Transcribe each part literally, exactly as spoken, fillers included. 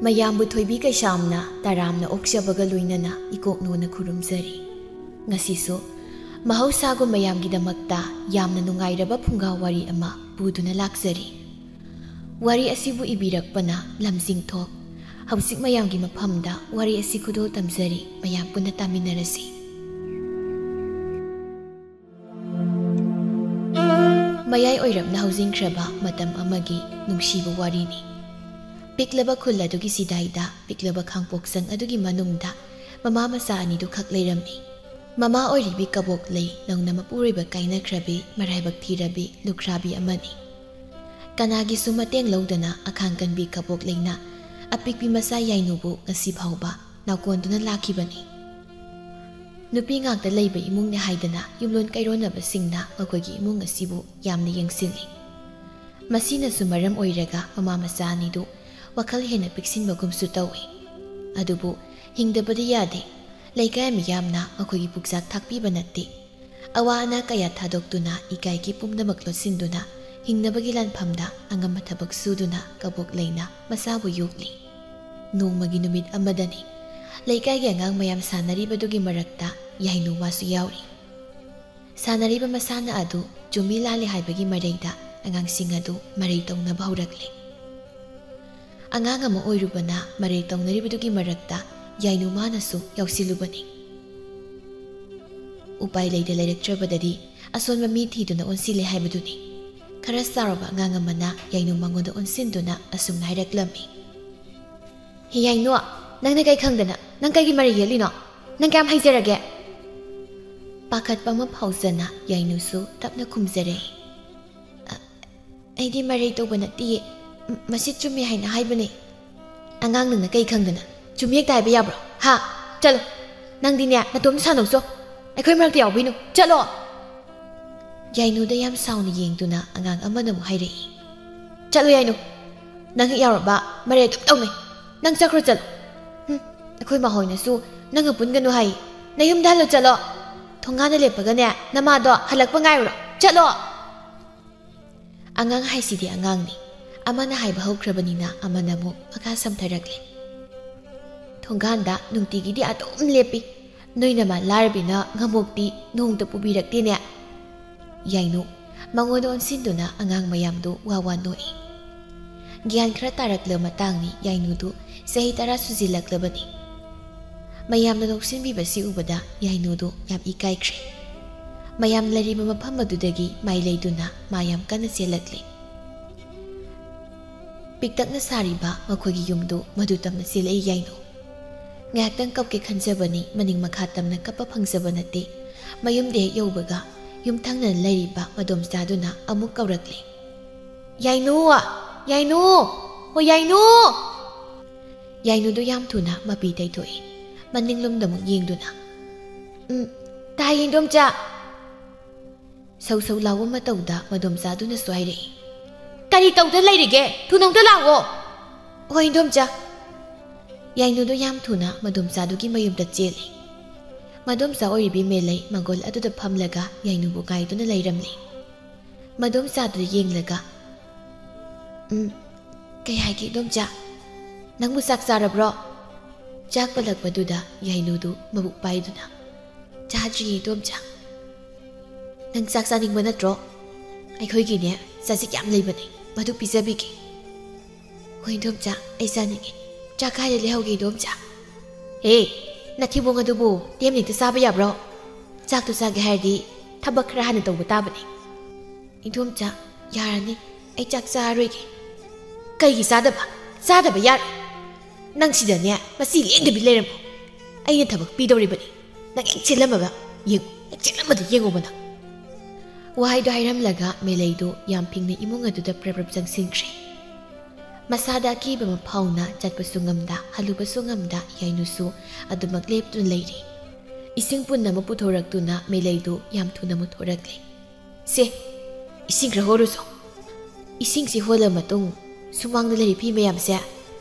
ꯃꯌꯥꯝꯕꯨ ꯊꯣꯏꯕꯤ ꯀꯩꯁꯥꯝꯅ ꯇꯔꯥꯝꯅ ꯑꯣꯛꯆꯕꯒ ꯂꯣꯏꯅꯅ ꯏꯀꯣꯛꯅꯣꯅ ꯈꯨꯔꯨꯝꯖꯔꯤ꯫ ꯉꯁꯤꯁꯨ ꯃꯍꯧꯁꯥꯒꯨꯝ ꯃꯌꯥꯝꯒꯤꯗꯃꯛꯇ ꯌꯥꯝꯅ ꯅꯨꯡꯉꯥꯏꯔꯕ ꯐꯨꯡꯒꯥ ꯋꯥꯔꯤ ꯑꯃ ꯄꯨꯗꯨꯅ ꯂꯥꯛꯆꯔꯤ꯫ ꯋꯥꯔꯤ ꯑꯁꯤꯕꯨ ꯏꯕꯤꯔꯛꯄꯅ ꯂꯝꯖꯤꯡꯊꯣꯛ꯫ ꯍꯧꯖꯤꯛ ꯃꯌꯥꯝꯒꯤ ꯃꯐꯝꯗ ꯋꯥꯔꯤ ꯑꯁꯤ ꯈꯨꯗꯣꯜ ꯇꯝꯖꯔꯤ, ꯃꯌꯥꯝ ꯄꯨꯟꯅ ꯇꯥꯃꯤꯟꯅꯔꯁꯤ꯫ ꯃꯌꯥꯏ ꯑꯣꯏꯔꯞꯅ ꯍꯧꯖꯤꯟꯈ꯭ꯔꯕ ꯃꯇꯝ ꯑꯃꯒꯤ ꯅꯨꯡꯁꯤꯕ ꯋꯥꯔꯤꯅꯤ꯫ ꯄꯤꯛꯂꯕ ꯈꯨꯜ ꯑꯗꯨꯒꯤ ꯁꯤꯗꯥꯏꯗ ꯄꯤꯛꯂꯕ ꯈꯥꯡꯄꯣꯛꯁꯪ ꯑꯗꯨꯒꯤ ꯃꯅꯨꯡꯗ ꯃꯃꯥ ꯃꯆꯥ ꯑꯅꯤꯗꯨ ꯈꯛ ꯂꯩꯔꯝꯃꯤ꯫ ꯃꯃꯥ ꯑꯣꯏꯔꯤꯕꯤ ꯀꯕꯣꯛ ꯂꯩ ꯅꯧꯅ ꯃꯄꯨꯔꯣꯏꯕ ꯀꯥꯏꯅꯈ꯭ꯔꯕꯤ ꯃꯔꯥꯏꯕꯛ ꯊꯤꯔꯕꯤ ꯂꯨꯈ꯭ꯔꯥꯕꯤ ꯑꯃꯅꯤ꯫ ꯀꯅꯥꯒꯤꯁꯨ ꯃꯇꯦꯡ ꯂꯧꯗꯅ ꯑꯈꯥꯡ ꯀꯟꯕꯤ ꯀꯕꯣꯛ ꯂꯩꯅ ꯑꯄꯤꯛꯄꯤ ꯃꯆꯥ ꯌꯥꯏꯅꯨꯕꯨ ꯉꯁꯤ ꯐꯥꯎꯕ ꯅꯥꯎꯀꯣꯟꯗꯨꯅ ꯂꯥꯛꯈꯤꯕꯅꯤ꯫ ꯅꯨꯄꯤ ꯉꯥꯛꯇ ꯂꯩꯕ ꯏꯃꯨꯡꯅꯦ ꯍꯥꯏꯗꯅ ꯌꯨꯝꯂꯣꯟ ꯀꯩꯔꯣꯟꯅꯕꯁꯤꯡꯅ ꯃꯈꯣꯏꯒꯤ ꯏꯃꯨꯡ ꯑꯁꯤꯕꯨ ꯌꯥꯝꯅ ꯌꯦꯡꯁꯤꯜꯂꯤ꯫ ꯃꯁꯤꯅꯁꯨ ꯃꯔꯝ ꯑꯣꯏꯔꯒ ꯃꯃꯥ ꯃꯆꯥ ꯑꯅꯤꯗꯨ ꯋꯥꯈꯜ ꯍꯦꯟꯅ ꯄꯤꯛꯁꯤꯟꯕꯒꯨꯝꯁꯨ ꯇꯧꯏ꯫ ꯑꯗꯨꯕꯨ ꯍꯤꯡꯗꯕꯗꯤ ꯌꯥꯗꯦ꯫ ꯂꯩꯀꯥꯏ ꯃꯤꯌꯥꯝꯅ ꯃꯈꯣꯏꯒꯤ ꯄꯨꯛꯆꯥꯛ ꯊꯥꯛꯄꯤꯕ ꯅꯠꯇꯦ꯫ ꯑꯋꯥ ꯑꯅꯥ ꯀꯌꯥ ꯊꯥꯗꯣꯛꯇꯨꯅ ꯏꯀꯥꯏꯒꯤ ꯄꯨꯝꯅꯃꯛ ꯂꯣꯠꯁꯤꯟꯗꯨꯅ ꯍꯤꯡꯅꯕꯒꯤ ꯂꯥꯟꯐꯝꯗ ꯑꯉꯝꯕ ꯊꯕꯛ ꯁꯨꯗꯨꯅ ꯀꯕꯣꯛ ꯂꯩꯅ ꯃꯆꯥꯕꯨ ꯌꯣꯛꯂꯤ꯫ ꯅꯣꯡꯃꯒꯤ ꯅꯨꯃꯤꯠ ꯑꯃꯗꯅꯤ ꯂꯩꯀꯥꯏꯒꯤ ꯑꯉꯥꯡ ꯃꯌꯥꯝ ꯁꯥꯟꯅꯔꯤꯕꯗꯨꯒꯤ ꯃꯔꯛꯇ ꯌꯥꯏꯅꯨ ꯃꯥꯁꯨ ꯌꯥꯎꯔꯤ꯫ ꯁꯥꯟꯅꯔꯤꯕ ꯃꯁꯥꯟꯅ ꯑꯗꯨ ꯆꯨꯝꯃꯤ ꯂꯥꯜꯂꯤ ꯍꯥꯏꯕꯒꯤ ꯃꯔꯩꯗ ꯑꯉꯥꯡꯁꯤꯡ ꯑꯗꯨ ꯃꯔꯩ ꯇꯧꯅꯕ ꯍꯧꯔꯛꯂꯦ꯫ ꯑꯉꯥꯡ ꯑꯃ ꯑꯣꯏꯔꯨꯕꯅ ꯃꯔꯩ ꯇꯧꯅꯔꯤꯕꯗꯨꯒꯤ ꯃꯔꯛꯇ ꯌꯥꯏꯅꯨ ꯃꯥꯅꯁꯨ ꯌꯥꯎꯁꯤꯜꯂꯨꯕꯅꯤ꯫ ꯎꯄꯥꯏ ꯂꯩꯇ ꯂꯩꯔꯛꯇ꯭ꯔꯕꯗꯗꯤ ꯑꯁꯣꯟꯕ ꯃꯤ ꯊꯤꯗꯨꯅ ꯑꯣꯟꯁꯤꯜꯂꯦ ꯍꯥꯏꯕꯗꯨꯅꯤ꯫ ꯈꯔ ꯆꯥꯎꯔꯕ ꯑꯉꯥꯡ ꯑꯃꯅ ꯌꯥꯏꯅꯨ ꯃꯉꯣꯟꯗ ꯑꯣꯟꯁꯤꯟꯗꯨꯅ ꯑꯁꯨꯝꯅ ꯍꯥꯏꯔꯛꯂꯝꯃꯤ꯫ "ꯍꯦ ꯌꯥꯏꯅꯨ, ꯅꯪꯅ ꯀꯩ ꯈꯪꯗꯅ? ꯅꯪ ꯀꯩꯒꯤ ꯃꯔꯩ ꯌꯦꯠꯂꯤꯅꯣ? ꯅꯪ ꯀꯌꯥꯝ ꯍꯩꯖꯔꯒꯦ?" ꯄꯥꯈꯠꯄ ꯑꯃ ꯐꯥꯎꯖꯅ ꯌꯥꯏꯅꯨꯁꯨ ꯇꯞꯅ ꯈꯨꯝꯖꯔꯦ꯫ "ꯑ, ꯑꯩꯗꯤ ꯃꯔꯩ ꯇꯧꯕ ꯅꯠꯇꯤꯌꯦ꯫ ꯃ-, ꯃꯁꯤ ꯆꯨꯝꯃꯤ ꯍꯥꯏꯅ ꯍꯥꯏꯕꯅꯦ꯫" "ꯑꯉꯥꯡ ꯅꯪꯅ ꯀꯩ ꯈꯪꯗꯅ? ꯆꯨꯝꯃꯤ ꯍꯦꯛꯇ ꯍꯥꯏꯕ ꯌꯥꯕ꯭ꯔꯣ? ꯍꯥ? ꯆꯠꯂꯣ꯫ ꯅꯪꯗꯤꯅꯦ, ꯅꯇꯣꯝꯇ ꯁꯥꯟꯅꯧꯆꯣ꯫ ꯑꯩꯈꯣꯏ ꯃꯔꯛꯇ ꯌꯥꯎꯕꯤꯅꯨ꯫ ꯆꯠꯂꯣ!" ꯌꯥꯏꯅꯨꯗ ꯌꯥꯝ ꯁꯥꯎꯅ ꯌꯦꯡꯗꯨꯅ ꯑꯉꯥꯡ ꯑꯃꯅ ꯑꯃꯨꯛ ꯍꯥꯏꯔꯛꯏ꯫ "ꯆꯠꯂꯣ ꯌꯥꯏꯅꯨ꯫ ꯅꯪ ꯍꯦꯛ ꯌꯥꯎꯔꯕ ꯃꯔꯩ ꯑꯗꯨꯝ ꯇꯧꯅꯩ꯫ ꯅꯪ ꯆꯠꯈ꯭ꯔꯣ ꯆꯠꯂꯣ꯫ ꯍꯨꯝ, ꯑꯩꯈꯣꯏ ꯃꯥꯍꯣꯏꯅꯁꯨ ꯅꯪꯒ ꯄꯨꯟꯒꯅꯨ ꯍꯥꯏ꯫ ꯅꯌꯨꯝꯗ ꯍꯜꯂꯣ ꯆꯠꯂꯣ꯫ ꯊꯣꯡꯒꯥꯟꯗ ꯂꯦꯞꯄꯒꯅꯦ ꯅꯃꯥꯗꯣ ꯍꯜꯂꯛꯄ ꯉꯥꯏꯔꯨꯔꯣ꯫ ꯆꯠꯂꯣ!" ꯑꯉꯥꯡ ꯍꯥꯏꯁꯤꯗꯤ ꯑꯉꯥꯡꯅꯤ꯫ ꯑꯃꯅ ꯍꯥꯏꯕ ꯍꯧꯈ꯭ꯔꯕꯅꯤꯅ ꯑꯃꯅ ꯑꯃꯨꯛ ꯃꯈꯥ ꯁꯝꯊꯔꯛꯂꯦ꯫ "ꯊꯣꯡꯒꯥꯟꯗ ꯅꯨꯡꯇꯤꯒꯤꯗꯤ ꯑꯗꯨꯝ ꯂꯦꯞꯄꯤ꯫ ꯅꯣꯏ ꯅꯃꯥ ꯂꯥꯏꯔꯕꯤꯅ ꯉꯃꯣꯛꯇꯤ ꯅꯣꯡꯇ ꯄꯨꯕꯤꯔꯛꯇꯦꯅꯦ"꯫ ꯌꯥꯏꯅꯨ ꯃꯉꯣꯟꯗ ꯑꯣꯟꯁꯤꯟꯗꯨꯅ ꯑꯉꯥꯡ ꯃꯌꯥꯝꯗꯨ ꯋꯥ ꯋꯥ ꯅꯣꯛꯏ꯫ ꯒ꯭ꯌꯥꯟ ꯈꯔ ꯇꯥꯔꯛꯂꯕ ꯃꯇꯥꯡꯅꯤ꯫ ꯌꯥꯏꯅꯨꯗꯨ ꯆꯍꯤ ꯇꯔꯥ ꯁꯨꯖꯤꯜꯂꯛꯂꯕꯅꯤ꯫ ꯃꯌꯥꯝꯅ ꯅꯣꯛꯁꯤꯟꯕꯤꯕꯁꯤ ꯎꯕꯗ ꯌꯥꯏꯅꯨꯗꯨ ꯌꯥꯝ ꯏꯀꯥꯏꯈ꯭ꯔꯦ꯫ ꯃꯌꯥꯝ ꯂꯩꯔꯤꯕ ꯃꯐꯝ ꯑꯗꯨꯗꯒꯤ ꯃꯥꯏ ꯂꯩꯗꯨꯅ ꯃꯥ ꯌꯥꯝ ꯀꯟꯅ ꯆꯦꯜꯂꯛꯂꯦ꯫ ꯄꯤꯛꯇꯛꯅ ꯁꯥꯔꯤꯕ ꯃꯈꯣꯏꯒꯤ ꯌꯨꯝꯗꯨ ꯃꯗꯨ ꯇꯝꯅ ꯆꯦꯜꯂꯛꯏ ꯌꯥꯏꯅꯨ꯫ ꯉꯥꯏꯍꯥꯛꯇꯪ ꯀꯞꯀꯦ ꯈꯟꯖꯕꯅꯤ, ꯃꯅꯤꯡ ꯃꯈꯥ ꯇꯝꯅ ꯀꯞꯄ ꯐꯪꯖꯕ ꯅꯠꯇꯦ꯫ ꯃꯌꯨꯝꯗ ꯍꯦꯛ ꯌꯧꯕꯒ ꯌꯨꯝ ꯊꯪꯅꯅ ꯂꯩꯔꯤꯕ ꯃꯗꯣꯝꯆꯥꯗꯨꯅ ꯑꯃꯨꯛ ꯀꯧꯔꯛꯂꯦ꯫ "ꯌꯥꯏꯅꯨ! ꯌꯥꯏꯅꯨ! ꯍꯣ ꯌꯥꯏꯅꯨ!" ꯌꯥꯏꯅꯨꯗꯨ ꯌꯥꯝ ꯊꯨꯅ ꯃꯄꯤ ꯇꯩꯊꯣꯛꯏ꯫ ꯃꯅꯤꯡꯂꯣꯝꯗ ꯑꯃꯨꯛ ꯌꯦꯡꯗꯨꯅ, "ꯎꯝ, ꯇꯥꯏ ꯏꯟꯗꯣꯝꯆꯥ!" ꯁꯧ ꯁꯧ ꯂꯥꯎꯕ ꯃꯇꯧꯗ ꯃꯗꯣꯝꯆꯥꯗꯨꯅꯁꯨ ꯍꯥꯏꯔꯛꯏ꯫ "ꯀꯔꯤ ꯇꯧꯗ ꯂꯩꯔꯤꯒꯦ? ꯊꯨꯅ ꯑꯝꯇ ꯂꯥꯛꯑꯣ!" "ꯍꯣꯏ ꯏꯟꯗꯣꯝꯆꯥ!" ꯌꯥꯏꯅꯨꯗꯨ ꯌꯥꯝ ꯊꯨꯅ ꯃꯗꯣꯝꯆꯥꯗꯨꯒꯤ ꯃꯌꯨꯝꯗ ꯆꯦꯜꯂꯤ꯫ ꯃꯗꯣꯝꯆꯥ ꯑꯣꯏꯔꯤꯕꯤ ꯃꯦꯂꯩ ꯃꯪꯒꯣꯜ ꯑꯗꯨꯗ ꯐꯝꯂꯒ ꯌꯥꯏꯅꯨꯕꯨ ꯉꯥꯏꯗꯨꯅ ꯂꯩꯔꯝꯂꯤ꯫ ꯃꯗꯣꯝꯆꯥꯗꯨ ꯌꯦꯡꯂꯒ, "ꯎꯝ, ꯀꯩ ꯍꯥꯏꯒꯦ ꯏꯗꯣꯝꯆꯥ? ꯅꯪꯕꯨ ꯆꯥꯛ ꯆꯥꯔꯕ꯭ꯔꯣ?" ꯆꯥꯛ ꯄꯜꯂꯛꯄꯗꯨꯗ ꯌꯥꯏꯅꯨꯗꯨ ꯃꯕꯨꯛ ꯄꯥꯏꯗꯨꯅ, "ꯆꯥꯗ꯭ꯔꯤꯌꯦ ꯏꯗꯣꯝꯆꯥ꯫ ꯅꯪ ꯆꯥꯛ ꯆꯥꯅꯤꯡꯕ ꯅꯠꯇ꯭ꯔꯣ? ꯑꯩꯈꯣꯏꯒꯤꯅꯦ ꯆꯖꯤꯛ ꯌꯥꯝ ꯂꯩꯕꯅꯦ, ꯃꯗꯨ ꯄꯤꯖꯕꯤꯒꯦ꯫" "ꯍꯣꯏ ꯏꯗꯣꯝꯆꯥ, ꯑꯩ ꯆꯥꯅꯤꯡꯉꯦ꯫ ꯆꯥꯛ ꯀꯥꯏꯗ ꯂꯩꯍꯧꯒꯦ ꯏꯗꯣꯝꯆꯥ?" "ꯍꯦ, ꯅꯊꯤꯕꯣꯡ ꯑꯗꯨꯕꯨ ꯇꯦꯝꯅ ꯍꯦꯛꯇ ꯆꯥꯕ ꯌꯥꯕ꯭ꯔꯣ? ꯆꯥꯛꯇꯨ ꯆꯥꯒꯦ ꯍꯥꯏꯔꯗꯤ ꯊꯕꯛ ꯈꯔ ꯍꯥꯟꯅ ꯇꯧꯕ ꯇꯥꯕꯅꯦ꯫" "ꯏꯗꯣꯝꯆꯥ, ꯌꯥꯔꯅꯤ, ꯑꯩ ꯆꯥꯛ ꯆꯥꯔꯔꯣꯏꯒꯦ꯫" "ꯀꯩꯒꯤ ꯆꯥꯗꯕ? ꯆꯥꯗꯕ ꯌꯥꯔꯣꯏ꯫ ꯅꯪ ꯁꯤꯗꯅꯦ ꯃꯆꯤ ꯂꯦꯡꯗꯕꯤ ꯂꯩꯔꯝꯃꯣ꯫ ꯑꯩꯅ ꯊꯕꯛ ꯄꯤꯗꯧꯔꯤꯕꯅꯤ꯫ ꯅꯪ ꯍꯦꯛ ꯆꯦꯜꯂꯝꯃꯒ ꯌꯦꯡꯉꯨ, ꯍꯦꯛ ꯆꯦꯜꯂꯝꯕꯗ ꯌꯦꯡꯉꯣꯕ ꯅꯪ꯫" ꯋꯥꯍꯩꯗꯣ ꯍꯥꯏꯔꯝꯂꯒ ꯃꯦꯂꯩꯗꯣ ꯌꯥꯝ ꯐꯤꯡꯅ ꯏꯃꯨꯡ ꯑꯗꯨꯗ ꯄ꯭ꯔꯞ ꯄ꯭ꯔꯞ ꯆꯪꯁꯤꯟꯈ꯭ꯔꯦ꯫ ꯃꯁꯥꯗ ꯑꯀꯤꯕ ꯑꯃ ꯐꯥꯎꯅ ꯆꯠꯄꯁꯨ ꯉꯝꯗ, ꯍꯜꯂꯨꯕꯁꯨ ꯉꯝꯗ ꯌꯥꯏꯅꯨꯁꯨ ꯑꯗꯨꯃꯛ ꯂꯦꯞꯇꯨꯅ ꯂꯩꯔꯤ꯫ ꯏꯁꯤꯡ ꯄꯨꯟ ꯑꯃ ꯄꯨꯊꯣꯔꯛꯇꯨꯅ ꯃꯦꯂꯩꯗꯨ ꯌꯥꯝ ꯊꯨꯅ ꯃꯨꯊꯣꯔꯛꯂꯦ꯫ "ꯁꯦ, ꯏꯁꯤꯡ ꯈꯔ ꯍꯣꯜꯂꯨꯆꯣ꯫ ꯏꯁꯤꯡꯁꯤ ꯍꯣꯜꯂ ꯃꯇꯨꯡ ꯁꯨꯃꯥꯡꯗ ꯂꯩꯔꯤ ꯐꯤ ꯃꯌꯥꯝꯁꯦ,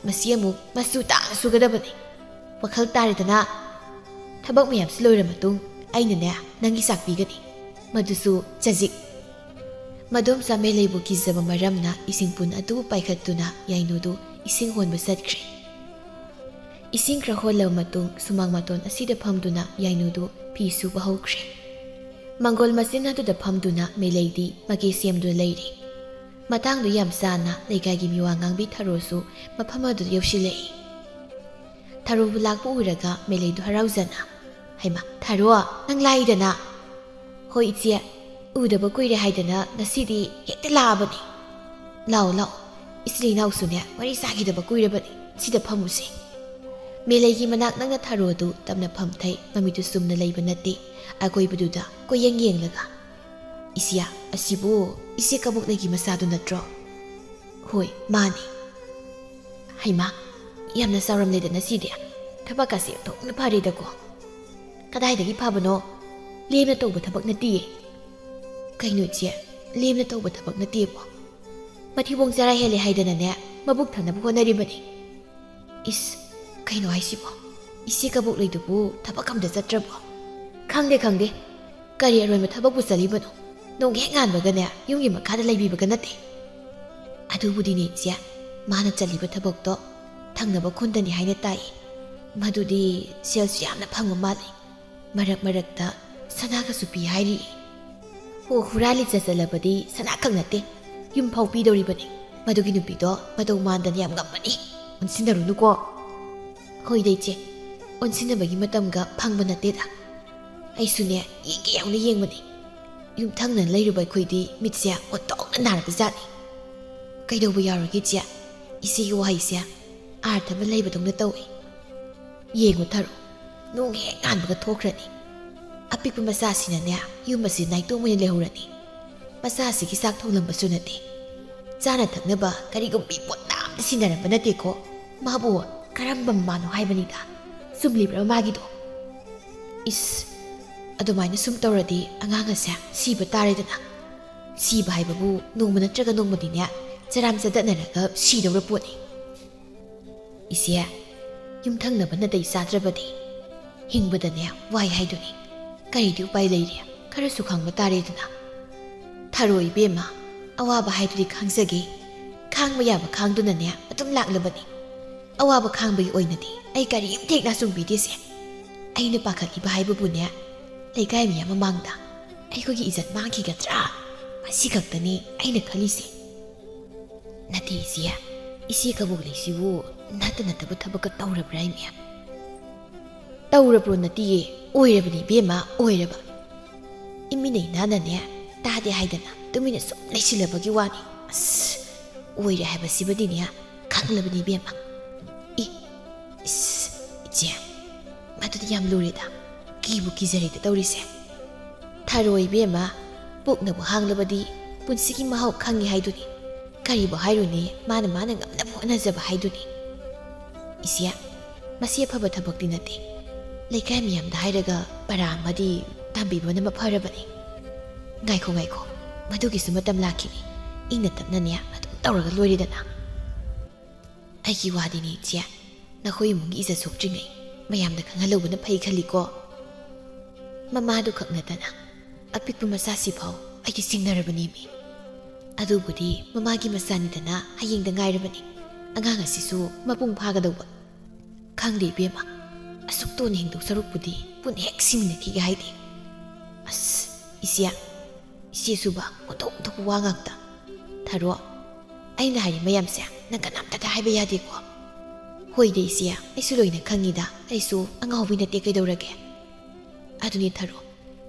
ꯃꯁꯤ ꯑꯃꯨꯛ ꯃꯆꯨ ꯇꯥꯅ ꯁꯨꯒꯗꯕꯅꯤ꯫ ꯋꯥꯈꯜ ꯇꯥꯔꯦꯗꯅ? ꯊꯕꯛ ꯃꯌꯥꯝꯁꯤ ꯂꯣꯏꯔ ꯃꯇꯨꯡ ꯑꯩꯅꯅꯦ ꯅꯪꯒꯤ ꯆꯥꯛ ꯄꯤꯒꯅꯤ, ꯃꯗꯨꯁꯨ ꯆꯖꯤꯛ꯫" ꯃꯗꯣꯝꯆꯥ ꯃꯦꯂꯩꯕꯨ ꯀꯤꯖꯕ ꯃꯔꯝꯅ ꯏꯁꯤꯡ ꯄꯨꯟ ꯑꯗꯨ ꯄꯥꯏꯈꯠꯇꯨꯅ ꯌꯥꯏꯅꯨꯗꯨ ꯏꯁꯤꯡ ꯍꯣꯟꯕ ꯆꯠꯈ꯭ꯔꯦ꯫ ꯏꯁꯤꯡ ꯈꯔ ꯍꯣꯜꯂꯕ ꯃꯇꯨꯡ ꯁꯨꯃꯥꯡ ꯃꯇꯣꯟ ꯑꯁꯤꯗ ꯐꯝꯗꯨꯅ ꯌꯥꯏꯅꯨꯗꯨ ꯐꯤ ꯁꯨꯕ ꯍꯧꯈ꯭ꯔꯦ꯫ ꯃꯪꯒꯣꯜ ꯃꯆꯤꯟ ꯑꯗꯨꯗ ꯐꯝꯗꯨꯅ ꯃꯦꯂꯩꯗꯤ ꯃꯀꯦ ꯁꯦꯝꯗꯨꯅ ꯂꯩꯔꯤ꯫ ꯃꯇꯥꯡꯗꯨ ꯌꯥꯝ ꯆꯥꯅ ꯂꯩꯀꯥꯏꯒꯤ ꯃꯤꯋꯥ ꯉꯥꯡꯕꯤ ꯊꯔꯣꯁꯨ ꯃꯐꯝ ꯑꯗꯨꯗ ꯌꯧꯁꯤꯜꯂꯛꯏ꯫ ꯊꯔꯣꯕꯨ ꯂꯥꯛꯄ ꯎꯔꯒ ꯃꯦꯂꯩꯗꯨ ꯍꯔꯥꯎꯖꯅ, "ꯍꯩꯃꯥ, ꯊꯔꯣ, ꯅꯪ ꯂꯥꯛꯏꯗꯅ?" "ꯍꯣꯏ ꯏꯆꯦ, ꯎꯗꯕ ꯀꯨꯏꯔꯦ ꯍꯥꯏꯗꯅ ꯉꯁꯤꯗꯤ ꯍꯦꯛꯇ ꯂꯥꯛꯑꯕꯅꯤ꯫ ꯂꯥꯛꯑꯣ, ꯂꯥꯛꯑꯣ, ꯏꯆꯤꯜ ꯏꯅꯥꯎꯁꯨꯅꯦ ꯋꯥꯔꯤ ꯁꯥꯈꯤꯗꯕ ꯀꯨꯏꯔꯕꯅꯤ, ꯁꯤꯗ ꯐꯝꯃꯨꯁꯦ꯫" ꯃꯦꯂꯩꯒꯤ ꯃꯅꯥꯛ ꯅꯛꯅ ꯊꯔꯣꯗꯨ ꯇꯞꯅ ꯐꯝꯊꯩ, ꯃꯃꯤꯠꯇꯨ ꯆꯨꯝꯅ ꯂꯩꯕ ꯅꯠꯇꯦ, ꯑꯀꯣꯏꯕꯗꯨꯗ ꯀꯣꯏꯌꯦꯡ ꯌꯦꯡꯂꯒ꯫ "ꯏꯆꯦ, ꯑꯁꯤꯕꯨ ꯏꯆꯦ ꯀꯕꯣꯛꯂꯩꯒꯤ ꯃꯆꯥꯗꯨ ꯅꯠꯇ꯭ꯔꯣ?" "ꯍꯣꯏ, ꯃꯥꯅꯤ꯫" "ꯍꯩꯃꯥ, ꯌꯥꯝꯅ ꯆꯥꯎꯔꯝꯂꯦꯗꯅ ꯁꯤꯗꯤ꯫ ꯊꯕꯛꯀꯁꯦ ꯑꯣꯟꯊꯣꯛꯅ ꯐꯔꯦꯗꯀꯣ꯫" "ꯀꯗꯥꯏꯗꯒꯤ ꯐꯕꯅꯣ? ꯂꯦꯝꯅ ꯇꯧꯕ ꯊꯕꯛ ꯅꯠꯇꯤꯌꯦ꯫" "ꯀꯩꯅꯣ ꯏꯆꯦ, ꯂꯦꯝꯅ ꯇꯧꯕ ꯊꯕꯛ ꯅꯠꯇꯦꯕꯣ? ꯃꯊꯤꯕꯣꯡ ꯆꯔꯥ ꯍꯦꯜꯂꯦ ꯍꯥꯏꯗꯅꯅꯦ, ꯃꯕꯨꯛ ꯊꯟꯅꯕ ꯍꯣꯠꯅꯔꯤꯕꯅꯤ꯫" "ꯏꯁ, ꯀꯩꯅꯣ ꯍꯥꯏꯁꯤꯕꯣ? ꯏꯆꯦ ꯀꯕꯣꯛꯂꯩꯗꯨꯕꯨ ꯊꯕꯛ ꯑꯝꯇ ꯆꯠꯇ꯭ꯔꯕꯣ?" "ꯈꯪꯗꯦ, ꯈꯪꯗꯦ꯫ ꯀꯔꯤ ꯑꯔꯣꯏꯕ ꯊꯕꯛꯄꯨ ꯆꯠꯂꯤꯕꯅꯣ? ꯅꯣꯡ ꯍꯦꯛ ꯉꯥꯟꯕꯒꯅꯦ, ꯌꯨꯝꯒꯤ ꯃꯈꯥꯗ ꯂꯩꯕꯤꯕꯒ ꯅꯠꯇꯦ꯫" "ꯑꯗꯨꯕꯨꯗꯤꯅꯦ ꯏꯆꯦ, ꯃꯥꯅ ꯆꯠꯂꯤꯕ ꯊꯕꯛꯇꯣ ꯊꯪꯅꯕ ꯈꯨꯟꯗꯅꯤ ꯍꯥꯏꯅ ꯇꯥꯏ꯫ ꯃꯗꯨꯗꯤ ꯁꯦꯜꯁꯨ ꯌꯥꯝꯅ ꯐꯪꯕ ꯃꯥꯜꯂꯤ꯫ ꯃꯔꯛ ꯃꯔꯛꯇ ꯁꯅꯥꯒꯁꯨ ꯄꯤ ꯍꯥꯏꯔꯤ꯫" "ꯑꯣ, ꯍꯨꯔꯥꯜꯂꯤ ꯆꯠꯆꯠꯂꯕꯗꯤ ꯁꯅꯥ ꯈꯛ ꯅꯠꯇꯦ, ꯌꯨꯝ ꯐꯥꯎ ꯄꯤꯗꯧꯔꯤꯕꯅꯤ꯫ ꯃꯗꯨꯒꯤ ꯅꯨꯄꯤꯗꯣ ꯃꯇꯧ ꯃꯥꯟꯗꯅ ꯌꯥꯝ ꯉꯝꯕꯅꯤ, ꯑꯣꯟꯁꯤꯟꯅꯔꯨꯅꯨꯀꯣ꯫" "ꯍꯣꯏꯗ ꯏꯆꯦ, ꯑꯣꯟꯁꯤꯟꯅꯕꯒꯤ ꯃꯇꯝꯒ ꯐꯪꯕ ꯅꯠꯇꯦꯗ꯫ ꯑꯩꯁꯨꯅꯦ, ꯌꯦꯡꯒꯦ ꯌꯥꯎꯅ ꯌꯦꯡꯕꯅꯤ꯫ ꯌꯨꯝꯊꯪꯅꯅ ꯂꯩꯔꯨꯕ ꯑꯩꯈꯣꯏꯗꯤ ꯃꯤꯠꯁꯦ ꯑꯣꯟꯊꯣꯛꯅ ꯅꯥꯔꯕꯖꯥꯠꯅꯤ꯫ ꯀꯩꯗꯧꯕ ꯌꯥꯎꯔꯒꯦ ꯏꯆꯦ? ꯏꯆꯦꯒꯤ ꯋꯥꯍꯩꯁꯦ ꯑꯥꯔꯊ ꯑꯃ ꯂꯩꯕꯗꯧꯅ ꯇꯧꯏ꯫ ꯌꯦꯡꯉꯨ ꯊꯔꯣ, ꯅꯣꯡ ꯍꯦꯛ ꯉꯥꯟꯕꯒ ꯊꯣꯛꯈ꯭ꯔꯅꯤ꯫ ꯑꯄꯤꯛꯄ ꯃꯆꯥꯁꯤꯅꯅꯦ, ꯌꯨꯝ ꯑꯁꯤ ꯅꯥꯏꯇꯣꯝ ꯑꯣꯏꯅ ꯂꯩꯍꯧꯔꯅꯤ꯫ ꯃꯆꯥꯁꯤꯒꯤ ꯆꯥꯛ ꯊꯣꯡꯂꯝꯕꯁꯨ ꯅꯠꯇꯦ꯫ ꯆꯥꯅ ꯊꯛꯅꯕ ꯀꯔꯤꯒꯨꯝꯕꯤ ꯄꯣꯠ ꯑꯝꯇ ꯁꯤꯟꯅꯔꯝꯕ ꯅꯠꯇꯦꯀꯣ꯫ ꯃꯥꯕꯨ ꯀꯔꯝꯕ ꯃꯃꯥꯅꯣ ꯍꯥꯏꯕꯅꯤꯗ꯫ ꯆꯨꯝꯂꯤꯕ꯭ꯔꯥ ꯃꯥꯒꯤꯗꯣ?" "ꯏꯁ, ꯑꯗꯨꯃꯥꯏꯅ ꯁꯨꯝ ꯇꯧꯔꯗꯤ ꯑꯉꯥꯡ ꯑꯁꯦ ꯁꯤꯕ ꯇꯥꯔꯦꯗꯅ꯫ ꯁꯤꯕ ꯍꯥꯏꯕꯕꯨ ꯅꯣꯡꯃ ꯅꯠꯇ꯭ꯔꯒ ꯅꯣꯡꯃꯗꯤꯅꯦ ꯆꯔꯥꯝ ꯆꯗꯠꯅꯔꯒ ꯁꯤꯗꯧꯔ ꯄꯣꯠꯅꯤ꯫ ꯏꯆꯦ, ꯌꯨꯝꯊꯪꯅꯕ ꯅꯥꯇꯩ ꯆꯥꯗ꯭ꯔꯕꯗꯤ ꯍꯤꯡꯕꯗꯅꯦ ꯋꯥꯏ ꯍꯥꯏꯗꯨꯅꯤ꯫ ꯀꯔꯤꯗꯤ ꯎꯄꯥꯏ ꯂꯩꯔꯤ? ꯈꯔꯁꯨ ꯈꯪꯕ ꯇꯥꯔꯦꯗꯅ꯫" "ꯊꯔꯣ ꯏꯕꯦꯝꯃ, ꯑꯋꯥꯕ ꯍꯥꯏꯗꯨꯗꯤ ꯈꯥꯡꯖꯒꯦ꯫ ꯈꯥꯡꯕ ꯌꯥꯕ ꯈꯥꯡꯗꯨꯅꯅꯦ ꯑꯗꯨꯝ ꯂꯥꯛꯂꯕꯅꯤ꯫ ꯑꯋꯥꯕ ꯈꯥꯡꯕꯒꯤ ꯑꯣꯏꯅꯗꯤ ꯑꯩ ꯀꯔꯤꯝꯇ ꯍꯦꯛ ꯅꯥꯆꯨꯡꯕꯤꯗꯦꯁꯦ꯫ ꯑꯩꯅ ꯄꯥꯈꯠꯂꯤꯕ ꯍꯥꯏꯕꯕꯨꯅꯦ, ꯂꯩꯀꯥꯏ ꯃꯤꯌꯥꯝ ꯃꯃꯥꯡꯗ ꯑꯩꯈꯣꯏꯒꯤ ꯏꯖꯠ ꯃꯥꯡꯈꯤꯒꯗ꯭ꯔꯥ? ꯃꯁꯤ ꯈꯛꯇꯅꯤ ꯑꯩꯅ ꯈꯜꯂꯤꯁꯦ꯫" "ꯅꯠꯇꯦ ꯏꯆꯦ, ꯏꯆꯦ ꯀꯕꯣꯛ ꯂꯩꯁꯤꯕꯨ ꯅꯠꯇ ꯅꯠꯇꯕ ꯊꯕꯛꯀ ꯇꯧꯔꯕ꯭ꯔꯥ ꯏꯃꯦ?" "ꯇꯧꯔꯕ꯭ꯔꯣ ꯅꯠꯇꯤꯌꯦ, ꯑꯣꯏꯔꯕꯅꯤ ꯏꯕꯦꯝꯃ, ꯑꯣꯏꯔꯕ꯫ ꯏꯃꯤꯅꯩ ꯅꯥꯅꯅꯦ ꯇꯥꯗꯦ ꯍꯥꯏꯗꯅ ꯇꯨꯃꯤꯟꯅ ꯁꯨꯝ ꯂꯩꯁꯤꯜꯂꯕꯒꯤ ꯋꯥꯅꯤ꯫ ꯑꯁ, ꯑꯣꯏꯔꯦ ꯍꯥꯏꯕꯁꯤꯃꯗꯤꯅꯦ ꯈꯪꯂꯕꯅꯤ ꯏꯕꯦꯝꯃ꯫" "ꯏ, ꯏꯁ, ꯏꯆꯦ, ꯃꯗꯨꯗꯤ ꯌꯥꯝ ꯂꯨꯔꯦꯗ, ꯀꯤꯕꯨ ꯀꯤꯖꯔꯦꯗ ꯇꯧꯔꯤꯁꯦ꯫ ꯊꯔꯣ ꯏꯕꯦꯝꯃ, ꯄꯨꯛꯅꯕꯨ ꯍꯥꯡꯂꯕꯗꯤ ꯄꯨꯟꯁꯤꯒꯤ ꯃꯍꯥꯎ ꯈꯪꯉꯤ ꯍꯥꯏꯗꯨꯅꯤ꯫ ꯀꯔꯤꯕꯨ ꯍꯥꯏꯔꯨꯅꯤ, ꯃꯥꯅ ꯃꯥꯅ ꯉꯝꯅꯕ ꯍꯣꯠꯅꯖꯕ ꯍꯥꯏꯗꯨꯅꯤ꯫ ꯏꯆꯦ, ꯃꯁꯤ ꯑꯐꯕ ꯊꯕꯛꯇꯤ ꯅꯠꯇꯦ꯫ ꯂꯩꯀꯥꯏ ꯃꯤꯌꯥꯝꯗ ꯍꯥꯏꯔꯒ ꯄꯔꯥ ꯑꯃꯗꯤ ꯇꯝꯕꯤꯕꯅ ꯃꯐꯔꯕꯅꯤ꯫ ꯉꯥꯏꯈꯣ, ꯉꯥꯏꯈꯣ, ꯃꯗꯨꯒꯤꯁꯨ ꯃꯇꯝ ꯂꯥꯛꯈꯤꯅꯤ꯫ ꯏꯪꯅ ꯇꯞꯅꯅꯦ ꯑꯗꯨꯝ ꯇꯧꯔꯒ ꯂꯣꯏꯔꯦꯗꯅ꯫" "ꯑꯩꯒꯤ ꯋꯥꯗꯤꯅꯦ ꯏꯆꯦ, ꯅꯈꯣꯏ ꯏꯃꯨꯡꯒꯤ ꯏꯖꯠ ꯁꯣꯛꯇ꯭ꯔꯤꯉꯩ ꯃꯌꯥꯝꯗ ꯈꯪꯍꯜꯍꯧꯕꯅ ꯐꯩ ꯈꯜꯂꯤꯀꯣ꯫ ꯃꯃꯥꯗꯨ ꯈꯛ ꯅꯠꯇꯅ ꯑꯄꯤꯛꯄ ꯃꯆꯥꯁꯤꯐꯥꯎ ꯑꯩꯗꯤ ꯆꯤꯡꯅꯔꯕꯅꯦꯃꯤ꯫ ꯑꯗꯨꯕꯨꯗꯤ ꯃꯃꯥꯒꯤ ꯃꯆꯥꯅꯤꯗꯅ ꯍꯌꯦꯡꯗ ꯉꯥꯏꯔꯕꯅꯤ꯫ ꯑꯉꯥꯡ ꯑꯁꯤꯁꯨ ꯃꯄꯨꯡ ꯐꯥꯒꯗꯧꯕ꯫ ꯈꯪꯗꯦ ꯏꯕꯦꯝꯃ, ꯑꯁꯨꯛ ꯇꯣꯟꯅ ꯍꯤꯡꯗꯧ ꯁꯔꯨꯛꯄꯨꯗꯤ ꯄꯨꯟꯅ ꯍꯦꯛ ꯁꯤꯃꯤꯟꯅꯈꯤꯒꯦ ꯍꯥꯏꯗꯦ꯫" "ꯑꯁ, ꯏꯆꯦ, ꯏꯆꯦꯁꯨꯕ ꯑꯣꯟꯊꯣꯛ ꯑꯣꯟꯊꯣꯛꯄ ꯋꯥ ꯉꯥꯛꯇ꯫ ꯊꯔꯣ, ꯑꯩꯅ ꯍꯥꯏꯔꯤ ꯃꯌꯥꯝꯁꯦ ꯅꯪ ꯀꯅꯥꯝꯇꯗ ꯍꯥꯏꯕ ꯌꯥꯗꯦꯀꯣ?" "ꯍꯣꯏꯗ ꯏꯆꯦ, ꯑꯩꯁꯨ ꯂꯣꯏꯅ ꯈꯪꯉꯤꯗ, ꯑꯩꯁꯨ ꯑꯉꯥꯎꯕꯤ ꯅꯠꯇꯦ ꯀꯩꯗꯧꯔꯒꯦ꯫ ꯑꯗꯨꯅꯤ ꯊꯔꯣ,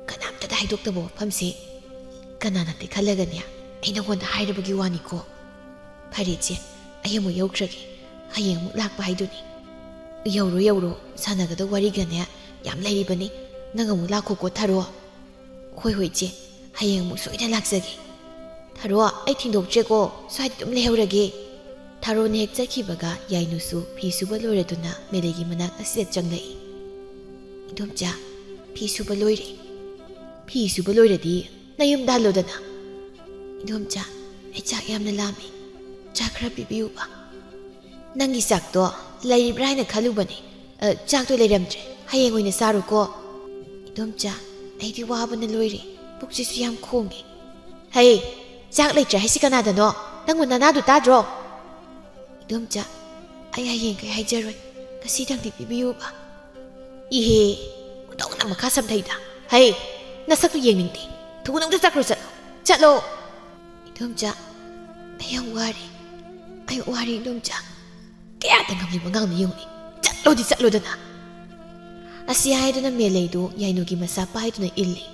ꯀꯅꯥꯝꯇꯗ ꯍꯥꯏꯗꯣꯛꯇꯕ ꯋꯥꯐꯝꯁꯦ ꯀꯅꯥꯅ ꯈꯜꯂꯒꯅꯦ ꯑꯩ ꯅꯉꯣꯟꯗ ꯍꯥꯏꯔꯕꯒꯤ ꯋꯥꯅꯤꯀꯣ꯫ ꯐꯔꯦ ꯏꯆꯦ, ꯑꯩ ꯑꯃꯨꯛ ꯌꯧꯈ꯭ꯔꯒꯦ, ꯍꯌꯦꯡ ꯑꯃꯨꯛ ꯂꯥꯛꯄ ꯍꯥꯏꯗꯨꯅꯤ꯫" "ꯌꯧꯔꯣ ꯌꯧꯔꯣ, ꯁꯥꯟꯅꯒꯗꯧ ꯋꯥꯔꯤꯒꯅꯦ ꯌꯥꯝ ꯂꯩꯔꯤꯕꯅꯤ, ꯅꯪ ꯑꯃꯨꯛ ꯂꯥꯛꯈꯣꯀꯣ ꯊꯔꯣ꯫" "ꯍꯣꯏ ꯍꯣꯏ ꯏꯆꯦ, ꯍꯌꯦꯡ ꯑꯃꯨꯛ ꯁꯣꯏꯗꯅ ꯂꯥꯛꯆꯒꯦ꯫ ꯊꯔꯣ, ꯑꯩ ꯊꯤꯟꯗꯣꯛꯇ꯭ꯔꯦꯀꯣ, ꯁ꯭ꯋꯥꯏꯗ ꯑꯗꯨꯝ ꯂꯩꯍꯧꯔꯒꯦ꯫" ꯊꯔꯣꯅ ꯍꯦꯛ ꯆꯠꯈꯤꯕꯒ ꯌꯥꯏꯅꯨꯁꯨ ꯐꯤ ꯁꯨꯕ ꯂꯣꯏꯔꯗꯨꯅ ꯃꯦꯂꯩꯒꯤ ꯃꯅꯥꯛ ꯑꯁꯤꯗ ꯆꯪꯂꯛꯏ꯫ "ꯏꯗꯣꯝꯆꯥ, ꯐꯤ ꯁꯨꯕ ꯂꯣꯏꯔꯦ꯫" "ꯐꯤ ꯁꯨꯕ ꯂꯣꯏꯔꯗꯤ ꯅꯌꯨꯝꯗ ꯍꯜꯂꯣꯗꯅ꯫" "ꯏꯗꯣꯝꯆꯥ, ꯑꯩ ꯆꯥꯛ ꯌꯥꯝꯅ ꯂꯥꯝꯃꯤ, ꯆꯥꯛ ꯈꯔ ꯄꯤꯕꯤꯌꯨꯕ꯫" "ꯅꯪꯒꯤ ꯆꯥꯛꯇꯣ ꯂꯩꯔꯤꯕ꯭ꯔꯥ ꯍꯥꯏꯅ ꯈꯜꯂꯨꯕꯅꯦ꯫ ꯑ, ꯆꯥꯛꯇꯣ ꯂꯩꯔꯝꯗ꯭ꯔꯦ, ꯍꯌꯦꯡ ꯑꯣꯏꯅ ꯆꯥꯔꯣꯀꯣ꯫" "ꯏꯗꯣꯝꯆꯥ, ꯑꯩꯗꯤ ꯋꯥꯕꯅ ꯂꯣꯏꯔꯦ, ꯄꯨꯛꯁꯤꯁꯨ ꯌꯥꯝ ꯈꯣꯡꯉꯦ꯫ "ꯍꯩ, ꯆꯥꯛ ꯂꯩꯇ꯭ꯔꯦ ꯍꯥꯏꯁꯤ ꯀꯅꯥꯗꯅꯣ? ꯅꯪꯕꯨ ꯅꯅꯥꯗꯨ ꯇꯥꯗ꯭ꯔꯣ?" "ꯏꯗꯣꯝꯆꯥ, ꯑꯩ ꯍꯌꯦꯡ ꯀꯩ ꯍꯥꯏꯖꯔꯣꯏ, ꯉꯁꯤꯗꯪꯗꯤ ꯄꯤꯕꯤꯌꯨꯕ꯫" "ꯏꯍꯦ, ꯈꯨꯗꯧꯅ ꯃꯈꯥ ꯁꯝꯊꯩꯗ꯫ ꯍꯩ, ꯅꯁꯛꯇꯨ ꯌꯦꯡꯅꯤꯡꯗꯦ꯫ ꯊꯨꯅ ꯑꯝꯇ ꯆꯠꯈ꯭ꯔꯣ, ꯆꯠꯂꯣ, ꯆꯠꯂꯣ!" "ꯏꯗꯣꯝꯆꯥ, ꯑꯩ ꯌꯥꯝ ꯋꯥꯔꯦ꯫ ꯑꯩ ꯋꯥꯔꯦ ꯏꯗꯣꯝꯆꯥ꯫" "ꯀꯌꯥꯗ ꯉꯝꯂꯤꯕ ꯑꯉꯥꯡꯅꯣ ꯌꯦꯡꯉꯨꯅꯦ꯫ ꯆꯠꯂꯣꯗꯤ ꯆꯠꯂꯣꯗꯅ!" ꯑꯁꯤ ꯍꯥꯏꯗꯨꯅ ꯃꯦꯂꯩꯗꯨ ꯌꯥꯏꯅꯨꯒꯤ ꯃꯁꯥ ꯄꯥꯏꯗꯨꯅ ꯏꯜꯂꯤ꯫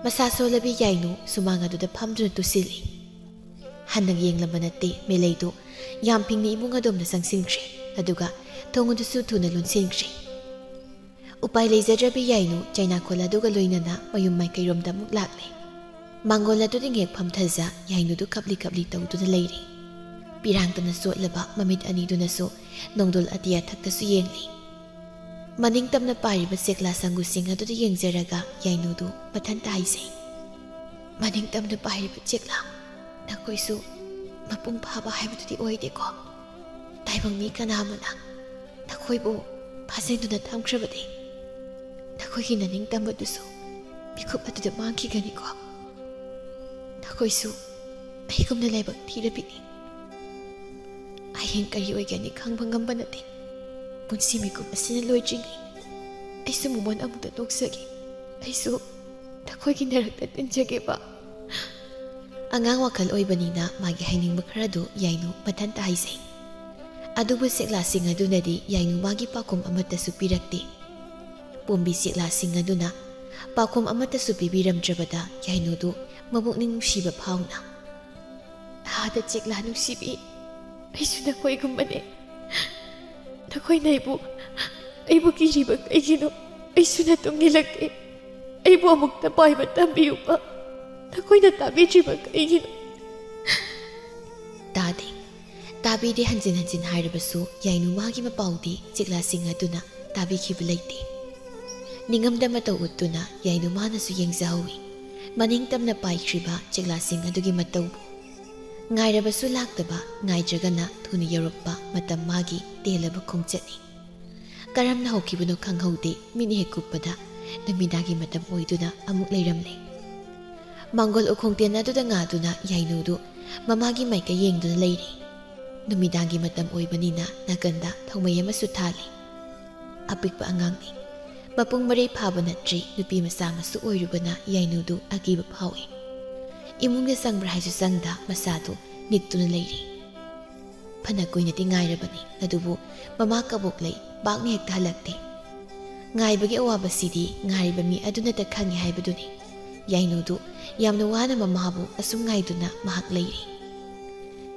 ꯃꯁꯥ ꯁꯣꯜꯂꯕꯤ ꯌꯥꯏꯅꯨ ꯁꯨꯃꯥꯡ ꯑꯗꯨꯗ ꯐꯝꯗꯨꯅ ꯇꯨꯁꯤꯜꯂꯤ꯫ ꯍꯟꯅ ꯌꯦꯡꯂꯝꯕ ꯅꯠꯇꯦ ꯃꯦꯂꯩꯗꯨ꯫ ꯌꯥꯝ ꯐꯤꯡꯅ ꯏꯃꯨꯡ ꯑꯗꯣꯝꯗ ꯆꯪꯁꯤꯟꯈ꯭ꯔꯦ꯫ ꯑꯗꯨꯒ ꯊꯣꯡ ꯑꯗꯨꯁꯨ ꯊꯨꯅ ꯂꯣꯟꯁꯤꯟꯈ꯭ꯔꯦ꯫ ꯎꯄꯥꯏ ꯂꯩꯖꯗ꯭ꯔꯕꯤ ꯌꯥꯏꯅꯨ ꯆꯩꯅꯥꯈꯣꯜ ꯑꯗꯨꯒ ꯂꯣꯏꯅꯅ ꯃꯌꯨꯝ ꯃꯥꯏꯀꯩꯔꯣꯝꯗ ꯑꯃꯨꯛ ꯂꯥꯛꯂꯦ꯫ ꯃꯥꯡꯒꯣꯜ ꯑꯗꯨꯗ ꯉꯦꯛ ꯐꯝꯊꯖ ꯌꯥꯏꯅꯨꯗꯨ ꯀꯞꯂꯤ ꯀꯞꯂꯤ ꯇꯧꯗꯨꯅ ꯂꯩꯔꯤ꯫ ꯄꯤꯔꯥꯡꯇꯅ ꯆꯣꯠꯂꯕ ꯃꯃꯤꯠ ꯑꯅꯤꯗꯨꯅꯁꯨ ꯅꯣꯡꯗꯣꯜ ꯑꯇꯤꯌꯥ ꯊꯛꯇꯁꯨ ꯌꯦꯡꯂꯤ꯫ ꯃꯅꯤꯡ ꯇꯝꯅ ꯄꯥꯏꯔꯤꯕ ꯆꯦꯛꯂꯥ ꯁꯪꯒꯨꯁꯤꯡ ꯑꯗꯨꯗ ꯌꯦꯡꯖꯔꯒ ꯌꯥꯏꯅꯨꯗꯨ ꯃꯊꯟꯇ ꯍꯥꯏꯖꯩ, "ꯃꯅꯤꯡ ꯇꯝꯅ ꯄꯥꯏꯔꯤꯕ ꯆꯦꯛꯂꯥ, ꯅꯈꯣꯏꯁꯨ ꯃꯄꯨꯡ ꯐꯥꯕ ꯍꯥꯏꯕꯗꯨꯗꯤ ꯑꯣꯏꯗꯦꯀꯣ꯫ ꯇꯥꯏꯕꯪ ꯃꯤ ꯀꯅꯥ ꯑꯃꯅ ꯅꯈꯣꯏꯕꯨ ꯐꯥꯖꯤꯟꯗꯨꯅ ꯊꯝꯈ꯭ꯔꯕꯗꯤ ꯅꯈꯣꯏꯒꯤ ꯅꯅꯤꯡ ꯇꯝꯕꯗꯨꯁꯨ ꯃꯤꯀꯨꯞ ꯑꯗꯨꯗ ꯃꯥꯡꯈꯤꯒꯅꯤꯀꯣ꯫ ꯅꯈꯣꯏꯁꯨ ꯑꯩꯒꯨꯝꯅ ꯂꯥꯏꯕꯛ ꯊꯤꯔꯕꯤꯅꯤ꯫ ꯍꯌꯦꯡ ꯀꯔꯤ ꯑꯣꯏꯒꯅꯤ ꯈꯪꯕ ꯉꯝꯕ ꯅꯠꯇꯦ꯫ ꯄꯨꯟꯁꯤ ꯃꯤꯀꯨꯞ ꯑꯁꯤꯅ ꯂꯣꯏꯗ꯭ꯔꯤꯉꯩ ꯑꯩꯁꯨ ꯃꯣꯃꯣꯟ ꯑꯃꯨꯛꯇ ꯅꯣꯛꯆꯒꯦ꯫ ꯑꯩꯁꯨ ꯅꯈꯣꯏꯒꯤ ꯅꯔꯛꯇ ꯇꯤꯟꯖꯒꯦꯕ꯫" ꯑꯉꯥꯡ ꯋꯥꯈꯜ ꯑꯣꯏꯕꯅꯤꯅ ꯃꯥꯒꯤ ꯍꯥꯏꯅꯤꯡꯕ ꯈꯔꯗꯨ ꯌꯥꯏꯅꯨ ꯃꯊꯟꯇ ꯍꯥꯏꯖꯩ꯫ ꯑꯗꯨꯕꯨ ꯆꯦꯛꯂꯥꯁꯤꯡ ꯑꯗꯨꯅꯗꯤ ꯌꯥꯏꯅꯨ ꯃꯥꯒꯤ ꯄꯥꯎꯈꯨꯝ ꯑꯃꯠꯇꯁꯨ ꯄꯤꯔꯛꯇꯦ꯫ ꯄꯣꯝꯕꯤ ꯆꯦꯛꯂꯥꯁꯤꯡ ꯑꯗꯨꯅ ꯄꯥꯎꯈꯨꯝ ꯑꯃꯠꯇꯁꯨ ꯄꯤꯕꯤꯔꯝꯗ꯭ꯔꯕꯗ ꯌꯥꯏꯅꯨꯗꯨ ꯃꯄꯨꯛꯅꯤꯡ ꯅꯨꯡꯁꯤꯕ ꯐꯥꯎꯅ, "ꯑꯥꯗ ꯆꯦꯛꯂꯥ ꯅꯨꯡꯁꯤꯕꯤ, ꯑꯩꯁꯨ ꯅꯈꯣꯏꯒꯨꯝꯕꯅꯦ꯫ ꯅꯈꯣꯏꯅ ꯑꯩꯕꯨ, ꯑꯩꯕꯨ ꯀꯤꯔꯤꯕ ꯀꯩꯒꯤꯅꯣ? ꯑꯩꯁꯨ ꯅꯇꯨꯡ ꯏꯜꯂꯛꯀꯦ꯫ ꯑꯩꯕꯨ ꯑꯃꯨꯛꯇ ꯄꯥꯏꯕ ꯇꯝꯕꯤꯌꯨꯕ꯫ ꯅꯈꯣꯏꯅ ꯇꯥꯕꯤꯗ꯭ꯔꯤꯕ ꯀꯩꯒꯤꯅꯣ?" ꯇꯥꯗꯦ꯫ ꯇꯥꯕꯤꯗꯦ ꯍꯟꯖꯤꯟ ꯍꯟꯖꯤꯟ ꯍꯥꯏꯔꯕꯁꯨ ꯌꯥꯏꯅꯨ ꯃꯥꯒꯤ ꯃꯄꯥꯎꯗꯤ ꯆꯦꯛꯂꯥꯁꯤꯡ ꯑꯗꯨꯅ ꯇꯥꯕꯤꯈꯤꯕ ꯂꯩꯇꯦ꯫ ꯅꯤꯡꯉꯝꯗ ꯃꯇꯧ ꯎꯠꯇꯨꯅ ꯌꯥꯏꯅꯨ ꯃꯥꯅꯁꯨ ꯌꯦꯡꯖꯍꯧꯏ ꯃꯅꯤꯡ ꯇꯝꯅ ꯄꯥꯏꯈ꯭ꯔꯤꯕ ꯆꯦꯛꯂꯥꯁꯤꯡ ꯑꯗꯨꯒꯤ ꯃꯇꯧꯕꯨ꯫ ꯉꯥꯏꯔꯕꯁꯨ ꯂꯥꯛꯇꯕ, ꯉꯥꯏꯗ꯭ꯔꯒꯅ ꯊꯨꯅ ꯌꯧꯔꯛꯄ ꯃꯇꯝ ꯃꯥꯒꯤ ꯇꯦꯜꯂꯕ ꯈꯣꯡꯆꯠꯅꯤ꯫ ꯀꯔꯝꯅ ꯍꯧꯈꯤꯕꯅꯣ ꯈꯪꯍꯧꯗꯦ, ꯃꯤꯠꯅ ꯍꯦꯛ ꯀꯨꯞꯄꯗ ꯅꯨꯃꯤꯗꯥꯡꯒꯤ ꯃꯇꯝ ꯑꯣꯏꯗꯨꯅ ꯑꯃꯨꯛ ꯂꯩꯔꯝꯂꯦ꯫ ꯃꯥꯡꯒꯣꯜ ꯎꯈꯣꯡ ꯇꯦꯟ ꯑꯗꯨꯗ ꯉꯥꯗꯨꯅ ꯌꯥꯏꯅꯨꯗꯨ ꯃꯃꯥꯒꯤ ꯃꯥꯏꯀꯩ ꯌꯦꯡꯗꯨꯅ ꯂꯩꯔꯤ꯫ ꯅꯨꯃꯤꯗꯥꯡꯒꯤ ꯃꯇꯝ ꯑꯣꯏꯕꯅꯤꯅ ꯅꯥꯀꯟꯗ ꯊꯧꯃꯩ ꯑꯃꯁꯨ ꯊꯥꯜꯂꯤ꯫ ꯑꯄꯤꯛꯄ ꯑꯉꯥꯡꯅꯤ꯫ ꯃꯄꯨꯡ ꯃꯔꯩ ꯐꯥꯕ ꯅꯠꯇ꯭ꯔꯤ, ꯅꯨꯄꯤ ꯃꯆꯥ ꯑꯃꯁꯨ ꯑꯣꯏꯔꯨꯕꯅ ꯌꯥꯏꯅꯨꯗꯨ ꯑꯀꯤꯕ ꯐꯥꯎꯏ꯫ ꯏꯃꯨꯡꯗ ꯆꯪꯕ꯭ꯔꯥ ꯍꯥꯏꯁꯨ ꯆꯪꯗ ꯃꯁꯥꯗꯨ ꯅꯤꯛꯇꯨꯅ ꯂꯩꯔꯤ꯫ ꯐꯅ ꯀꯨꯏꯅꯗꯤ ꯉꯥꯏꯔꯕꯅꯤ, ꯑꯗꯨꯕꯨ ꯃꯃꯥ ꯀꯕꯣꯛꯂꯩ ꯄꯥꯛꯅ ꯍꯦꯛꯇ ꯍꯜꯂꯛꯇꯦ꯫ ꯉꯥꯏꯕꯒꯤ ꯑꯋꯥꯕꯁꯤꯗꯤ ꯉꯥꯏꯔꯤꯕ ꯃꯤ ꯑꯗꯨꯅꯇ ꯈꯪꯉꯤ ꯍꯥꯏꯕꯗꯨꯅꯤ꯫ ꯌꯥꯏꯅꯨꯗꯨ ꯌꯥꯝꯅ ꯋꯥꯅ ꯃꯃꯥꯕꯨ ꯑꯁꯨꯝ ꯉꯥꯏꯗꯨꯅ ꯃꯍꯥꯛ ꯂꯩꯔꯤ꯫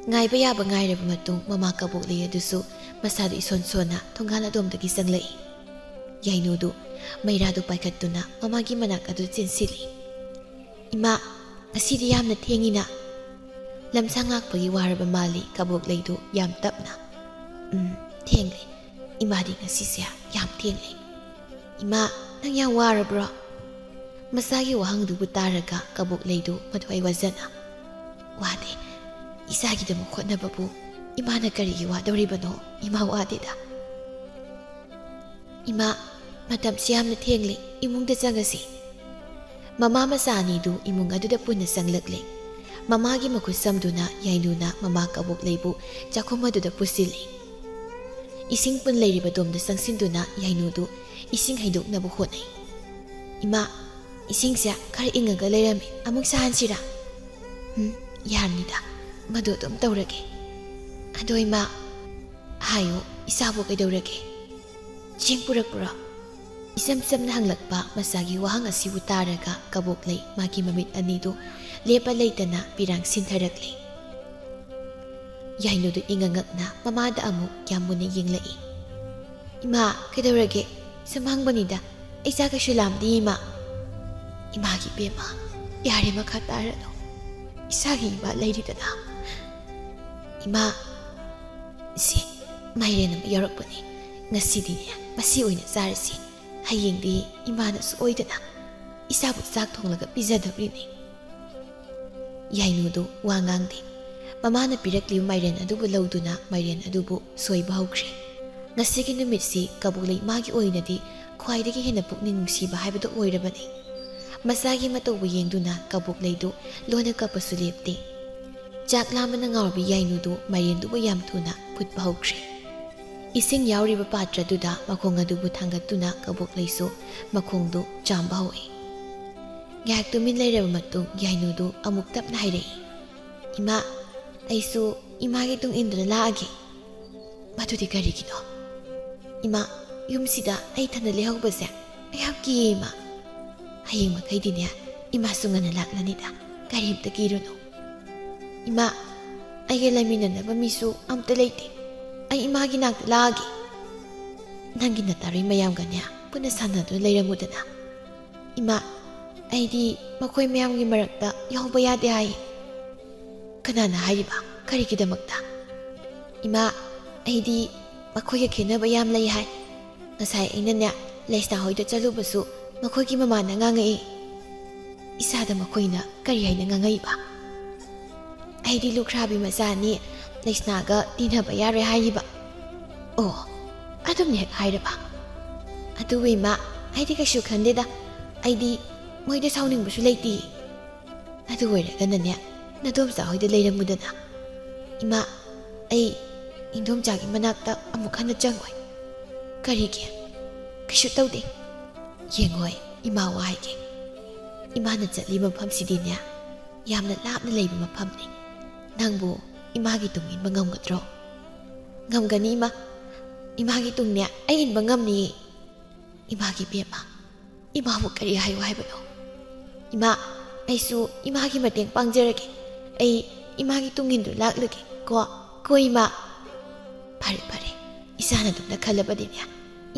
ꯉꯥꯏꯕ ꯌꯥꯕ ꯉꯥꯏꯔꯕ ꯃꯇꯨꯡ ꯃꯃꯥ ꯀꯕꯣꯛꯂꯩ ꯑꯗꯨꯁꯨ ꯃꯁꯥꯗꯨ ꯏꯁꯣꯟ ꯁꯣꯟꯅ ꯊꯣꯡꯒꯥꯜ ꯑꯗꯣꯝꯗꯒꯤ ꯆꯪꯂꯛꯏ꯫ ꯌꯥꯏꯅꯨꯗꯨ ꯃꯩꯔꯥꯗꯨ ꯄꯥꯏꯈꯠꯇꯨꯅ ꯃꯃꯥꯒꯤ ꯃꯅꯥꯛ ꯑꯗꯨ ꯆꯦꯟꯁꯤꯜꯂꯤ꯫ "ꯏꯃꯥ, ꯉꯁꯤꯗꯤ ꯌꯥꯝꯅ ꯊꯦꯡꯉꯤꯅ?" ꯂꯝꯁꯥꯡ ꯂꯥꯛꯄꯒꯤ ꯋꯥꯔꯕ ꯃꯥꯜꯂꯤ ꯀꯕꯣꯛꯂꯩꯗꯨ ꯌꯥꯝ ꯇꯞꯅ꯫ "ꯎꯝ, ꯊꯦꯡꯂꯦ꯫ ꯏꯃꯥꯗꯤ ꯉꯁꯤꯁꯦ ꯌꯥꯝ ꯊꯦꯡꯂꯦ꯫ ꯏꯃꯥ, ꯅꯪ ꯌꯥꯝ ꯋꯥꯔꯕ꯭ꯔꯣ?" ꯃꯆꯥꯒꯤ ꯋꯥꯍꯪꯗꯨꯕꯨ ꯇꯥꯔꯒ ꯀꯕꯣꯛꯂꯩꯗꯨ ꯃꯊ꯭ꯋꯥꯏ ꯋꯥꯖꯅ, "ꯋꯥꯗꯦ꯫ ꯏꯆꯥꯒꯤꯗꯃꯛ ꯍꯣꯠꯅꯕꯕꯨ ꯏꯃꯥꯅ ꯀꯔꯤꯒꯤ ꯋꯥꯗꯧꯔꯤꯕꯅꯣ? ꯏꯃꯥ ꯋꯥꯗꯦꯗ꯫" "ꯏꯃꯥ, ꯃꯇꯝꯁꯤ ꯌꯥꯝꯅ ꯊꯦꯡꯂꯦ, ꯏꯃꯨꯡꯗ ꯆꯪꯉꯁꯤ꯫" ꯃꯃꯥ ꯃꯆꯥ ꯑꯅꯤꯗꯨ ꯏꯃꯨꯡ ꯑꯗꯨꯗ ꯄꯨꯟꯅ ꯆꯪꯂꯛꯂꯦ꯫ ꯃꯃꯥꯒꯤ ꯃꯈꯨꯠ ꯁꯝꯗꯨꯅ ꯌꯥꯏꯅꯨꯅ ꯃꯃꯥ ꯀꯕꯣꯛꯂꯩꯕꯨ ꯆꯥꯛꯈꯨꯝ ꯑꯗꯨꯗ ꯄꯨꯁꯤꯜꯂꯤ꯫ ꯏꯁꯤꯡ ꯄꯨꯟ ꯂꯩꯔꯤꯕ ꯗꯣꯝꯗ ꯆꯪꯁꯤꯟꯗꯨꯅ ꯌꯥꯏꯅꯨꯗꯨ ꯏꯁꯤꯡ ꯍꯩꯗꯣꯛꯅꯕ ꯍꯣꯠꯅꯩ꯫ "ꯏꯃꯥ, ꯏꯁꯤꯡꯁꯦ ꯈꯔ ꯏꯪꯉꯒ ꯂꯩꯔꯝꯃꯦ, ꯑꯃꯨꯛ ꯁꯥꯍꯟꯁꯤꯔꯥ?" "ꯎꯝ, ꯌꯥꯔꯅꯤꯗ, ꯃꯗꯨ ꯑꯗꯨꯝ ꯇꯧꯔꯒꯦ꯫ ꯑꯗꯣ ꯏꯃꯥ, ꯍꯥꯏꯌꯨ, ꯏꯆꯥꯕꯨ ꯀꯩꯗꯧꯔꯒꯦ? ꯆꯦꯡ ꯄꯨꯔꯛꯄ꯭ꯔꯣ?" ꯏꯆꯝ ꯆꯝꯅ ꯍꯪꯂꯛꯄ ꯃꯆꯥꯒꯤ ꯋꯥꯍꯪ ꯑꯁꯤꯕꯨ ꯇꯥꯔꯒ ꯀꯕꯣꯛꯂꯩ ꯃꯥꯒꯤ ꯃꯃꯤꯠ ꯑꯅꯤꯗꯨ ꯂꯦꯞꯄ ꯂꯩꯇꯅ ꯄꯤꯔꯥꯡ ꯁꯤꯟꯊꯔꯛꯂꯦ꯫ ꯌꯥꯏꯅꯨꯗꯨ ꯏꯉꯛ ꯉꯛꯅ ꯃꯃꯥꯗ ꯑꯃꯨꯛ ꯌꯥꯝ ꯃꯨꯟꯅ ꯌꯦꯡꯂꯛꯏ꯫ "ꯏꯃꯥ, ꯀꯩꯗꯧꯔꯒꯦ? ꯁꯨꯝ ꯍꯪꯕꯅꯤꯗ꯫ ꯑꯩ ꯆꯥ ꯀꯩꯁꯨ ꯂꯥꯝꯗꯦ, ꯏꯃꯥ꯫" "ꯏꯃꯥꯒꯤ ꯏꯕꯦꯝꯃ, ꯌꯥꯔꯦ, ꯃꯈꯥ ꯇꯥꯔꯅꯨ꯫ ꯏꯁꯥꯒꯤ ꯏꯃꯥ ꯂꯩꯔꯤꯗꯅ꯫" "ꯏꯃꯥ, ꯁꯤ ꯃꯥꯏꯔꯦꯟ ꯑꯃ ꯌꯥꯎꯔꯛꯄꯅꯦ꯫ ꯉꯁꯤꯗꯤꯅꯦ, ꯃꯁꯤ ꯑꯣꯏꯅ ꯆꯥꯔꯁꯤ꯫ ꯍꯌꯦꯡꯗꯤ ꯏꯃꯥꯅ ꯁꯣꯏꯗꯅ ꯏꯆꯥꯕꯨ ꯆꯥꯛ ꯊꯣꯡꯂꯒ ꯄꯤꯖꯗꯧꯔꯤꯅꯤ꯫" ꯌꯥꯏꯅꯨꯗꯨ ꯋꯥ ꯉꯥꯡꯗꯦ꯫ ꯃꯃꯥꯅ ꯄꯤꯔꯛꯂꯤꯕ ꯃꯥꯏꯔꯦꯟ ꯑꯗꯨꯕꯨ ꯂꯧꯗꯨꯅ ꯃꯥꯏꯔꯦꯟ ꯑꯗꯨꯕꯨ ꯁꯣꯏꯕ ꯍꯧꯈ꯭ꯔꯦ꯫ ꯉꯁꯤꯒꯤ ꯅꯨꯃꯤꯠꯁꯤ ꯀꯕꯣꯛꯂꯩ ꯃꯥꯒꯤ ꯑꯣꯏꯅꯗꯤ ꯈ꯭ꯋꯥꯏꯗꯒꯤ ꯍꯦꯟꯅ ꯄꯨꯛꯅꯤꯡ ꯅꯨꯡꯁꯤꯕ ꯍꯥꯏꯕꯗꯨ ꯑꯣꯏꯔꯕꯅꯤ꯫ ꯃꯆꯥꯒꯤ ꯃꯇꯧꯕꯨ ꯌꯦꯡꯗꯨꯅ ꯀꯕꯣꯛꯂꯩꯗꯨ ꯂꯣꯟꯅ ꯀꯞꯄꯁꯨ ꯂꯦꯞꯇꯦ꯫ ꯆꯥꯛ ꯂꯥꯝꯕꯅ ꯉꯥꯎꯔꯕꯤ ꯌꯥꯏꯅꯨꯗꯨ ꯃꯥꯏꯔꯦꯟꯗꯨꯕꯨ ꯌꯥꯝ ꯊꯨꯅ ꯐꯨꯠꯄ ꯍꯧꯈ꯭ꯔꯦ꯫ ꯏꯁꯤꯡ ꯌꯥꯎꯔꯤꯕ ꯄꯥꯇ꯭ꯔꯗꯨꯗ ꯃꯈꯣꯡ ꯑꯗꯨꯕꯨ ꯊꯥꯡꯒꯠꯇꯨꯅ ꯀꯕꯣꯛꯂꯩꯁꯨ ꯃꯈꯣꯡꯗꯨ ꯆꯥꯝꯕ ꯍꯧꯏ꯫ ꯉꯥꯏꯍꯥꯛ ꯇꯨꯃꯤꯟ ꯂꯩꯔꯕ ꯃꯇꯨꯡ ꯌꯥꯏꯅꯨꯗꯨ ꯑꯃꯨꯛ ꯇꯞꯅ ꯍꯥꯏꯔꯛꯏ, "ꯏꯃꯥ, ꯑꯩꯁꯨ ꯏꯃꯥꯒꯤ ꯇꯨꯡ ꯏꯟꯗꯨꯅ ꯂꯥꯛꯑꯒꯦ꯫" "ꯃꯗꯨꯗꯤ ꯀꯔꯤꯒꯤꯅꯣ?" "ꯏꯃꯥ, ꯌꯨꯝꯁꯤꯗ ꯑꯩ ꯏꯊꯟꯗ ꯂꯩꯍꯧꯕꯁꯦ ꯑꯩ ꯌꯥꯝ ꯀꯤꯌꯦ ꯏꯃꯥ꯫ ꯍꯌꯦꯡ ꯃꯈꯩꯗꯤꯅꯦ ꯏꯃꯥꯁꯨ ꯉꯟꯅ ꯂꯥꯛꯂꯅꯤꯗ, ꯀꯔꯤꯝꯇ ꯀꯤꯔꯨꯅꯨ꯫" "ꯏꯃꯥ, ꯑꯩꯒ ꯂꯩꯃꯤꯟꯅꯅꯕ ꯃꯤꯁꯨ ꯑꯝꯇ ꯂꯩꯇꯦ꯫ ꯑꯩ ꯏꯃꯥꯒꯤ ꯅꯥꯛꯇ ꯂꯥꯛꯑꯒꯦ꯫" "ꯅꯪꯒꯤ ꯅꯇꯥꯔꯣꯏ ꯃꯌꯥꯝꯒꯅꯦ ꯄꯨꯟꯅ ꯁꯥꯟꯅꯗꯨꯅ ꯂꯩꯔꯝꯃꯨꯗꯅ꯫" "ꯏꯃꯥ, ꯑꯩꯗꯤ ꯃꯈꯣꯏ ꯃꯌꯥꯝꯒꯤ ꯃꯔꯛꯇ ꯌꯥꯎꯕ ꯌꯥꯗꯦ ꯍꯥꯏ꯫" "ꯀꯅꯥꯅ ꯍꯥꯏꯔꯤꯕ? ꯀꯔꯤꯒꯤꯗꯃꯛꯇ?" "ꯏꯃꯥ, ꯑꯩꯗꯤ ꯃꯈꯣꯏꯒ ꯈꯦꯠꯅꯕ ꯌꯥꯝ ꯂꯩ ꯍꯥꯏ꯫ ꯉꯁꯥꯏ ꯑꯩꯅꯅꯦ ꯂꯩꯁꯅꯥ ꯍꯣꯏꯗ ꯆꯠꯂꯨꯕꯁꯨ ꯃꯈꯣꯏꯒꯤ ꯃꯃꯥꯅ ꯉꯥꯡꯉꯛꯏ꯫" "ꯏꯁꯥꯗ ꯃꯈꯣꯏꯅ ꯀꯔꯤ ꯍꯥꯏꯅ ꯉꯥꯡꯉꯛꯏꯕ?" "ꯑꯩꯗꯤ ꯂꯨꯈ꯭ꯔꯥꯕꯤ ꯃꯆꯥꯅꯤ, ꯂꯩꯁꯅꯥꯒ ꯇꯤꯟꯅꯕ ꯌꯥꯔꯣꯏ ꯍꯥꯏꯔꯤꯕ꯫" "ꯑꯣ, ꯑꯗꯨꯝꯅ ꯍꯦꯛ ꯍꯥꯏꯔꯕ?" "ꯑꯗꯨꯕꯨ ꯏꯃꯥ, ꯑꯩꯗꯤ ꯀꯩꯁꯨ ꯈꯟꯗꯦꯗ꯫ ꯑꯩꯗꯤ ꯃꯣꯏꯗ ꯁꯥꯎꯅꯤꯡꯕꯁꯨ ꯂꯩꯇꯦ꯫" "ꯑꯗꯨ ꯑꯣꯏꯔꯒꯅꯅꯦ ꯅꯗꯣꯝꯆꯥ ꯍꯣꯏꯗ ꯂꯩꯔꯝꯃꯨꯗꯅ꯫" "ꯏꯃꯥ, ꯑꯩ ꯏꯟꯗꯣꯝꯆꯥꯒꯤ ꯃꯅꯥꯛꯇ ꯑꯃꯨꯛ ꯍꯟꯅ ꯆꯪꯉꯣꯏ꯫" "ꯀꯔꯤꯒꯤ?" "ꯀꯩꯁꯨ ꯇꯧꯗꯦ꯫ ꯌꯦꯡꯉꯣꯏ, ꯏꯃꯥ ꯋꯥ ꯍꯥꯏꯒꯦ꯫ ꯏꯃꯥꯅ ꯆꯠꯂꯤꯕ ꯃꯐꯝꯁꯤꯗꯤꯅꯦ ꯌꯥꯝꯅ ꯂꯥꯞꯅ ꯂꯩꯕ ꯃꯐꯝꯅꯤ꯫ ꯅꯪꯕꯨ ꯏꯃꯥꯒꯤ ꯇꯨꯡ ꯏꯟꯕ ꯉꯝꯒꯗ꯭ꯔꯣ?" "ꯉꯝꯒꯅꯤ ꯏꯃꯥ꯫ ꯏꯃꯥꯒꯤ ꯇꯨꯡꯅꯦ ꯑꯩ ꯏꯟꯕ ꯉꯝꯅꯤꯌꯦ꯫" "ꯏꯃꯥꯒꯤ ꯏꯕꯦꯝꯃ, ꯏꯃꯥꯕꯨ ꯀꯔꯤ ꯍꯥꯏꯌꯨ ꯍꯥꯏꯕꯅꯣ? ꯏꯃꯥ, ꯑꯩꯁꯨ ꯏꯃꯥꯒꯤ ꯃꯇꯦꯡ ꯄꯥꯡꯖꯔꯒꯦ꯫ ꯑꯩ ꯏꯃꯥꯒꯤ ꯇꯨꯡ ꯏꯟꯗꯨꯅ ꯂꯥꯛꯂꯒꯦ ꯀꯣ, ꯀꯣ ꯏꯃꯥ?" "ꯐꯔꯦ, ꯐꯔꯦ, ꯏꯆꯥꯅ ꯑꯗꯨꯝꯅ ꯈꯜꯂꯕꯗꯤꯅꯦ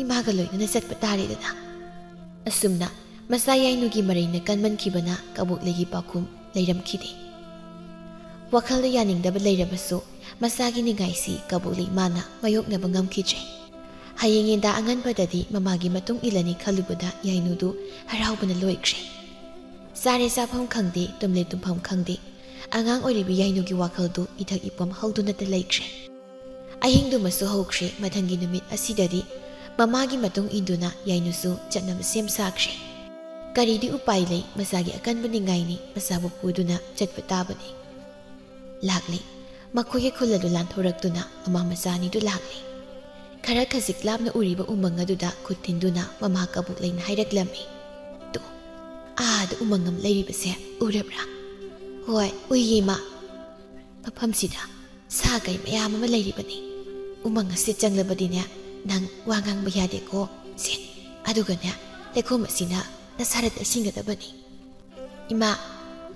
ꯏꯃꯥꯒ ꯂꯣꯏꯅꯅ ꯆꯠꯄ ꯇꯥꯔꯦꯗꯅ꯫" ꯑꯁꯨꯝꯅ ꯃꯆꯥ ꯌꯥꯏꯅꯨꯒꯤ ꯃꯔꯩꯅ ꯀꯟꯃꯟꯈꯤꯕꯅ ꯀꯕꯣꯛꯂꯩꯒꯤ ꯄꯥꯎꯈꯨꯝ ꯂꯩꯔꯝꯈꯤꯗꯦ꯫ ꯋꯥꯈꯜꯗ ꯌꯥꯅꯤꯡꯗꯕ ꯂꯩꯔꯕꯁꯨ ꯃꯆꯥꯒꯤ ꯅꯤꯡꯉꯥꯏꯁꯤ ꯀꯕꯣꯛꯂꯩ ꯏꯃꯥꯅ ꯃꯥꯌꯣꯛꯅꯕ ꯉꯝꯈꯤꯗ꯭ꯔꯦ꯫ ꯍꯌꯦꯡ ꯌꯦꯟꯗꯥ ꯑꯉꯟꯕꯗꯗꯤ ꯃꯃꯥꯒꯤ ꯃꯇꯨꯡ ꯏꯜꯂꯅꯤ ꯈꯜꯂꯨꯕꯗ ꯌꯥꯏꯅꯨꯗꯨ ꯍꯔꯥꯎꯕꯅ ꯂꯣꯏꯈ꯭ꯔꯦ꯫ ꯆꯥꯔꯦ ꯆꯥꯐꯝ ꯈꯪꯗꯦ, ꯇꯨꯝꯂꯦ ꯇꯨꯝꯐꯝ ꯈꯪꯗꯦ꯫ ꯑꯉꯥꯡ ꯑꯣꯏꯔꯤꯕꯤ ꯌꯥꯏꯅꯨꯒꯤ ꯋꯥꯈꯜꯗꯨ ꯏꯊꯛ ꯏꯄꯣꯝ ꯍꯧꯗꯨꯅꯇ ꯂꯩꯈ꯭ꯔꯦ꯫ ꯑꯍꯤꯡꯗꯨꯃꯁꯨ ꯍꯧꯈ꯭ꯔꯦ꯫ ꯃꯊꯪꯒꯤ ꯅꯨꯃꯤꯠ ꯑꯁꯤꯗꯗꯤ ꯃꯃꯥꯒꯤ ꯃꯇꯨꯡ ꯏꯟꯗꯨꯅ ꯌꯥꯏꯅꯨꯁꯨ ꯆꯠꯅꯕ ꯁꯦꯝ ꯁꯥꯈ꯭ꯔꯦ꯫ ꯀꯔꯤꯗꯤ ꯎꯄꯥꯏ ꯂꯩ, ꯃꯆꯥꯒꯤ ꯑꯀꯟꯕ ꯅꯤꯡꯉꯥꯏꯅꯤ, ꯃꯆꯥꯕꯨ ꯄꯨꯗꯨꯅ ꯆꯠꯄ ꯇꯥꯕꯅꯤ꯫ ꯂꯥꯛꯂꯦ꯫ ꯃꯈꯣꯏꯒꯤ ꯈꯨꯜ ꯑꯗꯨ ꯂꯥꯟꯊꯣꯔꯛꯇꯨꯅ ꯃꯃꯥ ꯃꯆꯥ ꯑꯅꯤꯗꯨ ꯂꯥꯛꯂꯦ꯫ ꯈꯔ ꯈꯖꯤꯛ ꯂꯥꯞꯅ ꯎꯔꯤꯕ ꯎꯃꯪ ꯑꯗꯨꯗ ꯈꯨꯠ ꯊꯤꯟꯗꯨꯅ ꯃꯃꯥ ꯀꯕꯣꯛꯂꯩꯅ ꯍꯥꯏꯔꯛꯂꯝꯃꯤ, "ꯇꯨ, ꯑꯥꯗ ꯎꯃꯪ ꯑꯃ ꯂꯩꯔꯤꯕꯁꯦ ꯎꯔꯕ꯭ꯔꯥ?" "ꯍꯣꯏ, ꯎꯏꯌꯦ, ꯏꯃꯥ꯫ ꯃꯐꯝꯁꯤꯗ ꯁꯥ ꯀꯩ ꯃꯌꯥꯝ ꯑꯃ ꯂꯩꯔꯤꯕꯅꯤ꯫ ꯎꯃꯪ ꯑꯁꯤ ꯆꯪꯂꯕꯗꯤꯅꯦ, ꯅꯪ ꯋꯥ ꯉꯥꯡꯕ ꯌꯥꯗꯦꯀꯣ꯫ ꯁꯦ, ꯑꯗꯨꯒꯅꯦ, ꯂꯩꯈꯣꯝ ꯑꯁꯤꯅ ꯅꯁꯥꯗ ꯇꯩꯁꯤꯟꯒꯗꯕꯅꯤ꯫" "ꯏꯃꯥ,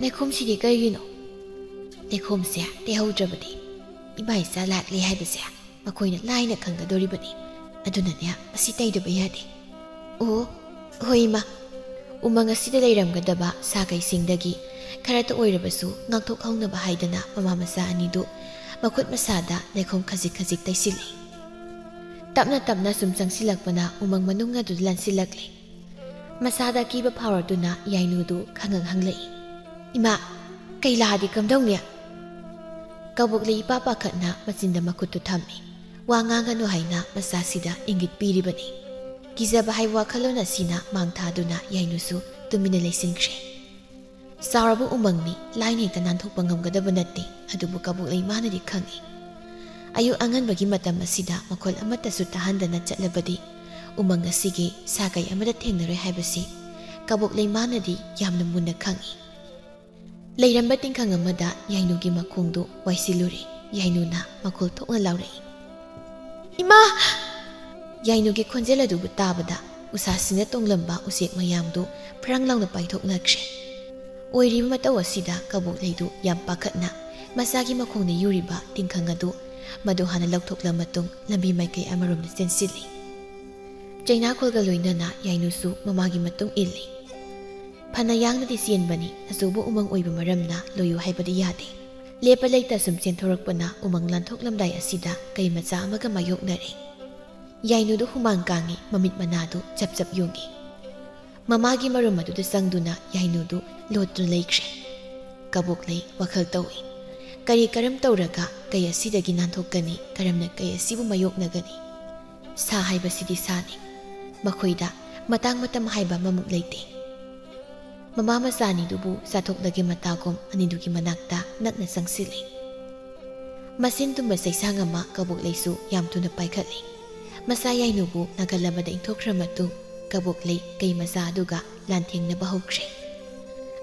ꯂꯩꯈꯣꯝꯁꯤꯗꯤ ꯀꯩꯒꯤꯅꯣ?" "ꯂꯩꯈꯣꯝꯁꯦ ꯇꯩꯍꯧꯗ꯭ꯔꯕꯗꯤ ꯏꯃꯥ ꯏꯆꯥ ꯂꯥꯛꯂꯦ ꯍꯥꯏꯕꯁꯦ ꯃꯈꯣꯏꯅ ꯂꯥꯏꯅ ꯈꯪꯒꯗꯧꯔꯤꯕꯅꯤ꯫ ꯑꯗꯨꯅꯅꯦ, ꯃꯁꯤ ꯇꯩꯗꯕ ꯌꯥꯗꯦ꯫" "ꯑꯣ, ꯍꯣꯏ ꯏꯃꯥ꯫" ꯎꯃꯪ ꯑꯁꯤꯗ ꯂꯩꯔꯝꯒꯗꯕ ꯁꯥ ꯀꯩꯁꯤꯡꯗꯒꯤ ꯈꯔꯇ ꯑꯣꯏꯔꯕꯁꯨ ꯉꯥꯛꯊꯣꯛꯍꯧꯅꯕ ꯍꯥꯏꯗꯅ ꯃꯃꯥ ꯃꯆꯥ ꯑꯅꯤꯗꯨ ꯃꯈꯨꯠ ꯃꯁꯥꯗ ꯂꯩꯈꯣꯝ ꯈꯖꯤꯛ ꯈꯖꯤꯛ ꯇꯩꯁꯤꯜꯂꯤ꯫ ꯇꯞꯅ ꯇꯞꯅ ꯁꯨꯝ ꯆꯪꯁꯤꯜꯂꯛꯄꯅ ꯎꯃꯪ ꯃꯅꯨꯡ ꯑꯗꯨꯗ ꯂꯥꯟꯁꯤꯜꯂꯛꯂꯦ꯫ ꯃꯁꯥꯗ ꯑꯀꯤꯕ ꯐꯥꯎꯔꯗꯨꯅ ꯌꯥꯏꯅꯨꯗꯨ ꯈꯪꯉꯪ ꯍꯪꯂꯛꯏ, "ꯏꯃꯥ, ꯀꯩ ꯂꯥꯛꯑꯗꯤ ꯀꯝꯗꯧꯅꯤ?" ꯀꯕꯣꯛꯂꯩ ꯏꯄꯥ ꯄꯥꯈꯠꯅ ꯃꯆꯤꯟꯗ ꯃꯈꯨꯠꯇꯨ ꯊꯝꯃꯤ꯫ ꯋꯥ ꯉꯥꯡꯒꯅꯨ ꯍꯥꯏꯅ ꯃꯆꯥꯁꯤꯗ ꯏꯪꯒꯤꯠ ꯄꯤꯔꯤꯕꯅꯤ꯫ ꯀꯤꯖꯕ ꯍꯥꯏꯕ ꯋꯥꯈꯜꯂꯣꯟ ꯑꯁꯤꯅ ꯃꯥꯡ ꯊꯥꯗꯨꯅ ꯌꯥꯏꯅꯨꯁꯨ ꯇꯨꯃꯤꯟꯅ ꯂꯩꯁꯤꯟꯈ꯭ꯔꯦ꯫ ꯆꯥꯎꯔꯕ ꯎꯃꯪꯅꯤ, ꯂꯥꯏꯅ ꯍꯦꯛꯇ ꯅꯥꯟꯊꯣꯛꯄ ꯉꯝꯒꯗꯕ ꯅꯠꯇꯦ, ꯑꯗꯨꯕꯨ ꯀꯕꯣꯛꯂꯩ ꯃꯥꯅꯗꯤ ꯈꯪꯏ꯫ ꯑꯌꯨꯛ ꯑꯉꯟꯕꯒꯤ ꯃꯇꯝ ꯑꯁꯤꯗ ꯃꯈꯣꯜ ꯑꯃꯠꯇꯁꯨ ꯇꯥꯍꯟꯗꯅ ꯆꯠꯂꯕꯗꯤ ꯎꯃꯪ ꯑꯁꯤꯒꯤ ꯁꯥ ꯀꯩ ꯑꯃꯠꯇ ꯊꯦꯡꯅꯔꯣꯏ ꯍꯥꯏꯕꯁꯤ ꯀꯕꯣꯛꯂꯩ ꯃꯥꯅꯗꯤ ꯌꯥꯝꯅ ꯃꯨꯟꯅ ꯈꯪꯏ꯫ ꯂꯩꯔꯝꯕ ꯇꯤꯡꯈꯪ ꯑꯃꯗ ꯌꯥꯏꯅꯨꯒꯤ ꯃꯈꯣꯡꯗꯨ ꯋꯥꯏꯁꯤꯜꯂꯨꯔꯦ꯫ ꯌꯥꯏꯅꯨꯅ ꯃꯈꯣꯜ ꯊꯣꯛꯅ ꯂꯥꯎꯔꯛꯏ, "ꯏꯃꯥ!" ꯌꯥꯏꯅꯨꯒꯤ ꯈꯣꯟꯖꯦꯜ ꯑꯗꯨꯕꯨ ꯇꯥꯕꯗ ꯎꯁꯥꯁꯤꯡꯅ ꯇꯣꯡꯂꯝꯕ ꯎꯆꯦꯛ ꯃꯌꯥꯝꯗꯨ ꯐ꯭ꯔꯪ ꯂꯥꯎꯅ ꯄꯥꯏꯊꯣꯛꯅꯈ꯭ꯔꯦ꯫ ꯑꯣꯏꯔꯤꯕ ꯃꯇꯧ ꯑꯁꯤꯗ ꯀꯕꯣꯛꯂꯩꯗꯨ ꯌꯥꯝ ꯄꯥꯈꯠꯅ ꯃꯆꯥꯒꯤ ꯃꯈꯣꯡꯗ ꯌꯨꯔꯤꯕ ꯇꯤꯡꯈꯪ ꯑꯗꯨ ꯃꯗꯨ ꯍꯥꯟꯅ ꯂꯧꯊꯣꯛꯂ ꯃꯇꯨꯡ ꯂꯝꯕꯤ ꯃꯥꯏꯀꯩ ꯑꯃꯔꯣꯝꯗ ꯆꯦꯟꯁꯤꯜꯂꯤ꯫ ꯆꯩꯅꯥꯈꯣꯜꯒ ꯂꯣꯏꯅꯅ ꯌꯥꯏꯅꯨꯁꯨ ꯃꯃꯥꯒꯤ ꯃꯇꯨꯡ ꯏꯜꯂꯤ꯫ ꯐꯅ ꯌꯥꯡꯅꯗꯤ ꯆꯦꯟꯕꯅꯤ, ꯑꯆꯧꯕ ꯎꯃꯪ ꯑꯣꯏꯕ ꯃꯔꯝꯅ ꯂꯣꯏꯌꯨ ꯍꯥꯏꯕꯗꯤ ꯌꯥꯗꯦ꯫ ꯂꯦꯞꯄ ꯂꯩꯇ ꯁꯨꯝ ꯆꯦꯟꯊꯣꯔꯛꯄꯅ ꯎꯃꯪ ꯂꯥꯟꯊꯣꯛꯂꯝꯗꯥꯏ ꯑꯁꯤꯗ ꯀꯩ ꯃꯆꯥ ꯑꯃꯒ ꯃꯥꯌꯣꯛꯅꯔꯦ꯫ ꯌꯥꯏꯅꯨꯗꯨ ꯍꯨꯃꯥꯡ ꯀꯥꯡꯉꯤ, ꯃꯃꯤꯠ ꯃꯅꯥꯗꯨ ꯆꯞ ꯆꯞ ꯌꯨꯡꯉꯤ꯫ ꯃꯃꯥꯒꯤ ꯃꯔꯨꯝ ꯑꯗꯨꯗ ꯆꯪꯗꯨꯅ ꯌꯥꯏꯅꯨꯗꯨ ꯂꯣꯠꯇꯨꯅ ꯂꯩꯈ꯭ꯔꯦ꯫ ꯀꯕꯣꯛꯂꯩ ꯋꯥꯈꯜ ꯇꯧꯏ꯫ ꯀꯔꯤ ꯀꯔꯝ ꯇꯧꯔꯒ ꯀꯩ ꯑꯁꯤꯗꯒꯤ ꯅꯥꯟꯊꯣꯛꯀꯅꯤ? ꯀꯔꯝꯅ ꯀꯩ ꯑꯁꯤꯕꯨ ꯃꯥꯌꯣꯛꯅꯒꯅꯤ? ꯁꯥ ꯍꯥꯏꯕꯁꯤꯗꯤ ꯁꯥꯅꯤ꯫ ꯃꯈꯣꯏꯗ ꯃꯇꯥꯡ ꯃꯇꯝ ꯍꯥꯏꯕ ꯑꯃꯃꯨꯛ ꯂꯩꯇꯦ꯫ ꯃꯃꯥ ꯃꯆꯥ ꯑꯅꯤꯗꯨꯕꯨ ꯆꯥꯊꯣꯛꯂꯒꯦ ꯃꯇꯥꯒꯨꯝ ꯑꯅꯤꯗꯨꯒꯤ ꯃꯅꯥꯛꯇ ꯅꯛꯅ ꯆꯪꯁꯤꯜꯂꯤ꯫ ꯃꯆꯤꯟ ꯇꯨꯝꯕ ꯆꯩꯁꯥꯡ ꯑꯃ ꯀꯕꯣꯛꯂꯩꯁꯨ ꯌꯥꯝ ꯊꯨꯅ ꯄꯥꯏꯈꯠꯂꯤ꯫ ꯃꯆꯥ ꯌꯥꯏꯅꯨꯕꯨ ꯅꯥꯀꯜ ꯑꯃꯗ ꯏꯟꯊꯣꯛꯈ꯭ꯔ ꯃꯇꯨꯡ ꯀꯕꯣꯛꯂꯩ ꯀꯩ ꯃꯆꯥ ꯑꯗꯨꯒ ꯂꯥꯟꯊꯦꯡꯅꯕ ꯍꯧꯈ꯭ꯔꯦ꯫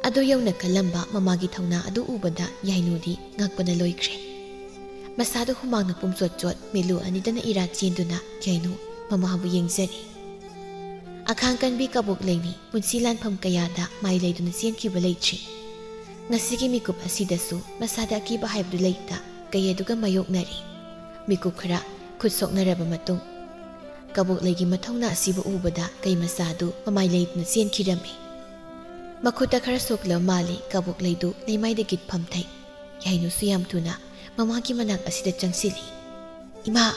ꯑꯗꯨ ꯌꯧꯅ ꯀꯜꯂꯝꯕ ꯃꯃꯥꯒꯤ ꯊꯧꯅꯥ ꯑꯗꯨ ꯎꯕꯗ ꯌꯥꯏꯅꯨꯗꯤ ꯉꯛꯄꯅ ꯂꯣꯏꯈ꯭ꯔꯦ꯫ ꯃꯁꯥꯗ ꯍꯨꯃꯥꯡꯅ ꯄꯨꯝꯆꯣꯠ ꯆꯣꯠ, ꯃꯤꯠꯂꯨ ꯑꯅꯤꯗꯅ ꯏꯔꯥ ꯆꯦꯟꯗꯨꯅ ꯌꯥꯏꯅꯨ ꯃꯃꯥꯕꯨ ꯌꯦꯡꯖꯔꯤ꯫ ꯑꯈꯥꯡ ꯀꯟꯕꯤ ꯀꯕꯣꯛꯂꯩꯅꯤ ꯄꯨꯟꯁꯤ ꯂꯥꯟꯐꯝ ꯀꯌꯥꯗ ꯃꯥꯏ ꯂꯩꯗꯨꯅ ꯆꯦꯟꯈꯤꯕ ꯂꯩꯇ꯭ꯔꯤ꯫ ꯉꯁꯤꯒꯤ ꯃꯤꯀꯨꯞ ꯑꯁꯤꯗꯁꯨ ꯃꯁꯥꯗ ꯑꯀꯤꯕ ꯍꯥꯏꯕꯗꯨ ꯂꯩꯇ ꯀꯩ ꯑꯗꯨꯒ ꯃꯥꯌꯣꯛꯅꯔꯤ꯫ ꯃꯤꯀꯨꯞ ꯈꯔ ꯈꯨꯠ ꯁꯣꯛꯅꯔꯕ ꯃꯇꯨꯡ ꯀꯕꯣꯛꯂꯩꯒꯤ ꯃꯊꯧꯅꯥ ꯑꯁꯤꯕꯨ ꯎꯕꯗ ꯀꯩ ꯃꯆꯥꯗꯨ ꯃꯃꯥꯏ ꯂꯩꯗꯨꯅ ꯆꯦꯟꯈꯤꯔꯝꯃꯤ꯫ ꯃꯈꯨꯠꯇ ꯈꯔ ꯁꯣꯛꯂꯕ ꯃꯥꯜꯂꯤ ꯀꯕꯣꯛꯂꯩꯗꯨ ꯂꯩꯃꯥꯏꯗꯒꯤ ꯐꯝꯊꯩ꯫ ꯌꯥꯏꯅꯨꯁꯨ ꯌꯥꯝ ꯊꯨꯅ ꯃꯃꯥꯒꯤ ꯃꯅꯥꯛ ꯑꯁꯤꯗ ꯆꯪꯁꯤꯜꯂꯤ꯫ "ꯏꯃꯥ!"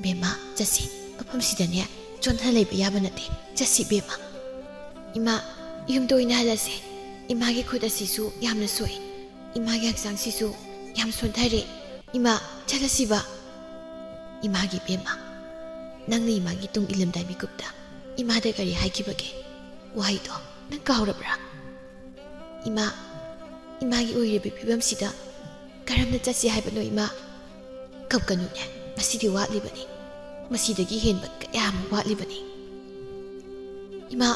"ꯕꯦꯝꯃ, ꯆꯠꯁꯤ꯫ ꯃꯐꯝꯁꯤꯗꯅꯦ ꯆꯣꯟꯊꯅ ꯂꯩꯕ ꯌꯥꯕ ꯅꯠꯇꯦ꯫ ꯆꯠꯁꯤ ꯕꯦꯝꯃ꯫" "ꯏꯃꯥ, ꯌꯨꯝꯗ ꯑꯣꯏꯅ ꯍꯜꯂꯁꯦ꯫ ꯏꯃꯥꯒꯤ ꯈꯨꯠ ꯑꯁꯤꯁꯨ ꯌꯥꯝꯅ ꯁꯣꯛꯏ꯫ ꯏꯃꯥꯒꯤ ꯍꯛꯆꯥꯡꯁꯤꯁꯨ ꯌꯥꯝ ꯁꯣꯟꯊꯔꯦ꯫ ꯏꯃꯥ, ꯆꯠꯂꯁꯤꯕ꯫" "ꯏꯃꯥꯒꯤ ꯕꯦꯝꯃ, ꯅꯪꯅ ꯏꯃꯥꯒꯤ ꯇꯨꯡ ꯏꯜꯂꯝꯗꯥꯏ ꯃꯤꯀꯨꯞꯇ ꯏꯃꯥꯗ ꯀꯔꯤ ꯍꯥꯏꯈꯤꯕꯒꯦ? ꯋꯥꯍꯩꯗꯣ ꯅꯪ ꯀꯥꯎꯔꯕ꯭ꯔꯥ?" "ꯏꯃꯥ, ꯏꯃꯥꯒꯤ ꯑꯣꯏꯔꯤꯕ ꯐꯤꯕꯝꯁꯤꯗ ꯀꯔꯝꯅ ꯆꯠꯁꯤ ꯍꯥꯏꯕꯅꯣ ꯏꯃꯥ?" "ꯀꯞꯀꯅꯨꯅꯦ, ꯃꯁꯤꯗꯤ ꯋꯥꯠꯂꯤꯕꯅꯤ꯫ ꯃꯁꯤꯗꯒꯤ ꯍꯦꯟꯕ ꯀꯌꯥ ꯑꯃ ꯋꯥꯠꯂꯤꯕꯅꯤ꯫" "ꯏꯃꯥ,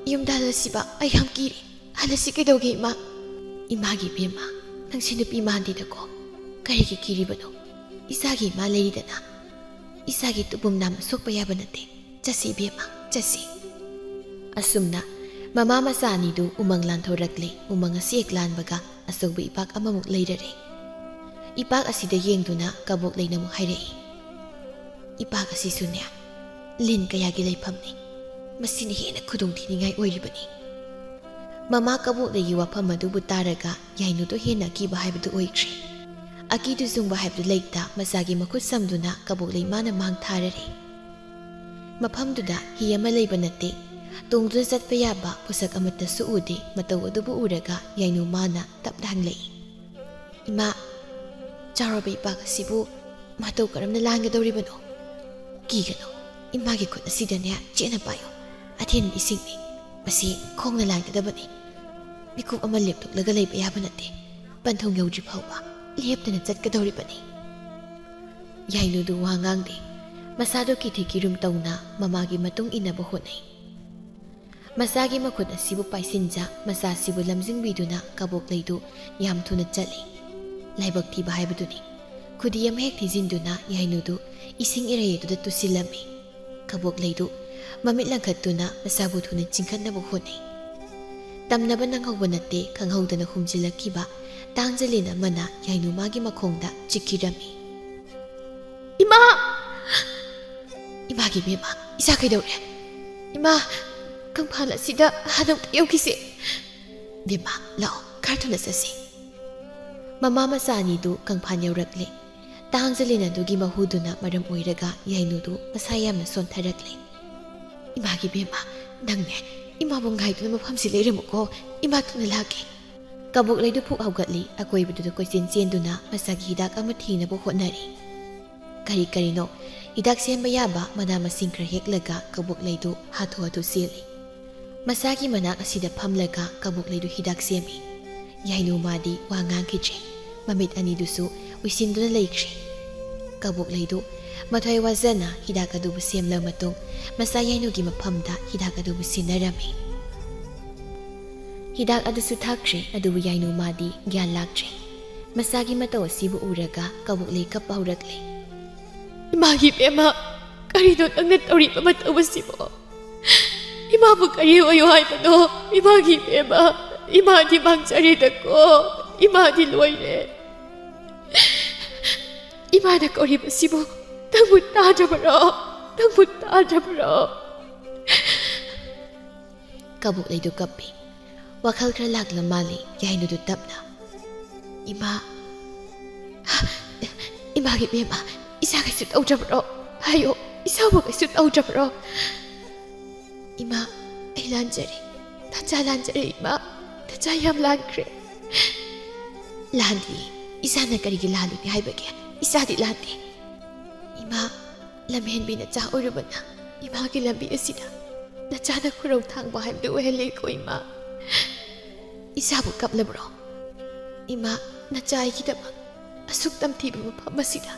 ꯌꯨꯝꯗ ꯍꯜꯂꯁꯤꯕ, ꯑꯩ ꯌꯥꯝ ꯀꯤꯔꯦ꯫ ꯍꯜꯂꯁꯤ ꯀꯩꯗꯧꯒꯦ ꯏꯃꯥ?" "ꯏꯃꯥꯒꯤ ꯕꯦꯝꯃ, ꯅꯪꯁꯦ ꯅꯨꯄꯤ ꯃꯥꯟꯗꯦꯗꯀꯣ꯫ ꯀꯔꯤꯒꯤ ꯀꯤꯔꯤꯕꯅꯣ? ꯏꯆꯥꯒꯤ ꯏꯃꯥ ꯂꯩꯔꯤꯗꯅ꯫ ꯏꯆꯥꯒꯤ ꯇꯨꯄꯨꯝ ꯅꯥꯝꯃ ꯁꯣꯛꯄ ꯌꯥꯕ ꯅꯠꯇꯦ꯫ ꯆꯠꯁꯤ ꯏꯕꯦꯝꯃ, ꯆꯠꯁꯤ꯫" ꯑꯁꯨꯝꯅ ꯃꯃꯥ ꯃꯆꯥ ꯑꯅꯤꯗꯨ ꯎꯃꯪ ꯂꯥꯟꯊꯧꯔꯛꯂꯦ꯫ ꯎꯃꯪ ꯑꯁꯤ ꯍꯦꯛ ꯂꯥꯟꯕꯒ ꯑꯆꯧꯕ ꯏꯄꯥꯛ ꯑꯃꯃꯨꯛ ꯂꯩꯔꯔꯦ꯫ ꯏꯄꯥꯛ ꯑꯁꯤꯗ ꯌꯦꯡꯗꯨꯅ ꯀꯕꯣꯛꯂꯩꯅ ꯑꯃꯨꯛ ꯍꯥꯏꯔꯛꯏ, "ꯏꯄꯥꯛ ꯑꯁꯤꯁꯨꯅꯦ ꯂꯤꯟ ꯀꯌꯥꯒꯤ ꯂꯩꯐꯝꯅꯤ꯫ ꯃꯁꯤꯅ ꯍꯦꯟꯅ ꯈꯨꯗꯣꯡꯊꯤꯅꯤꯡꯉꯥꯏ ꯑꯣꯏꯔꯤꯕꯅꯤ꯫" ꯃꯃꯥ ꯀꯕꯣꯛꯂꯩꯒꯤ ꯋꯥꯐꯝ ꯑꯗꯨꯕꯨ ꯇꯥꯔꯒ ꯌꯥꯏꯅꯨꯗꯣ ꯍꯦꯟꯅ ꯑꯀꯤꯕ ꯍꯥꯏꯕꯗꯨ ꯑꯣꯏꯈ꯭ꯔꯦ꯫ ꯑꯀꯤ ꯇꯨꯖꯨꯡꯕ ꯍꯥꯏꯕꯗꯨ ꯂꯩꯇ ꯃꯆꯥꯒꯤ ꯃꯈꯨꯠ ꯁꯝꯗꯨꯅ ꯀꯕꯣꯛꯂꯩ ꯃꯥꯅ ꯃꯥꯡ ꯊꯥꯔꯔꯦ꯫ ꯃꯐꯝꯗꯨꯗ ꯍꯤ ꯑꯃ ꯂꯩꯕ ꯅꯠꯇꯦ꯫ ꯇꯣꯡꯗꯨꯅ ꯆꯠꯄ ꯌꯥꯕ ꯄꯣꯠꯁꯛ ꯑꯃꯠꯇꯁꯨ ꯎꯗꯦ꯫ ꯃꯇꯧ ꯑꯗꯨꯕꯨ ꯎꯔꯒ ꯌꯥꯏꯅꯨ ꯃꯥꯅ ꯇꯞꯅ ꯍꯪꯂꯛꯏ, "ꯏꯃꯥ, ꯆꯥꯎꯔꯕ ꯏꯄꯥꯛ ꯑꯁꯤꯕꯨ ꯃꯇꯧ ꯀꯔꯝꯅ ꯂꯥꯟꯒꯗꯧꯔꯤꯕꯅꯣ?" "ꯀꯤꯒꯅꯨ, ꯏꯃꯥꯒꯤ ꯈꯨꯠ ꯑꯁꯤꯗꯅꯦ ꯆꯦꯠꯅ ꯄꯥꯏꯌꯨ꯫ ꯑꯊꯦꯟꯕ ꯏꯁꯤꯡꯅꯤ, ꯃꯁꯤ ꯈꯣꯡꯅ ꯂꯥꯟꯒꯗꯕꯅꯤ꯫ ꯃꯤꯀꯨꯞ ꯑꯃ ꯂꯦꯞꯊꯣꯛꯂꯒ ꯂꯩꯕ ꯌꯥꯕ ꯅꯠꯇꯦ꯫ ꯄꯟꯊꯨꯡ ꯌꯧꯗ꯭ꯔꯤ ꯐꯥꯎꯕ ꯂꯦꯞꯇꯅ ꯆꯠꯀꯗꯧꯔꯤꯕꯅꯤ꯫ ꯌꯥꯏꯅꯨꯗꯨ ꯋꯥ ꯉꯥꯡꯗꯦ꯫ ꯃꯁꯥꯗꯨ ꯀꯤꯊꯤ ꯀꯤꯔꯨꯝ ꯇꯧꯅ ꯃꯃꯥꯒꯤ ꯃꯇꯨꯡ ꯏꯟꯅꯕ ꯍꯣꯠꯅꯩ꯫ ꯃꯆꯥꯒꯤ ꯃꯈꯨꯠ ꯑꯁꯤꯕꯨ ꯄꯥꯏꯁꯤꯟꯖ, ꯃꯆꯥꯁꯤꯕꯨ ꯂꯝꯖꯤꯡꯕꯤꯗꯨꯅ ꯀꯕꯣꯛꯂꯩꯗꯨ ꯌꯥꯝ ꯊꯨꯅ ꯆꯠꯂꯤ꯫ ꯂꯥꯏꯕꯛ ꯊꯤꯕ ꯍꯥꯏꯕꯗꯨꯅꯤ꯫ ꯈꯨꯗꯤ ꯑꯃ ꯍꯦꯛ ꯊꯤꯖꯤꯟꯗꯨꯅ ꯌꯥꯏꯅꯨꯗꯨ ꯏꯁꯤꯡ ꯏꯔꯩ ꯑꯗꯨꯗ ꯇꯨꯁꯤꯜꯂꯝꯃꯤ꯫ ꯀꯕꯣꯛꯂꯩꯗꯨ ꯃꯃꯤꯠ ꯂꯪꯈꯠꯇꯨꯅ ꯃꯆꯥꯕꯨ ꯊꯨꯅ ꯆꯤꯡꯈꯠꯅꯕ ꯍꯣꯠꯅꯩ꯫ ꯇꯝꯅꯕ ꯅꯪꯍꯧꯕ ꯅꯠꯇꯦ, ꯈꯪꯍꯧꯗꯅ ꯍꯨꯝꯖꯤꯜꯂꯛꯈꯤꯕ ꯇꯥꯡꯖꯂꯤꯟ ꯑꯃꯅ ꯌꯥꯏꯅꯨ ꯃꯥꯒꯤ ꯃꯈꯣꯡꯗ ꯆꯤꯛꯈꯤꯔꯝꯃꯤ꯫ "ꯏꯃꯥ! ꯏꯃꯥꯒꯤ ꯕꯦꯝꯃ, ꯏꯆꯥ ꯀꯩꯗꯧꯔꯦ? ꯏꯃꯥ, ꯀꯪꯐꯥꯜ ꯑꯁꯤꯗ ꯍꯥꯟꯅ ꯑꯃꯨꯛꯇ ꯌꯧꯈꯤꯁꯦ꯫ ꯕꯦꯝꯃ, ꯂꯥꯛꯑꯣ, ꯈꯔ ꯊꯨꯅ ꯆꯠꯁꯤ꯫" ꯃꯃꯥ ꯃꯆꯥ ꯑꯅꯤꯗꯨ ꯀꯪꯐꯥꯜ ꯌꯧꯔꯛꯂꯦ꯫ ꯇꯥꯡꯖꯂꯤꯟ ꯑꯗꯨꯒꯤ ꯃꯍꯨꯗꯨꯅ ꯃꯔꯝ ꯑꯣꯏꯔꯒ ꯌꯥꯏꯅꯨꯗꯨ ꯃꯁꯥ ꯌꯥꯝꯅ ꯁꯣꯟꯊꯔꯛꯂꯦ꯫ "ꯏꯃꯥꯒꯤ ꯕꯦꯝꯃ, ꯅꯪꯅꯦ, ꯏꯃꯥꯕꯨ ꯉꯥꯏꯗꯨꯅ ꯃꯐꯝꯁꯤ ꯂꯩꯔꯝꯃꯨꯀꯣ꯫ ꯏꯃꯥ ꯊꯨꯅ ꯂꯥꯛꯀꯦ꯫" ꯀꯕꯣꯛꯂꯩꯗꯨ ꯐꯨꯛ ꯍꯧꯒꯠꯂꯤ, ꯑꯀꯣꯏꯕꯗꯨꯗ ꯀꯣꯏꯆꯦꯟ ꯆꯦꯟꯗꯨꯅ ꯃꯆꯥꯒꯤ ꯍꯤꯗꯥꯛ ꯑꯃ ꯊꯤꯅꯕ ꯍꯣꯠꯅꯔꯤ꯫ ꯀꯔꯤ ꯀꯔꯤꯅꯣ ꯍꯤꯗꯥꯛ ꯁꯦꯝꯕ ꯌꯥꯕ ꯃꯅꯥ ꯃꯁꯤꯡ ꯈꯔ ꯍꯦꯛꯂꯒ ꯀꯕꯣꯛꯂꯩꯗꯨ ꯍꯥꯊꯨ ꯍꯥꯊꯨ ꯆꯦꯜꯂꯤ꯫ ꯃꯆꯥꯒꯤ ꯃꯅꯥꯛ ꯑꯁꯤꯗ ꯐꯝꯂꯒ ꯀꯕꯣꯛꯂꯩꯗꯨ ꯍꯤꯗꯥꯛ ꯁꯦꯝꯃꯤ꯫ ꯌꯥꯏꯅꯨ ꯃꯥꯗꯤ ꯋꯥ ꯉꯥꯡꯈꯤꯗ꯭ꯔꯦ꯫ ꯃꯃꯤꯠ ꯑꯅꯤꯗꯨꯁꯨ ꯎꯏꯁꯤꯟꯗꯨꯅ ꯂꯩꯈ꯭ꯔꯦ꯫ ꯀꯕꯣꯛꯂꯩꯗꯨ ꯃꯊ꯭ꯋꯥꯏ ꯋꯥꯖꯅ ꯍꯤꯗꯥꯛ ꯑꯗꯨꯕꯨ ꯁꯦꯝꯂꯕ ꯃꯇꯨꯡ, ꯃꯆꯥ ꯌꯥꯏꯅꯨꯒꯤ ꯃꯐꯝꯗ ꯍꯤꯗꯥꯛ ꯑꯗꯨꯕꯨ ꯁꯤꯟꯅꯔꯝꯃꯤ꯫ ꯍꯤꯗꯥꯛ ꯑꯗꯨꯁꯨ ꯊꯛꯈ꯭ꯔꯦ, ꯑꯗꯨꯕꯨ ꯌꯥꯏꯅꯨ ꯃꯥꯗꯤ ꯒ꯭ꯌꯥꯟ ꯂꯥꯛꯇ꯭ꯔꯦ꯫ ꯃꯆꯥꯒꯤ ꯃꯇꯧ ꯑꯁꯤꯕꯨ ꯎꯔꯒ ꯀꯕꯣꯛꯂꯩ ꯀꯞꯄ ꯍꯧꯔꯛꯂꯦ꯫ "ꯏꯃꯥꯒꯤ ꯕꯦꯝꯃ, ꯀꯔꯤꯅꯣ ꯅꯪꯅ ꯇꯧꯔꯤꯕ ꯃꯇꯧ ꯑꯁꯤꯕꯣ? ꯏꯃꯥꯕꯨ ꯀꯔꯤ ꯑꯣꯏꯌꯣ ꯍꯥꯏꯕꯅꯣ? ꯏꯃꯥꯒꯤ ꯕꯦꯝꯃ, ꯏꯃꯥꯗꯤ ꯃꯥꯡꯖꯔꯦꯗꯀꯣ, ꯏꯃꯥꯗꯤ ꯂꯣꯏꯔꯦ꯫ ꯏꯃꯥꯅ ꯀꯧꯔꯤꯕꯁꯤꯕꯨ ꯅꯪꯕꯨ ꯇꯥꯗ꯭ꯔꯕꯔꯣ? ꯅꯪꯕꯨ ꯇꯥꯗ꯭ꯔꯕꯔꯣ?" ꯀꯕꯣꯛꯂꯩꯗꯨ ꯀꯞꯄꯤ꯫ ꯋꯥꯈꯜ ꯈꯔ ꯂꯥꯛꯂ ꯃꯥꯜꯂꯤ ꯌꯥꯏꯅꯨꯗꯨ ꯇꯞꯅ꯫ "ꯏꯃꯥ, ꯏꯃꯥꯒꯤ ꯕꯦꯝꯃ, ꯏꯆꯥ ꯀꯩꯁꯨ ꯇꯧꯗ꯭ꯔꯕ꯭ꯔꯣ? ꯍꯥꯏꯌꯣ, ꯏꯆꯥꯕꯨ ꯀꯩꯁꯨ ꯇꯧꯗ꯭ꯔꯕ꯭ꯔꯣ?" "ꯏꯃꯥ, ꯑꯩ ꯂꯥꯟꯖꯔꯦ꯫ ꯅꯆꯥ ꯂꯥꯟꯖꯔꯦ ꯏꯃꯥ꯫ ꯅꯆꯥ ꯌꯥꯝ ꯂꯥꯟꯈ꯭ꯔꯦ꯫" "ꯂꯥꯟꯗꯦ꯫ ꯏꯆꯥꯅ ꯀꯔꯤꯒꯤ ꯂꯥꯜꯂꯨꯅꯤ ꯍꯥꯏꯕꯒꯦ? ꯏꯆꯥꯗꯤ ꯂꯥꯟꯗꯦ꯫" "ꯏꯃꯥ, ꯂꯝꯍꯦꯟꯕꯤ ꯅꯆꯥ ꯑꯣꯏꯔꯨꯕꯅ ꯏꯃꯥꯒꯤ ꯂꯝꯕꯤ ꯑꯁꯤꯗ ꯅꯆꯥꯅ ꯈꯨꯔꯧ ꯊꯥꯡꯕ ꯍꯥꯏꯕꯗꯨ ꯑꯣꯏꯍꯜꯂꯦꯀꯣ ꯏꯃꯥ꯫ ꯏꯁꯥꯕꯨ ꯀꯞꯂꯕ꯭ꯔꯣ? ꯏꯃꯥ, ꯅꯆꯥ ꯑꯩꯒꯤꯗꯃꯛ ꯑꯁꯨꯛ ꯇꯝꯊꯤꯕ ꯃꯐꯝ ꯑꯁꯤꯗ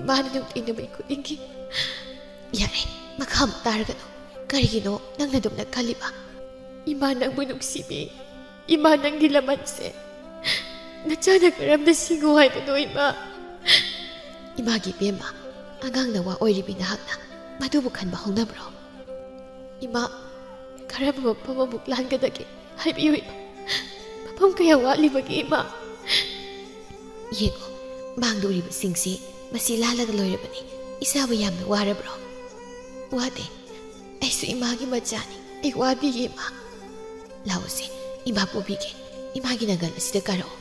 ꯏꯃꯥꯅ ꯅꯨꯡꯇꯤ ꯅꯨꯃꯤꯠ ꯈꯨꯗꯤꯡꯒꯤ꯫ ꯌꯥꯔꯦ, ꯃꯈꯥ ꯑꯃꯨꯛ ꯇꯥꯔꯒꯅꯨ꯫ ꯀꯔꯤꯒꯤꯅꯣ ꯅꯪꯅ ꯑꯗꯨꯝꯅ ꯈꯜꯂꯤꯕ? ꯏꯃꯥ ꯅꯪꯕꯨ ꯅꯨꯡꯁꯤꯕꯤ꯫ ꯏꯃꯥ ꯅꯪꯒꯤ ꯂꯃꯟꯁꯦ ꯅꯆꯥꯅ ꯀꯔꯝꯅ ꯁꯤꯡꯉꯨ ꯍꯥꯏꯕꯅꯣ ꯏꯃꯥ? ꯏꯃꯥꯒꯤ ꯏꯕꯦꯝꯃ, ꯑꯉꯥꯡ ꯅꯋꯥ ꯑꯣꯏꯔꯤꯕꯤ ꯅꯍꯥꯛꯅ ꯃꯗꯨꯕꯨ ꯈꯟꯕ ꯍꯧꯅꯕ꯭ꯔꯣ? ꯏꯃꯥ, ꯀꯔꯝꯕ ꯃꯐꯝ ꯑꯃꯨꯛ ꯂꯥꯟꯒꯗꯒꯦ? ꯍꯥꯏꯕꯤꯌꯨ ꯏꯃꯥ꯫ ꯃꯐꯝ ꯀꯌꯥ ꯋꯥꯠꯂꯤꯕꯒꯦ ꯏꯃꯥ? ꯌꯦꯡꯉꯣ, ꯃꯥꯡꯗ ꯎꯔꯤꯕꯁꯤꯡꯁꯤ ꯃꯁꯤ ꯂꯥꯜꯂꯒ ꯂꯣꯏꯔꯕꯅꯤ꯫ ꯏꯁꯥꯕꯨ ꯌꯥꯝꯅ ꯋꯥꯔꯕ꯭ꯔꯣ? ꯋꯥꯗꯦ꯫ ꯑꯩꯁꯨ ꯏꯃꯥꯒꯤ ꯃꯆꯥꯅꯤ꯫ ꯑꯩ ꯋꯥꯗꯤꯌꯦ ꯏꯃꯥ꯫ ꯂꯥꯛꯑꯣꯁꯦ, ꯏꯃꯥ ꯄꯨꯕꯤꯒꯦ꯫ ꯏꯃꯥꯒꯤ ꯅꯪꯒꯜ ꯑꯁꯤꯗ ꯀꯥꯔꯛꯑꯣ꯫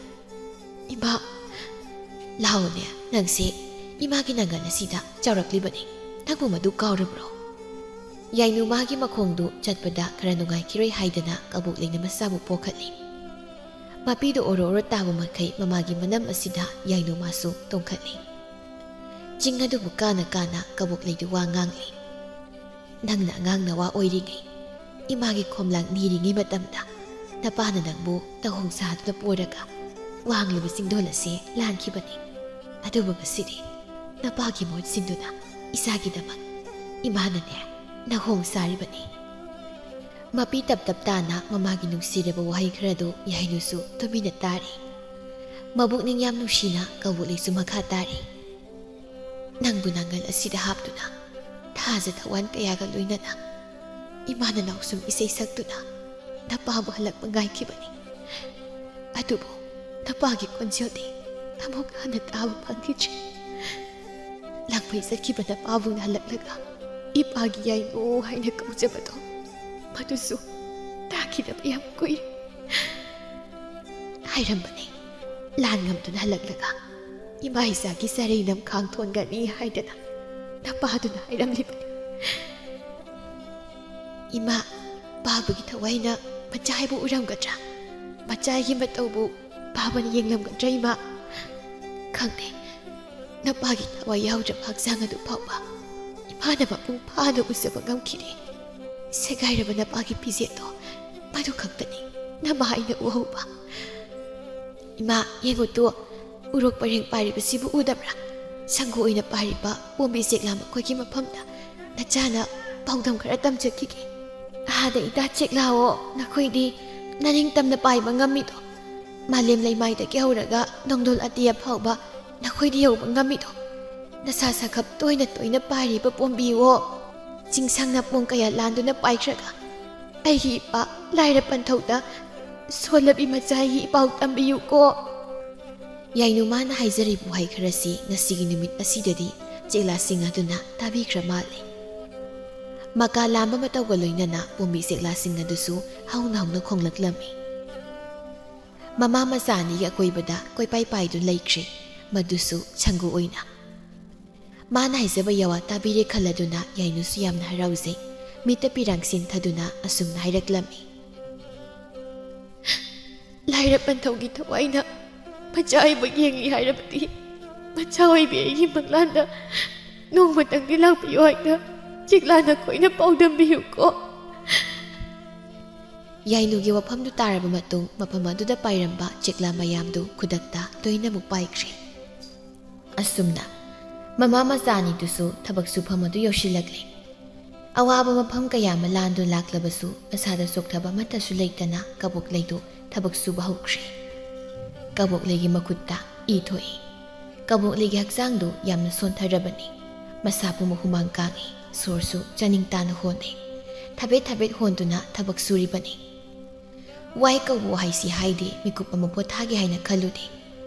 ꯏꯃꯥ, ꯂꯥꯛꯑꯣꯅꯦ, ꯅꯪꯁꯦ ꯏꯃꯥꯒꯤ ꯅꯪꯒꯜ ꯑꯁꯤꯗ ꯆꯥꯎꯔꯛꯂꯤꯕꯅꯤ꯫ ꯅꯪꯕꯨ ꯃꯗꯨ ꯀꯥꯎꯔꯕ꯭ꯔꯣ? ꯌꯥꯏꯅꯨ ꯃꯥꯒꯤ ꯃꯈꯣꯡꯗꯨ ꯆꯠꯄꯗ ꯈꯔ ꯅꯨꯡꯉꯥꯏꯈꯤꯔꯣꯏ ꯍꯥꯏꯗꯅ ꯀꯕꯣꯛꯂꯩꯅ ꯃꯁꯥꯕꯨ ꯄꯣꯛꯈꯠꯂꯤ꯫ ꯃꯄꯤꯗꯨ ꯑꯣꯔꯣ ꯑꯣꯔꯣ ꯇꯥꯕ ꯃꯈꯩ ꯃꯃꯥꯒꯤ ꯃꯅꯝ ꯑꯁꯤꯗ ꯌꯥꯏꯅꯨ ꯃꯥꯁꯨ ꯇꯣꯡꯈꯠꯂꯤ꯫ ꯆꯤꯡ ꯑꯗꯨꯕꯨ ꯀꯥꯅ ꯀꯥꯅ ꯀꯕꯣꯛꯂꯩꯗꯨ ꯋꯥ ꯉꯥꯡꯂꯤ꯫ ꯅꯪꯅ ꯑꯉꯥꯡ ꯅꯋꯥ ꯑꯣꯏꯔꯤꯉꯩ, ꯏꯃꯥꯒꯤ ꯈꯣꯝꯂꯥꯡ ꯅꯤꯔꯤꯉꯩ ꯃꯇꯝꯗ ꯅꯄꯥꯅ ꯅꯪꯕꯨ ꯇꯧꯍꯣꯡ ꯁꯥꯗꯨꯅ ꯄꯣꯔꯒ ꯋꯥꯡꯂꯤꯕ ꯆꯤꯡꯗꯣꯜ ꯑꯁꯤ ꯂꯥꯟꯈꯤꯕꯅꯤ꯫ ꯑꯗꯨꯕꯨ ꯉꯁꯤꯗꯤ ꯅꯄꯥꯒꯤ ꯃꯍꯨꯠ ꯁꯤꯟꯗꯨꯅ ꯏꯆꯥꯒꯤꯗꯃꯛ ꯏꯃꯥꯅꯅꯦ ꯅꯍꯣꯡ ꯁꯥꯔꯤꯕꯅꯤ꯫ ꯃꯄꯤ ꯇꯞ ꯇꯞ ꯇꯥꯅ ꯃꯃꯥꯒꯤ ꯅꯨꯡꯁꯤꯔꯕ ꯋꯥꯍꯩ ꯈꯔꯗꯨ ꯌꯥꯏꯅꯨꯁꯨ ꯇꯨꯃꯤꯟꯅ ꯇꯥꯔꯤ꯫ ꯃꯕꯨꯛꯅꯤꯡ ꯌꯥꯝ ꯅꯨꯡꯁꯤꯅ ꯀꯕꯣꯛꯂꯩꯁꯨ ꯃꯈꯥ ꯇꯥꯔꯤ꯫ ꯅꯪꯕꯨ ꯅꯪꯒꯜ ꯑꯁꯤꯗ ꯍꯥꯞꯇꯨꯅ ꯊꯥꯖ ꯊꯋꯥꯟ ꯀꯌꯥꯒ ꯂꯣꯏꯅꯅ ꯏꯃꯥꯅ ꯅꯥꯎꯁꯨꯝ ꯏꯁꯩ ꯁꯛꯇꯨꯅ ꯅꯄꯥꯕꯨ ꯍꯜꯂꯛꯄ ꯉꯥꯏꯈꯤꯕꯅꯤ꯫ ꯑꯗꯨꯕꯨ ꯅꯄꯥꯒꯤ ꯈꯣꯟꯖꯦꯜꯗꯤ ꯑꯃꯨꯛ ꯍꯟꯅ ꯇꯥꯕ ꯐꯪꯈꯤꯗ꯭ꯔꯦ꯫ ꯂꯥꯡꯕꯩ ꯆꯠꯈꯤꯕ ꯅꯄꯥꯕꯨ ꯍꯜꯂꯛꯂꯒ ꯏꯄꯥꯒꯤ ꯌꯥꯏꯅꯨ ꯍꯥꯏꯅ ꯀꯧꯖꯕꯗꯣ, ꯃꯗꯨꯁꯨ ꯇꯥꯈꯤꯗꯕ ꯌꯥꯝ ꯀꯨꯏꯔꯦ꯫ ꯍꯥꯏꯔꯝꯕꯅꯦ, ꯂꯥꯟ ꯉꯝꯗꯨꯅ ꯍꯜꯂꯛꯂꯒ ꯏꯃꯥ ꯏꯆꯥꯒꯤ ꯆꯔꯩ ꯅꯝꯈꯥꯡ ꯊꯣꯟꯒꯅꯤ ꯍꯥꯏꯗꯅ ꯅꯄꯥꯗꯨꯅ ꯍꯥꯏꯔꯝꯂꯤꯕꯅꯤ꯫ ꯏꯃꯥ, ꯄꯥꯕꯒꯤ ꯊꯋꯥꯏꯅ ꯃꯆꯥ ꯍꯥꯏꯕꯨ ꯎꯔꯝꯒꯗ꯭ꯔꯥ? ꯃꯆꯥꯒꯤ ꯃꯇꯧꯕꯨ ꯄꯥꯕꯅ ꯌꯦꯡꯂꯝꯒꯗ꯭ꯔꯥ ꯏꯃꯥ? ꯈꯪꯗꯦ, ꯅꯄꯥꯒꯤ ꯊꯋꯥꯏ ꯌꯥꯎꯗ꯭ꯔꯕ ꯍꯛꯆꯥꯡ ꯑꯗꯨ ꯐꯥꯎꯕ ꯏꯃꯥꯅ ꯃꯄꯨꯡ ꯐꯥꯅ ꯎꯖꯕ ꯉꯝꯈꯤꯗꯦ꯫ ꯁꯦꯒꯥꯏꯔꯕ ꯅꯄꯥꯒꯤ ꯐꯤꯖꯦꯠꯇꯣ ꯃꯗꯨ ꯈꯛꯇꯅꯤ ꯅꯃꯥꯏꯅ ꯎꯍꯧꯕ꯫ ꯏꯃꯥ, ꯌꯦꯡꯉꯨ ꯇꯨ, ꯎꯔꯣꯛ ꯄꯔꯦꯡ ꯄꯥꯏꯔꯤꯕꯁꯤꯕꯨ ꯎꯗꯕ꯭ꯔꯥ? ꯁꯪꯒꯨ ꯑꯣꯏꯅ ꯄꯥꯏꯔꯤꯕ ꯄꯣꯝꯕꯤ ꯆꯦꯛꯂꯥ ꯃꯈꯣꯏꯒꯤ ꯃꯐꯝꯗ ꯅꯆꯥꯅ ꯄꯥꯎꯗꯝ ꯈꯔ ꯇꯝꯖꯈꯤꯒꯦ꯫ ꯑꯍꯥꯗ ꯏꯇꯥ ꯆꯦꯛꯂꯥꯑꯣ, ꯅꯈꯣꯏꯗꯤ ꯅꯅꯤꯡꯇꯝꯅ ꯄꯥꯏꯕ ꯉꯝꯃꯤꯗꯣ꯫ ꯃꯥꯂꯦꯝ ꯂꯩꯃꯥꯏꯗꯒꯤ ꯍꯧꯔꯒ ꯅꯣꯡꯗꯣꯜ ꯑꯇꯤꯌꯥ ꯐꯥꯎꯕ ꯅꯈꯣꯏꯗꯤ ꯌꯧꯕ ꯉꯝꯃꯤꯗꯣ꯫ ꯅꯁꯥ ꯁꯥꯈꯞ ꯇꯣꯏꯅ ꯇꯣꯏꯅ ꯄꯥꯏꯔꯤꯕ ꯄꯣꯝꯕꯤꯋꯣ꯫ ꯆꯤꯡꯁꯥꯡ ꯅꯥꯄꯣꯡ ꯀꯌꯥ ꯂꯥꯟꯗꯨꯅ ꯄꯥꯏꯈ꯭ꯔꯒ ꯑꯩꯒꯤ ꯏꯄꯥ ꯂꯥꯏꯔ ꯄꯟꯊꯧꯗ ꯁꯣꯜꯂꯕꯤ ꯃꯆꯥꯒꯤ ꯏꯄꯥꯎ ꯇꯝꯕꯤꯌꯨꯀꯣ꯫ ꯌꯥꯏꯅꯨ ꯃꯥꯅ ꯍꯥꯏꯖꯔꯤꯕ ꯋꯥꯍꯩ ꯈꯔꯁꯤ ꯉꯁꯤꯒꯤ ꯅꯨꯃꯤꯠ ꯑꯁꯤꯗꯗꯤ ꯆꯦꯛꯂꯥꯁꯤꯡ ꯑꯗꯨꯅ ꯇꯥꯕꯤꯈ꯭ꯔ ꯃꯥꯜꯂꯦ꯫ ꯃꯀꯥ ꯂꯥꯝꯕ ꯃꯇꯧꯒ ꯂꯣꯏꯅꯅ ꯄꯣꯝꯕꯤ ꯆꯦꯛꯂꯥꯁꯤꯡ ꯑꯗꯨꯁꯨ ꯍꯧꯅ ꯍꯧꯅ ꯈꯣꯡꯂꯛꯂꯝꯃꯤ꯫ ꯃꯃꯥ ꯃꯆꯥ ꯑꯅꯤꯒꯤ ꯑꯀꯣꯏꯕꯗ ꯀꯣꯏꯄꯥꯏ ꯄꯥꯏꯗꯨꯅ ꯂꯩꯈ꯭ꯔꯦ, ꯃꯗꯨꯁꯨ ꯁꯪꯒꯨ ꯑꯣꯏꯅ꯫ ꯃꯥꯅ ꯍꯥꯏꯖꯕ ꯌꯥꯋꯥ ꯇꯥꯕꯤꯔꯦ ꯈꯜꯂꯗꯨꯅ ꯌꯥꯏꯅꯨꯁꯨ ꯌꯥꯝꯅ ꯍꯔꯥꯎꯖꯩ꯫ ꯃꯤꯠꯇ ꯄꯤꯔꯥꯡ ꯁꯤꯟꯊꯗꯨꯅ ꯑꯁꯨꯝꯅ ꯍꯥꯏꯔꯛꯂꯝꯃꯤ꯫ ꯂꯥꯏꯔ ꯄꯟꯊꯧꯒꯤ ꯊꯋꯥꯏꯅ ꯃꯆꯥ ꯑꯣꯏꯕ ꯌꯦꯡꯂꯤ ꯍꯥꯏꯔꯕꯗꯤ, ꯃꯆꯥ ꯑꯣꯏꯕꯤ ꯑꯩꯒꯤ ꯃꯪꯂꯥꯟꯗ ꯅꯣꯡꯃꯇꯪꯗꯤ ꯂꯥꯛꯄꯤꯌꯨ ꯍꯥꯏꯅ ꯆꯦꯛꯂꯥ ꯅꯈꯣꯏꯅ ꯄꯥꯎꯗꯝꯕꯤꯌꯨꯀꯣ꯫ ꯌꯥꯏꯅꯨꯒꯤ ꯋꯥꯐꯝꯗꯨ ꯇꯥꯔꯕ ꯃꯇꯨꯡ, ꯃꯐꯝ ꯑꯗꯨꯗ ꯄꯥꯏꯔꯝꯕ ꯆꯦꯛꯂꯥ ꯃꯌꯥꯝꯗꯨ ꯈꯨꯗꯛꯇ ꯂꯣꯏꯅꯃꯛ ꯄꯥꯏꯈ꯭ꯔꯦ꯫ ꯑꯁꯨꯝꯅ ꯃꯃꯥ ꯃꯆꯥ ꯑꯅꯤꯗꯨꯁꯨ ꯊꯕꯛ ꯁꯨꯐꯝ ꯑꯗꯨ ꯌꯧꯁꯤꯜꯂꯛꯂꯦ꯫ ꯑꯋꯥꯕ ꯃꯐꯝ ꯀꯌꯥ ꯑꯃ ꯂꯥꯟꯗꯨꯅ ꯂꯥꯛꯂꯕꯁꯨ, ꯃꯁꯥꯗ ꯆꯣꯛꯊꯕ ꯑꯃꯠꯇꯁꯨ ꯂꯩꯇꯅ ꯀꯕꯣꯛꯂꯩꯗꯨ ꯊꯕꯛ ꯁꯨꯕ ꯍꯧꯈ꯭ꯔꯦ꯫ ꯀꯕꯣꯛꯂꯩꯒꯤ ꯃꯈꯨꯠꯇ ꯏ ꯊꯣꯛꯏ꯫ ꯀꯕꯣꯛꯂꯩꯒꯤ ꯍꯛꯆꯥꯡꯗꯨ ꯌꯥꯝꯅ ꯁꯣꯟꯊꯔꯕꯅꯤ꯫ ꯃꯁꯥ ꯄꯨꯝꯕ ꯍꯨꯃꯥꯡ ꯀꯥꯡꯏ, ꯁꯣꯔꯁꯨ ꯆꯥꯅꯤꯡ ꯇꯥꯅ ꯍꯣꯟꯅꯩ꯫ ꯊꯕꯦꯠ ꯊꯕꯦꯠ ꯍꯣꯟꯗꯨꯅ ꯊꯕꯛ ꯁꯨꯔꯤꯕꯅꯤ꯫ ꯋꯥꯏ ꯀꯧꯕ ꯋꯥꯍꯩꯁꯤ ꯍꯥꯏꯗꯦ, ꯃꯤꯀꯨꯞ ꯑꯃ ꯄꯣꯊꯥꯒꯦ ꯍꯥꯏꯅ ꯈꯜꯂꯨꯗꯦ꯫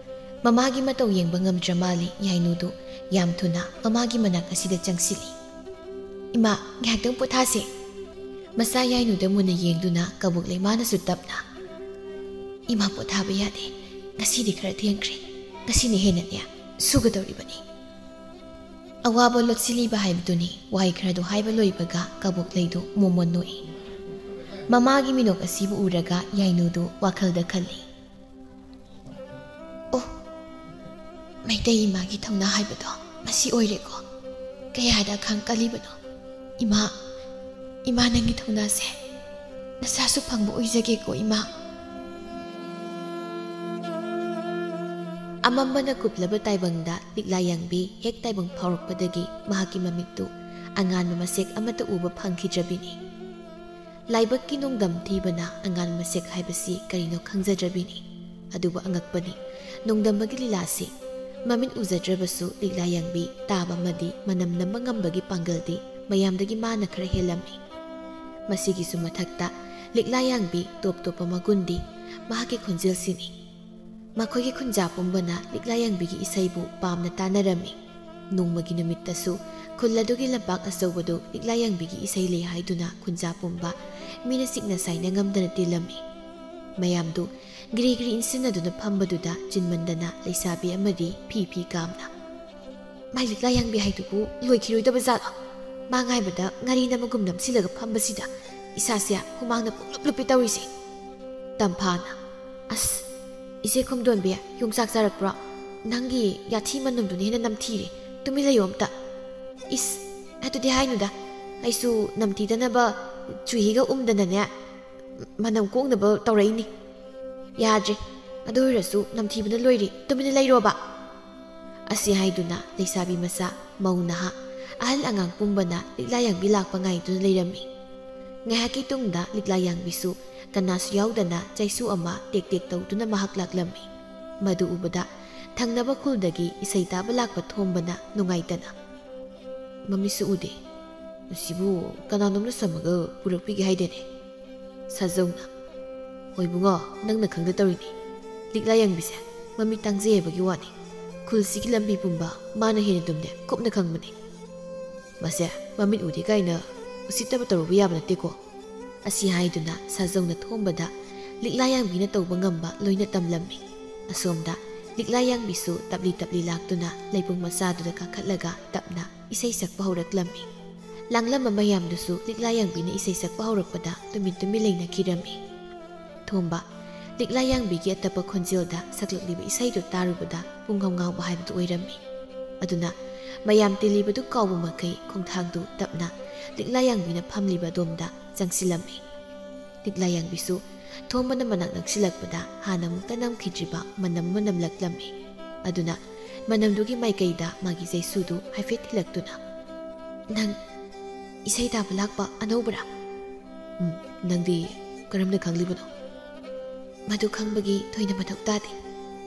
ꯃꯃꯥꯒꯤ ꯃꯇꯧ ꯌꯦꯡꯕ ꯉꯝꯗ꯭ꯔ ꯃꯥꯜꯂꯤ ꯌꯥꯏꯅꯨꯗꯨ꯫ ꯌꯥꯝ ꯊꯨꯅ ꯃꯃꯥꯒꯤ ꯃꯅꯥꯛ ꯑꯁꯤꯗ ꯆꯪꯁꯤꯜꯂꯤ꯫ "ꯏꯃꯥ, ꯉꯥꯏꯍꯥꯛꯇꯪ ꯄꯣꯊꯥꯁꯦ꯫" ꯃꯆꯥ ꯌꯥꯏꯅꯨꯗ ꯃꯨꯟꯅ ꯌꯦꯡꯗꯨꯅ ꯀꯕꯣꯛꯂꯩ ꯃꯥꯅꯁꯨ ꯇꯞꯅ, "ꯏꯃꯥ ꯄꯣꯊꯥꯕ ꯌꯥꯗꯦ, ꯉꯁꯤꯗꯤ ꯈꯔ ꯊꯦꯡꯈ꯭ꯔꯦ, ꯉꯁꯤꯅ ꯍꯦꯟꯅꯅꯦ ꯁꯨꯒꯗꯧꯔꯤꯕꯅꯤ꯫" ꯑꯋꯥꯕ ꯂꯣꯠꯁꯤꯜꯂꯤꯕ ꯍꯥꯏꯕꯗꯨꯅꯤ꯫ ꯋꯥꯍꯩ ꯈꯔꯗꯨ ꯍꯥꯏꯕ ꯂꯣꯏꯕꯒ ꯀꯕꯣꯛꯂꯩꯗꯨ ꯃꯣꯃꯣꯟ ꯅꯣꯛꯏ꯫ ꯃꯃꯥꯒꯤ ꯃꯤꯅꯣꯛ ꯑꯁꯤꯕꯨ ꯎꯔꯒ ꯌꯥꯏꯅꯨꯗꯨ ꯋꯥꯈꯜꯗ ꯈꯜꯂꯤ, "ꯑꯣ, ꯃꯩꯇꯩ ꯏꯃꯥꯒꯤ ꯊꯧꯅꯥ ꯍꯥꯏꯕꯗꯣ ꯃꯁꯤ ꯑꯣꯏꯔꯦꯀꯣ꯫ ꯀꯌꯥꯗ ꯈꯥꯡ ꯀꯜꯂꯤꯕꯅꯣ꯫ ꯏꯃꯥ, ꯏꯃꯥ ꯅꯪꯒꯤ ꯊꯧꯅꯥꯁꯦ ꯅꯆꯥꯁꯨ ꯐꯪꯕ ꯑꯣꯏꯖꯒꯦꯀꯣ ꯏꯃꯥ꯫" ꯑꯃꯝꯕꯅ ꯀꯨꯞꯂꯕ ꯇꯥꯏꯕꯪꯗ ꯂꯤꯛꯂꯥ ꯌꯥꯡꯕꯤ ꯍꯦꯛ ꯇꯥꯏꯕꯪ ꯐꯥꯎꯔꯛꯄꯗꯒꯤ ꯃꯍꯥꯛꯀꯤ ꯃꯃꯤꯠꯇꯨ ꯑꯉꯥꯟꯕ ꯃꯁꯦꯛ ꯑꯃꯠꯇ ꯎꯕ ꯐꯪꯈꯤꯗ꯭ꯔꯕꯤꯅꯤ꯫ ꯂꯥꯏꯕꯛꯀꯤ ꯅꯣꯡꯗꯝ ꯊꯤꯕꯅ ꯑꯉꯥꯟꯕ ꯃꯁꯦꯛ ꯍꯥꯏꯕꯁꯤ ꯀꯔꯤꯅꯣ ꯈꯪꯖꯗ꯭ꯔꯕꯤꯅꯤ꯫ ꯑꯗꯨꯕꯨ ꯑꯉꯛꯄꯅꯤ, ꯅꯣꯡꯗꯝꯕꯒꯤ ꯂꯤꯂꯥꯁꯤ ꯃꯃꯤꯠ ꯎꯖꯗ꯭ꯔꯕꯁꯨ ꯂꯤꯛꯂꯥ ꯌꯥꯡꯕꯤ ꯇꯥꯕ ꯑꯃꯗꯤ ꯃꯅꯝ ꯅꯝꯕ ꯉꯝꯕꯒꯤ ꯄꯥꯡꯒꯜꯗꯤ ꯃꯌꯥꯝꯗꯒꯤ ꯃꯥꯅ ꯈꯔ ꯍꯦꯜꯂꯝꯃꯤ꯫ ꯃꯁꯤꯒꯤꯁꯨ ꯃꯊꯛꯇ ꯂꯤꯛꯂꯥ ꯌꯥꯡꯕꯤ ꯇꯣꯞ ꯇꯣꯞꯄ ꯃꯒꯨꯟꯗꯤ ꯃꯍꯥꯛꯀꯤ ꯈꯣꯟꯖꯦꯜꯁꯤꯅꯤ꯫ ꯃꯈꯣꯏꯒꯤ ꯈꯨꯟꯖꯥ ꯄꯨꯝꯕꯅ ꯂꯤꯛꯂꯥ ꯌꯥꯡꯕꯤꯒꯤ ꯏꯁꯩꯕꯨ ꯄꯥꯝꯅ ꯇꯥꯅꯔꯝꯃꯤ꯫ ꯅꯣꯡꯃꯒꯤ ꯅꯨꯃꯤꯠꯇꯁꯨ ꯈꯨꯜ ꯑꯗꯨꯒꯤ ꯂꯝꯄꯥꯛ ꯑꯆꯧꯕꯗꯨ ꯂꯤꯛꯂꯥ ꯌꯥꯡꯕꯤꯒꯤ ꯏꯁꯩ ꯂꯩ ꯍꯥꯏꯗꯨꯅ ꯈꯨꯟꯖꯥ ꯄꯨꯝꯕ ꯃꯤꯅ ꯆꯤꯛꯅ ꯁꯥꯏꯅ ꯉꯝꯗꯅ ꯇꯤꯜꯂꯝꯃꯤ꯫ ꯃꯌꯥꯝꯗꯨ ꯒꯤꯔꯤ ꯒꯤꯔꯤ ꯏꯟꯁꯤꯟꯅꯗꯨꯅ ꯐꯝꯕꯗꯨꯗ ꯆꯤꯟꯃꯟꯗꯅ ꯂꯩꯁꯥꯕꯤ ꯑꯃꯗꯤ ꯐꯤ ꯐꯤ ꯀꯥꯝꯅ, "ꯃꯥꯏ ꯂꯤꯛꯂꯥ ꯌꯥꯡꯕꯤ ꯍꯥꯏꯗꯨꯕꯨ ꯂꯣꯏꯈꯤꯔꯣꯏꯗꯕ ꯖꯥꯠꯂꯣ? ꯃꯥ ꯉꯥꯏꯕꯗ ꯉꯥꯔꯤ ꯅꯝꯃꯒꯨꯝ ꯅꯝꯁꯤꯜꯂꯒ ꯐꯝꯕꯁꯤꯗ ꯏꯁꯥꯁꯦ ꯍꯨꯃꯥꯡꯅ ꯄꯨꯡꯂꯨꯞ ꯂꯨꯞꯄꯤ ꯇꯧꯔꯤꯁꯦ꯫" ꯇꯝꯐꯥꯅ, "ꯑꯁ, ꯏꯆꯦ ꯈꯣꯝꯗꯣꯟꯕꯤ, ꯌꯣꯡꯆꯥꯛ ꯆꯥꯔꯛꯄ꯭ꯔꯣ? ꯅꯪꯒꯤ ꯌꯥꯊꯤ ꯃꯅꯝꯗꯨꯅ ꯍꯦꯟꯅ ꯅꯝꯊꯤꯔꯦ꯫ ꯇꯨꯃꯤꯟ ꯂꯩꯌꯣ ꯑꯝꯇ꯫" "ꯏꯁ, ꯑꯗꯨꯗꯤ ꯍꯥꯏꯅꯨꯗ꯫ ꯑꯩꯁꯨ ꯅꯝꯊꯤꯗꯅꯕ ꯆꯨꯍꯤꯒ ꯎꯝꯗꯅꯅꯦ, ꯃꯅꯝ ꯀꯣꯛꯅꯕ ꯇꯧꯔꯛꯏꯅꯤ꯫ ꯌꯥꯗ꯭ꯔꯦ꯫ ꯑꯗꯨ ꯑꯣꯏꯔꯁꯨ ꯅꯝꯊꯤꯕꯅ ꯂꯣꯏꯔꯦ꯫ ꯇꯨꯃꯤꯟꯅ ꯂꯩꯔꯣꯕ꯫" ꯑꯁꯤ ꯍꯥꯏꯗꯨꯅ ꯂꯩꯁꯥꯕꯤ ꯃꯆꯥ, ꯃꯧ ꯅꯍꯥ, ꯑꯍꯜ ꯑꯉꯥꯡ ꯄꯨꯝꯕꯅ ꯂꯤꯛꯂꯥ ꯌꯥꯡꯕꯤ ꯂꯥꯛꯄ ꯉꯥꯏꯗꯨꯅ ꯂꯩꯔꯝꯃꯤ꯫ ꯉꯥꯏꯍꯥꯛꯀꯤ ꯇꯨꯡꯗ ꯂꯤꯛꯂꯥ ꯌꯥꯡꯕꯤꯁꯨ ꯀꯅꯥꯁꯨ ꯌꯥꯎꯗꯅ ꯆꯩꯁꯨ ꯑꯃ ꯇꯦꯛ ꯇꯦꯛ ꯇꯧꯗꯨꯅ ꯃꯍꯥꯛ ꯂꯥꯛꯂꯝꯃꯤ꯫ ꯃꯗꯨ ꯎꯕꯗ ꯊꯪꯅꯕ ꯈꯨꯜꯗꯒꯤ ꯏꯁꯩ ꯇꯥꯕ ꯂꯥꯛꯄ ꯊꯣꯝꯕꯅ ꯅꯨꯡꯉꯥꯏꯇꯅ, "ꯃꯃꯤꯠꯁꯨ ꯎꯗꯦ꯫ ꯃꯁꯤꯕꯨ ꯀꯅꯥꯅꯣꯝꯅ ꯁꯝꯃꯒ ꯄꯨꯔꯛꯄꯤꯒꯦ ꯍꯥꯏꯗꯦꯅꯦ꯫" ꯁꯥꯖꯧꯅ, "ꯍꯣꯏ ꯕꯨꯡꯉꯣ, ꯅꯪꯅ ꯈꯪꯗ ꯇꯧꯔꯤꯅꯤ꯫ ꯂꯤꯛꯂꯥ ꯌꯥꯡꯕꯤꯁꯦ ꯃꯃꯤꯠ ꯇꯥꯡꯖꯩ ꯍꯥꯏꯕꯒꯤ ꯋꯥꯅꯤ꯫ ꯈꯨꯜꯁꯤꯒꯤ ꯂꯝꯕꯤ ꯄꯨꯝꯕ ꯃꯥꯅ ꯍꯦꯟꯅ ꯑꯗꯨꯝꯅꯦ ꯀꯨꯞꯅ ꯈꯪꯕꯅꯤ꯫ ꯃꯁꯦ ꯃꯃꯤꯠ ꯎꯗꯦ ꯀꯥꯏꯅ ꯎꯁꯤꯠꯇꯕ ꯇꯧꯔꯨꯕ ꯌꯥꯕ ꯅꯠꯇꯦꯀꯣ꯫" ꯑꯁꯤ ꯍꯥꯏꯗꯨꯅ ꯁꯥꯖꯧꯅ ꯊꯣꯝꯕꯗ ꯂꯤꯛꯂꯥ ꯌꯥꯡꯕꯤꯅ ꯇꯧꯕ ꯉꯝꯕ ꯂꯣꯏꯅ ꯇꯝꯂꯝꯃꯤ꯫ ꯑꯁꯣꯝꯗ ꯂꯤꯛꯂꯥ ꯌꯥꯡꯕꯤꯁꯨ ꯇꯞꯂꯤ ꯇꯞꯂꯤ ꯂꯥꯛꯇꯨꯅ ꯂꯩꯕꯨꯡ ꯃꯆꯥꯗꯨꯗ ꯀꯥꯈꯠꯂꯒ ꯇꯞꯅ ꯏꯁꯩ ꯁꯛꯄ ꯍꯧꯔꯛꯂꯝꯃꯤ꯫ ꯂꯥꯡꯂꯝꯕ ꯃꯌꯥꯝꯗꯨꯁꯨ ꯂꯤꯛꯂꯥ ꯌꯥꯡꯕꯤꯅ ꯏꯁꯩ ꯁꯛꯄ ꯍꯧꯔꯛꯄꯗ ꯇꯨꯃꯤꯟ ꯇꯨꯃꯤꯟ ꯂꯩꯅꯈꯤꯔꯝꯃꯤ꯫ ꯊꯣꯝꯕ, ꯂꯤꯛꯂꯥ ꯌꯥꯡꯕꯤꯒꯤ ꯑꯇꯞꯄ ꯈꯣꯟꯖꯦꯜꯗ ꯁꯛꯂꯛꯂꯤꯕ ꯏꯁꯩꯗꯨ ꯇꯥꯔꯨꯕꯗ ꯄꯨꯡꯉꯥꯎ ꯉꯥꯎꯕ ꯍꯥꯏꯕꯗꯨ ꯑꯣꯏꯔꯝꯃꯤ꯫ ꯑꯗꯨꯅ ꯃꯌꯥꯝ ꯇꯤꯜꯂꯤꯕꯗꯨ ꯀꯥꯎꯕ ꯃꯈꯩ ꯈꯣꯡꯊꯥꯡꯗꯨ ꯇꯞꯅ ꯂꯤꯛꯂꯥ ꯌꯥꯡꯕꯤꯅ ꯐꯝꯂꯤꯕ ꯑꯗꯣꯝꯗ ꯆꯪꯁꯤꯜꯂꯝꯃꯤ꯫ ꯂꯤꯛꯂꯥ ꯌꯥꯡꯕꯤꯁꯨ ꯊꯣꯝꯕꯅ ꯃꯅꯥꯛ ꯅꯛꯁꯤꯜꯂꯛꯄꯗ ꯍꯥꯟꯅ ꯑꯃꯨꯛꯇ ꯅꯝꯈꯤꯗ꯭ꯔꯤꯕ ꯃꯅꯝ ꯑꯃ ꯅꯝꯂꯛꯂꯝꯃꯤ꯫ ꯑꯗꯨꯅ ꯃꯅꯝꯗꯨꯒꯤ ꯃꯥꯏꯀꯩꯗ ꯃꯥꯒꯤ ꯆꯩꯁꯨꯗꯨ ꯍꯥꯏꯐꯦꯠ ꯊꯤꯜꯂꯛꯇꯨꯅ, "ꯅꯪ ꯏꯁꯩ ꯇꯥꯕ ꯂꯥꯛꯄ ꯑꯅꯧꯕꯔꯥ?" "ꯎꯝ, ꯅꯪꯗꯤ ꯀꯔꯝꯅ ꯈꯪꯂꯤꯕꯅꯣ?" "ꯃꯗꯨ ꯈꯪꯕꯒꯤ ꯊꯣꯏꯅ ꯃꯊꯧ ꯇꯥꯗꯦ꯫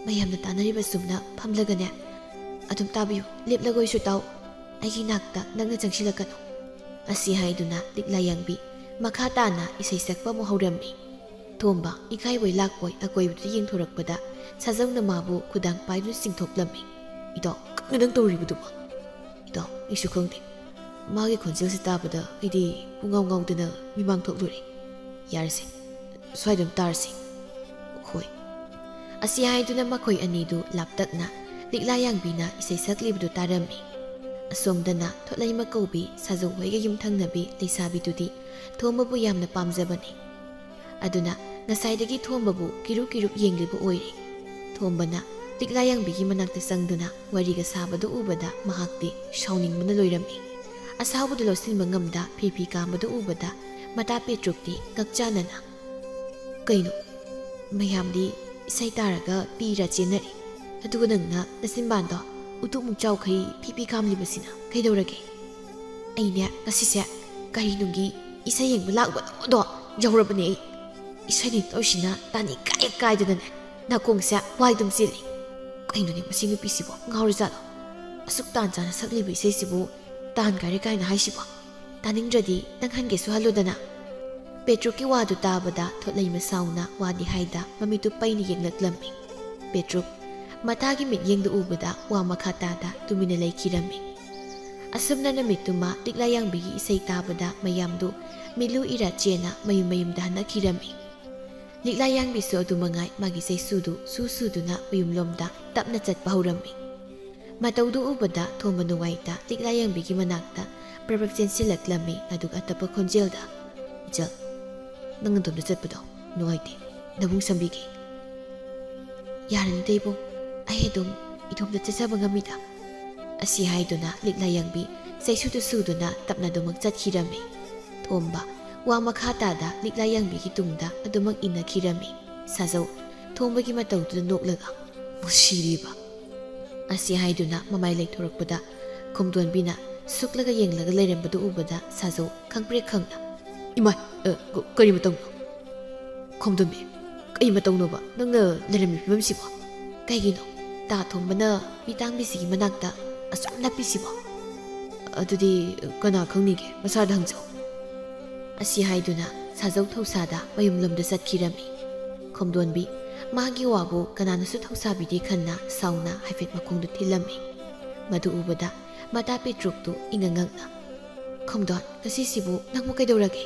ꯃꯌꯥꯝꯅ ꯇꯥꯅꯔꯤꯕ ꯁꯨꯝꯅ ꯐꯝꯂꯒꯅꯦ꯫ ꯑꯗꯨꯝ ꯇꯥꯕꯤꯌꯨ, ꯂꯦꯞꯂꯒ ꯑꯣꯏꯁꯨ ꯇꯥꯎ꯫ ꯑꯩꯒꯤ ꯅꯥꯛꯇ ꯅꯛꯅ ꯆꯪꯁꯤꯜꯂꯛꯀꯅꯨ"꯫ ꯑꯁꯤ ꯍꯥꯏꯗꯨꯅ ꯂꯤꯛꯂꯥ ꯌꯥꯡꯕꯤ ꯃꯈꯥ ꯇꯥꯅ ꯏꯁꯩ ꯁꯛꯄ ꯑꯃꯨꯛ ꯍꯧꯔꯝꯃꯤ꯫ ꯊꯣꯝꯕ ꯏꯀꯥꯏꯕꯣꯏ ꯂꯥꯛꯄꯣꯏ ꯑꯀꯣꯏꯕꯗꯨꯗ ꯌꯦꯡꯊꯣꯔꯛꯄꯗ ꯁꯥꯖꯧꯅ ꯃꯥꯕꯨ ꯈꯨꯗꯥꯡ ꯄꯥꯏꯗꯨꯅ ꯆꯤꯡꯊꯣꯛꯂꯝꯃꯤ꯫ "ꯏꯇꯥꯎ, ꯀꯩꯅꯣ ꯅꯪ ꯇꯧꯔꯤꯕꯗꯨꯕꯣ?" "ꯏꯇꯥꯎ, ꯑꯩꯁꯨ ꯈꯪꯗꯦ꯫ ꯃꯥꯒꯤ ꯈꯣꯟꯖꯦꯜꯁꯤ ꯇꯥꯕꯗ ꯑꯩꯗꯤ ꯄꯨꯡꯉꯥꯎ ꯉꯥꯎꯗꯅ ꯃꯤꯃꯥꯡ ꯊꯣꯛꯂꯨꯔꯦ꯫ ꯌꯥꯔꯁꯦ, ꯁ꯭ꯋꯥꯏꯗ ꯑꯗꯨꯝ ꯇꯥꯔꯁꯤ"꯫ "ꯍꯣꯏ"꯫ ꯑꯁꯤ ꯍꯥꯏꯗꯨꯅ ꯃꯈꯣꯏ ꯑꯅꯤꯗꯨ ꯂꯥꯞꯇꯛꯅ ꯂꯤꯛꯂꯥ ꯌꯥꯡꯕꯤꯅ ꯏꯁꯩ ꯁꯛꯂꯤꯕꯗꯨ ꯇꯥꯔꯝꯃꯤ꯫ ꯑꯁꯣꯝꯗꯅ ꯊꯣꯠꯂꯩꯃ ꯀꯧꯕꯤ ꯁꯥꯖꯧ ꯍꯣꯏꯒ ꯌꯨꯝꯊꯪꯅꯕꯤ ꯂꯩꯁꯥꯕꯤꯗꯨꯗꯤ ꯊꯣꯝꯕꯕꯨ ꯌꯥꯝꯅ ꯄꯥꯝꯖꯕꯅꯤ꯫ ꯑꯗꯨꯅ ꯉꯁꯥꯏꯗꯒꯤ ꯊꯣꯝꯕꯕꯨ ꯀꯤꯔꯨꯞ ꯀꯤꯔꯨꯞ ꯌꯦꯡꯂꯤꯕ ꯑꯣꯏꯔꯦ꯫ ꯊꯣꯝꯕꯅ ꯂꯤꯛꯂꯥ ꯌꯥꯡꯕꯤꯒꯤ ꯃꯅꯥꯛꯇ ꯆꯪꯗꯨꯅ ꯋꯥꯔꯤꯒ ꯁꯥꯕꯗꯨ ꯎꯕꯗ ꯃꯍꯥꯛꯇꯤ ꯁꯥꯎꯅꯤꯡꯕꯅ ꯂꯣꯏꯔꯝꯃꯤ꯫ ꯑꯁꯥꯎꯕꯗꯨ ꯂꯧꯁꯤꯟꯕ ꯉꯝꯗ ꯐꯤ ꯐꯤ ꯀꯥꯝꯕꯗꯨ ꯎꯕꯗ ꯃꯇꯥ ꯄꯦꯇ꯭ꯔꯨꯛꯇꯤ ꯉꯛꯆꯥꯟꯅꯅ, "ꯀꯩꯅꯣ? ꯃꯌꯥꯝꯗꯤ ꯏꯁꯩ ꯇꯥꯔꯒ ꯄꯤꯔ ꯆꯦꯟꯅꯔꯦ, ꯑꯗꯨꯒ ꯅꯪꯅ ꯅꯆꯤꯟꯕꯥꯟꯗꯣ ꯎꯇꯨꯞꯃꯨꯛ ꯆꯥꯎꯈꯩ ꯐꯤ ꯐꯤ ꯀꯥꯝꯂꯤꯕꯁꯤꯅ ꯀꯩꯗꯧꯔꯒꯦ?" "ꯑꯩꯅꯦ ꯉꯁꯤꯁꯦ ꯀꯔꯤꯅꯨꯡꯒꯤ ꯏꯁꯩ ꯌꯦꯡꯕ ꯂꯥꯛꯄꯅꯣꯗꯣ ꯌꯧꯔꯕꯅꯦ ꯑꯩ꯫ ꯏꯁꯩ ꯅꯤꯡꯊꯧꯁꯤꯅ ꯇꯥꯅꯤꯡ ꯀꯥꯏ ꯀꯥꯏꯗꯅꯅꯦ ꯅꯥꯀꯣꯡꯁꯦ ꯋꯥꯏꯗꯨꯝ ꯆꯦꯜꯂꯤ꯫ ꯀꯩꯅꯣꯅꯦ ꯃꯁꯤ ꯅꯨꯄꯤꯁꯤꯕꯨ ꯉꯥꯎꯔꯖꯥꯠꯂꯣ? ꯑꯁꯨꯛ ꯇꯥꯟ ꯆꯥꯅ ꯁꯛꯂꯤꯕ ꯏꯁꯩꯁꯤꯕꯨ ꯇꯥꯟ ꯀꯥꯏꯔꯦ ꯀꯥꯏꯅ ꯍꯥꯏꯁꯤꯕꯣ? ꯇꯥꯅꯤꯡꯗ꯭ꯔꯗꯤ ꯅꯪ ꯍꯟꯒꯦꯁꯨ ꯍꯜꯂꯨꯗꯅ"꯫ ꯄꯦꯇ꯭ꯔꯨꯛꯀꯤ ꯋꯥꯗꯨ ꯇꯥꯕꯗ ꯊꯣꯠꯂꯩꯃ ꯁꯥꯎꯅ ꯋꯥꯗꯤ ꯍꯥꯏꯗ ꯃꯃꯤꯠꯇꯨ ꯄꯩꯅ ꯌꯦꯡꯂꯛꯂꯝꯃꯤ꯫ ꯄꯦꯇ꯭ꯔꯨꯛ ꯃꯇꯥꯒꯤ ꯃꯤꯠꯌꯦꯡꯗꯨ ꯎꯕꯗ ꯋꯥ ꯃꯈꯥ ꯇꯥꯗ ꯇꯨꯃꯤꯟꯅ ꯂꯩꯈꯤꯔꯝꯃꯤ꯫ ꯑꯁꯨꯝꯅ ꯅꯨꯃꯤꯠꯇꯨꯃ ꯂꯤꯛꯂꯥ ꯌꯥꯡꯕꯤꯒꯤ ꯏꯁꯩ ꯇꯥꯕꯗ ꯃꯌꯥꯝꯗꯨ ꯃꯤꯠꯂꯨ ꯏꯔꯥ ꯆꯦꯟꯅ ꯃꯌꯨꯝ ꯃꯌꯨꯝꯗ ꯍꯟꯅꯈꯤꯔꯝꯃꯤ꯫ ꯂꯤꯛꯂꯥ ꯌꯥꯡꯕꯤꯁꯨ ꯑꯗꯨ ꯃꯉꯥꯏ ꯃꯥꯒꯤ ꯆꯩꯁꯨꯗꯨ ꯁꯨ ꯁꯨꯗꯨꯅ ꯃꯌꯨꯝꯂꯣꯝꯗ ꯇꯞꯅ ꯆꯠꯄ ꯍꯧꯔꯝꯃꯤ꯫ ꯃꯇꯧꯗꯨ ꯎꯕꯗ ꯊꯣꯝꯕ ꯅꯨꯡꯉꯥꯏꯇ ꯂꯤꯛꯂꯥ ꯌꯥꯡꯕꯤꯒꯤ ꯃꯅꯥꯛꯇ ꯄ꯭ꯔꯞ ꯄ꯭ꯔꯞ ꯆꯦꯟꯁꯤꯜꯂꯛꯂꯝꯃꯤ꯫ ꯑꯗꯨꯒ ꯑꯇꯞꯄ ꯈꯣꯟꯖꯦꯜꯗ, "ꯏꯆꯜ, ꯅꯪ ꯑꯗꯣꯝꯗ ꯆꯠꯄꯗꯣ ꯅꯨꯡꯉꯥꯏꯇꯦ, ꯅꯕꯨꯡ ꯁꯝꯕꯤꯒꯦ"꯫ "ꯌꯥꯔꯅꯤꯗ ꯏꯕꯨꯡ, ꯑꯩ ꯑꯗꯨꯝ ꯏꯇꯣꯝꯇ ꯆꯠꯆꯕ ꯉꯝꯃꯤꯗ"꯫ ꯑꯁꯤ ꯍꯥꯏꯗꯨꯅ ꯂꯤꯛꯂꯥ ꯌꯥꯡꯕꯤ ꯆꯩꯁꯨꯗꯨ ꯁꯨꯗꯨꯅ ꯇꯞꯅ ꯑꯗꯨꯃꯛ ꯆꯠꯈꯤꯔꯝꯃꯤ꯫ ꯊꯣꯝꯕ ꯋꯥ ꯃꯈꯥ ꯇꯥꯗ ꯂꯤꯛꯂꯥ ꯌꯥꯡꯕꯤꯒꯤ ꯇꯨꯡꯗ ꯑꯗꯨꯃꯛ ꯏꯟꯅꯈꯤꯔꯝꯃꯤ꯫ ꯁꯥꯖꯧ ꯊꯣꯝꯕꯒꯤ ꯃꯇꯧꯗꯨꯗ ꯅꯣꯛꯂꯒ, "ꯃꯁꯤꯔꯤꯕ!" ꯑꯁꯤ ꯍꯥꯏꯗꯨꯅ ꯃꯃꯥꯏ ꯂꯩꯊꯣꯔꯛꯄꯗ ꯈꯣꯝꯗꯣꯟꯕꯤꯅ ꯁꯨꯛꯂꯒ ꯌꯦꯡꯂꯒ ꯂꯩꯔꯝꯕꯗꯨ ꯎꯕꯗ ꯁꯥꯖꯧ ꯈꯪꯄ꯭ꯔꯦꯛ ꯈꯪꯅ, "ꯏꯃꯥꯏ, ꯑ, ꯀ-, ꯀꯔꯤ ꯃꯇꯧꯅꯣ? ꯈꯣꯝꯗꯣꯟꯕꯤ, ꯀꯔꯤ ꯃꯇꯧꯅꯣꯕ ꯅꯪꯅ ꯂꯩꯔꯝꯃꯤ ꯐꯤꯕꯝꯁꯤꯕꯣ? ꯀꯩꯒꯤꯅꯣ ꯇꯥ ꯊꯣꯝꯕꯅ ꯃꯤꯇꯥꯡꯕꯤꯁꯤꯒꯤ ꯃꯅꯥꯛꯇ ꯑꯁꯨꯛ ꯌꯥꯝ ꯅꯞꯄꯤꯁꯤꯕꯣ? ꯑꯗꯨꯗꯤ ꯀꯅꯥ ꯈꯪꯅꯤꯒꯦ? ꯃꯁꯥꯗ ꯍꯪꯖꯧ꯫" ꯑꯁꯤ ꯍꯥꯏꯗꯨꯅ ꯁꯥꯖꯧ ꯊꯧꯁꯥꯗ ꯃꯌꯨꯝꯂꯣꯝꯗ ꯆꯠꯈꯤꯔꯝꯃꯤ꯫ ꯈꯣꯝꯗꯣꯟꯕꯤ ꯃꯥꯒꯤ ꯋꯥꯕꯨ ꯀꯅꯥꯅꯁꯨ ꯊꯧꯁꯥꯕꯤꯗꯦ ꯈꯟꯅ ꯁꯥꯎꯅ ꯍꯥꯏꯐꯦꯠ ꯃꯈꯣꯡꯗꯨ ꯊꯤꯜꯂꯝꯃꯤ꯫ ꯃꯗꯨ ꯎꯕꯗ ꯃꯇꯥ ꯄꯦꯇ꯭ꯔꯨꯛꯇꯨ ꯏꯉꯛ ꯉꯛꯅ, "ꯈꯣꯝꯗꯣꯟ, ꯉꯁꯤꯁꯤꯕꯨ ꯅꯪꯕꯨ ꯀꯩꯗꯧꯔꯒꯦ?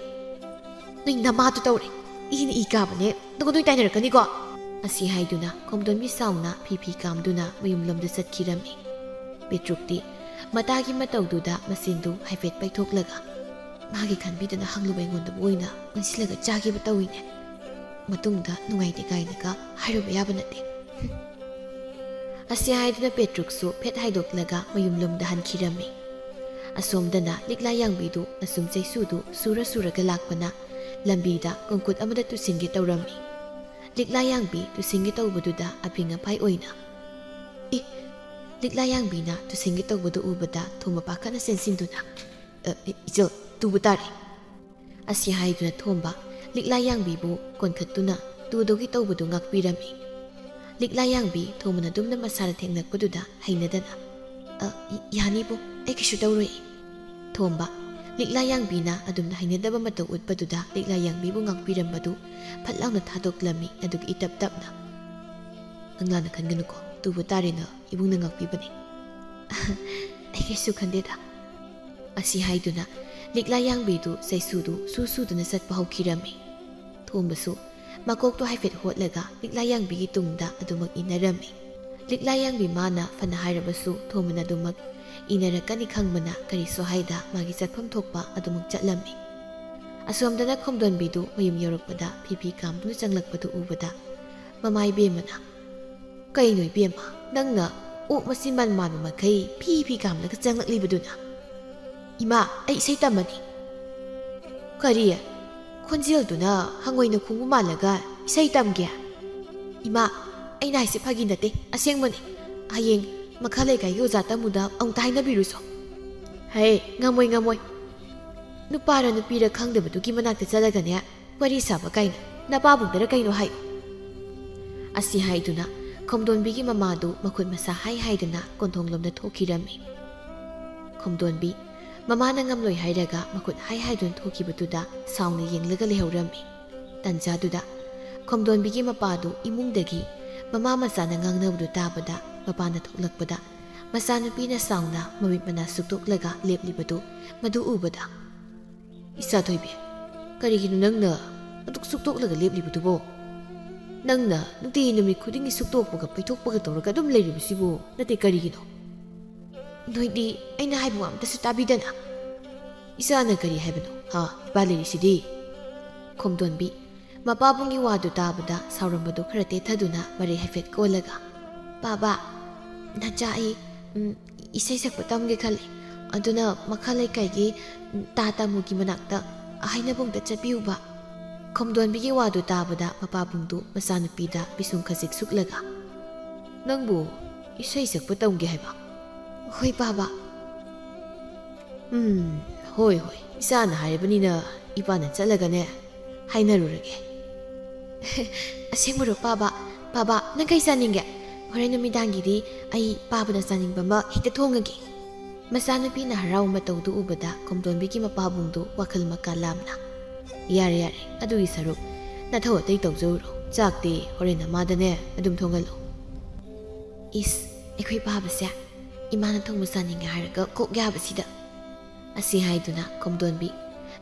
ꯅꯣꯏ ꯅꯃꯥꯗꯨ ꯇꯧꯔꯦ꯫ ꯏꯅ ꯏ ꯀꯥꯕꯅꯦ꯫ ꯅꯪꯒ ꯅꯣꯏ ꯇꯥꯏꯅꯔꯛꯀꯅꯤꯀꯣ?" ꯑꯁꯤ ꯍꯥꯏꯗꯨꯅ ꯈꯣꯝꯗꯣꯟꯕꯤ ꯁꯥꯎꯅ ꯐꯤ ꯐꯤ ꯀꯥꯝꯗꯨꯅ ꯃꯌꯨꯝꯂꯣꯝꯗ ꯆꯠꯈꯤꯔꯝꯃꯤ꯫ ꯄꯦꯇ꯭ꯔꯨꯛꯇꯤ ꯃꯇꯥꯒꯤ ꯃꯇꯧꯗꯨꯗ ꯃꯆꯤꯟꯗꯨ ꯍꯥꯏꯐꯦꯠ ꯄꯩꯊꯣꯛꯂꯒ, "ꯃꯥꯒꯤ ꯈꯟꯕꯤꯗꯅ ꯍꯪꯂꯨꯕ ꯑꯩꯉꯣꯟꯗꯕꯨ ꯑꯣꯏꯅ ꯑꯣꯟꯁꯤꯜꯂꯒ ꯆꯥꯈꯤꯕ ꯇꯧꯏꯅꯦ꯫ ꯃꯇꯨꯡꯗ ꯅꯨꯡꯉꯥꯏꯇꯦ ꯀꯥꯏꯅꯒ ꯍꯥꯏꯔꯨꯕ ꯌꯥꯕ ꯅꯠꯇꯦ꯫" ꯑꯁꯤ ꯍꯥꯏꯗꯨꯅ ꯄꯦꯇ꯭ꯔꯨꯛꯁꯨ ꯐꯦꯠ ꯍꯥꯏꯗꯣꯛꯂꯒ ꯃꯌꯨꯝꯂꯣꯝꯗ ꯍꯟꯈꯤꯔꯝꯃꯤ꯫ ꯑꯁꯣꯝꯗꯅ ꯂꯤꯛꯂꯥ ꯌꯥꯡꯕꯤꯗꯨ ꯑꯁꯨꯝ ꯆꯩꯁꯨꯗꯨ ꯁꯨꯔ ꯁꯨꯔꯒ ꯂꯥꯛꯄꯅ ꯂꯝꯕꯤꯗ ꯀꯣꯡꯀꯨꯠ ꯑꯃꯗ ꯇꯨꯁꯤꯟꯒꯦ ꯇꯧꯔꯝꯃꯤ꯫ ꯂꯤꯛꯂꯥ ꯌꯥꯡꯕꯤ ꯇꯨꯁꯤꯟꯒꯦ ꯇꯧꯕꯗꯨꯗ ꯑꯐꯤꯡ ꯑꯐꯥꯏ ꯑꯣꯏꯅ, "ꯏ!" ꯂꯤꯛꯂꯥ ꯌꯥꯡꯕꯤꯅ ꯇꯨꯁꯤꯟꯒꯦ ꯇꯧꯕꯗꯨ ꯎꯕꯗ ꯊꯣꯝꯕ ꯄꯥꯈꯠꯅ ꯆꯦꯟꯁꯤꯟꯗꯨꯅ, "ꯑ, ꯏ-, ꯏꯆꯜ, ꯇꯨꯕ ꯇꯥꯔꯦ꯫" ꯑꯁꯤ ꯍꯥꯏꯗꯨꯅ ꯊꯣꯝꯕ ꯂꯤꯛꯂꯥ ꯌꯥꯡꯕꯤꯕꯨ ꯀꯣꯟꯈꯠꯇꯨꯅ ꯇꯨꯗꯧꯒꯤ ꯇꯧꯕꯗꯨ ꯉꯥꯛꯄꯤꯔꯝꯃꯤ꯫ ꯂꯤꯛꯂꯥ ꯌꯥꯡꯕꯤ ꯊꯣꯝꯕꯅ ꯑꯗꯨꯝꯅ ꯃꯁꯥꯗ ꯊꯦꯡꯂꯛꯄꯗꯨꯗ ꯍꯩꯅꯗꯅ, "ꯑ, ꯏ-, ꯌꯥꯅꯤꯕꯨ, ꯑꯩ ꯀꯩꯁꯨ ꯇꯧꯔꯣꯏ꯫" ꯊꯣꯝꯕ ꯂꯤꯛꯂꯥ ꯌꯥꯡꯕꯤꯅ ꯑꯗꯨꯝꯅ ꯍꯩꯅꯗꯕ ꯃꯇꯧ ꯎꯠꯄꯗꯨꯗ ꯂꯤꯛꯂꯥ ꯌꯥꯡꯕꯤꯕꯨ ꯉꯥꯛꯄꯤꯔꯝꯕꯗꯨ ꯐꯠ ꯂꯥꯎꯅ ꯊꯥꯗꯣꯛꯂꯝꯃꯤ꯫ ꯑꯗꯨꯒ ꯏꯇꯞ ꯇꯞꯅ, "ꯅꯪ ꯂꯥꯟꯅ ꯈꯟꯒꯅꯨꯀꯣ, ꯇꯨꯕ ꯇꯥꯔꯦꯅ ꯏꯕꯨꯡꯅ ꯉꯥꯛꯄꯤꯕꯅꯤ꯫" "ꯑꯩ ꯀꯩꯁꯨ ꯈꯟꯗꯦꯗ꯫" ꯑꯁꯤ ꯍꯥꯏꯗꯨꯅ ꯂꯤꯛꯂꯥ ꯌꯥꯡꯕꯤꯗꯨ ꯆꯩꯁꯨꯗꯨ ꯁꯨ ꯁꯨꯗꯨꯅ ꯆꯠꯄ ꯍꯧꯈꯤꯔꯝꯃꯤ꯫ ꯊꯣꯝꯕꯁꯨ ꯃꯀꯣꯛꯇꯨ ꯍꯥꯏꯐꯦꯠ ꯍꯣꯠꯂꯒ ꯂꯤꯛꯂꯥ ꯌꯥꯡꯕꯤꯒꯤ ꯇꯨꯡꯗ ꯑꯗꯨꯃꯛ ꯏꯟꯅꯔꯝꯃꯤ꯫ ꯂꯤꯛꯂꯥ ꯌꯥꯡꯕꯤ ꯃꯥꯅ ꯐꯅ ꯍꯥꯏꯔꯕꯁꯨ ꯊꯣꯝꯕꯅ ꯑꯗꯨꯃꯛ ꯏꯟꯅꯔꯛꯀꯅꯤ ꯈꯪꯕꯅ ꯀꯔꯤꯁꯨ ꯍꯥꯏꯗ ꯃꯥꯒꯤ ꯆꯠꯐꯝ ꯊꯣꯛꯄ ꯑꯗꯨꯃꯛ ꯆꯠꯂꯝꯃꯤ꯫ ꯑꯁꯣꯝꯗꯅ ꯈꯣꯝꯗꯣꯟꯕꯤꯗꯨ ꯃꯌꯨꯝ ꯌꯧꯔꯛꯄꯗ ꯐꯤ ꯐꯤ ꯀꯥꯝꯗꯨꯅ ꯆꯪꯂꯛꯄꯗꯨ ꯎꯕꯗ ꯃꯃꯥ ꯏꯕꯦꯝꯃꯅ, "ꯀꯩꯅꯣ ꯏꯕꯦꯝꯃ, ꯅꯪꯅ ꯑꯣꯛ ꯃꯆꯤꯟ ꯃꯟ ꯃꯥꯟꯕ ꯃꯈꯩ ꯐꯤ ꯐꯤ ꯀꯥꯝꯂꯒ ꯆꯪꯂꯛꯂꯤꯕꯗꯨꯅ?" "ꯏꯃꯥ, ꯑꯩ ꯏꯁꯩ ꯇꯝꯃꯅꯤ꯫" "ꯀꯔꯤ? ꯈꯣꯟꯖꯦꯜꯗꯨꯅ ꯍꯪꯉꯣꯏꯅ ꯈꯣꯡꯕ ꯃꯥꯜꯂꯒ ꯏꯁꯩ ꯇꯝꯒꯦ?" "ꯏꯃꯥ, ꯑꯩꯅ ꯍꯥꯏꯁꯦ ꯐꯥꯒꯤ ꯅꯠꯇꯦ, ꯑꯁꯦꯡꯕꯅꯤ꯫ ꯍꯌꯦꯡ ꯃꯈꯥ ꯂꯩꯀꯥꯏꯒꯤ ꯑꯣꯖꯥ ꯇꯝꯃꯨꯗ ꯑꯃꯨꯛꯇ ꯍꯥꯏꯅꯕꯤꯔꯨꯁꯣ꯫ ꯍꯦ, ꯉꯝꯃꯣꯏ, ꯉꯝꯃꯣꯏ꯫ ꯅꯨꯄꯥꯔ ꯅꯨꯄꯤꯔ ꯈꯪꯗꯕꯗꯨꯒꯤ ꯃꯅꯥꯛꯇ ꯆꯠꯂꯒꯅꯦ, ꯋꯥꯔꯤ ꯁꯥꯕ ꯀꯥꯏꯅ꯫ ꯅꯄꯥꯕꯨꯡꯗꯔ ꯀꯩꯅꯣ ꯍꯥꯏꯌꯨ꯫ ꯑꯁꯤ ꯍꯥꯏꯗꯨꯅ ꯈꯣꯝꯗꯣꯟꯕꯤꯒꯤ ꯃꯃꯥꯗꯨ ꯃꯈꯨꯠ ꯃꯁꯥ ꯍꯥꯏ ꯍꯥꯏꯗꯨꯅ ꯀꯣꯟꯊꯣꯡꯂꯣꯝꯗ ꯊꯣꯛꯈꯤꯔꯝꯃꯤ꯫ ꯈꯣꯝꯗꯣꯟꯕꯤ ꯃꯃꯥꯅ ꯉꯝꯂꯣꯏ ꯍꯥꯏꯔꯒ ꯃꯈꯨꯠ ꯍꯥꯏ ꯍꯥꯏꯗꯨꯅ ꯊꯣꯛꯈꯤꯕꯗꯨꯗ ꯁꯥꯎꯅ ꯌꯦꯡꯂꯒ ꯂꯩꯍꯧꯔꯝꯃꯤ꯫ ꯇꯟꯖꯥꯗꯨꯗ ꯈꯣꯝꯗꯣꯟꯕꯤꯒꯤ ꯃꯄꯥꯗꯨ ꯏꯃꯨꯡꯗꯒꯤ ꯃꯃꯥ ꯃꯆꯥꯅ ꯉꯥꯡꯅꯕꯗꯨ ꯇꯥꯕꯗ, ꯃꯄꯥꯅ ꯊꯣꯛꯂꯛꯄꯗ ꯃꯆꯥꯅꯨꯄꯤꯅ ꯁꯥꯎꯅ ꯃꯃꯤꯠ ꯃꯅꯥ ꯁꯨꯛꯇꯣꯛꯂꯒ ꯂꯦꯞꯂꯤꯕꯗꯨ ꯃꯗꯨ ꯎꯕꯗ, "ꯏꯆꯥ ꯊꯣꯏꯕꯤ, ꯀꯔꯤꯒꯤꯅꯣ ꯅꯪꯅ ꯑꯗꯨꯛ ꯁꯨꯛꯇꯣꯛꯂꯒ ꯂꯦꯞꯂꯤꯕꯗꯨꯕꯣ? ꯅꯪꯅ ꯅꯨꯡꯇꯤ ꯅꯨꯃꯤꯠ ꯈꯨꯗꯤꯡꯒꯤ ꯁꯨꯛꯇꯣꯛꯄꯒ ꯄꯩꯊꯣꯛꯄꯒ ꯇꯧꯔꯒ ꯑꯗꯨꯝ ꯂꯩꯔꯤꯕꯁꯤꯕꯨ ꯅꯠꯇꯦ ꯀꯔꯤꯒꯤꯅꯣ? ꯅꯣꯏꯗꯤ ꯑꯩꯅ ꯍꯥꯏꯕ ꯋꯥ ꯑꯝꯇꯁꯨ ꯇꯥꯕꯤꯗꯅ꯫ ꯏꯆꯥꯅ ꯀꯔꯤ ꯍꯥꯏꯕꯅꯣ? ꯍꯥ, ꯏꯄꯥ ꯂꯩꯔꯤꯁꯤꯗꯤ?" ꯈꯣꯝꯗꯣꯟꯕꯤ ꯃꯄꯥꯕꯨꯡꯒꯤ ꯋꯥꯗꯨ ꯇꯥꯕꯗ ꯁꯥꯎꯔꯝꯕꯗꯨ ꯈꯔ ꯇꯦꯊꯗꯨꯅ ꯃꯔꯩ ꯍꯥꯏꯐꯦꯠ ꯀꯣꯜꯂꯒ, "ꯄꯥꯕ, ꯅꯆꯥ ꯑꯩ, ꯎꯝ, ꯏꯁꯩ ꯁꯛꯄ ꯇꯝꯒꯦ ꯈꯜꯂꯤ꯫ ꯑꯗꯨꯅ ꯃꯈꯥ ꯂꯩꯀꯥꯏꯒꯤ, ꯎꯝ, ꯇꯥ ꯇꯥꯃꯨꯒꯤ ꯃꯅꯥꯛꯇ ꯍꯥꯏꯅꯕ ꯑꯝꯇ ꯆꯠꯄꯤꯌꯨꯕ꯫" ꯈꯣꯝꯗꯣꯟꯕꯤꯒꯤ ꯋꯥꯗꯨ ꯇꯥꯕꯗ ꯃꯄꯥꯕꯨꯡꯗꯨ ꯃꯆꯥꯅꯨꯄꯤꯗ ꯄꯤꯁꯨꯝ ꯈꯖꯤꯛ ꯁꯨꯛꯂꯒ, "ꯅꯪꯕꯨ ꯏꯁꯩ ꯁꯛꯄ ꯇꯝꯒꯦ ꯍꯥꯏꯕ?" "ꯍꯣꯏ, ꯄꯥꯕ꯫" "ꯎꯝ, ꯍꯣꯏ, ꯍꯣꯏ, ꯏꯆꯥꯅ ꯍꯥꯏꯔꯕꯅꯤꯅ ꯏꯄꯥꯅ ꯆꯠꯂꯒꯅꯦ ꯍꯥꯏꯅꯔꯨꯔꯒꯦ꯫" "ꯑꯁꯦꯡꯕꯔꯣ, ꯄꯥꯕ? ꯄꯥꯕ, ꯅꯪ ꯀꯩ ꯆꯥꯅꯤꯡꯒꯦ? ꯍꯣꯔꯦꯟ ꯅꯨꯃꯤꯗꯥꯡꯒꯤꯗꯤ ꯑꯩ ꯄꯥꯕꯅ ꯆꯥꯅꯤꯡꯕ ꯑꯃ ꯍꯦꯛꯇ ꯊꯣꯡꯉꯒꯦ꯫" ꯃꯆꯥꯅꯨꯄꯤꯅ ꯍꯔꯥꯎ ꯃꯇꯧꯗꯨ ꯎꯕꯗ ꯈꯣꯝꯗꯣꯟꯕꯤꯒꯤ ꯃꯄꯥꯕꯨꯡꯗꯨ ꯋꯥꯈꯜ ꯃꯀꯥ ꯂꯥꯝꯅ, "ꯌꯥꯔꯦ, ꯌꯥꯔꯦ, ꯑꯗꯨꯒꯤ ꯁꯔꯨꯛ ꯅꯊꯧ ꯑꯇꯩ ꯇꯧꯖꯧꯔꯣ꯫ ꯆꯥꯛꯇꯤ ꯍꯣꯔꯦꯟ ꯅꯃꯥꯗꯅꯦ ꯑꯗꯨꯝ ꯊꯣꯡꯍꯜꯂꯣ꯫" "ꯏꯁ, ꯑꯩꯈꯣꯏ ꯄꯥꯕꯁꯦ ꯏꯃꯥꯅ ꯊꯣꯡꯕ ꯆꯥꯅꯤꯡꯉꯦ ꯍꯥꯏꯔꯒ ꯀꯣꯛ ꯌꯥꯕꯁꯤꯗ꯫" ꯑꯁꯤ ꯍꯥꯏꯗꯨꯅ ꯈꯣꯝꯗꯣꯟꯕꯤ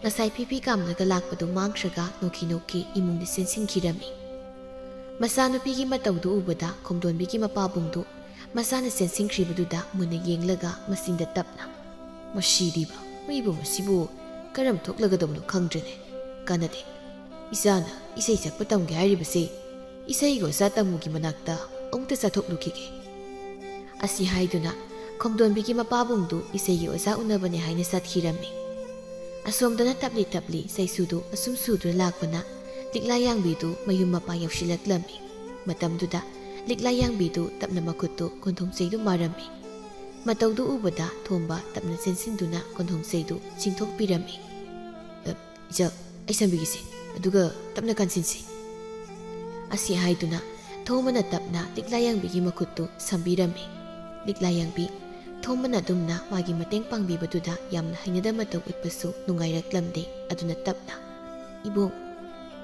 ꯉꯁꯥꯏ ꯐꯤꯐꯤ ꯀꯥꯝꯂꯒ ꯂꯥꯛꯄꯗꯨ ꯃꯥꯡꯈ꯭ꯔꯒ ꯅꯣꯛꯈꯤ ꯅꯣꯛꯈꯤ ꯏꯃꯨꯡꯗ ꯆꯦꯟꯁꯤꯟꯈꯤꯔꯝꯃꯤ꯫ ꯃꯆꯥꯅꯨꯄꯤꯒꯤ ꯃꯇꯧꯗꯨ ꯎꯕꯗ ꯈꯣꯝꯗꯣꯟꯕꯤꯒꯤ ꯃꯄꯥꯕꯨꯡꯗꯨ ꯃꯆꯥꯅ ꯆꯦꯟꯁꯤꯟꯈ꯭ꯔꯤꯕꯗꯨꯗ ꯃꯨꯟꯅ ꯌꯦꯡꯂꯒ ꯃꯆꯤꯟꯗ ꯇꯞꯅ, "ꯃꯁꯤꯗꯤꯕ, ꯃꯤꯕꯨ ꯃꯁꯤꯕꯨ ꯀꯔꯝ ꯊꯣꯛꯂꯒꯗꯕꯅꯣ ꯈꯪꯗ꯭ꯔꯦꯅꯦ꯫ ꯀꯥꯟꯅꯗꯦ꯫ ꯏꯆꯥꯅ ꯏꯁꯩ ꯁꯛꯄ ꯇꯝꯒꯦ ꯍꯥꯏꯔꯤꯕꯁꯦ ꯏꯁꯩꯒꯤ ꯑꯣꯖꯥ ꯇꯥꯃꯨꯒꯤ ꯃꯅꯥꯛꯇ ꯑꯃꯨꯛꯇ ꯆꯠꯊꯣꯛꯂꯨꯈꯤꯒꯦ꯫" ꯑꯁꯤ ꯍꯥꯏꯗꯨꯅ ꯈꯣꯝꯗꯣꯟꯕꯤꯒꯤ ꯃꯄꯥꯕꯨꯡꯗꯨ ꯏꯁꯩꯒꯤ ꯑꯣꯖꯥ ꯎꯅꯕꯅꯦ ꯍꯥꯏꯅ ꯆꯠꯈꯤꯔꯝꯃꯤ꯫ ꯑꯁꯣꯝꯗꯅ ꯇꯞꯂꯤ ꯇꯞꯂꯤ ꯆꯩꯁꯨꯗꯨ ꯑꯁꯨꯝ ꯁꯨꯗꯨꯅ ꯂꯥꯛꯄꯅ ꯂꯤꯛꯂꯥ ꯌꯥꯡꯕꯤꯗꯨ ꯃꯌꯨꯝ ꯃꯄꯥ ꯌꯧꯁꯤꯜꯂꯛꯂꯝꯃꯤ꯫ ꯃꯇꯝꯗꯨꯗ ꯂꯤꯛꯂꯥ ꯌꯥꯡꯕꯤꯗꯨ ꯇꯞꯅ ꯃꯈꯨꯠꯇꯨ ꯀꯣꯟꯊꯣꯡꯆꯩꯗꯨ ꯃꯥꯔꯝꯃꯤ꯫ ꯃꯇꯧꯗꯨ ꯎꯕꯗ ꯊꯣꯝꯕ ꯇꯞꯅ ꯆꯦꯟꯁꯤꯟꯗꯨꯅ ꯀꯣꯟꯊꯣꯡꯆꯩꯗꯨ ꯆꯤꯡꯊꯣꯛꯄꯤꯔꯝꯃꯤ꯫ "ꯑ, ꯏꯆꯜ, ꯑꯩ ꯁꯝꯕꯤꯒꯦꯁꯦ, ꯑꯗꯨꯒ ꯇꯞꯅ ꯀꯥꯟꯁꯤꯟꯁꯤ"꯫ ꯑꯁꯤ ꯍꯥꯏꯗꯨꯅ ꯊꯣꯝꯕꯅ ꯇꯞꯅ ꯂꯤꯛꯂꯥ ꯌꯥꯡꯕꯤꯒꯤ ꯃꯈꯨꯠꯇꯨ ꯁꯝꯕꯤꯔꯝꯃꯤ꯫ ꯂꯤꯛꯂꯥ ꯌꯥꯡꯕꯤ ꯊꯣꯝꯕꯅ ꯑꯗꯨꯝꯅ ꯃꯥꯒꯤ ꯃꯇꯦꯡ ꯄꯥꯡꯕꯤꯕꯗꯨꯗ ꯌꯥꯝꯅ ꯍꯩꯅꯗꯕ ꯃꯇꯧ ꯎꯠꯄꯁꯨ ꯅꯨꯡꯉꯥꯏꯔꯛꯂꯝꯗꯦ꯫ ꯑꯗꯨꯅ ꯇꯞꯅ, "ꯏꯕꯣꯛ,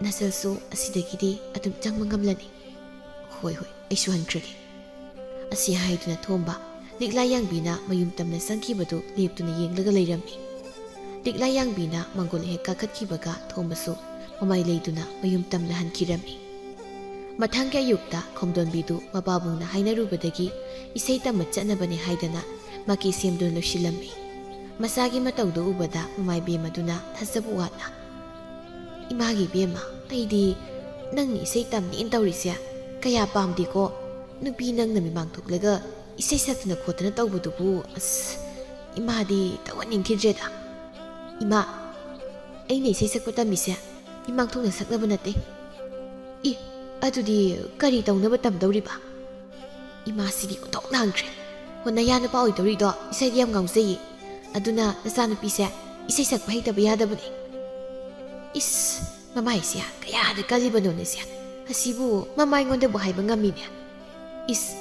ꯅꯆꯜꯁꯨ ꯑꯁꯤꯗꯒꯤꯗꯤ ꯑꯗꯨꯝ ꯆꯪꯕ ꯉꯝꯂꯅꯤ"꯫ "ꯍꯣꯏ, ꯍꯣꯏ, ꯑꯩꯁꯨ ꯍꯟꯈ꯭ꯔꯒꯦ"꯫ ꯑꯁꯤ ꯍꯥꯏꯗꯨꯅ ꯊꯣꯝꯕ ꯂꯤꯛꯂꯥ ꯌꯥꯡꯕꯤꯅ ꯃꯌꯨꯝ ꯇꯝꯅ ꯆꯪꯈꯤꯕꯗꯨ ꯂꯦꯞꯇꯨꯅ ꯌꯦꯡꯂꯒ ꯂꯩꯔꯝꯃꯤ꯫ ꯂꯤꯛꯂꯥ ꯌꯥꯡꯕꯤꯅ ꯃꯪꯒꯣꯜ ꯍꯦꯛ ꯀꯥꯈꯠꯈꯤꯕꯒ ꯊꯣꯝꯕꯁꯨ ꯃꯃꯥꯏ ꯂꯩꯗꯨꯅ ꯃꯌꯨꯝ ꯇꯝꯅ ꯍꯟꯈꯤꯔꯝꯃꯤ꯫ ꯃꯊꯪꯒꯤ ꯑꯌꯨꯛꯇ ꯈꯣꯝꯗꯣꯟꯕꯤꯗꯨ ꯃꯄꯥꯕꯨꯡꯅ ꯍꯥꯏꯅꯔꯨꯕꯗꯒꯤ ꯏꯁꯩ ꯇꯝꯕ ꯆꯠꯅꯕꯅꯦ ꯍꯥꯏꯗꯅ ꯃꯥꯀꯤ ꯁꯦꯝꯗꯨꯅ ꯂꯣꯏꯁꯤꯜꯂꯝꯃꯤ꯫ ꯃꯆꯥꯒꯤ ꯃꯇꯧꯗꯨ ꯎꯕꯗ ꯃꯃꯥ ꯏꯕꯦꯝꯃꯗꯨꯅ ꯊꯥꯖꯕ ꯋꯥꯠꯅ, "ꯏꯃꯥꯒꯤ ꯏꯕꯦꯝꯃ, ꯑꯩꯗꯤ ꯅꯪꯅ ꯏꯁꯩ ꯇꯝꯅꯤꯅ ꯇꯧꯔꯤꯁꯦ ꯀꯌꯥ ꯄꯥꯝꯗꯦꯀꯣ꯫ ꯅꯨꯄꯤ ꯅꯪꯅ ꯃꯤꯃꯥꯡ ꯊꯣꯛꯂꯒ ꯏꯁꯩ ꯁꯛꯇꯅ ꯈꯣꯠꯇꯅ ꯇꯧꯕꯗꯨꯕꯨ, ꯑꯁ, ꯏꯃꯥꯗꯤ ꯇꯧꯍꯟꯅꯤꯡꯈꯤꯗ꯭ꯔꯦꯗ꯫ ꯏꯃꯥ, ꯑꯩꯅ ꯏꯁꯩ ꯁꯛꯄ ꯇꯝꯃꯤꯁꯦ ꯃꯤꯃꯥꯡ ꯊꯣꯛꯅ ꯁꯛꯅꯕ ꯅꯠꯇꯦ"꯫ "ꯏ, ꯑꯗꯨꯗꯤ ꯀꯔꯤ ꯇꯧꯅꯕ ꯇꯝꯗꯧꯔꯤꯕ?" "ꯏꯃꯥꯁꯤꯗꯤ ꯑꯣꯟꯊꯣꯛ ꯂꯥꯡꯈ꯭ꯔꯦ꯫ ꯍꯣ, ꯅꯌꯥ ꯅꯨꯄꯥ ꯑꯣꯏꯗꯧꯔꯤꯗꯣ ꯏꯁꯩꯗꯤ ꯌꯥꯝ ꯉꯥꯎꯖꯩꯌꯦ꯫ ꯑꯗꯨꯅ ꯅꯆꯥꯅꯨꯄꯤꯁꯦ ꯏꯁꯩ ꯁꯛꯄ ꯍꯩꯇꯕ ꯌꯥꯗꯕꯅꯦ"꯫ "ꯏꯁ, ꯃꯃꯥꯏꯁꯦ ꯀꯌꯥꯗ ꯀꯜꯂꯤꯕꯅꯣꯅꯦ ꯁꯦ꯫ ꯑꯁꯤꯕꯨ ꯃꯃꯥ ꯑꯩꯉꯣꯟꯗꯕꯨ ꯍꯥꯏꯕ ꯉꯝꯃꯤꯅꯦ꯫ ꯏꯁ,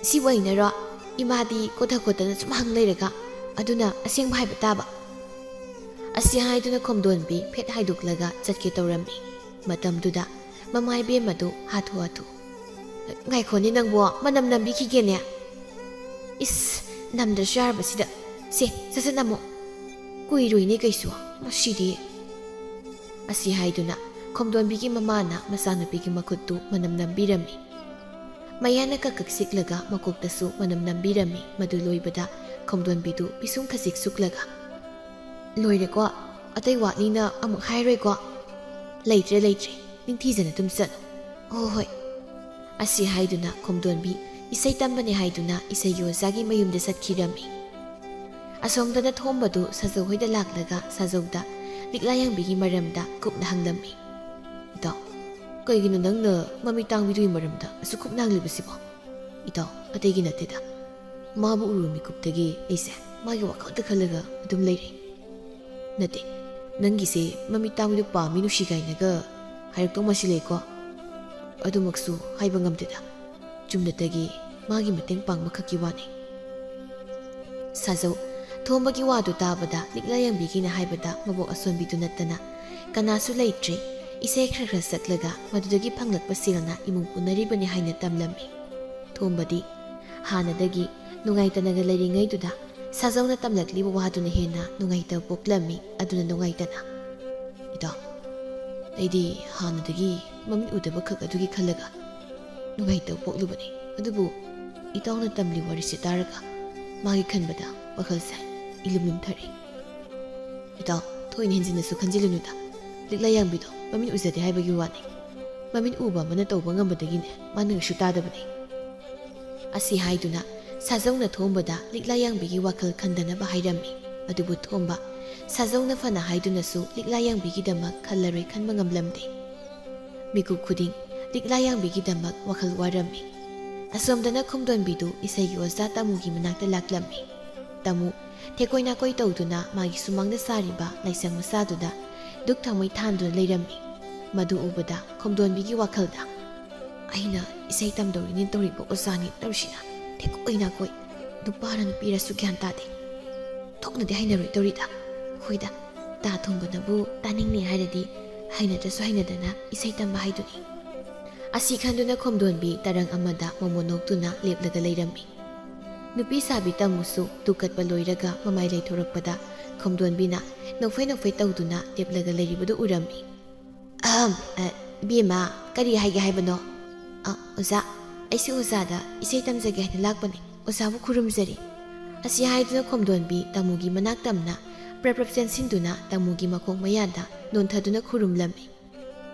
ꯁꯤꯕꯨ ꯑꯩꯅꯔꯣ? ꯏꯃꯥꯗꯤ ꯀꯣꯊ ꯈꯣꯠꯇꯅ ꯁꯨꯝ ꯍꯪ ꯂꯩꯔꯒ, ꯑꯗꯨꯅ ꯑꯁꯦꯡꯕ ꯍꯥꯏꯕ ꯇꯥꯕ"꯫ ꯑꯁꯤ ꯍꯥꯏꯗꯨꯅ ꯈꯣꯝꯗꯣꯟꯕꯤ ꯐꯦꯠ ꯍꯥꯏꯗꯣꯛꯂꯒ ꯆꯠꯀꯦ ꯇꯧꯔꯝꯃꯤ꯫ ꯃꯇꯝꯗꯨꯗ ꯃꯃꯥ ꯏꯕꯦꯝꯃꯗꯨ ꯍꯥꯊꯨ ꯍꯥꯊꯨ, "ꯉꯥꯏꯈꯣꯅꯦ ꯅꯪꯕꯣ, ꯃꯅꯝ ꯅꯝꯕꯤꯈꯤꯒꯦꯅꯦ"꯫ "ꯏꯁ, ꯅꯝꯗ꯭ꯔꯁꯨ ꯌꯥꯔꯕꯁꯤꯗ꯫ ꯁꯦ, ꯁꯠ ꯁꯠ ꯅꯝꯃꯣ꯫ ꯀꯨꯏꯔꯣꯏꯅꯦ ꯀꯩꯁꯨ, ꯃꯁꯤꯗꯤ"꯫ ꯑꯁꯤ ꯍꯥꯏꯗꯨꯅ ꯈꯣꯝꯗꯣꯟꯕꯤꯒꯤ ꯃꯃꯥꯅ ꯃꯆꯥꯅꯨꯄꯤꯒꯤ ꯃꯈꯨꯠꯇꯨ ꯃꯅꯝ ꯅꯝꯕꯤꯔꯝꯃꯤ꯫ ꯃꯌꯥꯅ ꯀꯛ ꯀꯛ ꯆꯤꯛꯂꯒ ꯃꯀꯣꯛꯇꯁꯨ ꯃꯅꯝ ꯅꯝꯕꯤꯔꯝꯃꯤ꯫ ꯃꯗꯨ ꯂꯣꯏꯕꯗ ꯈꯣꯝꯗꯣꯟꯕꯤꯗꯨ ꯄꯤꯁꯨꯝ ꯈꯖꯤꯛ ꯁꯨꯛꯂꯒ, "ꯂꯣꯏꯔꯦꯀꯣ? ꯑꯇꯩ ꯋꯥꯠꯂꯤꯅ ꯑꯃꯨꯛ ꯍꯥꯏꯔꯣꯏꯀꯣ?" "ꯂꯩꯇ꯭ꯔꯦ, ꯂꯩꯇ꯭ꯔꯦ꯫ ꯅꯤꯡꯊꯤꯖꯅ ꯑꯗꯨꯝ ꯆꯠꯂꯣ"꯫ "ꯍꯣ ꯍꯣꯏ"꯫ ꯑꯁꯤ ꯍꯥꯏꯗꯨꯅ ꯈꯣꯝꯗꯣꯟꯕꯤ ꯏꯁꯩ ꯇꯝꯕꯅꯦ ꯍꯥꯏꯗꯨꯅ ꯏꯁꯩꯒꯤ ꯑꯣꯖꯥꯒꯤ ꯃꯌꯨꯝꯗ ꯆꯠꯈꯤꯔꯝꯃꯤ꯫ ꯑꯁꯣꯝꯗꯅ ꯊꯣꯝꯕꯗꯨ ꯁꯥꯖꯧ ꯍꯣꯏꯗ ꯂꯥꯛꯂꯒ ꯁꯥꯖꯧꯗ ꯂꯤꯛꯂꯥ ꯌꯥꯡꯕꯤꯒꯤ ꯃꯔꯝꯗ ꯀꯨꯞꯅ ꯍꯪꯂꯝꯃꯤ꯫ "ꯏꯇꯥꯎ, ꯀꯩꯒꯤꯅꯣ ꯅꯪꯅ ꯃꯃꯤꯠ ꯇꯥꯡꯕꯤꯗꯨꯒꯤ ꯃꯔꯝꯗ ꯑꯁꯨꯛ ꯀꯨꯞꯅ ꯍꯪꯂꯤꯕꯁꯤꯕꯣ? ꯏꯇꯥꯎ, ꯑꯇꯩꯒꯤ ꯅꯠꯇꯦꯗ꯫ ꯃꯥꯕꯨ ꯎꯔꯨꯕ ꯃꯤꯀꯨꯞꯇꯒꯤ ꯑꯩꯁꯦ ꯃꯥꯒꯤ ꯋꯥꯈꯜꯗ ꯈꯜꯂꯒ ꯑꯗꯨꯝ ꯂꯩꯔꯦ꯫ ꯅꯠꯇꯦ, ꯅꯪꯒꯤꯁꯦ ꯃꯃꯤꯠ ꯇꯥꯡꯕꯤꯗꯨ ꯄꯥꯝꯃꯤ ꯅꯨꯡꯁꯤ ꯀꯥꯏꯅꯒ ꯍꯥꯏꯔꯛꯇꯧ ꯃꯥꯁꯤꯜꯂꯛꯑꯦꯀꯣ꯫ ꯑꯗꯨꯃꯛꯁꯨ ꯍꯥꯏꯕ ꯉꯝꯗꯦꯗ꯫ ꯆꯨꯝꯅꯇꯒꯤ ꯃꯥꯒꯤ ꯃꯇꯦꯡ ꯄꯥꯡꯕꯈꯛꯀꯤ ꯋꯥꯅꯤ꯫ ꯁꯥꯖꯧ, ꯊꯣꯝꯕꯒꯤ ꯋꯥꯗꯨ ꯇꯥꯕꯗ ꯂꯤꯛꯂꯥ ꯌꯥꯡꯕꯤꯒꯤꯅ ꯍꯥꯏꯕꯗ ꯃꯕꯣꯛ ꯑꯁꯣꯟꯕꯤꯗꯨ ꯅꯠꯇꯅ ꯀꯅꯥꯁꯨ ꯂꯩꯇ꯭ꯔꯦ꯫ ꯏꯁꯩ ꯈꯔ ꯈꯔ ꯁꯛꯂꯒ ꯃꯗꯨꯗꯒꯤ ꯐꯪꯂꯛꯄ ꯁꯦꯜꯅ ꯏꯃꯨꯡ ꯄꯨꯅꯔꯤꯕꯅꯤ ꯍꯥꯏꯅ ꯇꯝꯂꯝꯃꯤ꯫ ꯊꯣꯝꯕꯗꯤ ꯍꯥꯟꯅꯗꯒꯤ ꯅꯨꯡꯉꯥꯏꯇꯅꯒ ꯂꯩꯔꯤꯉꯩꯗꯨꯗ ꯁꯥꯖꯧꯅ ꯇꯝꯂꯛꯂꯤꯕ ꯋꯥꯗꯨꯅ ꯍꯦꯟꯅ ꯅꯨꯡꯉꯥꯏꯇꯕ ꯄꯣꯛꯂꯝꯃꯤ꯫ ꯑꯗꯨꯅ ꯅꯨꯡꯉꯥꯏꯇꯅ, "ꯏꯇꯥꯎ, ꯑꯩꯗꯤ ꯍꯥꯟꯅꯗꯒꯤ ꯃꯃꯤꯠ ꯎꯗꯕ ꯈꯛ ꯑꯗꯨꯒꯤ ꯈꯜꯂꯒ ꯅꯨꯡꯉꯥꯏꯇꯕ ꯄꯣꯛꯂꯨꯕꯅꯤ꯫ ꯑꯗꯨꯕꯨ ꯏꯇꯥꯎꯅ ꯇꯝꯂꯤ ꯋꯥꯔꯤꯁꯤ ꯇꯥꯔꯒ ꯃꯥꯒꯤ ꯈꯟꯕꯗ ꯋꯥꯈꯜꯁꯦ ꯏꯂꯨꯝ ꯂꯨꯝꯊꯔꯦ꯫ ꯏꯇꯥꯎ, ꯊꯣꯏꯅ ꯍꯦꯟꯖꯤꯟꯅꯁꯨ ꯈꯟꯖꯤꯜꯂꯨꯅꯨꯗ꯫ ꯂꯤꯛꯂꯥ ꯌꯥꯡꯕꯤꯗꯣ ꯃꯃꯤꯠ ꯎꯖꯗꯦ ꯍꯥꯏꯕꯒꯤ ꯋꯥꯅꯤ꯫ ꯃꯃꯤꯠ ꯎꯕ ꯑꯃꯅ ꯇꯧꯕ ꯉꯝꯕꯗꯒꯤꯅꯦ ꯃꯥꯅ ꯀꯩꯁꯨ ꯇꯥꯗꯕꯅꯤ"꯫ ꯑꯁꯤ ꯍꯥꯏꯗꯨꯅ ꯁꯥꯖꯧꯅ ꯊꯣꯝꯕꯗ ꯂꯤꯛꯂꯥ ꯌꯥꯡꯕꯤꯒꯤ ꯋꯥꯈꯜ ꯈꯟꯗꯅꯕ ꯍꯥꯏꯔꯝꯃꯤ꯫ ꯑꯗꯨꯕꯨ ꯊꯣꯝꯕ ꯁꯥꯖꯧꯅ ꯐꯅ ꯍꯥꯏꯗꯨꯅꯁꯨ ꯂꯤꯛꯂꯥ ꯌꯥꯡꯕꯤꯒꯤꯗꯃꯛ ꯈꯜꯂꯔꯣꯏ ꯈꯟꯕ ꯉꯝꯂꯝꯗꯦ꯫ ꯃꯤꯀꯨꯞ ꯈꯨꯗꯤꯡ ꯂꯤꯛꯂꯥ ꯌꯥꯡꯕꯤꯒꯤꯗꯃꯛ ꯋꯥꯈꯜ ꯋꯥꯔꯝꯃꯤ꯫ ꯑꯁꯣꯝꯗꯅ ꯈꯣꯝꯗꯣꯟꯕꯤꯗꯨ ꯏꯁꯩꯒꯤ ꯑꯣꯖꯥ ꯇꯥꯃꯨꯒꯤ ꯃꯅꯥꯛꯇ ꯂꯥꯛꯂꯝꯃꯤ꯫ ꯇꯥꯃꯨ ꯊꯦꯀꯣꯏ ꯅꯥꯀꯣꯏ ꯇꯧꯗꯨꯅ ꯃꯥꯒꯤ ꯁꯨꯃꯥꯡꯗ ꯁꯥꯔꯤꯕ ꯂꯥꯏꯁꯪ ꯃꯆꯥꯗꯨꯗ ꯗꯨꯛ ꯊꯥꯎꯃꯩ ꯊꯥꯟꯗꯨꯅ ꯂꯩꯔꯝꯃꯤ꯫ ꯃꯗꯨ ꯎꯕꯗ ꯈꯣꯝꯗꯣꯟꯕꯤꯒꯤ ꯋꯥꯈꯜꯗ, "ꯑꯩꯅ ꯏꯁꯩ ꯇꯝꯗꯧꯔꯤꯅꯦ ꯇꯧꯔꯤꯕ ꯑꯣꯖꯥꯅꯤ ꯇꯧꯔꯤꯁꯤꯅ ꯊꯦꯀꯣꯏ ꯅꯥꯀꯣꯏ, ꯅꯨꯄꯥꯔ ꯅꯨꯄꯤꯔꯁꯨ ꯒ꯭ꯌꯥꯟ ꯇꯥꯗꯦ꯫ ꯊꯣꯛꯅꯗꯤ ꯍꯩꯅꯔꯣꯏ ꯇꯧꯔꯤꯗ꯫ ꯍꯣꯏꯗ, ꯇꯥ ꯊꯣꯡꯕꯅꯕꯨ ꯇꯥꯅꯤꯡꯅꯤ ꯍꯥꯏꯔꯗꯤ ꯍꯩꯅꯗ꯭ꯔꯁꯨ ꯍꯩꯅꯗꯅ ꯏꯁꯩ ꯇꯝꯕ ꯍꯥꯏꯗꯨꯅꯤ"꯫ ꯑꯁꯤ ꯈꯟꯗꯨꯅ ꯈꯣꯝꯗꯣꯟꯕꯤ ꯇꯔꯪ ꯑꯃꯗ ꯃꯣꯃꯣꯟ ꯅꯣꯛꯇꯨꯅ ꯂꯦꯞꯂꯒ ꯂꯩꯔꯝꯃꯤ꯫ ꯅꯨꯄꯤ ꯁꯥꯕꯤ ꯇꯥꯃꯨꯁꯨ ꯗꯨꯛ ꯀꯠꯄ ꯂꯣꯏꯔꯒ ꯃꯃꯥꯏ ꯂꯩꯊꯣꯔꯛꯄꯗ ꯈꯣꯝꯗꯣꯟꯕꯤꯅ ꯅꯣꯛꯐꯦ ꯅꯣꯛꯐꯦ ꯇꯧꯗꯨꯅ ꯂꯦꯞꯂꯒ ꯂꯩꯔꯤꯕꯗꯨ ꯎꯔꯝꯃꯤ꯫ "ꯑꯍꯝ, ꯑ, ꯏꯕꯦꯝꯃ, ꯀꯔꯤ ꯍꯥꯏꯒꯦ ꯍꯥꯏꯕꯅꯣ?" "ꯑ, ꯑꯣꯖꯥ, ꯑꯩꯁꯨ ꯑꯣꯖꯥꯗ ꯏꯁꯩ ꯇꯝꯖꯒꯦ ꯍꯥꯏꯅ ꯂꯥꯛꯄꯅꯤ꯫ ꯑꯣꯖꯥꯕꯨ ꯈꯨꯔꯨꯝꯖꯔꯤ"꯫ ꯑꯁꯤ ꯍꯥꯏꯗꯨꯅ ꯈꯣꯝꯗꯣꯟꯕꯤ ꯇꯥꯃꯨꯒꯤ ꯃꯅꯥꯛ ꯇꯝꯅ ꯄ꯭ꯔꯞ ꯄ꯭ꯔꯞ ꯆꯦꯟꯁꯤꯟꯗꯨꯅ ꯇꯥꯃꯨꯒꯤ ꯃꯈꯣꯡ ꯃꯌꯥꯗ ꯅꯣꯟꯊꯗꯨꯅ ꯈꯨꯔꯨꯝꯂꯝꯃꯤ꯫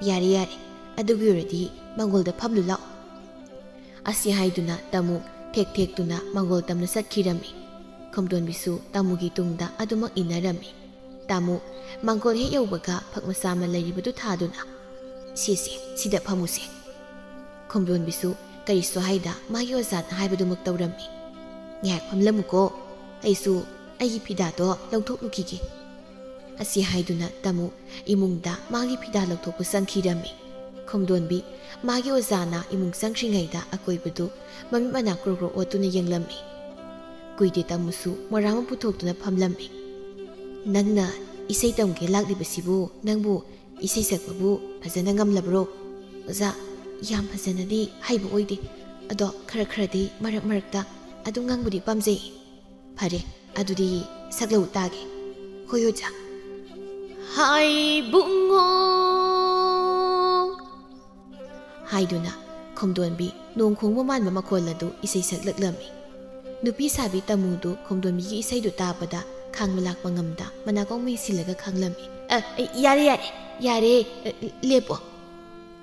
"ꯌꯥꯔꯦ, ꯌꯥꯔꯦ, ꯑꯗꯨꯒꯤ ꯑꯣꯏꯔꯗꯤ ꯃꯥꯡꯒꯣꯜꯗ ꯐꯝꯂꯨ ꯂꯥꯛꯑꯣ"꯫ ꯑꯁꯤ ꯍꯥꯏꯗꯨꯅ ꯇꯥꯃꯨ ꯊꯦꯛ ꯊꯦꯛꯇꯨꯅ ꯃꯥꯡꯒꯣꯜ ꯇꯝꯅ ꯆꯠꯈꯤꯔꯝꯃꯤ꯫ ꯈꯣꯝꯗꯣꯟꯕꯤꯁꯨ ꯇꯥꯃꯨꯒꯤ ꯇꯨꯡꯗ ꯑꯗꯨꯃꯛ ꯏꯟꯅꯔꯝꯃꯤ꯫ ꯇꯥꯃꯨ ꯃꯥꯡꯒꯣꯜ ꯍꯦꯛ ꯌꯧꯕꯒ ꯐꯛ ꯃꯆꯥ ꯑꯃ ꯂꯩꯔꯤꯕꯗꯨ ꯊꯥꯗꯨꯅ, "ꯁꯤꯁꯦ, ꯁꯤꯗ ꯐꯝꯃꯨꯁꯦ꯫" ꯈꯣꯝꯗꯣꯟꯕꯤꯁꯨ ꯀꯔꯤꯁꯨ ꯍꯥꯏꯗ ꯃꯥꯒꯤ ꯑꯣꯖꯥꯅ ꯍꯥꯏꯕꯗꯨꯃꯛ ꯇꯧꯔꯝꯃꯤ꯫ "ꯉꯥꯏꯍꯥꯛ ꯐꯝꯂꯝꯃꯨꯀꯣ, ꯑꯩꯁꯨ ꯑꯩꯒꯤ ꯐꯤꯗꯥꯗꯣ ꯂꯧꯊꯣꯛꯂꯨꯈꯤꯒꯦ꯫" ꯑꯁꯤ ꯍꯥꯏꯗꯨꯅ ꯇꯥꯃꯨ ꯏꯃꯨꯡꯗ ꯃꯥꯒꯤ ꯐꯤꯗꯥ ꯂꯧꯊꯣꯛꯄ ꯆꯪꯈꯤꯔꯝꯃꯤ꯫ ꯈꯣꯝꯗꯣꯟꯕꯤ ꯃꯥꯒꯤ ꯑꯣꯖꯥꯅ ꯏꯃꯨꯡ ꯆꯪꯈ꯭ꯔꯤꯉꯩꯗ ꯑꯀꯣꯏꯕꯗꯨ ꯃꯃꯤꯠ ꯃꯅꯥ ꯀ꯭ꯔꯣꯛ ꯀ꯭ꯔꯣꯛ ꯑꯣꯠꯇꯨꯅ ꯌꯦꯡꯂꯝꯃꯤ꯫ ꯀꯨꯏꯗꯦ ꯇꯥꯃꯨꯁꯨ ꯃꯣꯔꯥ ꯑꯃ ꯄꯨꯊꯣꯛꯇꯨꯅ ꯐꯝꯂꯝꯃꯤ꯫ "ꯅꯪꯅ ꯏꯁꯩ ꯇꯝꯒꯦ ꯂꯥꯛꯂꯤꯕꯁꯤꯕꯨ ꯅꯪꯕꯨ ꯏꯁꯩ ꯁꯛꯄꯕꯨ ꯐꯖꯅ ꯉꯝꯂꯕ꯭ꯔꯣ?" "ꯑꯣꯖꯥ, ꯌꯥꯝ ꯐꯖꯅꯗꯤ ꯍꯩꯕ ꯑꯣꯏꯗꯦ, ꯑꯗꯣ ꯈꯔ ꯈꯔꯗꯤ ꯃꯔꯛ ꯃꯔꯛꯇ ꯑꯗꯨꯝ ꯉꯪꯕꯗꯤ ꯄꯥꯝꯖꯩ꯫" "ꯐꯔꯦ, ꯑꯗꯨꯗꯤ ꯁꯛꯂꯛꯎ ꯇꯥꯒꯦ꯫" "ꯍꯣꯏ ꯑꯣꯖꯥ꯫" "ꯍꯥꯏꯕꯨꯡꯉꯣ" ꯍꯥꯏꯗꯨꯅ ꯈꯣꯝꯗꯣꯟꯕꯤ ꯅꯣꯡ ꯈꯣꯡꯕ ꯃꯥꯟꯕ ꯃꯈꯣꯜ ꯑꯗꯨ ꯏꯁꯩ ꯁꯛꯂꯛꯂꯝꯃꯤ꯫ ꯅꯨꯄꯤ ꯁꯥꯕꯤ ꯇꯥꯃꯨꯗꯨ ꯈꯣꯝꯗꯣꯟꯕꯤꯒꯤ ꯏꯁꯩꯗꯨ ꯇꯥꯕꯗ ꯈꯥꯡꯕ ꯂꯥꯛꯄ ꯉꯝꯗ ꯃꯅꯥꯀꯣꯡ ꯃꯩ ꯁꯤꯜꯂꯒ ꯈꯥꯡꯂꯝꯃꯤ꯫ "ꯑ, ꯑ, ꯌꯥꯔꯦ, ꯌꯥꯔꯦ, ꯌꯥꯔꯦ, ꯑ, ꯂꯦꯞꯄꯣ꯫"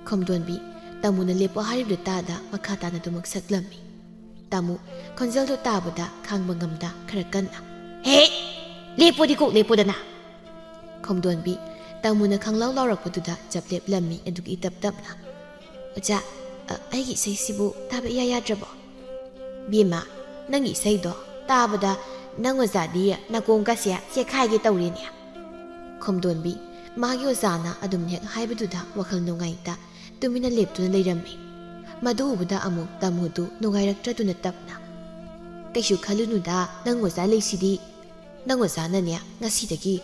ꯈꯣꯝꯗꯣꯟꯕꯤ ꯇꯥꯃꯨꯅ ꯂꯦꯞꯄꯣ ꯍꯥꯏꯔꯤꯕꯗꯨ ꯇꯥꯗ ꯃꯈꯥ ꯇꯥꯅ ꯑꯗꯨꯃꯛ ꯁꯛꯂꯝꯃꯤ꯫ ꯇꯥꯃꯨ ꯈꯣꯟꯖꯦꯜꯗꯨ ꯇꯥꯕꯗ ꯈꯥꯡꯕ ꯉꯝꯗ ꯈꯔ ꯀꯟꯅ, "ꯍꯦ! ꯂꯦꯞꯄꯣꯗꯤ ꯀꯣꯛ ꯂꯦꯞꯄꯣꯗꯅ!" ꯈꯣꯝꯗꯣꯟꯕꯤ ꯇꯥꯃꯨꯅ ꯈꯪꯂꯥꯎ ꯂꯥꯎꯔꯛꯄꯗꯨꯗ ꯆꯞ ꯂꯦꯞꯂꯝꯃꯤ, ꯑꯗꯨꯒ ꯏꯇꯞ ꯇꯞꯅ, "ꯑꯣꯖꯥ, ꯑ, ꯑꯩꯒꯤ ꯏꯁꯩꯁꯤꯕꯨ ꯇꯥꯕ ꯏꯌꯥ ꯌꯥꯗ꯭ꯔꯕꯣ?" "ꯕꯦꯝꯃ, ꯅꯪꯒꯤ ꯏꯁꯩꯗꯣ ꯇꯥꯕꯗ ꯅꯪ ꯑꯣꯖꯥꯗꯤ ꯅꯥꯀꯣꯡꯒꯁꯦ ꯆꯦꯛꯈꯥꯏꯒꯦ ꯇꯧꯔꯦꯅꯦ꯫" ꯈꯣꯝꯗꯣꯟꯕꯤ ꯃꯥꯒꯤ ꯑꯣꯖꯥꯅ ꯑꯗꯨꯝ ꯍꯦꯛ ꯍꯥꯏꯕꯗꯨꯗ ꯋꯥꯈꯜ ꯅꯨꯡꯉꯥꯏꯇ ꯇꯨꯃꯤꯟꯅ ꯂꯦꯞꯇꯨꯅ ꯂꯩꯔꯝꯃꯤ꯫ ꯃꯗꯨ ꯎꯕꯗ ꯑꯃꯨꯛ ꯇꯥꯃꯨꯗꯨ ꯅꯨꯡꯉꯥꯏꯔꯛꯇ꯭ꯔꯗꯨꯅ ꯇꯞꯅ, "ꯀꯩꯁꯨ ꯈꯜꯂꯨꯅꯨꯗ, ꯅꯪ ꯑꯣꯖꯥ ꯂꯩꯁꯤꯗꯤ꯫ ꯅꯪ ꯑꯣꯖꯥꯅꯅꯦ ꯉꯁꯤꯗꯒꯤ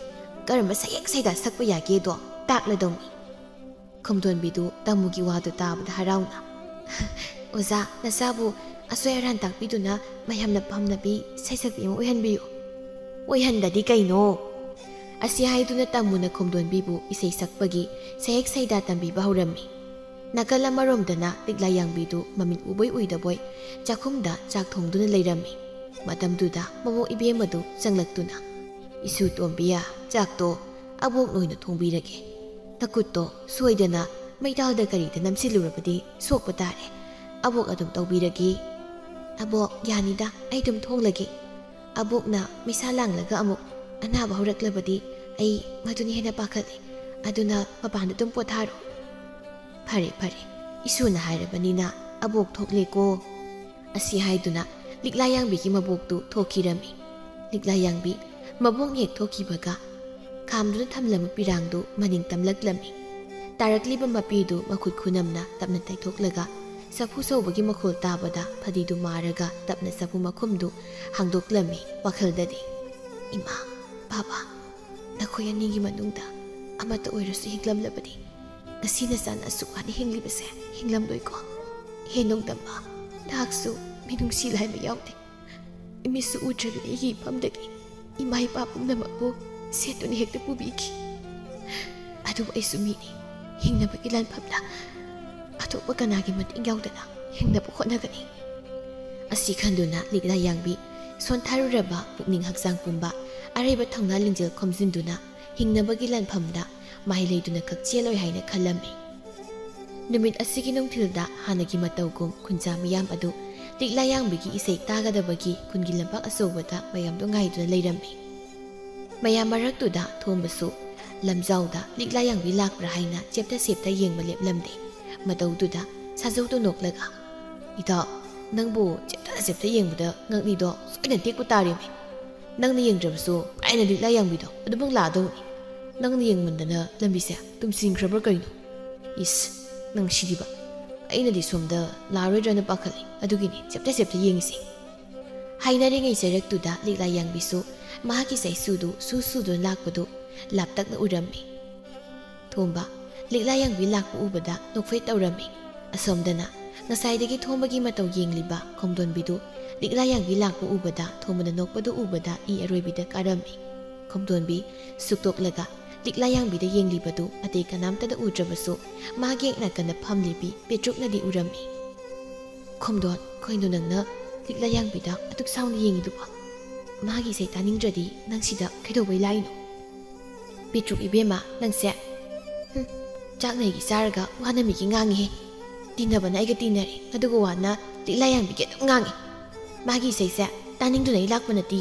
ꯀꯔꯝꯕ ꯁꯌꯦꯛ ꯁꯩꯗꯥ ꯁꯛꯄ ꯌꯥꯒꯦꯗꯣ ꯇꯥꯛꯂꯗꯧꯅꯤ꯫" ꯈꯣꯝꯗꯣꯟꯕꯤꯗꯨ ꯇꯥꯃꯨꯒꯤ ꯋꯥꯗꯨ ꯇꯥꯕꯗ ꯍꯔꯥꯎꯅ, "ꯑꯣꯖꯥ, ꯅꯆꯥꯕꯨ ꯑꯁꯣꯏ ꯑꯔꯥꯟ ꯇꯥꯛꯄꯤꯗꯨꯅ ꯃꯌꯥꯝꯅ ꯄꯥꯝꯅꯕꯤ ꯁꯩꯁꯛꯄꯤ ꯑꯃ ꯑꯣꯏꯍꯟꯕꯤꯌꯨ꯫" "ꯑꯣꯏꯍꯟꯗꯗꯤ ꯀꯩꯅꯣ?" ꯑꯁꯤ ꯍꯥꯏꯗꯨꯅ ꯇꯥꯃꯨꯅ ꯈꯣꯝꯗꯣꯟꯕꯤꯕꯨ ꯏꯁꯩ ꯁꯛꯄꯒꯤ ꯁꯌꯦꯛ ꯁꯩꯗꯥ ꯇꯝꯕꯤꯕ ꯍꯧꯔꯝꯃꯤ꯫ ꯅꯥꯀꯜ ꯑꯃꯔꯣꯝꯗꯅ ꯂꯤꯛꯂꯥ ꯌꯥꯡꯕꯤꯗꯨ ꯃꯃꯤꯠ ꯎꯕꯣꯏ ꯎꯏꯗꯕꯣꯏ ꯆꯥꯛꯈꯨꯝꯗ ꯆꯥꯛ ꯊꯣꯡꯗꯨꯅ ꯂꯩꯔꯝꯃꯤ꯫ ꯃꯇꯝꯗꯨꯗ ꯃꯃꯧ ꯏꯕꯦꯝꯃꯗꯨ ꯆꯪꯂꯛꯇꯨꯅ, "ꯏꯁꯨ ꯇꯣꯝꯕꯤ, ꯆꯥꯛꯇꯣ ꯑꯕꯣꯛ ꯅꯣꯏꯅ ꯊꯣꯡꯕꯤꯔꯒꯦ꯫ ꯅꯈꯨꯠꯇꯣ ꯁꯣꯏꯗꯅ ꯃꯩꯇꯥꯜꯗ ꯀꯔꯤꯗ ꯅꯝꯁꯤꯜꯂꯨꯔꯕꯗꯤ ꯁꯣꯛꯄ ꯇꯥꯔꯦ꯫ ꯑꯕꯣꯛ ꯑꯗꯨꯝ ꯇꯧꯕꯤꯔꯒꯦ꯫" "ꯑꯕꯣꯛ, ꯌꯥꯅꯤꯗ, ꯑꯩ ꯑꯗꯨꯝ ꯊꯣꯡꯂꯒꯦ꯫ ꯑꯕꯣꯛꯅ ꯃꯩꯁꯥ ꯂꯥꯡꯂꯒ ꯑꯃꯨꯛ ꯑꯅꯥꯕ ꯍꯧꯔꯛꯂꯕꯗꯤ ꯑꯩ ꯃꯗꯨꯅ ꯍꯦꯟꯅ ꯄꯥꯈꯠꯂꯤ꯫ ꯑꯗꯨꯅ ꯃꯄꯥꯟꯗ ꯑꯗꯨꯝ ꯄꯣꯊꯥꯔꯣ꯫" "ꯐꯔꯦ, ꯐꯔꯦ, ꯏꯁꯣꯔꯅ ꯍꯥꯏꯔꯕꯅꯤꯅ ꯑꯕꯣꯛ ꯊꯣꯛꯂꯦꯀꯣ"꯫ ꯑꯁꯤ ꯍꯥꯏꯗꯨꯅ ꯂꯤꯛꯂꯥ ꯌꯥꯡꯕꯤꯒꯤ ꯃꯕꯣꯛꯇꯨ ꯊꯣꯛꯈꯤꯔꯝꯃꯤ꯫ ꯂꯤꯛꯂꯥ ꯌꯥꯡꯕꯤ ꯃꯕꯣꯛ ꯍꯦꯛ ꯊꯣꯛꯈꯤꯕꯒ ꯈꯥꯝꯗꯨꯅ ꯊꯝꯂꯝꯕ ꯄꯤꯔꯥꯡꯗꯨ ꯃꯅꯤꯡ ꯇꯝꯂꯛꯂꯝꯃꯤ꯫ ꯇꯥꯔꯛꯂꯤꯕ ꯃꯄꯤꯗꯨ ꯃꯈꯨꯠ ꯈꯨꯅꯝꯅ ꯇꯞꯅ ꯇꯩꯊꯣꯛꯂꯒ ꯆꯐꯨ ꯁꯧꯕꯒꯤ ꯃꯈꯣꯜ ꯇꯥꯕꯗ ꯐꯗꯤꯗꯨ ꯃꯥꯔꯒ ꯇꯞꯅ ꯆꯐꯨ ꯃꯈꯨꯝꯗꯨ ꯍꯥꯡꯗꯣꯛꯂꯝꯃꯤ꯫ ꯋꯥꯈꯜꯗꯗꯤ, "ꯏꯃꯥ, ꯕꯥꯕꯥ, ꯅꯈꯣꯏ ꯑꯅꯤꯒꯤ ꯃꯅꯨꯡꯗ ꯑꯃꯠꯇ ꯑꯣꯏꯔꯁꯨ ꯍꯤꯡꯂꯝꯂꯕꯗꯤ ꯉꯁꯤ ꯅꯆꯥꯅ ꯑꯁꯨꯛ ꯋꯥꯅ ꯍꯤꯡꯂꯤꯕꯁꯦ ꯍꯤꯡꯂꯝꯂꯣꯏꯀꯣ꯫ ꯍꯦ ꯅꯣꯡꯗꯝꯕ, ꯅꯍꯥꯛꯁꯨ ꯃꯤꯅꯨꯡꯁꯤ ꯂꯥꯏꯕ ꯌꯥꯎꯗꯦ꯫ ꯏꯃꯤꯠꯁꯨ ꯎꯗ꯭ꯔꯕꯤ ꯑꯩꯒꯤ ꯏꯐꯝꯗꯒꯤ ꯏꯃꯥ ꯏꯄꯥ ꯄꯨꯝꯅꯃꯛꯄꯨ ꯁꯦꯠꯇꯨꯅ ꯍꯦꯛꯇ ꯄꯨꯕꯤꯈꯤ꯫ ꯑꯗꯨꯕꯨ ꯑꯩꯁꯨ ꯃꯤꯅꯤ, ꯍꯤꯡꯅꯕꯒꯤ ꯂꯥꯟꯐꯝꯗ ꯑꯇꯣꯞꯄ ꯀꯅꯥꯒꯤ ꯃꯇꯦꯡ ꯌꯥꯎꯗꯅ ꯍꯤꯡꯅꯕ ꯍꯣꯠꯅꯒꯅꯤ"꯫ ꯑꯁꯤ ꯈꯟꯗꯨꯅ ꯂꯤꯛꯂꯥ ꯌꯥꯡꯕꯤ ꯁꯣꯟꯊꯔꯨꯔꯕ ꯄꯨꯛꯅꯤꯡ ꯍꯛꯆꯥꯡ ꯄꯨꯝꯕ ꯑꯔꯩꯕ ꯊꯧꯅꯥ ꯂꯤꯡꯖꯦꯜ ꯈꯣꯝꯖꯤꯟꯗꯨꯅ ꯍꯤꯡꯅꯕꯒꯤ ꯂꯥꯟꯐꯝꯗ ꯃꯍꯩ ꯂꯩꯗꯨꯅ ꯈꯛ ꯆꯦꯜꯂꯣꯏ ꯍꯥꯏꯅ ꯈꯜꯂꯝꯃꯤ꯫ ꯅꯨꯃꯤꯠ ꯑꯁꯤꯒꯤ ꯅꯨꯡꯊꯤꯜꯗ ꯍꯥꯟꯅꯒꯤ ꯃꯇꯧꯒꯨꯝ ꯈꯨꯟꯖꯥ ꯃꯤꯌꯥꯝ ꯑꯗꯨ ꯂꯤꯛꯂꯥ ꯌꯥꯡꯕꯤꯒꯤ ꯏꯁꯩ ꯇꯥꯒꯗꯕꯒꯤ ꯈꯨꯟꯒꯤ ꯂꯝꯄꯥꯛ ꯑꯆꯧꯕꯗ ꯃꯌꯥꯝꯗꯨ ꯉꯥꯏꯗꯨꯅ ꯂꯩꯔꯝꯃꯤ꯫ ꯃꯌꯥꯝ ꯃꯔꯛꯇꯨꯗ ꯊꯣꯝꯕꯁꯨ ꯂꯝꯖꯥꯎꯗ ꯂꯤꯛꯂꯥ ꯌꯥꯡꯕꯤ ꯂꯥꯛꯄ꯭ꯔꯥ ꯍꯥꯏꯅ ꯆꯦꯞꯇ ꯁꯦꯞꯇ ꯌꯦꯡꯕ ꯂꯦꯞꯂꯝꯗꯦ꯫ ꯃꯇꯧꯗꯨꯗ ꯁꯥꯖꯧꯗꯨ ꯅꯣꯛꯂꯒ, "ꯏꯇꯥꯎ, ꯅꯪꯕꯨ ꯆꯦꯞꯇ ꯆꯦꯞꯇ ꯌꯦꯡꯕꯗ ꯉꯛꯂꯤꯗꯣ ꯁꯣꯏꯗꯅ ꯇꯦꯛꯄ ꯇꯥꯔꯦꯃꯦ꯫ ꯅꯪꯅ ꯌꯦꯡꯗ꯭ꯔꯕꯁꯨ ꯑꯩꯅ ꯂꯤꯛꯂꯥ ꯌꯥꯡꯕꯤꯗꯣ ꯑꯗꯨꯃꯛ ꯂꯥꯛꯑꯗꯧꯅꯤ꯫ ꯅꯪꯅ ꯌꯦꯡꯃꯟꯗꯅ ꯂꯝꯕꯤꯁꯦ ꯇꯨꯝꯁꯤꯟꯈ꯭ꯔꯕ꯭ꯔꯥ ꯀꯩꯅꯣ? ꯏꯁ, ꯅꯪ ꯁꯤꯗꯤꯕ꯫ ꯑꯩꯅꯗꯤ ꯁꯣꯝꯗ ꯂꯥꯛꯑꯔꯣꯏꯗ꯭ꯔꯅ ꯄꯥꯈꯠꯂꯤ, ꯑꯗꯨꯒꯤꯅꯤ ꯆꯦꯞꯇ ꯆꯦꯞꯇ ꯌꯦꯡꯉꯤꯁꯦ"꯫ ꯍꯥꯏꯅꯔꯤꯉꯩ ꯆꯩꯔꯛꯇꯨꯗ ꯂꯤꯛꯂꯥ ꯌꯥꯡꯕꯤꯁꯨ ꯃꯍꯥꯛꯀꯤ ꯆꯩꯁꯨꯗꯨ ꯁꯨ ꯁꯨꯗꯨꯅ ꯂꯥꯛꯄꯗꯨ ꯂꯥꯞꯇꯛꯅ ꯎꯔꯝꯃꯤ꯫ ꯊꯣꯝꯕ ꯂꯤꯛꯂꯥ ꯌꯥꯡꯕꯤ ꯂꯥꯛꯄ ꯎꯕꯗ ꯅꯣꯛꯐꯦꯠ ꯇꯧꯔꯝꯃꯤ꯫ ꯑꯁꯣꯝꯗꯅ ꯉꯁꯥꯏꯗꯒꯤ ꯊꯣꯝꯕꯒꯤ ꯃꯇꯧ ꯌꯦꯡꯂꯤꯕ ꯈꯣꯝꯗꯣꯟꯕꯤꯗꯨ ꯂꯤꯛꯂꯥ ꯌꯥꯡꯕꯤ ꯂꯥꯛꯄ ꯎꯕꯗ ꯊꯣꯝꯕꯅ ꯅꯣꯛꯄꯗꯨ ꯎꯕꯗ ꯏ ꯑꯔꯣꯏꯕꯤꯗ ꯀꯥꯔꯝꯃꯤ꯫ ꯈꯣꯝꯗꯣꯟꯕꯤ ꯁꯨꯛꯇꯣꯛꯂꯒ ꯂꯤꯛꯂꯥ ꯌꯥꯡꯕꯤꯗ ꯌꯦꯡꯂꯤꯕꯗꯨ ꯑꯇꯩ ꯀꯅꯥꯝꯇꯗ ꯎꯗ꯭ꯔꯕꯁꯨ ꯃꯥꯒꯤ ꯌꯦꯛ ꯅꯥꯀꯟꯗ ꯐꯝꯂꯤꯕꯤ ꯄꯦꯇ꯭ꯔꯨꯛꯅꯗꯤ ꯎꯔꯝꯃꯤ꯫ "ꯈꯣꯝꯗꯣꯟ, ꯀꯩꯅꯣ ꯅꯪꯅ ꯂꯤꯛꯂꯥ ꯌꯥꯡꯕꯤꯗ ꯑꯗꯨꯛ ꯁꯥꯎꯅ ꯌꯦꯡꯉꯤꯗꯨꯕꯣ? ꯃꯥꯒꯤ ꯏꯁꯩ ꯇꯥꯅꯤꯡꯗ꯭ꯔꯗꯤ ꯅꯪ ꯁꯤꯗ ꯀꯩꯗꯧꯕꯩ ꯂꯥꯛꯏꯅꯣ?" "ꯄꯦꯇ꯭ꯔꯨꯛ ꯏꯕꯦꯝꯃ, ꯅꯪꯁꯦ, ꯍꯨꯝ, ꯆꯥꯛ ꯅꯩꯒꯤ ꯆꯥꯔꯒ ꯋꯥꯅ ꯃꯤꯒꯤ ꯉꯥꯡꯉꯤꯍꯦ꯫ ꯇꯤꯟꯅꯕꯅ ꯑꯩꯒ ꯇꯤꯟꯅꯔꯦ, ꯑꯗꯨꯒ ꯋꯥꯅ ꯂꯤꯛꯂꯥ ꯌꯥꯡꯕꯤꯒꯤ ꯑꯗꯨꯝ ꯉꯥꯡꯉꯤ꯫ ꯃꯥꯒꯤ ꯏꯁꯩꯁꯦ ꯇꯥꯅꯤꯡꯗꯨꯅ ꯑꯩ ꯂꯥꯛꯄ ꯅꯠꯇꯦ,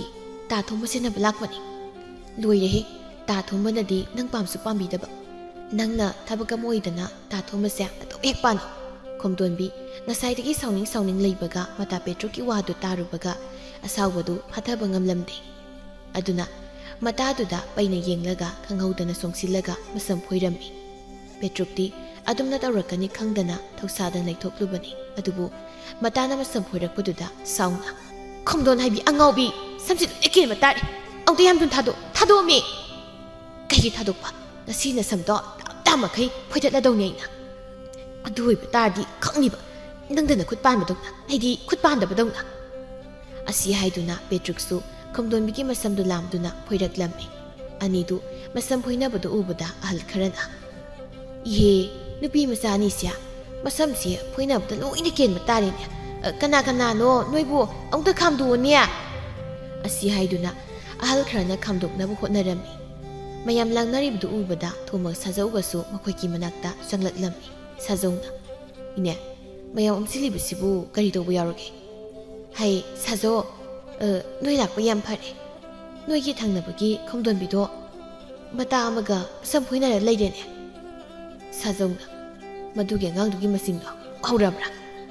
ꯇꯥ ꯊꯣꯡꯕ ꯁꯦꯟꯅꯕ ꯂꯥꯛꯄꯅꯤ꯫ ꯂꯣꯏꯔꯦꯍꯦ, ꯇꯥ ꯊꯣꯡꯕꯅꯗꯤ ꯅꯪ ꯄꯥꯝꯁꯨ ꯄꯥꯝꯕꯤꯗꯕ꯫ "ꯅꯪꯅ ꯊꯕꯛ ꯑꯃ ꯑꯣꯏꯗꯅ ꯇꯥ ꯊꯣꯃꯁꯁꯦ ꯑꯗꯨꯝ ꯍꯦꯛ ꯄꯥꯟꯅꯧ꯫" ꯈꯣꯝꯗꯣꯟꯕꯤ ꯉꯁꯥꯏꯗꯒꯤ ꯁꯥꯎꯅꯤꯡ ꯁꯥꯎꯅꯤꯡ ꯂꯩꯕꯒ ꯃꯇꯥ ꯄꯦꯇ꯭ꯔꯨꯛꯀꯤ ꯋꯥꯗꯨ ꯇꯥꯔꯨꯕꯒ ꯑꯁꯥꯎꯕꯗꯨ ꯐꯥꯊꯕ ꯉꯝꯂꯝꯗꯦ꯫ ꯑꯗꯨꯅ ꯃꯇꯥꯗꯨꯗ ꯄꯩꯅ ꯌꯦꯡꯂꯒ ꯈꯪꯍꯧꯗꯅ ꯆꯣꯡꯁꯤꯜꯂꯒ ꯃꯁꯝ ꯐꯣꯏꯔꯝꯃꯤ꯫ ꯄꯦꯇ꯭ꯔꯨꯛꯇꯤ ꯑꯗꯨꯝꯅ ꯇꯧꯔꯛꯀꯅꯤ ꯈꯪꯗꯅ ꯊꯧꯁꯥꯗꯅ ꯂꯩꯊꯣꯛꯂꯨꯕꯅꯤ꯫ ꯑꯗꯨꯕꯨ ꯃꯇꯥꯅ ꯃꯁꯝ ꯐꯣꯏꯔꯛꯄꯗꯨꯗ ꯁꯥꯎꯅ, "ꯈꯣꯝꯗꯣꯟ ꯍꯥꯏꯕꯤ ꯑꯉꯥꯎꯕꯤ, ꯁꯝꯁꯤ ꯂꯣꯏꯅ ꯀꯦꯟꯕ ꯇꯥꯔꯦ꯫ ꯑꯃꯨꯛꯇ ꯌꯥꯝ ꯊꯨꯅ ꯊꯥꯗꯣꯛ, ꯊꯥꯗꯣꯛꯑꯝꯃꯤ!" "ꯀꯩꯒꯤ ꯊꯥꯗꯣꯛꯄ? ꯉꯁꯤ ꯅꯁꯝꯗꯣ ꯇꯞꯇꯥ ꯃꯈꯩ ꯐꯣꯏꯗꯠꯂꯗꯧꯅꯤ ꯑꯩꯅ꯫ ꯑꯗꯨ ꯑꯣꯏꯕ ꯇꯥꯔꯗꯤ ꯈꯪꯅꯤꯕ, ꯅꯪꯗꯅ ꯈꯨꯠ ꯄꯥꯟꯕꯗꯧꯅ, ꯑꯩꯗꯤ ꯈꯨꯠ ꯄꯥꯟꯗꯕꯗꯧꯅ꯫" ꯑꯁꯤ ꯍꯥꯏꯗꯨꯅ ꯄꯦꯇ꯭ꯔꯨꯛꯁꯨ ꯈꯣꯝꯗꯣꯟꯕꯤꯒꯤ ꯃꯁꯝꯗꯨ ꯂꯥꯝꯗꯨꯅ ꯐꯣꯏꯔꯛꯂꯝꯃꯤ꯫ ꯑꯅꯤꯗꯨ ꯃꯁꯝ ꯐꯣꯏꯅꯕꯗꯨ ꯎꯕꯗ ꯑꯍꯜ ꯈꯔꯅ, "ꯏꯍꯦ, ꯅꯨꯄꯤ ꯃꯆꯥ ꯑꯅꯤꯁꯦ ꯃꯁꯝꯁꯦ ꯐꯣꯏꯅꯕꯗ ꯂꯣꯏꯅ ꯀꯦꯟꯕ ꯇꯥꯔꯦꯅꯦ꯫ ꯑ, ꯀꯅꯥ ꯀꯅꯥꯅꯣ ꯅꯣꯏꯕꯨ ꯑꯃꯨꯛꯇ ꯈꯥꯝꯗꯣꯛꯑꯣꯅꯦ!" ꯑꯁꯤ ꯍꯥꯏꯗꯨꯅ ꯑꯍꯜ ꯈꯔꯅ ꯈꯥꯝꯗꯣꯛꯅꯕ ꯍꯣꯠꯅꯔꯝꯃꯤ꯫ ꯃꯌꯥꯝ ꯂꯥꯡꯅꯔꯤꯕꯗꯨ ꯎꯕꯗ ꯊꯣꯃꯒ ꯁꯥꯖꯧꯒꯁꯨ ꯃꯈꯣꯏꯒꯤ ꯃꯅꯥꯛꯇ ꯆꯪꯂꯛꯂꯝꯃꯤ꯫ ꯁꯥꯖꯧꯅ, "ꯏꯅꯦ, ꯃꯌꯥꯝ ꯑꯣꯝꯁꯤꯜꯂꯤꯕꯁꯤꯕꯨ ꯀꯔꯤ ꯇꯧꯕ ꯌꯥꯎꯔꯒꯦ?" "ꯍꯩ, ꯁꯥꯖꯧ, ꯑ, ꯅꯣꯏ ꯂꯥꯛꯄ ꯌꯥꯝ ꯐꯔꯦ꯫ ꯅꯣꯏꯒꯤ ꯊꯪꯅꯕꯒꯤ ꯈꯣꯝꯗꯣꯟꯕꯤꯗꯣ ꯃꯇꯥ ꯑꯃꯒ ꯃꯁꯝ ꯐꯣꯏꯅꯔ ꯂꯩꯔꯦꯅꯦ꯫" ꯁꯥꯖꯧꯅ, "ꯃꯗꯨꯒꯤ ꯑꯉꯥꯡꯗꯨꯒꯤ ꯃꯁꯤꯡꯗꯣ ꯍꯧꯔꯕ꯭ꯔꯥ?"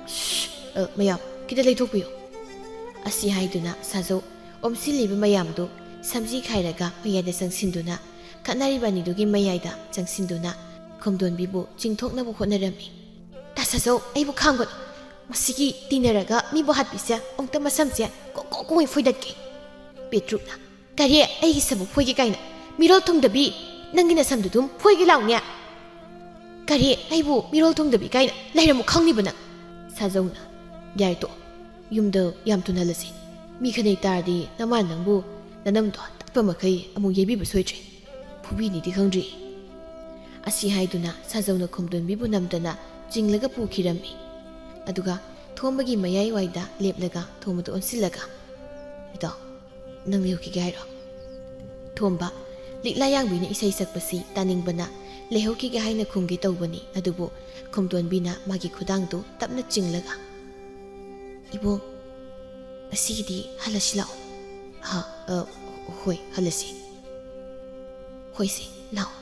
"ꯁ꯭ꯁ, ꯑ, ꯃꯌꯥꯝ, ꯈꯤꯇ ꯂꯩꯊꯣꯛꯄꯤꯌꯨ꯫" ꯑꯁꯤ ꯍꯥꯏꯗꯨꯅ ꯁꯥꯖꯧ ꯑꯣꯝꯁꯤꯜꯂꯤꯕ ꯃꯌꯥꯝꯗꯨ ꯁꯝꯖꯤ ꯈꯥꯏꯔꯒ ꯃꯌꯥꯏꯗ ꯆꯪꯁꯤꯟꯗꯨꯅ, ꯈꯠꯅꯔꯤꯕ ꯑꯅꯤꯗꯨꯒꯤ ꯃꯌꯥꯏꯗ ꯆꯪꯁꯤꯟꯗꯨꯅ ꯈꯣꯝꯗꯣꯟꯕꯤꯕꯨ ꯆꯤꯡꯊꯣꯛꯅꯕ ꯍꯣꯠꯅꯔꯝꯃꯤ꯫ "ꯇꯥ ꯁꯥꯖꯧ, ꯑꯩꯕꯨ ꯈꯥꯝꯒꯅꯨ꯫ ꯃꯁꯤꯒꯤ ꯇꯤꯟꯅꯔꯒ ꯃꯤꯕꯨ ꯍꯥꯠꯄꯤꯁꯦ ꯑꯃꯨꯛꯇ ꯃꯁꯝꯁꯦ ꯀꯣꯛ ꯀꯣꯛ ꯀꯣꯛ ꯐꯣꯏꯗꯠꯀꯦ꯫" ꯄꯦꯇ꯭ꯔꯨꯛꯅ, "ꯀꯔꯤ? ꯑꯩꯒꯤ ꯁꯝꯕꯨ ꯐꯣꯏꯒꯦ ꯀꯥꯏꯅ? ꯃꯤꯔꯣꯜ ꯊꯨꯡꯗꯕꯤ, ꯅꯪꯒꯤ ꯅꯁꯝꯗꯨ ꯑꯗꯨꯝ ꯐꯣꯏꯒꯦ ꯂꯥꯎꯅꯦ꯫ ꯀꯔꯤ? ꯑꯩꯕꯨ ꯃꯤꯔꯣꯜ ꯊꯨꯡꯗꯕꯤ ꯀꯥꯏꯅ ꯂꯩꯔꯝꯃꯨ ꯈꯪꯅꯤꯕ ꯅꯪ꯫" ꯁꯥꯖꯧꯅ, "ꯌꯥꯔꯦ ꯇꯣꯛꯑꯣ, ꯌꯨꯝꯗ ꯌꯥꯝ ꯊꯨꯅ ꯍꯜꯂꯁꯤ꯫ ꯃꯤ ꯈꯟꯅꯩ ꯇꯥꯔꯗꯤ ꯅꯃꯥꯅ ꯅꯪꯕꯨ ꯅꯅꯝꯗꯣ ꯇꯠꯄ ꯃꯈꯩ ꯑꯃꯨꯛ ꯌꯩꯕꯤꯕ ꯁꯣꯏꯗ꯭ꯔꯦ꯫ ꯐꯨꯕꯤꯅꯤꯗꯤ ꯈꯪꯗ꯭ꯔꯤ꯫" ꯑꯁꯤ ꯍꯥꯏꯗꯨꯅ ꯁꯥꯖꯧꯅ ꯈꯣꯝꯗꯣꯟꯕꯤꯕꯨ ꯅꯝꯗꯅ ꯆꯤꯡꯂꯒ ꯄꯨꯈꯤꯔꯝꯃꯤ꯫ ꯑꯗꯨꯒ ꯊꯣꯝꯕꯒꯤ ꯃꯌꯥꯏ ꯋꯥꯏꯗ ꯂꯦꯞꯂꯒ ꯊꯣꯝꯕꯗ ꯑꯣꯟꯁꯤꯜꯂꯒ, "ꯏꯇꯥꯎ, ꯅꯪ ꯂꯩꯍꯧꯈꯤꯒꯦ ꯍꯥꯏꯔꯣ?" ꯊꯣꯝꯕ, ꯂꯤꯛꯂꯥ ꯌꯥꯡꯕꯤꯅ ꯏꯁꯩ ꯁꯛꯄꯁꯤ ꯇꯥꯅꯤꯡꯕꯅ ꯂꯩꯍꯧꯈꯤꯒꯦ ꯍꯥꯏꯅ ꯈꯨꯝꯒꯦ ꯇꯧꯕꯅꯤ꯫ ꯑꯗꯨꯕꯨ ꯈꯣꯝꯗꯣꯟꯕꯤꯅ ꯃꯥꯒꯤ ꯈꯨꯗꯥꯡꯗꯨ ꯇꯞꯅ ꯆꯤꯡꯂꯒ, "ꯏꯕꯣꯛ, ꯉꯁꯤꯒꯤꯗꯤ ꯍꯜꯂꯁꯤ ꯂꯥꯛꯑꯣ꯫" "ꯍꯥ? ꯑ, ꯍꯣꯏ, ꯍꯜꯂꯁꯤ꯫" "ꯍꯣꯏꯁꯦ, ꯂꯥꯛꯑꯣ꯫"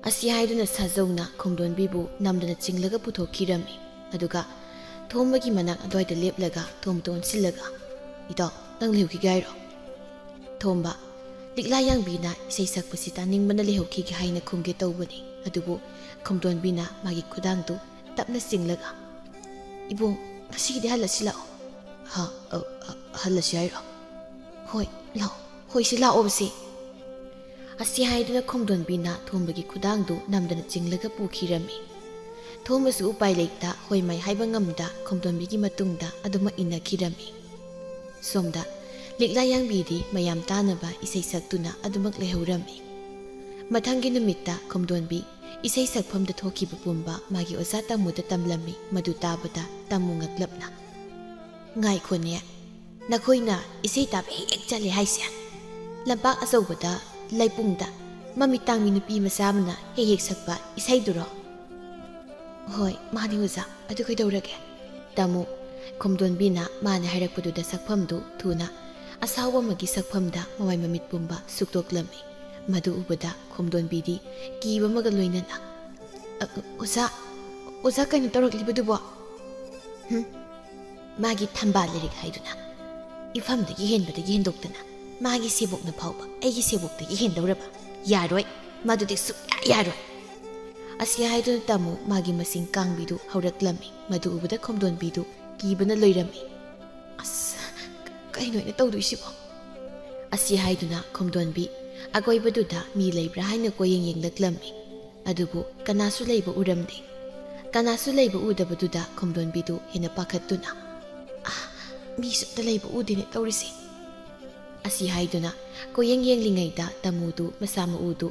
ꯑꯁꯤ ꯍꯥꯏꯗꯨꯅ ꯁꯥꯖꯧꯅ ꯈꯣꯝꯗꯣꯟꯕꯤꯕꯨ ꯅꯝꯗꯅ ꯆꯤꯡꯂꯒ ꯄꯨꯊꯣꯛꯈꯤꯔꯝꯃꯤ꯫ ꯑꯗꯨꯒ ꯊꯣꯝꯕꯒꯤ ꯃꯅꯥꯛ ꯑꯗꯨꯋꯥꯏꯗ ꯂꯦꯞꯂꯒ ꯊꯣꯝꯕꯗ ꯑꯣꯟꯁꯤꯜꯂꯒ, "ꯏꯇꯥꯎ, ꯅꯪ ꯂꯩꯍꯧꯈꯤꯒꯦ ꯍꯥꯏꯔꯣ?" ꯊꯣꯝꯕ, "ꯂꯤꯛꯂꯥ ꯌꯥꯡꯕꯤꯅ ꯏꯁꯩ ꯁꯛꯄꯁꯤ ꯇꯥꯅꯤꯡꯕꯅ ꯂꯩꯍꯧꯈꯤꯒꯦ ꯍꯥꯏꯅ ꯈꯨꯝꯒꯦ ꯇꯧꯕꯅꯤ, ꯑꯗꯨꯕꯨ ꯈꯣꯝꯗꯣꯟꯕꯤꯅ ꯃꯥꯒꯤ ꯈꯨꯗꯥꯡꯗꯨ ꯇꯞꯅ ꯆꯤꯡꯂꯒ, 'ꯏꯕꯨꯡ, ꯉꯁꯤꯒꯤꯗꯤ ꯍꯜꯂꯁꯤ ꯂꯥꯛꯑꯣ.'" "ꯍꯥ? ꯑ, ꯑ, ꯍꯜꯂꯁꯤ ꯍꯥꯏꯔꯣ?" "ꯍꯣꯏ, ꯂꯥꯛꯑꯣ꯫ ꯍꯣꯏꯁꯤ, ꯂꯥꯛꯑꯣꯕꯁꯤ꯫" ꯑꯁꯤ ꯍꯥꯏꯗꯨꯅ ꯈꯣꯝꯗꯣꯟꯕꯤꯅ ꯊꯣꯝꯕꯒꯤ ꯈꯨꯗꯥꯡꯗꯨ ꯅꯝꯗꯅ ꯆꯤꯡꯂꯒ ꯄꯨꯈꯤꯔꯝꯃꯤ꯫ ꯊꯣꯝꯕꯁꯨ ꯎꯄꯥꯏ ꯂꯩꯇ ꯍꯣꯏ ꯃꯥꯏ ꯍꯥꯏꯕ ꯉꯝꯗ ꯈꯣꯝꯗꯣꯟꯕꯤꯒꯤ ꯃꯇꯨꯡꯗ ꯑꯗꯨꯃꯛ ꯏꯟꯅꯈꯤꯔꯝꯃꯤ꯫ ꯁꯣꯝꯗ ꯂꯤꯛꯂꯥ ꯌꯥꯡꯕꯤꯗꯤ ꯃꯌꯥꯝ ꯇꯥꯅꯕ ꯏꯁꯩ ꯁꯛꯇꯨꯅ ꯑꯗꯨꯃꯛ ꯂꯩꯍꯧꯔꯝꯃꯤ꯫ ꯃꯊꯪꯒꯤ ꯅꯨꯃꯤꯠꯇ ꯈꯣꯝꯗꯣꯟꯕꯤ ꯏꯁꯩ ꯁꯛꯐꯝꯗ ꯊꯣꯛꯈꯤꯕ ꯄꯨꯝꯕ ꯃꯥꯒꯤ ꯑꯣꯖꯥ ꯇꯥꯃꯨꯗ ꯇꯝꯂꯝꯃꯤ꯫ ꯃꯗꯨ ꯇꯥꯕꯗ ꯇꯥꯃꯨ ꯉꯛꯂꯞꯅ, "ꯉꯥꯏꯈꯣꯅꯦ, ꯅꯈꯣꯏꯅ ꯏꯁꯩ ꯇꯥꯕ ꯍꯦꯛ ꯍꯦꯛ ꯆꯠꯂꯦ ꯍꯥꯏꯁꯦ? ꯂꯝꯄꯥꯛ ꯑꯆꯧꯕꯗ, ꯂꯩꯄꯨꯡꯗ ꯃꯃꯤꯠ ꯇꯥꯡꯕꯤ ꯅꯨꯄꯤ ꯃꯆꯥ ꯑꯃꯅ ꯍꯦꯛ ꯍꯦꯛ ꯁꯛꯄ ꯏꯁꯩꯗꯨꯔꯣ?" "ꯍꯣꯏ, ꯃꯥꯅꯤ ꯑꯣꯖꯥ꯫ ꯑꯗꯨ ꯀꯩꯗꯧꯔꯒꯦ?" ꯇꯥꯃꯨ ꯈꯣꯝꯗꯣꯟꯕꯤꯅ ꯃꯥꯅ ꯍꯥꯏꯔꯛꯄꯗꯨꯗ ꯁꯛꯐꯝꯗꯨ ꯊꯨꯅ ꯑꯁꯥꯎꯕ ꯑꯃꯒꯤ ꯁꯛꯐꯝꯗ ꯃꯃꯥꯏ ꯃꯃꯤꯠ ꯄꯨꯝꯕ ꯁꯨꯛꯇꯣꯛꯂꯝꯃꯤ꯫ ꯃꯗꯨ ꯎꯕꯗ ꯈꯣꯝꯗꯣꯟꯕꯤꯗꯤ ꯀꯤꯕ ꯑꯃꯒ ꯂꯣꯏꯅꯅ, "ꯑ, ꯑ, ꯑꯣꯖꯥ, ꯑꯣꯖꯥ, ꯀꯩꯅꯣ ꯇꯧꯔꯛꯂꯤꯕꯗꯨꯕꯣ?" "ꯍꯨꯝ, ꯃꯥꯒꯤ ꯊꯝꯕꯥꯜ ꯂꯤꯔꯤꯛ ꯍꯥꯏꯗꯨꯅ ꯏꯐꯝꯗꯒꯤ ꯍꯦꯟꯕꯗꯒꯤ ꯍꯦꯟꯗꯣꯛꯇꯅ ꯃꯥꯒꯤ ꯁꯦꯕꯣꯛꯅ ꯐꯥꯎꯕ ꯑꯩꯒꯤ ꯁꯦꯕꯣꯛꯇꯒꯤ ꯍꯦꯟꯗꯧꯔꯕ? ꯌꯥꯔꯣꯏ, ꯃꯗꯨꯗꯤ ꯁꯨꯛꯌꯥ ꯌꯥꯔꯣꯏ!" ꯑꯁꯤ ꯍꯥꯏꯗꯨꯅ ꯇꯥꯃꯨ ꯃꯥꯒꯤ ꯃꯁꯤꯡ ꯀꯥꯡꯕꯤꯗꯨ ꯍꯧꯔꯛꯂꯝꯃꯤ꯫ ꯃꯗꯨ ꯎꯕꯗ ꯈꯣꯝꯗꯣꯟꯕꯤꯗꯨ ꯀꯤꯕꯅ ꯂꯣꯏꯔꯝꯃꯤ꯫ "ꯑꯁ, ꯀꯩꯅꯣ ꯑꯩꯅ ꯇꯧꯗꯣꯏꯁꯤꯕꯣ?" ꯑꯁꯤ ꯍꯥꯏꯗꯨꯅ ꯈꯣꯝꯗꯣꯟꯕꯤ ꯑꯀꯣꯏꯕꯗꯨꯗ ꯃꯤ ꯂꯩꯕ꯭ꯔꯥ ꯍꯥꯏꯅ ꯀꯣꯏꯌꯦꯡ ꯌꯦꯡꯂꯛꯂꯝꯃꯤ꯫ ꯑꯗꯨꯕꯨ ꯀꯅꯥꯁꯨ ꯂꯩꯕ ꯎꯔꯝꯗꯦ꯫ ꯀꯅꯥꯁꯨ ꯂꯩꯕ ꯎꯗꯕꯗꯨꯗ ꯈꯣꯝꯗꯣꯟꯕꯤꯗꯨ ꯍꯦꯟꯅ ꯄꯥꯈꯠꯇꯨꯅ, "ꯑꯥ, ꯃꯤꯁꯨ ꯑꯝꯇ ꯂꯩꯕ ꯎꯗꯦꯅꯦ ꯇꯧꯔꯤꯁꯦ!" ꯑꯁꯤ ꯍꯥꯏꯗꯨꯅ ꯀꯣꯏꯌꯦꯡ ꯌꯦꯡꯂꯤꯉꯩꯗ ꯇꯥꯃꯨꯗꯨ ꯃꯁꯥ ꯃꯎꯗꯨ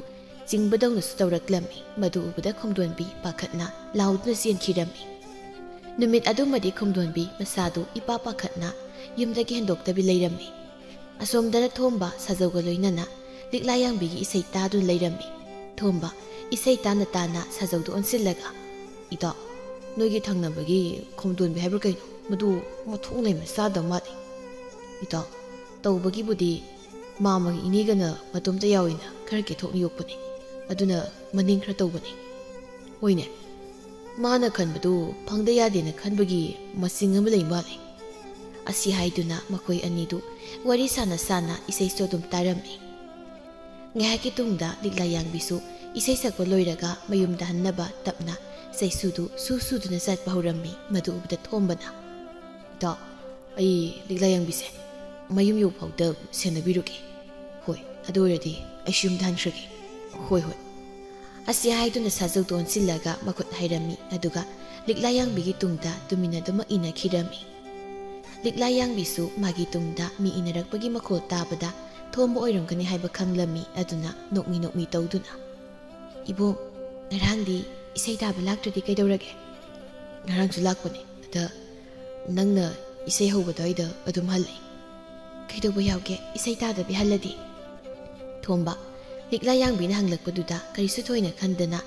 ꯆꯤꯡꯕꯗꯧꯅꯁꯨ ꯇꯧꯔꯛꯂꯝꯃꯤ꯫ ꯃꯗꯨ ꯎꯕꯗ ꯈꯣꯝꯗꯣꯟꯕꯤ ꯄꯥꯈꯠꯅ ꯂꯥꯎꯗꯨꯅ ꯆꯦꯟꯈꯤꯔꯝꯃꯤ꯫ ꯅꯨꯃꯤꯠ ꯑꯗꯨꯃꯗꯤ ꯈꯣꯝꯗꯣꯟꯕꯤ ꯃꯁꯥꯗꯨ ꯏꯄꯥ ꯄꯥꯈꯠꯅ ꯌꯨꯝꯗꯒꯤ ꯍꯦꯟꯗꯣꯛꯇꯕꯤ ꯂꯩꯔꯝꯃꯤ꯫ ꯑꯁꯣꯝꯗꯅ ꯊꯣꯝꯕ ꯁꯥꯖꯧꯒ ꯂꯣꯏꯅꯅ ꯂꯤꯛꯂꯥ ꯌꯥꯡꯕꯤꯒꯤ ꯏꯁꯩ ꯇꯥꯗꯨꯅ ꯂꯩꯔꯝꯃꯤ꯫ ꯊꯣꯝꯕ ꯏꯁꯩ ꯇꯥꯅ ꯇꯥꯅ ꯁꯥꯖꯧꯗꯨ ꯑꯣꯟꯁꯤꯜꯂꯒ, "ꯏꯇꯥꯎ, ꯅꯣꯏꯒꯤ ꯊꯪꯅꯕꯒꯤ ꯈꯣꯝꯗꯣꯟꯕꯤ ꯍꯥꯏꯕ꯭ꯔꯥ ꯀꯩꯅꯣ, ꯃꯗꯨ ꯃꯊꯣꯡ ꯂꯩꯃ ꯆꯥꯗꯕ ꯃꯥꯜꯂꯤ꯫ ꯏꯇꯥꯎ, ꯇꯧꯕꯒꯤꯕꯨꯗꯤ ꯃꯥꯃꯒꯤ ꯏꯅꯦꯒꯅ ꯃꯇꯣꯝꯇ ꯌꯥꯎꯏꯅ ꯈꯔ ꯀꯦꯊꯣꯛꯅ ꯌꯣꯛꯄꯅꯤ꯫ ꯑꯗꯨꯅ ꯃꯅꯤꯡ ꯈꯔ ꯇꯧꯕꯅꯤ꯫ ꯍꯣꯏꯅꯦ, ꯃꯥꯅ ꯈꯟꯕꯗꯨ ꯐꯪꯗ ꯌꯥꯗꯦꯅ ꯈꯟꯕꯒꯤ ꯃꯁꯤꯡ ꯑꯃ ꯂꯩ ꯃꯥꯜꯂꯦ꯫ ꯑꯁꯤ ꯍꯥꯏꯗꯨꯅ ꯃꯈꯣꯏ ꯑꯅꯤꯗꯨ ꯋꯥꯔꯤ ꯁꯥꯟꯅ ꯁꯥꯟꯅ ꯏꯁꯩꯁꯨ ꯑꯗꯨꯝ ꯇꯥꯔꯝꯃꯤ꯫ ꯉꯥꯏꯍꯥꯛꯀꯤ ꯇꯨꯡꯗ ꯂꯤꯛꯂꯥ ꯌꯥꯡꯕꯤꯁꯨ ꯏꯁꯩ ꯁꯛꯄ ꯂꯣꯏꯔꯒ ꯃꯌꯨꯝꯗ ꯍꯟꯅꯕ ꯇꯞꯅ ꯆꯩꯁꯨꯗꯨ ꯁꯨ ꯁꯨꯗꯨꯅ ꯆꯠꯄ ꯍꯧꯔꯝꯃꯤ꯫ ꯃꯗꯨ ꯎꯕꯗ ꯊꯣꯝꯕꯅ, "ꯏꯇꯥꯎ, ꯑꯩ ꯂꯤꯛꯂꯥ ꯌꯥꯡꯕꯤꯁꯦ ꯃꯌꯨꯝ ꯌꯧꯐꯥꯎꯗ ꯁꯦꯟꯅꯕꯤꯔꯨꯒꯦ꯫ ꯍꯣꯏ, ꯑꯗꯨ ꯑꯣꯏꯔꯗꯤ ꯑꯩꯁꯨ ꯌꯨꯝꯗ ꯍꯟꯈ꯭ꯔꯒꯦ꯫ ꯍꯣꯏ, ꯍꯣꯏ"꯫ ꯑꯁꯤ ꯍꯥꯏꯗꯨꯅ ꯁꯥꯖꯧꯗꯨ ꯑꯣꯟꯁꯤꯜꯂꯒ ꯃꯈꯨꯠ ꯍꯥꯏꯔꯝꯃꯤ, ꯑꯗꯨꯒ ꯂꯤꯛꯂꯥ ꯌꯥꯡꯕꯤꯒꯤ ꯇꯨꯡꯗ ꯇꯨꯃꯤꯟꯅꯗꯨꯃꯛ ꯏꯟꯅꯈꯤꯔꯝꯃꯤ꯫ ꯂꯤꯛꯂꯥ ꯌꯥꯡꯕꯤꯁꯨ ꯃꯥꯒꯤ ꯇꯨꯡꯗ ꯃꯤ ꯏꯟꯅꯔꯛꯄꯒꯤ ꯃꯈꯣꯜ ꯇꯥꯕꯗ ꯊꯣꯝꯕ ꯑꯣꯏꯔꯝꯒꯅꯤ ꯍꯥꯏꯕ ꯈꯪꯂꯝꯃꯤ꯫ ꯑꯗꯨꯅ ꯅꯣꯛꯃꯤ ꯅꯣꯛꯃꯤ ꯇꯧꯗꯨꯅ, "ꯏꯕꯨꯡ, ꯉꯔꯥꯡꯗꯤ ꯏꯁꯩ ꯇꯥꯕ ꯂꯥꯛꯇ꯭ꯔꯗꯤ ꯀꯩꯗꯧꯔꯒꯦ?" "ꯉꯔꯥꯡꯁꯨ ꯂꯥꯛꯄꯅꯦ, ꯑꯗ ꯅꯪꯅ ꯏꯁꯩ ꯍꯧꯕ ꯑꯗꯨꯋꯥꯏꯗ ꯑꯗꯨꯝ ꯍꯜꯂꯛꯏ꯫ ꯀꯩꯗꯧꯕ ꯌꯥꯎꯒꯦ ꯏꯁꯩ ꯇꯥꯗꯕꯤ ꯍꯜꯂꯗꯤ?" ꯊꯣꯝꯕ, ꯂꯤꯛꯂꯥ ꯌꯥꯡꯕꯤꯅ ꯍꯪꯂꯛꯄꯗꯨꯗ ꯀꯔꯤꯁꯨ ꯊꯣꯏꯅ ꯈꯟꯗꯅ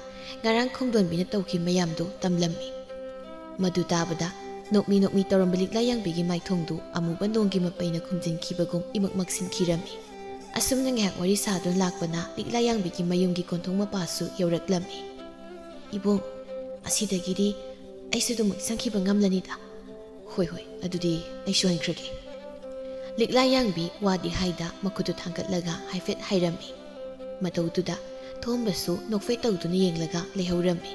ꯉꯔꯥꯡ ꯈꯣꯝꯗꯣꯟꯕꯤꯅ ꯇꯧꯈꯤꯕ ꯃꯌꯥꯝꯗꯨ ꯇꯝꯂꯝꯃꯤ꯫ ꯃꯗꯨ ꯇꯥꯕꯗ ꯅꯣꯛꯃꯤ ꯅꯣꯛꯃꯤ ꯇꯧꯔꯝꯕ ꯂꯤꯛꯂꯥ ꯌꯥꯡꯕꯤꯒꯤ ꯃꯥꯏꯊꯣꯡꯗꯨ ꯑꯃꯨꯕ ꯅꯣꯡꯒꯤ ꯃꯄꯩꯅ ꯈꯨꯝꯖꯤꯟꯈꯤꯕꯒꯨꯝ ꯏꯃꯛ ꯃꯛꯁꯤꯟꯈꯤꯔꯝꯃꯤ꯫ ꯑꯁꯨꯝꯅ ꯉꯥꯏꯍꯥꯛ ꯋꯥꯔꯤ ꯁꯥꯗꯨꯅ ꯂꯥꯛꯄꯅ ꯂꯤꯛꯂꯥ ꯌꯥꯡꯕꯤꯒꯤ ꯃꯌꯨꯝꯒꯤ ꯀꯣꯟꯊꯣꯡ ꯃꯄꯥꯁꯨ ꯌꯧꯔꯛꯂꯝꯃꯤ꯫ "ꯏꯕꯨꯡ, ꯑꯁꯤꯗꯒꯤꯗꯤ ꯑꯩꯁꯨ ꯑꯗꯨꯃꯛ ꯆꯪꯈꯤꯕ ꯉꯝꯂꯅꯤꯗ"꯫ "ꯍꯣꯏ, ꯍꯣꯏ, ꯑꯗꯨꯗꯤ ꯑꯩꯁꯨ ꯍꯟꯈ꯭ꯔꯒꯦ"꯫ ꯂꯤꯛꯂꯥ ꯌꯥꯡꯕꯤ ꯋꯥꯗꯤ ꯍꯥꯏꯗ ꯃꯈꯨꯠꯇꯨ ꯊꯥꯡꯒꯠꯂꯒ ꯍꯥꯏꯐꯦꯠ ꯍꯥꯏꯔꯝꯃꯤ꯫ ꯃꯇꯧꯗꯨꯗ ꯊꯣꯝꯕꯁꯨ ꯅꯣꯛꯐꯦꯠ ꯇꯧꯗꯨꯅ ꯌꯦꯡꯂꯒ ꯂꯩꯍꯧꯔꯝꯃꯤ꯫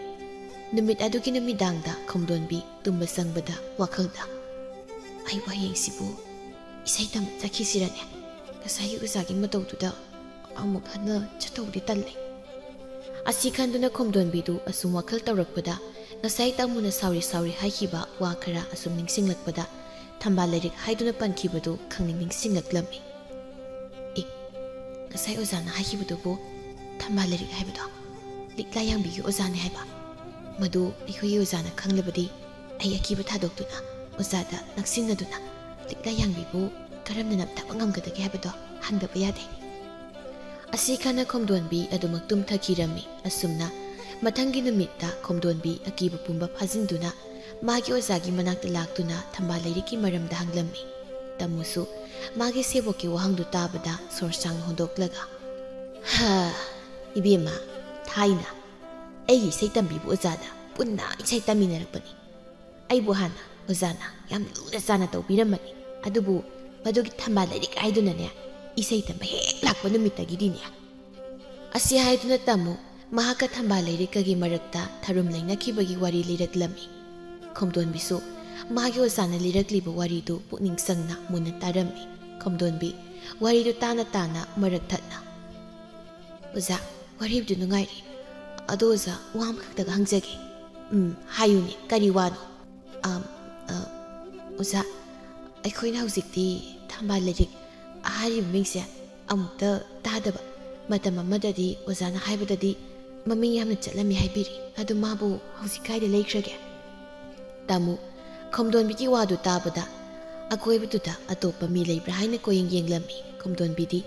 ꯅꯨꯃꯤꯠ ꯑꯗꯨꯒꯤ ꯅꯨꯃꯤꯗꯥꯡꯗ ꯈꯣꯝꯗꯣꯟꯕꯤ ꯇꯨꯝꯕ ꯆꯪꯕꯗ ꯋꯥꯈꯜꯗ, "ꯑꯩꯕꯨ ꯍꯌꯦꯡꯁꯤꯕꯨ ꯏꯁꯩ ꯇꯝꯕ ꯆꯠꯈꯤꯁꯤꯔꯅꯦ? ꯉꯁꯥꯏꯒꯤ ꯑꯣꯖꯥꯒꯤ ꯃꯇꯧꯗꯨꯗ ꯑꯃꯨꯛ ꯍꯟꯅ ꯆꯠꯇꯧꯗꯤ ꯇꯜꯂꯦ"꯫ ꯑꯁꯤ ꯈꯟꯗꯨꯅ ꯈꯣꯝꯗꯣꯟꯕꯤꯗꯨ ꯑꯁꯨꯝ ꯋꯥꯈꯜ ꯇꯧꯔꯛꯄꯗ ꯉꯁꯥꯏ ꯇꯥꯃꯣꯅ ꯁꯥꯎꯔꯤ ꯁꯥꯎꯔꯤ ꯍꯥꯏꯈꯤꯕ ꯋꯥ ꯈꯔ ꯑꯁꯨꯝ ꯅꯤꯡꯁꯤꯡꯂꯛꯄꯗ ꯊꯝꯕꯥꯜ ꯂꯥꯏꯔꯤꯛ ꯍꯥꯏꯗꯨꯅ ꯄꯟꯈꯤꯕꯗꯨ ꯈꯪꯅꯤꯡ ꯅꯤꯡꯁꯤꯡꯂꯛꯂꯝꯃꯤ꯫ "ꯑꯦ, ꯉꯁꯥꯏ ꯑꯣꯖꯥꯅ ꯍꯥꯏꯈꯤꯕꯗꯨꯕꯨ ꯊꯝꯕꯥꯜ ꯂꯥꯏꯔꯤꯛ ꯍꯥꯏꯕꯗꯣ ꯂꯤꯛꯂꯥ ꯌꯥꯡꯕꯤꯒꯤ ꯑꯣꯖꯥꯅꯦ ꯍꯥꯏꯕ꯫ ꯃꯗꯨ ꯑꯩꯈꯣꯏꯒꯤ ꯑꯣꯖꯥꯅ ꯈꯪꯂꯕꯗꯤ ꯑꯩ ꯑꯀꯤꯕ ꯊꯥꯗꯣꯛꯇꯨꯅ ꯑꯣꯖꯥꯗ ꯅꯛꯁꯤꯟꯅꯗꯨꯅ ꯂꯤꯛꯂꯥ ꯌꯥꯡꯕꯤꯕꯨ ꯀꯔꯝꯅ ꯅꯝꯊꯕ ꯉꯝꯒꯗꯒꯦ ꯍꯥꯏꯕꯗꯣ ꯍꯪꯗꯕ ꯌꯥꯗꯦ"꯫ ꯑꯁꯤ ꯈꯟꯅ ꯈꯣꯝꯗꯣꯟꯕꯤ ꯑꯗꯨꯃꯛ ꯇꯨꯝꯊꯈꯤꯔꯝꯃꯤ꯫ ꯑꯁꯨꯝꯅ ꯃꯊꯪꯒꯤ ꯅꯨꯃꯤꯠꯇ ꯈꯣꯝꯗꯣꯟꯕꯤ ꯑꯀꯤꯕ ꯄꯨꯝꯕ ꯐꯥꯖꯤꯟꯗꯨꯅ ꯃꯥꯒꯤ ꯑꯣꯖꯥꯒꯤ ꯃꯅꯥꯛꯇ ꯂꯥꯛꯇꯨꯅ ꯊꯝꯕꯥꯜ ꯂꯩꯔꯤꯛꯀꯤ ꯃꯔꯝꯗ ꯍꯪꯂꯝꯃꯤ꯫ ꯇꯥꯃꯣꯁꯨ ꯃꯥꯒꯤ ꯁꯦꯕꯣꯛꯀꯤ ꯋꯥꯍꯪꯗꯨ ꯇꯥꯕꯗ ꯁꯣꯔ ꯁꯥꯡꯅ ꯍꯣꯟꯗꯣꯛꯂꯒ, "ꯍꯥ, ꯏꯕꯦꯝꯃ, ꯊꯥꯏꯅ ꯑꯩꯒꯤ ꯏꯁꯩ ꯇꯝꯕꯤꯕ ꯑꯣꯖꯥꯗ ꯄꯨꯟꯅ ꯏꯁꯩ ꯇꯝꯃꯤꯟꯅꯔꯛꯄꯅꯤ꯫ ꯑꯩꯕꯨ ꯍꯥꯟꯅ ꯑꯣꯖꯥꯅ ꯌꯥꯝ ꯂꯨꯅ ꯆꯥꯅ ꯇꯧꯕꯤꯔꯝꯕꯅꯤ꯫ ꯑꯗꯨꯕꯨ ꯃꯗꯨꯒꯤ ꯊꯝꯕꯥꯜ ꯂꯥꯏꯔꯤꯛ ꯍꯥꯏꯗꯨꯅꯅꯦ, ꯏꯁꯩ ꯇꯝꯕ ꯍꯦꯛ ꯂꯥꯛꯄ ꯅꯨꯃꯤꯠꯇꯒꯤꯗꯤꯅꯦ꯫ ꯑꯁꯤ ꯍꯥꯏꯗꯨꯅ ꯇꯥꯃꯨ ꯃꯍꯥꯛꯀ ꯊꯝꯕꯥꯜ ꯂꯥꯏꯔꯤꯛꯀꯒꯤ ꯃꯔꯛꯇ ꯊꯔꯨꯝ ꯂꯩꯅꯈꯤꯕꯒꯤ ꯋꯥꯔꯤ ꯂꯤꯔꯛꯂꯝꯃꯤ꯫ ꯈꯣꯝꯗꯣꯟꯕꯤꯁꯨ ꯃꯥꯒꯤ ꯑꯣꯖꯥꯅ ꯂꯤꯔꯛꯂꯤꯕ ꯋꯥꯔꯤꯗꯨ ꯄꯨꯛꯅꯤꯡ ꯆꯪꯅ ꯃꯨꯟꯅ ꯇꯥꯔꯝꯃꯤ꯫ ꯈꯣꯝꯗꯣꯟꯕꯤ ꯋꯥꯔꯤꯗꯨ ꯇꯥꯅ ꯇꯥꯅ ꯃꯔꯛ ꯊꯠꯅ, "ꯑꯣꯖꯥ, ꯋꯥꯔꯤꯕꯨꯗꯤ ꯅꯨꯡꯉꯥꯏꯔꯤ꯫ ꯑꯗꯣ ꯑꯣꯖꯥ, ꯋꯥ ꯑꯃꯈꯛꯇꯒ ꯍꯪꯖꯒꯦ꯫" "ꯎꯝ, ꯍꯥꯏꯌꯨꯅꯦ, ꯀꯔꯤ ꯋꯥꯅꯣ?" "ꯑꯝ, ꯑ, ꯑꯣꯖꯥ, ꯑꯩꯈꯣꯏꯅ ꯍꯧꯖꯤꯛꯇꯤ ꯊꯝꯕꯥꯜ ꯂꯥꯏꯔꯤꯛ ꯍꯥꯏꯔꯤꯕ ꯃꯤꯡꯁꯦ ꯑꯃꯨꯛꯇ ꯇꯥꯗꯕ꯫ ꯃꯇꯝ ꯑꯃꯗꯗꯤ ꯑꯣꯖꯥꯅ ꯍꯥꯏꯕꯗꯗꯤ ꯃꯃꯤꯡ ꯌꯥꯝꯅ ꯆꯠꯂꯝꯃꯤ ꯍꯥꯏꯕꯤꯔꯤ꯫ ꯑꯗꯨ ꯃꯥꯕꯨ ꯍꯧꯖꯤꯛ ꯀꯥꯏꯗ ꯂꯩꯈ꯭ꯔꯒꯦ?" ꯇꯥꯃꯨ ꯈꯣꯝꯗꯣꯟꯕꯤꯒꯤ ꯋꯥꯗꯨ ꯇꯥꯕꯗ ꯑꯀꯣꯏꯕꯗꯨꯗ ꯑꯇꯣꯞꯄ ꯃꯤ ꯂꯩꯕ꯭ꯔꯥ ꯍꯥꯏꯅ ꯀꯣꯏꯌꯦꯡ ꯌꯦꯡꯂꯝꯃꯤ꯫ ꯈꯣꯝꯗꯣꯟꯕꯤꯗꯤ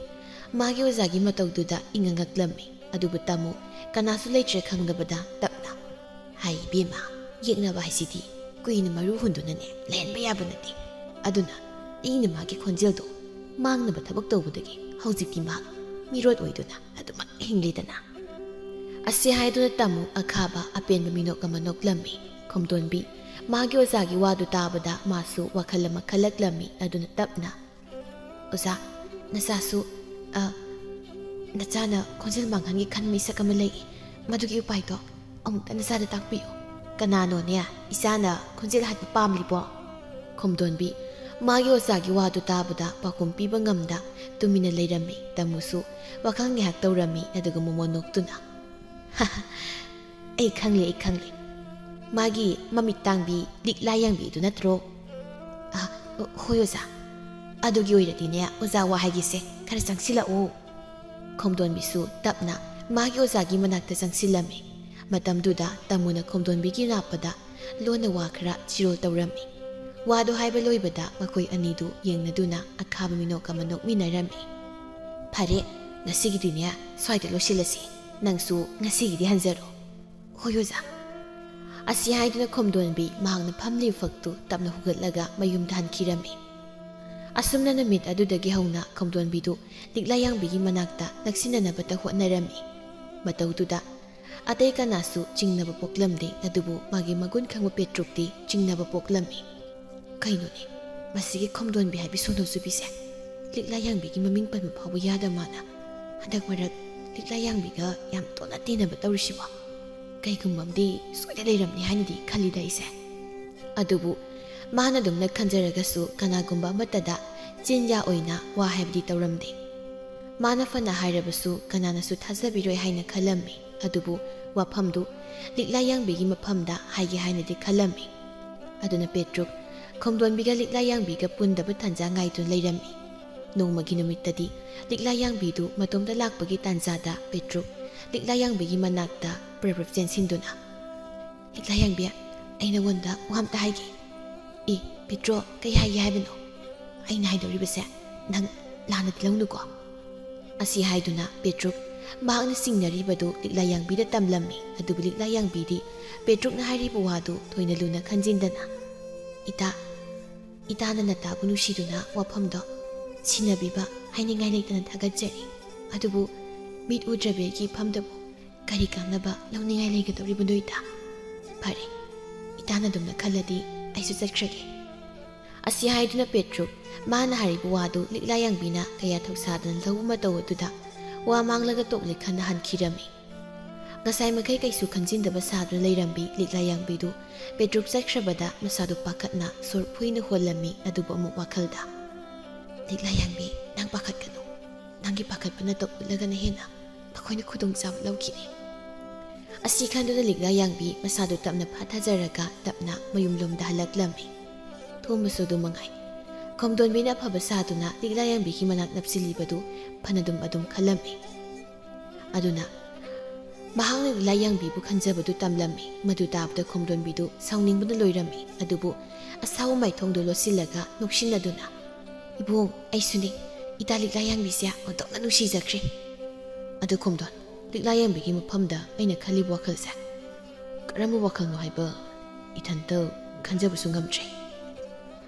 ꯃꯥꯒꯤ ꯑꯣꯖꯥꯒꯤ ꯃꯇꯧꯗꯨꯗ ꯏꯉꯛ ꯉꯛꯂꯝꯃꯤ꯫ ꯑꯗꯨꯕꯨ ꯇꯥꯃꯨ ꯀꯅꯥꯁꯨ ꯂꯩꯇ꯭ꯔꯦ ꯈꯪꯂꯕꯗ ꯇꯞꯅ, "ꯍꯥꯏ ꯏꯕꯦꯝꯃ, ꯌꯦꯛꯅꯕ ꯍꯥꯏꯁꯤꯗꯤ ꯀꯨꯏꯅ ꯃꯔꯨ ꯍꯨꯟꯗꯨꯅꯅꯦ ꯂꯩꯍꯟꯕ ꯌꯥꯕ ꯅꯠꯇꯦ꯫ ꯑꯗꯨꯅ ꯑꯩꯅ ꯃꯥꯒꯤ ꯈꯣꯟꯖꯦꯜꯗꯣ ꯃꯥꯡꯅꯕ ꯊꯕꯛ ꯇꯧꯕꯗꯒꯤ ꯍꯧꯖꯤꯛꯇꯤ ꯃꯍꯥꯛ ꯃꯤꯔꯣꯠ ꯑꯣꯏꯗꯨꯅ ꯑꯗꯨꯃꯛ ꯍꯤꯡꯂꯤꯗꯅ꯫" ꯑꯁꯤ ꯍꯥꯏꯗꯨꯅ ꯇꯥꯃꯨ ꯑꯈꯥꯕ ꯑꯄꯦꯟꯕ ꯃꯤꯅꯣꯛ ꯑꯃ ꯅꯣꯛꯂꯝꯃꯤ꯫ ꯈꯣꯝꯗꯣꯟꯕꯤ ꯃꯥꯒꯤ ꯑꯣꯖꯥꯒꯤ ꯋꯥꯗꯨ ꯇꯥꯕꯗ ꯃꯥꯁꯨ ꯋꯥꯈꯜ ꯑꯃ ꯈꯜꯂꯛꯂꯝꯃꯤ꯫ ꯑꯗꯨꯅ ꯇꯞꯅ, "ꯑꯣꯖꯥ, ꯅꯆꯥꯁꯨ, ꯑ, ꯅꯆꯥꯅ ꯈꯣꯟꯖꯦꯜ ꯃꯥꯡꯍꯟꯒꯦ ꯈꯟꯕ ꯃꯤꯁꯛ ꯑꯃ ꯂꯩ꯫ ꯃꯗꯨꯒꯤ ꯎꯄꯥꯏꯗꯣ ꯑꯃꯨꯛꯇ ꯅꯆꯥꯗ ꯇꯥꯛꯄꯤꯌꯨ꯫" "ꯀꯅꯥꯅꯣꯅꯦ ꯏꯆꯥꯅ ꯈꯣꯟꯖꯦꯜ ꯍꯟꯕ ꯄꯥꯝꯂꯤꯕꯣ?" ꯈꯣꯝꯗꯣꯟꯕꯤ ꯃꯥꯒꯤ ꯑꯣꯖꯥꯒꯤ ꯋꯥꯗꯨ ꯇꯥꯕꯗ ꯄꯥꯎꯈꯨꯝ ꯄꯤꯕ ꯉꯝꯗ ꯇꯨꯃꯤꯟꯅ ꯂꯩꯔꯝꯃꯤ꯫ ꯇꯥꯃꯨꯁꯨ ꯋꯥꯈꯜ ꯉꯥꯏꯍꯥꯛ ꯇꯧꯔꯝꯃꯤ, ꯑꯗꯨꯒ ꯃꯣꯃꯣꯟ ꯅꯣꯛꯇꯨꯅ, "ꯑꯩ ꯈꯪꯂꯦ, ꯑꯩ ꯈꯪꯂꯦ꯫ ꯃꯥꯒꯤ ꯃꯃꯤꯠ ꯇꯥꯡꯕꯤ ꯂꯤꯛꯂꯥ ꯌꯦꯡꯕꯤꯗꯨ ꯅꯠꯇ꯭ꯔꯣ?" "ꯑ, ꯍꯣꯏ ꯑꯣꯖꯥ꯫ ꯑꯗꯨꯒꯤ ꯑꯣꯏꯔꯗꯤꯅꯦ ꯑꯣꯖꯥ, ꯋꯥ ꯍꯥꯏꯒꯦꯁꯦ, ꯈꯔ ꯆꯪꯁꯤꯜꯂꯛꯑꯣ꯫" ꯈꯣꯝꯗꯣꯟꯕꯤꯁꯨ ꯇꯞꯅ ꯃꯥꯒꯤ ꯑꯣꯖꯥꯒꯤ ꯃꯅꯥꯛꯇ ꯆꯪꯁꯤꯜꯂꯝꯃꯤ꯫ ꯃꯇꯝꯗꯨꯗ ꯇꯥꯃꯨꯅ ꯈꯣꯝꯗꯣꯟꯕꯤꯒꯤ ꯅꯥꯞꯄꯗ ꯂꯣꯟꯅ ꯋꯥ ꯈꯔ ꯆꯤꯔꯣꯜ ꯇꯧꯔꯝꯃꯤ꯫ ꯋꯥꯗꯨ ꯍꯥꯏꯕ ꯂꯣꯏꯕꯗ ꯃꯈꯣꯏ ꯑꯅꯤꯗꯨ ꯌꯦꯡꯅꯗꯨꯅ ꯑꯈꯥꯕ ꯃꯤꯅꯣꯛ ꯑꯃ ꯅꯣꯛꯃꯤꯟꯅꯔꯝꯃꯤ꯫ "ꯐꯔꯦ, ꯉꯁꯤꯒꯤꯗꯤꯅꯦ ꯁ꯭ꯋꯥꯏꯗ ꯂꯣꯏꯁꯤꯜꯂꯁꯤ꯫ ꯅꯪꯁꯨ ꯉꯁꯤꯒꯤꯗꯤ ꯍꯟꯖꯔꯣ꯫" "ꯍꯣꯏ ꯑꯣꯖꯥ꯫" ꯑꯁꯤ ꯍꯥꯏꯗꯨꯅ ꯈꯣꯝꯗꯣꯟꯕꯤ ꯃꯍꯥꯛꯅ ꯐꯝꯂꯤꯕ ꯐꯛꯇꯨ ꯇꯞꯅ ꯍꯨꯒꯠꯂꯒ ꯃꯌꯨꯝꯗ ꯍꯟꯈꯤꯔꯝꯃꯤ꯫ ꯑꯁꯨꯝꯅ ꯅꯨꯃꯤꯠ ꯑꯗꯨꯗꯒꯤ ꯍꯧꯅ ꯈꯣꯝꯗꯣꯟꯕꯤꯗꯨ ꯂꯤꯛꯂꯥ ꯌꯥꯡꯕꯤꯒꯤ ꯃꯅꯥꯛꯇ ꯅꯛꯁꯤꯟꯅꯅꯕꯇ ꯍꯣꯠꯅꯔꯝꯃꯤ꯫ ꯃꯇꯧꯗꯨꯗ ꯑꯇꯩ ꯀꯅꯥꯁꯨ ꯆꯤꯡꯅꯕ ꯄꯣꯛꯂꯝꯗꯦ, ꯑꯗꯨꯕꯨ ꯃꯥꯒꯤ ꯃꯒꯨꯟ ꯈꯪꯕ ꯄꯦꯇ꯭ꯔꯨꯛꯇꯤ ꯆꯤꯡꯅꯕ ꯄꯣꯛꯂꯝꯃꯤ꯫ ꯀꯩꯅꯣꯅꯦ, ꯃꯁꯤꯒꯤ ꯈꯣꯝꯗꯣꯟꯕꯤ ꯍꯥꯏꯕꯤ ꯁꯣꯟꯗꯧ ꯆꯨꯕꯤꯁꯦ ꯂꯤꯛꯂꯥ ꯌꯥꯡꯕꯤꯒꯤ ꯃꯃꯤꯡ ꯄꯟꯕ ꯐꯥꯎꯕ ꯌꯥꯗ ꯃꯥꯅ ꯍꯟꯗꯛ ꯃꯔꯛ ꯂꯤꯛꯂꯥ ꯌꯥꯡꯕꯤꯒ ꯌꯥꯝ ꯇꯣꯠꯅ ꯇꯤꯟꯅꯕ ꯇꯧꯔꯤꯁꯤꯕꯣ? ꯀꯩꯒꯨꯝꯕ ꯑꯃꯗꯤ ꯁꯣꯏꯗ ꯂꯩꯔꯝꯅꯤ ꯍꯥꯏꯅꯗꯤ ꯈꯜꯂꯤꯗ ꯑꯩꯁꯦ꯫ ꯑꯗꯨꯕꯨ ꯃꯥꯅ ꯑꯗꯨꯝꯅ ꯈꯟꯖꯔꯒꯁꯨ ꯀꯅꯥꯒꯨꯝꯕ ꯑꯃꯠꯇꯗ ꯆꯤꯟꯌꯥ ꯑꯣꯏꯅ ꯋꯥ ꯍꯥꯏꯕꯗꯤ ꯇꯧꯔꯝꯗꯦ꯫ ꯃꯥꯅ ꯐꯅ ꯍꯥꯏꯔꯕꯁꯨ ꯀꯅꯥꯅꯁꯨ ꯊꯥꯖꯕꯤꯔꯣꯏ ꯍꯥꯏꯅ ꯈꯜꯂꯝꯃꯤ, ꯑꯗꯨꯕꯨ ꯋꯥꯐꯝꯗꯨ ꯂꯤꯛꯂꯥ ꯌꯥꯡꯕꯤꯒꯤ ꯃꯐꯝꯗ ꯍꯥꯏꯒꯦ ꯍꯥꯏꯅꯗꯤ ꯈꯜꯂꯝꯃꯤ꯫ ꯑꯗꯨꯅ ꯄꯦꯇ꯭ꯔꯨꯛ ꯈꯣꯝꯗꯣꯟꯕꯤꯒ ꯂꯤꯛꯂꯥ ꯌꯥꯡꯕꯤꯒ ꯄꯨꯟꯗꯕ ꯇꯥꯟꯖꯥ ꯉꯥꯏꯗꯨꯅ ꯂꯩꯔꯝꯃꯤ꯫ ꯅꯣꯡꯃꯒꯤ ꯅꯨꯃꯤꯠꯇꯗꯤ ꯂꯤꯛꯂꯥ ꯌꯥꯡꯕꯤꯗꯨ ꯃꯇꯣꯝꯇ ꯂꯥꯛꯄꯒꯤ ꯇꯥꯟꯖꯥꯗ ꯄꯦꯇ꯭ꯔꯨꯛ ꯂꯤꯛꯂꯥ ꯌꯥꯡꯕꯤꯒꯤ ꯃꯅꯥꯛꯇ ꯄ꯭ꯔꯞ ꯄ꯭ꯔꯞ ꯆꯦꯟꯁꯤꯟꯗꯨꯅ, "ꯂꯤꯛꯂꯥ ꯌꯥꯡꯕꯤ, ꯑꯩ ꯅꯉꯣꯟꯗ ꯋꯥ ꯑꯝꯇ ꯍꯥꯏꯒꯦ꯫" "ꯑꯦ, ꯄꯦꯇ꯭ꯔꯣ, ꯀꯩ ꯍꯥꯏꯒꯦ ꯍꯥꯏꯕꯅꯣ? ꯑꯩꯅ ꯍꯥꯏꯗꯧꯔꯤꯕꯁꯦ ꯅꯪ ꯂꯥꯟꯅꯗꯤ ꯂꯧꯅꯨꯀꯣ?" ꯑꯁꯤ ꯍꯥꯏꯗꯨꯅ ꯄꯦꯇ꯭ꯔꯨꯛ ꯃꯍꯥꯛꯅ ꯆꯤꯡꯅꯔꯤꯕꯗꯨ ꯂꯤꯛꯂꯥ ꯌꯥꯡꯕꯤꯗ ꯇꯝꯂꯝꯃꯤ꯫ ꯑꯗꯨꯕꯨ ꯂꯤꯛꯂꯥ ꯌꯥꯡꯕꯤꯗꯤ ꯄꯦꯇ꯭ꯔꯨꯛꯅ ꯍꯥꯏꯔꯤꯕ ꯋꯥꯗꯨ ꯊꯣꯏꯅ ꯂꯨꯅ ꯈꯟꯖꯤꯟꯗꯅ, "ꯏꯇꯥ, ꯏꯇꯥꯅ ꯅꯇꯥꯕꯨ ꯅꯨꯡꯁꯤꯗꯨꯅ ꯋꯥꯐꯝꯗꯣ ꯁꯤꯟꯅꯕꯤꯕ ꯍꯥꯏꯅꯤꯡꯉꯥꯏ ꯂꯩꯇꯅ ꯊꯥꯒꯠꯆꯔꯤ꯫ ꯑꯗꯨꯕꯨ ꯃꯤꯠ ꯎꯗ꯭ꯔꯕ ꯑꯩꯒꯤ ꯏꯐꯝꯗꯕꯨ ꯀꯔꯤ ꯀꯥꯟꯅꯕ ꯂꯧꯅꯤꯡꯉꯥꯏ ꯂꯩꯒꯗꯧꯔꯤꯕꯅꯣ ꯏꯇꯥ? ꯐꯔꯦ, ꯏꯇꯥꯅ ꯑꯗꯨꯝꯅ ꯈꯜꯂꯗꯤ ꯑꯩꯁꯨ ꯆꯠꯈ꯭ꯔꯒꯦ꯫" ꯑꯁꯤ ꯍꯥꯏꯗꯨꯅ ꯄꯦꯇ꯭ꯔꯨꯛ ꯃꯥꯅ ꯍꯥꯏꯔꯤꯕ ꯋꯥꯗꯨ ꯂꯤꯛꯂꯥ ꯌꯥꯡꯕꯤꯅ ꯀꯌꯥ ꯊꯧꯁꯥꯗꯅ ꯂꯧꯕ ꯃꯇꯧ ꯑꯗꯨꯗ ꯋꯥ ꯃꯥꯡꯂꯒ ꯇꯣꯛꯂꯦ ꯈꯟꯅ ꯍꯟꯈꯤꯔꯝꯃꯤ꯫ ꯉꯁꯥꯏ ꯃꯈꯩ ꯀꯩꯁꯨ ꯈꯟꯖꯤꯟꯗꯕ ꯁꯥꯗꯨꯅ ꯂꯩꯔꯝꯕꯤ ꯂꯤꯛꯂꯥ ꯌꯥꯡꯕꯤꯗꯨ ꯄꯦꯇ꯭ꯔꯨꯛ ꯆꯠꯈ꯭ꯔꯕꯗ ꯃꯁꯥꯗꯨ ꯄꯥꯈꯠꯅ ꯁꯣꯔ ꯐꯨꯏꯅ ꯍꯣꯜꯂꯝꯃꯤ꯫ ꯑꯗꯨꯕꯨ ꯑꯃꯨꯛ ꯋꯥꯈꯜꯗ, "ꯂꯤꯛꯂꯥ ꯌꯥꯡꯕꯤ, ꯅꯪ ꯄꯥꯈꯠꯀꯅꯨ꯫ ꯅꯪꯒꯤ ꯄꯥꯈꯠꯄ ꯅꯇꯧ ꯎꯠꯂꯒꯅ ꯍꯦꯟꯅ ꯃꯈꯣꯏꯅ ꯈꯨꯗꯣꯡꯆꯥꯕ ꯂꯧꯈꯤꯅꯤ꯫" ꯑꯁꯤ ꯈꯟꯗꯨꯅ ꯂꯤꯛꯂꯥ ꯌꯥꯡꯕꯤ ꯃꯁꯥꯗꯨ ꯇꯞꯅ ꯐꯥꯊꯖꯔꯒ ꯇꯞꯅ ꯃꯌꯨꯝꯂꯣꯝꯗ ꯍꯜꯂꯛꯂꯝꯃꯤ꯫ ꯊꯣꯝꯕꯁꯨ ꯑꯗꯨ ꯃꯉꯥꯏ꯫ ꯈꯣꯝꯗꯣꯟꯕꯤꯅ ꯑꯐꯕ ꯁꯥꯗꯨꯅ ꯂꯤꯛꯂꯥ ꯌꯥꯡꯕꯤꯒꯤ ꯃꯅꯥꯛ ꯅꯞꯁꯤꯜꯂꯤꯕꯗꯨ ꯐꯅꯗꯨꯝ ꯑꯗꯨꯝ ꯈꯜꯂꯝꯃꯤ꯫ ꯑꯗꯨꯅ ꯃꯍꯥꯛꯅ ꯂꯤꯛꯂꯥ ꯌꯥꯡꯕꯤꯕꯨ ꯈꯟꯖꯕꯗꯨ ꯇꯝꯂꯝꯃꯤ꯫ ꯃꯗꯨ ꯇꯥꯕꯗ ꯈꯣꯝꯗꯣꯟꯕꯤꯗꯨ ꯁꯥꯎꯅꯤꯡꯕꯅ ꯂꯣꯏꯔꯝꯃꯤ꯫ ꯑꯗꯨꯕꯨ ꯑꯁꯥꯎꯕ ꯃꯥꯏꯊꯣꯡꯗꯨ ꯂꯣꯠꯁꯤꯜꯂꯒ ꯅꯣꯛꯁꯤꯟꯅꯗꯨꯅ, "ꯏꯕꯨꯡ, ꯑꯩꯁꯨꯅꯤ꯫ ꯏꯇꯥ ꯂꯤꯛꯂꯥ ꯌꯥꯡꯕꯤꯁꯦ ꯑꯣꯟꯊꯣꯛꯅ ꯅꯨꯡꯁꯤꯖꯈ꯭ꯔꯦ꯫ ꯑꯗꯨ ꯈꯣꯝꯗꯣꯟ, ꯂꯤꯛꯂꯥ ꯌꯥꯡꯕꯤꯒꯤ ꯃꯐꯝꯗ ꯑꯩꯅ ꯈꯜꯂꯤꯕ ꯋꯥꯈꯜꯁꯦ ꯀꯔꯝꯕ ꯋꯥꯈꯜꯅꯣ ꯍꯥꯏꯕ ꯏꯊꯟꯇ ꯈꯟꯖꯕꯁꯨ ꯉꯝꯗ꯭ꯔꯦ꯫"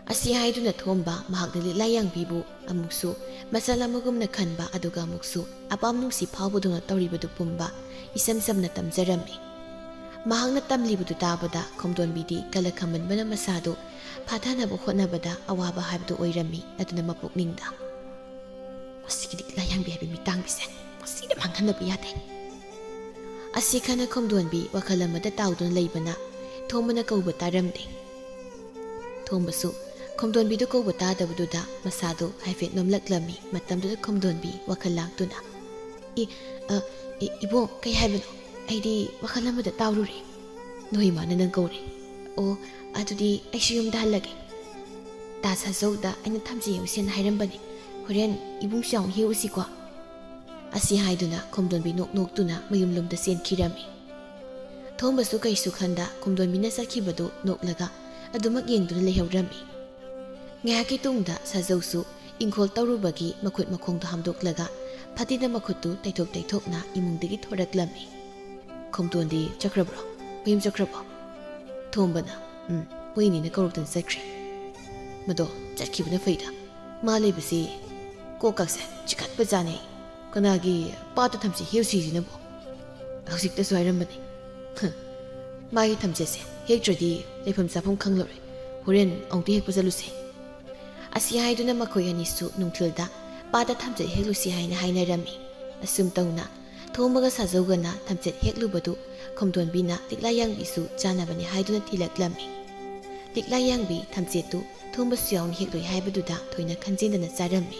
ꯑꯁꯤ ꯍꯥꯏꯗꯨꯅ ꯊꯣꯝꯕ ꯃꯍꯥꯛꯅ ꯂꯤꯛꯂꯥ ꯌꯥꯡꯕꯤꯕꯨ ꯑꯃꯨꯛꯁꯨ ꯃꯆꯜ ꯑꯃꯒꯨꯝꯅ ꯈꯟꯕ, ꯑꯗꯨꯒ ꯑꯃꯨꯛꯁꯨ ꯑꯄꯥꯝ ꯅꯨꯡꯁꯤ ꯐꯥꯎꯕꯗꯧꯅ ꯇꯧꯔꯤꯕꯗꯨ ꯄꯨꯝꯕ ꯏꯆꯝ ꯆꯝꯅ ꯇꯝꯖꯔꯝꯃꯤ꯫ ꯃꯍꯥꯛꯅ ꯇꯝꯂꯤꯕꯗꯨ ꯇꯥꯕꯗ ꯈꯣꯝꯗꯣꯟꯕꯤꯗꯤ ꯀꯂꯛ ꯈꯝꯃꯟꯕꯅ ꯃꯁꯥꯗꯨ ꯐꯥꯊꯅꯕ ꯍꯣꯠꯅꯕꯗ ꯑꯋꯥꯕ ꯍꯥꯏꯕꯗꯨ ꯑꯣꯏꯔꯝꯃꯤ꯫ ꯑꯗꯨꯅ ꯃꯄꯨꯛꯅꯤꯡꯗ, "ꯃꯁꯤꯒꯤꯗꯤ ꯂꯥꯏꯌꯥꯡꯕꯤ ꯍꯥꯏꯕ ꯃꯤꯇꯥꯡꯕꯤꯁꯦ ꯃꯁꯤꯗ ꯃꯥꯡꯍꯟꯅꯕ ꯌꯥꯗꯦ"꯫ ꯑꯁꯤ ꯈꯟꯅ ꯈꯣꯝꯗꯣꯟꯕꯤ ꯋꯥꯈꯜ ꯑꯃꯗ ꯇꯥꯎꯗꯨꯅ ꯂꯩꯕꯅ ꯊꯣꯝꯕꯅ ꯀꯧꯕ ꯇꯥꯔꯝꯗꯦ꯫ ꯊꯣꯝꯕꯁꯨ ꯈꯣꯝꯗꯣꯟꯕꯤꯗꯨ ꯀꯧꯕ ꯇꯥꯗꯕꯗꯨꯗ ꯃꯁꯥꯗꯨ ꯍꯥꯏꯐꯦꯠ ꯅꯣꯝꯂꯛꯂꯝꯃꯤ꯫ ꯃꯇꯝꯗꯨꯗ ꯈꯣꯝꯗꯣꯟꯕꯤ ꯋꯥꯈꯜ ꯂꯥꯡꯗꯨꯅ, "ꯏ, ꯑ, ꯏ, ꯏꯕꯣ, ꯀꯩ ꯍꯥꯏꯕꯅꯣ? ꯑꯩꯗꯤ ꯋꯥꯈꯜ ꯑꯃꯗ ꯇꯥꯎꯔꯨꯔꯦ꯫ ꯅꯣꯏ ꯏꯃꯥꯅ ꯅꯪ ꯀꯧꯔꯦ꯫ ꯑꯣ, ꯑꯗꯨꯗꯤ ꯑꯩꯁꯨ ꯌꯨꯝꯗ ꯍꯜꯂꯒꯦ꯫ ꯇꯥ ꯁꯥꯖꯧꯗ ꯑꯩꯅ ꯊꯝꯆꯦꯠ ꯍꯦꯛꯎꯁꯦꯅ ꯍꯥꯏꯔꯝꯕꯅꯤ꯫ ꯍꯣꯔꯦꯟ ꯏꯕꯨꯡꯁꯨ ꯌꯥꯎꯅ ꯍꯦꯛꯎꯁꯤꯀꯣ"꯫ ꯑꯁꯤ ꯍꯥꯏꯗꯨꯅ ꯈꯣꯝꯗꯣꯟꯕꯤ ꯅꯣꯛ ꯅꯣꯛꯇꯨꯅ ꯃꯌꯨꯝꯂꯣꯝꯗ ꯆꯦꯟꯈꯤꯔꯝꯃꯤ꯫ ꯊꯣꯝꯕꯁꯨ ꯀꯩꯁꯨ ꯈꯟꯗ ꯈꯣꯝꯗꯣꯟꯕꯤꯅ ꯆꯠꯈꯤꯕꯗꯨ ꯅꯣꯛꯂꯒ ꯑꯗꯨꯃꯛ ꯌꯦꯡꯗꯨꯅ ꯂꯩꯍꯧꯔꯝꯃꯤ꯫ ꯉꯥꯏꯍꯥꯛꯀꯤ ꯇꯨꯡꯗ ꯁꯥꯖꯧꯁꯨ ꯏꯪꯈꯣꯜ ꯇꯧꯔꯨꯕꯒꯤ ꯃꯈꯨꯠ ꯃꯈꯣꯡꯗꯨ ꯍꯥꯝꯗꯣꯛꯂꯒ ꯐꯗꯤꯅ ꯃꯈꯨꯠꯇꯨ ꯇꯩꯊꯣꯛ ꯇꯩꯊꯣꯛꯅ ꯏꯃꯨꯡꯗꯒꯤ ꯊꯣꯔꯛꯂꯝꯃꯤ꯫ "ꯈꯣꯝꯗꯣꯟꯗꯤ ꯆꯠꯈ꯭ꯔꯕ꯭ꯔꯣ? ꯃꯌꯨꯝ ꯆꯠꯈ꯭ꯔꯕꯣ?" ꯊꯣꯝꯕꯅ, "ꯎꯝ, ꯃꯣꯏ ꯑꯅꯤꯅ ꯀꯧꯔꯛꯇꯅ ꯆꯠꯈ꯭ꯔꯦ꯫ ꯃꯗꯣ ꯆꯠꯈꯤꯕꯅ ꯐꯩꯗ꯫ ꯃꯥ ꯂꯩꯕꯁꯤ ꯀꯣꯛꯀꯥꯁꯦ ꯆꯤꯛꯈꯠꯄ ꯖꯥꯠꯅꯤ꯫ ꯀꯅꯥꯒꯤ ꯄꯥꯠꯇ ꯊꯝꯆꯦꯠ ꯍꯦꯛꯎꯁꯤꯁꯤꯅꯕꯨ? ꯍꯧꯖꯤꯛꯇꯁꯨ ꯍꯥꯏꯔꯝꯕꯅꯤ꯫ ꯍ, ꯃꯥꯒꯤ ꯊꯝꯆꯦꯠꯁꯦ ꯍꯦꯛꯇ꯭ꯔꯗꯤ ꯂꯩꯐꯝ ꯆꯥꯐꯝ ꯈꯪꯂꯔꯣꯏ꯫ ꯍꯣꯔꯦꯟ ꯑꯃꯨꯛꯇ ꯍꯦꯛꯄ ꯆꯠꯂꯨꯁꯦ"꯫ ꯑꯁꯤ ꯍꯥꯏꯗꯨꯅ ꯃꯈꯣꯏ ꯑꯅꯤꯁꯨ ꯅꯨꯡꯊꯤꯜꯗ ꯄꯥꯠꯇ ꯊꯝꯆꯦꯠ ꯍꯦꯛꯂꯨꯁꯤ ꯍꯥꯏꯅ ꯍꯥꯏꯅꯔꯝꯃꯤ꯫ ꯑꯁꯨꯝ ꯇꯧꯅ ꯊꯣꯝꯕꯒ ꯁꯥꯖꯧꯒꯅ ꯊꯝꯆꯦꯠ ꯍꯦꯛꯂꯨꯕꯗꯨ ꯈꯣꯝꯗꯣꯟꯕꯤꯅ ꯂꯤꯛꯂꯥ ꯌꯥꯡꯕꯤꯁꯨ ꯆꯥꯅꯕꯅꯤ ꯍꯥꯏꯗꯨꯅ ꯊꯤꯜꯂꯛꯂꯝꯃꯤ꯫ ꯂꯤꯛꯂꯥ ꯌꯥꯡꯕꯤ ꯊꯝꯆꯦꯠꯇꯨ ꯊꯣꯝꯕꯁꯨ ꯌꯥꯎꯅ ꯍꯦꯛꯂꯣꯏ ꯍꯥꯏꯕꯗꯨꯗ ꯊꯣꯏꯅ ꯈꯟꯖꯤꯟꯗꯅ ꯆꯥꯔꯝꯃꯤ꯫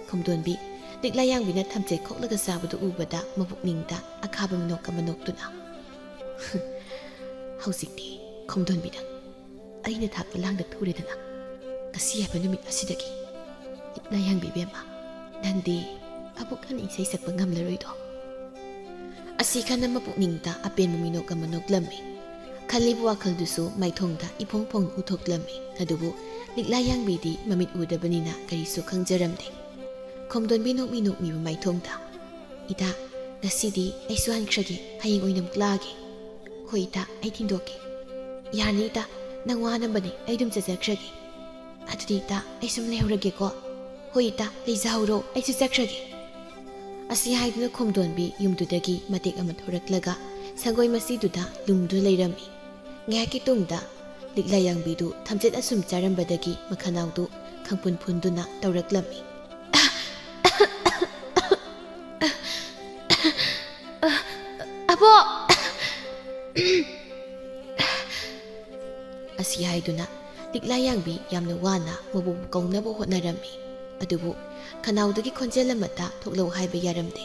ꯈꯣꯝꯗꯣꯟꯕꯤ ꯂꯤꯛꯂꯥ ꯌꯥꯡꯕꯤꯅ ꯊꯝꯆꯦꯠ ꯈꯣꯛꯂꯒ ꯆꯥꯕꯗꯨ ꯎꯕꯗ ꯃꯄꯨꯛꯅꯤꯡꯗ ꯑꯈꯥꯕ ꯃꯤꯅꯣꯛ ꯑꯃ ꯅꯣꯛꯇꯨꯅ, "ꯍꯧꯖꯤꯛꯇꯤ ꯈꯣꯝꯗꯣꯟꯕꯤꯅ ꯑꯩꯅ ꯊꯥꯛꯄ ꯂꯥꯡꯗ ꯊꯨꯔꯦꯗꯅ꯫ ꯉꯁꯤ ꯍꯥꯏꯕ ꯅꯨꯃꯤꯠ ꯑꯁꯤꯗꯒꯤ ꯂꯤꯛꯂꯥ ꯌꯥꯡꯕꯤ ꯏꯕꯦꯝꯃ, ꯅꯪꯗꯤ ꯑꯃꯨꯛ ꯍꯟꯅ ꯏꯁꯩ ꯁꯛꯄ ꯉꯝꯂꯔꯣꯏꯗꯣ"꯫ ꯑꯁꯤ ꯈꯟꯅ ꯃꯄꯨꯛꯅꯤꯡꯗ ꯑꯄꯦꯟꯕ ꯃꯤꯅꯣꯛ ꯑꯃ ꯅꯣꯛꯂꯝꯃꯤ꯫ ꯈꯜꯂꯤꯕ ꯋꯥꯈꯜꯗꯨꯁꯨ ꯃꯥꯏꯊꯣꯡꯗ ꯏꯐꯣꯡ ꯐꯣꯡꯅ ꯎꯊꯣꯛꯂꯝꯃꯤ꯫ ꯑꯗꯨꯕꯨ ꯂꯤꯛꯂꯥ ꯌꯥꯡꯕꯤꯗꯤ ꯃꯃꯤꯠ ꯎꯗꯕꯅꯤꯅ ꯀꯔꯤꯁꯨ ꯈꯪꯖꯔꯝꯗꯦ꯫ ꯈꯣꯝꯗꯣꯟꯕꯤ ꯅꯣꯛꯃꯤ ꯅꯣꯛꯃꯤꯕ ꯃꯥꯏꯊꯣꯡꯗ, "ꯏꯇꯥ, ꯉꯁꯤꯗꯤ ꯑꯩꯁꯨ ꯍꯟꯈ꯭ꯔꯒꯦ, ꯍꯌꯦꯡ ꯑꯣꯏꯅ ꯑꯃꯨꯛ ꯂꯥꯛꯑꯒꯦ"꯫ "ꯍꯣꯏ ꯏꯇꯥ, ꯑꯩ ꯊꯤꯟꯗꯣꯛꯀꯦ"꯫ "ꯌꯥꯔꯅꯤ ꯏꯇꯥ, ꯅꯪ ꯋꯥꯅꯕꯅꯦ, ꯑꯩ ꯑꯗꯨꯝ ꯆꯠꯆꯈ꯭ꯔꯒꯦ"꯫ "ꯑꯗꯨꯗꯤ ꯏꯇꯥ, ꯑꯩ ꯁꯨꯝ ꯂꯩꯍꯧꯔꯒꯦꯀꯣ"꯫ "ꯍꯣꯏ ꯏꯇꯥ, ꯂꯩꯖꯍꯧꯔꯣ, ꯑꯩꯁꯨ ꯆꯠꯈ꯭ꯔꯒꯦ"꯫ ꯑꯁꯤ ꯍꯥꯏꯗꯨꯅ ꯈꯣꯝꯗꯣꯟꯕꯤ ꯌꯨꯝꯗꯨꯗꯒꯤ ꯃꯇꯦꯛ ꯑꯃ ꯊꯣꯔꯛꯂꯒ ꯁꯪꯒꯣꯏ ꯃꯆꯤꯗꯨꯗ ꯂꯨꯝꯗꯨꯅ ꯂꯩꯔꯝꯃꯤ꯫ ꯉꯥꯏꯍꯥꯛꯀꯤ ꯇꯨꯡꯗ ꯂꯤꯛꯂꯥ ꯌꯥꯡꯕꯤꯗꯨ ꯊꯝꯆꯦꯠ ꯑꯁꯨꯝ ꯆꯥꯔꯝꯕꯗꯒꯤ ꯃꯈꯅꯥꯎꯗꯨ ꯈꯪꯐꯨꯟ ꯐꯨꯟꯗꯨꯅ ꯇꯧꯔꯛꯂꯝꯃꯤ꯫ "ꯑꯕꯣꯛ!" ꯑꯁꯤ ꯍꯥꯏꯗꯨꯅ ꯂꯤꯛꯂꯥ ꯌꯥꯡꯕꯤ ꯌꯥꯝꯅ ꯋꯥꯅ ꯃꯕꯣꯛꯄꯨ ꯀꯧꯅꯕ ꯍꯣꯠꯅꯔꯝꯃꯤ꯫ ꯑꯗꯨꯕꯨ ꯈꯅꯥꯎꯗꯒꯤ ꯈꯣꯟꯖꯦꯜ ꯑꯃꯠꯇ ꯊꯣꯛꯂꯛꯎ ꯍꯥꯏꯕ ꯌꯥꯔꯝꯗꯦ꯫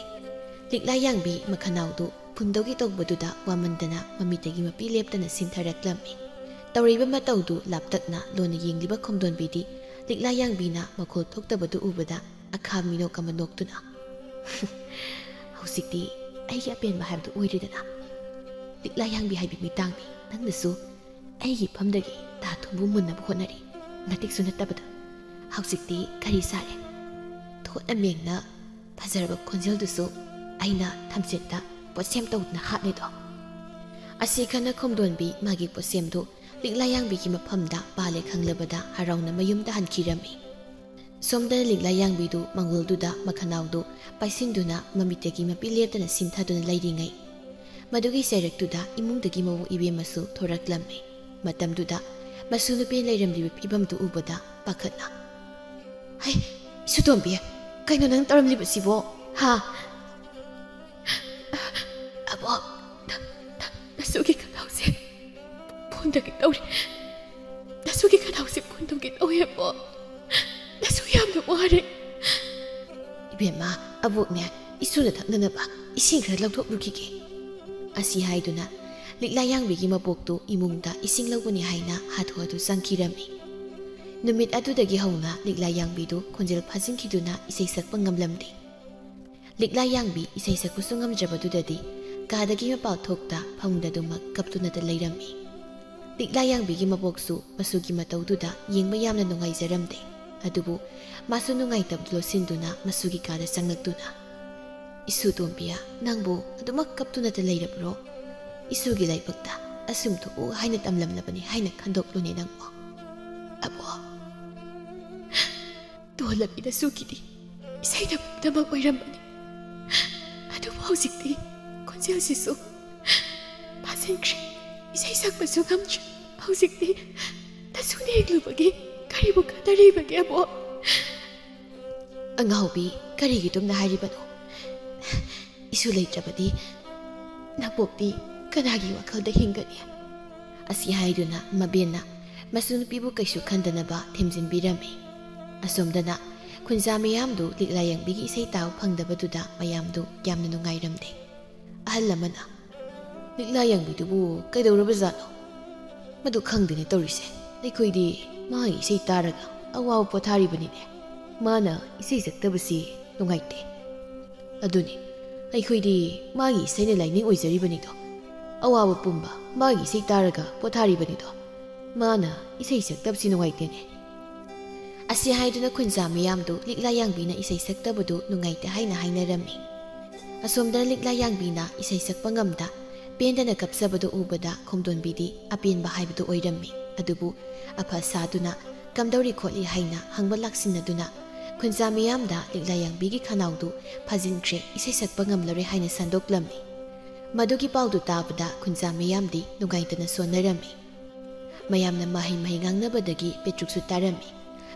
ꯂꯤꯛꯂꯥ ꯌꯥꯡꯕꯤ ꯃꯈꯅꯥꯎꯗꯨ ꯐꯨꯟꯗꯧꯒꯤ ꯇꯧꯕꯗꯨꯗ ꯋꯥꯃꯟꯗꯅ ꯃꯃꯤꯠꯇꯒꯤ ꯃꯄꯤ ꯂꯦꯞꯇꯅ ꯁꯤꯟꯊꯔꯛꯂꯝꯃꯤ꯫ ꯇꯧꯔꯤꯕ ꯃꯇꯧꯗꯨ ꯂꯥꯞꯇꯛꯅ ꯂꯣꯟꯅ ꯌꯦꯡꯂꯤꯕ ꯈꯣꯝꯗꯣꯟꯕꯤꯗꯤ ꯂꯤꯛꯂꯥ ꯌꯥꯡꯕꯤꯅ ꯃꯈꯣꯜ ꯊꯣꯛꯇꯕꯗꯨ ꯎꯕꯗ ꯑꯈꯥ ꯃꯤꯅꯣꯛ ꯑꯃ ꯅꯣꯛꯇꯨꯅ, "ꯍꯧꯖꯤꯛꯇꯤ ꯑꯩꯒꯤ ꯑꯄꯦꯟꯕ ꯍꯥꯏꯕꯗꯨ ꯑꯣꯏꯔꯦꯗꯅ꯫ ꯂꯤꯛꯂꯥ ꯌꯥꯡꯕꯤ ꯍꯥꯏꯕꯤ ꯃꯤꯇꯥꯡꯅꯤ꯫ ꯅꯪꯅꯁꯨ ꯑꯩꯒꯤ ꯏꯐꯝꯗꯒꯤ ꯇꯥ ꯊꯨꯝꯕꯨ ꯃꯨꯟꯅꯕ ꯍꯣꯠꯅꯔꯤ꯫ ꯃꯇꯤꯛꯁꯨ ꯅꯠꯇꯕꯗ꯫ ꯍꯧꯖꯤꯛꯇꯤ ꯀꯔꯤ ꯁꯥꯔꯦ? ꯊꯣꯠꯅ ꯃꯦꯡꯅ ꯐꯖꯔꯕ ꯈꯣꯟꯖꯦꯜꯗꯨꯁꯨ ꯑꯩꯅ ꯊꯝꯆꯦꯠꯇ ꯄꯣꯠꯁꯦꯝ ꯇꯧꯗꯨꯅ ꯍꯥꯞꯂꯦꯗꯣ"꯫ ꯑꯁꯤ ꯈꯟꯅ ꯈꯣꯝꯗꯣꯟꯕꯤ ꯃꯥꯒꯤ ꯄꯣꯠꯁꯦꯝꯗꯨ ꯂꯤꯛꯂꯥ ꯌꯥꯡꯕꯤꯒꯤ ꯃꯐꯝꯗ ꯄꯥꯜꯂꯦ ꯈꯪꯂꯕꯗ ꯍꯔꯥꯎꯅ ꯃꯌꯨꯝꯗ ꯍꯟꯈꯤꯔꯝꯃꯤ꯫ ꯁꯣꯝꯗ ꯂꯤꯛꯂꯥ ꯌꯥꯡꯕꯤꯗꯨ ꯃꯪꯒꯣꯜꯗꯨꯗ ꯃꯈꯅꯥꯎꯗꯨ ꯄꯥꯏꯁꯤꯟꯗꯨꯅ ꯃꯃꯤꯠꯇꯒꯤ ꯃꯄꯤ ꯂꯦꯞꯇꯅ ꯁꯤꯟꯊꯗꯨꯅ ꯂꯩꯔꯤꯉꯩ, ꯃꯗꯨꯒꯤ ꯆꯩꯔꯛꯇꯨꯗ ꯏꯃꯨꯡꯗꯒꯤ ꯃꯧ ꯏꯕꯦꯝꯃꯁꯨ ꯊꯣꯔꯛꯂꯝꯃꯤ꯫ ꯃꯇꯝꯗꯨꯗ ꯃꯁꯨ ꯅꯨꯄꯤ ꯂꯩꯔꯝꯂꯤꯕ ꯐꯤꯕꯝꯗꯨ ꯎꯕꯗ ꯄꯥꯈꯠꯅ, "ꯍꯩ, ꯏꯁꯨꯇꯣꯝꯕꯤ, ꯀꯩꯅꯣ ꯅꯪ ꯇꯧꯔꯝꯂꯤꯕꯁꯤꯕꯣ? ꯍꯥ?" "ꯑꯕꯣꯛ, ꯅ-, ꯅ-, ꯅꯁꯨꯒꯤ ꯈꯅꯥꯎꯁꯦ ꯐꯨꯟꯗꯒꯤ ꯇꯧꯔꯦ꯫ ꯅꯁꯨꯒꯤ ꯈꯅꯥꯎꯁꯦ ꯐꯨꯟꯗꯒꯤ ꯇꯧꯋꯦ, ꯑꯕꯣꯛ꯫ ꯅꯁꯨ ꯌꯥꯝꯅ ꯋꯥꯔꯦ꯫" "ꯏꯕꯦꯝꯃ, ꯑꯕꯣꯛꯅꯦ, ꯏꯁꯨꯅ ꯊꯛꯅꯅꯕ ꯏꯁꯤꯡ ꯈꯔ ꯂꯧꯊꯣꯛꯂꯨꯈꯤꯒꯦ"꯫ ꯑꯁꯤ ꯍꯥꯏꯗꯨꯅ ꯂꯤꯛꯂꯥ ꯌꯥꯡꯕꯤꯒꯤ ꯃꯕꯣꯛꯇꯨ ꯏꯃꯨꯡꯗ ꯏꯁꯤꯡ ꯂꯧꯒꯅꯤ ꯍꯥꯏꯅ ꯍꯥꯊꯨ ꯍꯥꯊꯨ ꯆꯪꯈꯤꯔꯝꯃꯤ꯫ ꯅꯨꯃꯤꯠ ꯑꯗꯨꯗꯒꯤ ꯍꯧꯅ ꯂꯤꯛꯂꯥ ꯌꯥꯡꯕꯤꯗꯨ ꯈꯣꯟꯖꯦꯜ ꯐꯥꯖꯤꯟꯈꯤꯗꯨꯅ ꯏꯁꯩ ꯁꯛꯄ ꯉꯝꯂꯝꯗꯦ꯫ ꯂꯤꯛꯂꯥ ꯌꯥꯡꯕꯤ ꯏꯁꯩ ꯁꯛꯄꯁꯨ ꯉꯝꯗ꯭ꯔꯕꯗꯨꯗꯗꯤ ꯀꯥꯗꯒꯤ ꯃꯄꯥꯟ ꯊꯣꯛꯇ ꯐꯃꯨꯡꯗ ꯑꯗꯨꯃꯛ ꯀꯞꯇꯨꯅꯇ ꯂꯩꯔꯝꯃꯤ꯫ ꯂꯤꯛꯂꯥ ꯌꯥꯡꯕꯤꯒꯤ ꯃꯕꯣꯛꯁꯨ ꯃꯁꯨꯒꯤ ꯃꯇꯧꯗꯨꯗ ꯌꯦꯡꯕ ꯌꯥꯝꯅ ꯅꯨꯡꯉꯥꯏꯖꯔꯝꯗꯦ꯫ ꯑꯗꯨꯕꯨ ꯃꯥꯁꯨ ꯅꯨꯡꯉꯥꯏꯇꯕꯗꯨ ꯂꯣꯠꯁꯤꯟꯗꯨꯅ ꯃꯁꯨꯒꯤ ꯀꯥꯗ ꯆꯪꯂꯛꯇꯨꯅ, "ꯏꯁꯨ ꯇꯣꯝꯕꯤꯌꯥ, ꯅꯪꯕꯨ ꯑꯗꯨꯃꯛ ꯀꯞꯇꯨꯅꯇ ꯂꯩꯔꯕ꯭ꯔꯣ? ꯏꯁꯨꯒꯤ ꯂꯥꯏꯕꯛꯇ ꯑꯁꯨꯝ ꯊꯣꯛꯎ ꯍꯥꯏꯅ ꯇꯝꯂꯝꯂꯕꯅꯤ ꯍꯥꯏꯅ ꯈꯟꯗꯣꯛꯂꯨꯅꯦ ꯅꯪꯕꯨ"꯫ "ꯑꯕꯣꯛ"꯫ ꯇꯣꯜꯂꯕꯤꯗꯁꯨ ꯀꯤꯗꯤ ꯏꯁꯩꯅ ꯄꯨꯝꯅꯃꯛ ꯑꯣꯏꯔꯝꯕꯅꯤ꯫ ꯑꯗꯨꯕꯨ ꯍꯧꯖꯤꯛꯇꯤ ꯈꯣꯟꯖꯦꯜꯁꯤꯁꯨ ꯐꯥꯖꯤꯟꯈ꯭ꯔꯦ꯫ ꯏꯁꯩ ꯁꯛꯄꯁꯨ ꯉꯝꯗ꯭ꯔꯦ꯫ ꯍꯧꯖꯤꯛꯇꯤ ꯅꯁꯨꯅ ꯌꯦꯡꯂꯨꯕꯒꯤ ꯀꯔꯤꯕꯨ ꯀꯥꯟꯅꯔꯤꯕꯒꯦ, ꯑꯕꯣꯛ? ꯑꯉꯥꯎꯕꯤ, ꯀꯔꯤꯒꯤ ꯑꯗꯨꯝꯅ ꯍꯥꯏꯔꯤꯕꯅꯣ? ꯏꯁꯨ ꯂꯩꯇ꯭ꯔꯕꯗꯤ ꯅꯕꯣꯛꯇꯤ ꯀꯅꯥꯒꯤ ꯋꯥꯈꯜꯗ ꯍꯤꯡꯒꯅꯤ? ꯑꯁꯤ ꯍꯥꯏꯗꯨꯅ ꯃꯕꯦꯟꯅ ꯃꯁꯨ ꯅꯨꯄꯤꯕꯨ ꯀꯩꯁꯨ ꯈꯟꯗꯅꯕ ꯊꯦꯝꯖꯤꯟꯕꯤꯔꯝꯃꯤ꯫ ꯑꯁꯣꯝꯗꯅ ꯈꯨꯟꯖꯥ ꯃꯤꯌꯥꯝꯗꯨ ꯂꯤꯛꯂꯥ ꯌꯦꯡꯕꯤꯒꯤ ꯏꯁꯩ ꯇꯥꯕ ꯐꯪꯗꯕꯗꯨꯗ ꯃꯌꯥꯝꯗꯨ ꯌꯥꯝꯅ ꯅꯨꯡꯉꯥꯏꯔꯝꯗꯦ꯫ ꯑꯍꯜ ꯑꯃꯅ, "ꯂꯤꯛꯂꯥ ꯌꯦꯡꯕꯤꯗꯨꯕꯨ ꯀꯩꯗꯧꯔꯕꯖꯥꯠꯅꯣ? ꯃꯗꯨ ꯈꯪꯗꯦꯅꯦ ꯇꯧꯔꯤꯁꯦ꯫ ꯑꯩꯈꯣꯏꯗꯤ ꯃꯥꯒꯤ ꯏꯁꯩ ꯇꯥꯔꯒ ꯑꯋꯥꯕ ꯄꯣꯊꯥꯔꯤꯕꯅꯤꯅꯦ꯫ ꯃꯥꯅ ꯏꯁꯩ ꯁꯛꯇꯕꯁꯤ ꯅꯨꯡꯉꯥꯏꯇꯦ꯫ ꯑꯗꯨꯅꯤ, ꯑꯩꯈꯣꯏꯗꯤ ꯃꯥꯒꯤ ꯏꯁꯩꯅ ꯂꯥꯏꯅꯤꯡ ꯑꯣꯏꯖꯔꯤꯕꯅꯤꯗꯣ꯫ ꯑꯋꯥꯕ ꯄꯨꯝꯕ ꯃꯥꯒꯤ ꯏꯁꯩ ꯇꯥꯔꯒ ꯄꯣꯊꯥꯔꯤꯕꯅꯤꯗꯣ꯫ ꯃꯥꯅ ꯏꯁꯩ ꯁꯛꯇꯕꯁꯤ ꯅꯨꯡꯉꯥꯏꯇꯦꯅꯦ"꯫ ꯑꯁꯤ ꯍꯥꯏꯗꯨꯅ ꯈꯨꯟꯖꯥ ꯃꯤꯌꯥꯝꯗꯨ ꯂꯤꯛꯂꯥ ꯌꯥꯡꯕꯤꯅ ꯏꯁꯩ ꯁꯛꯇꯕꯗꯨ ꯅꯨꯡꯉꯥꯏꯇꯦ ꯍꯥꯏꯅ ꯍꯥꯏꯅꯔꯝꯃꯤ꯫ ꯑꯁꯣꯝꯗꯅ ꯂꯤꯛꯂꯥ ꯌꯥꯡꯕꯤꯅ ꯏꯁꯩ ꯁꯛꯄ ꯉꯝꯗ ꯄꯦꯟꯗꯅ ꯀꯞꯆꯕꯗꯨ ꯎꯕꯗ ꯈꯣꯝꯗꯣꯟꯕꯤꯗꯤ ꯑꯄꯦꯟꯕ ꯍꯥꯏꯕꯗꯨ ꯑꯣꯏꯔꯝꯃꯤ꯫ ꯑꯗꯨꯕꯨ ꯑꯐ ꯁꯥꯗꯨꯅ ꯀꯝꯗꯧꯔꯤ ꯈꯣꯠꯂꯤ ꯍꯥꯏꯅ ꯍꯪꯕ ꯂꯥꯛꯁꯤꯟꯅꯗꯨꯅ ꯈꯨꯟꯖꯥ ꯃꯤꯌꯥꯝꯗ ꯂꯤꯛꯂꯥ ꯌꯥꯡꯕꯤꯒꯤ ꯈꯅꯥꯎꯗꯨ ꯐꯥꯖꯤꯟꯈ꯭ꯔꯦ, ꯏꯁꯩ ꯁꯛꯄ ꯉꯝꯂꯔꯣꯏ ꯍꯥꯏꯅ ꯁꯟꯗꯣꯛꯂꯝꯃꯤ꯫ ꯃꯗꯨꯒꯤ ꯄꯥꯎꯗꯨ ꯇꯥꯕꯗ ꯈꯨꯟꯖꯥ ꯃꯤꯌꯥꯝꯗꯤ ꯅꯨꯡꯉꯥꯏꯇꯅ ꯁꯣꯟꯅꯔꯝꯃꯤ꯫ ꯃꯌꯥꯝꯅ ꯃꯍꯩ ꯃꯍꯩ ꯉꯥꯡꯅꯕꯗꯒꯤ ꯄꯦꯇ꯭ꯔꯨꯛꯁꯨ ꯇꯥꯔꯝꯃꯤ꯫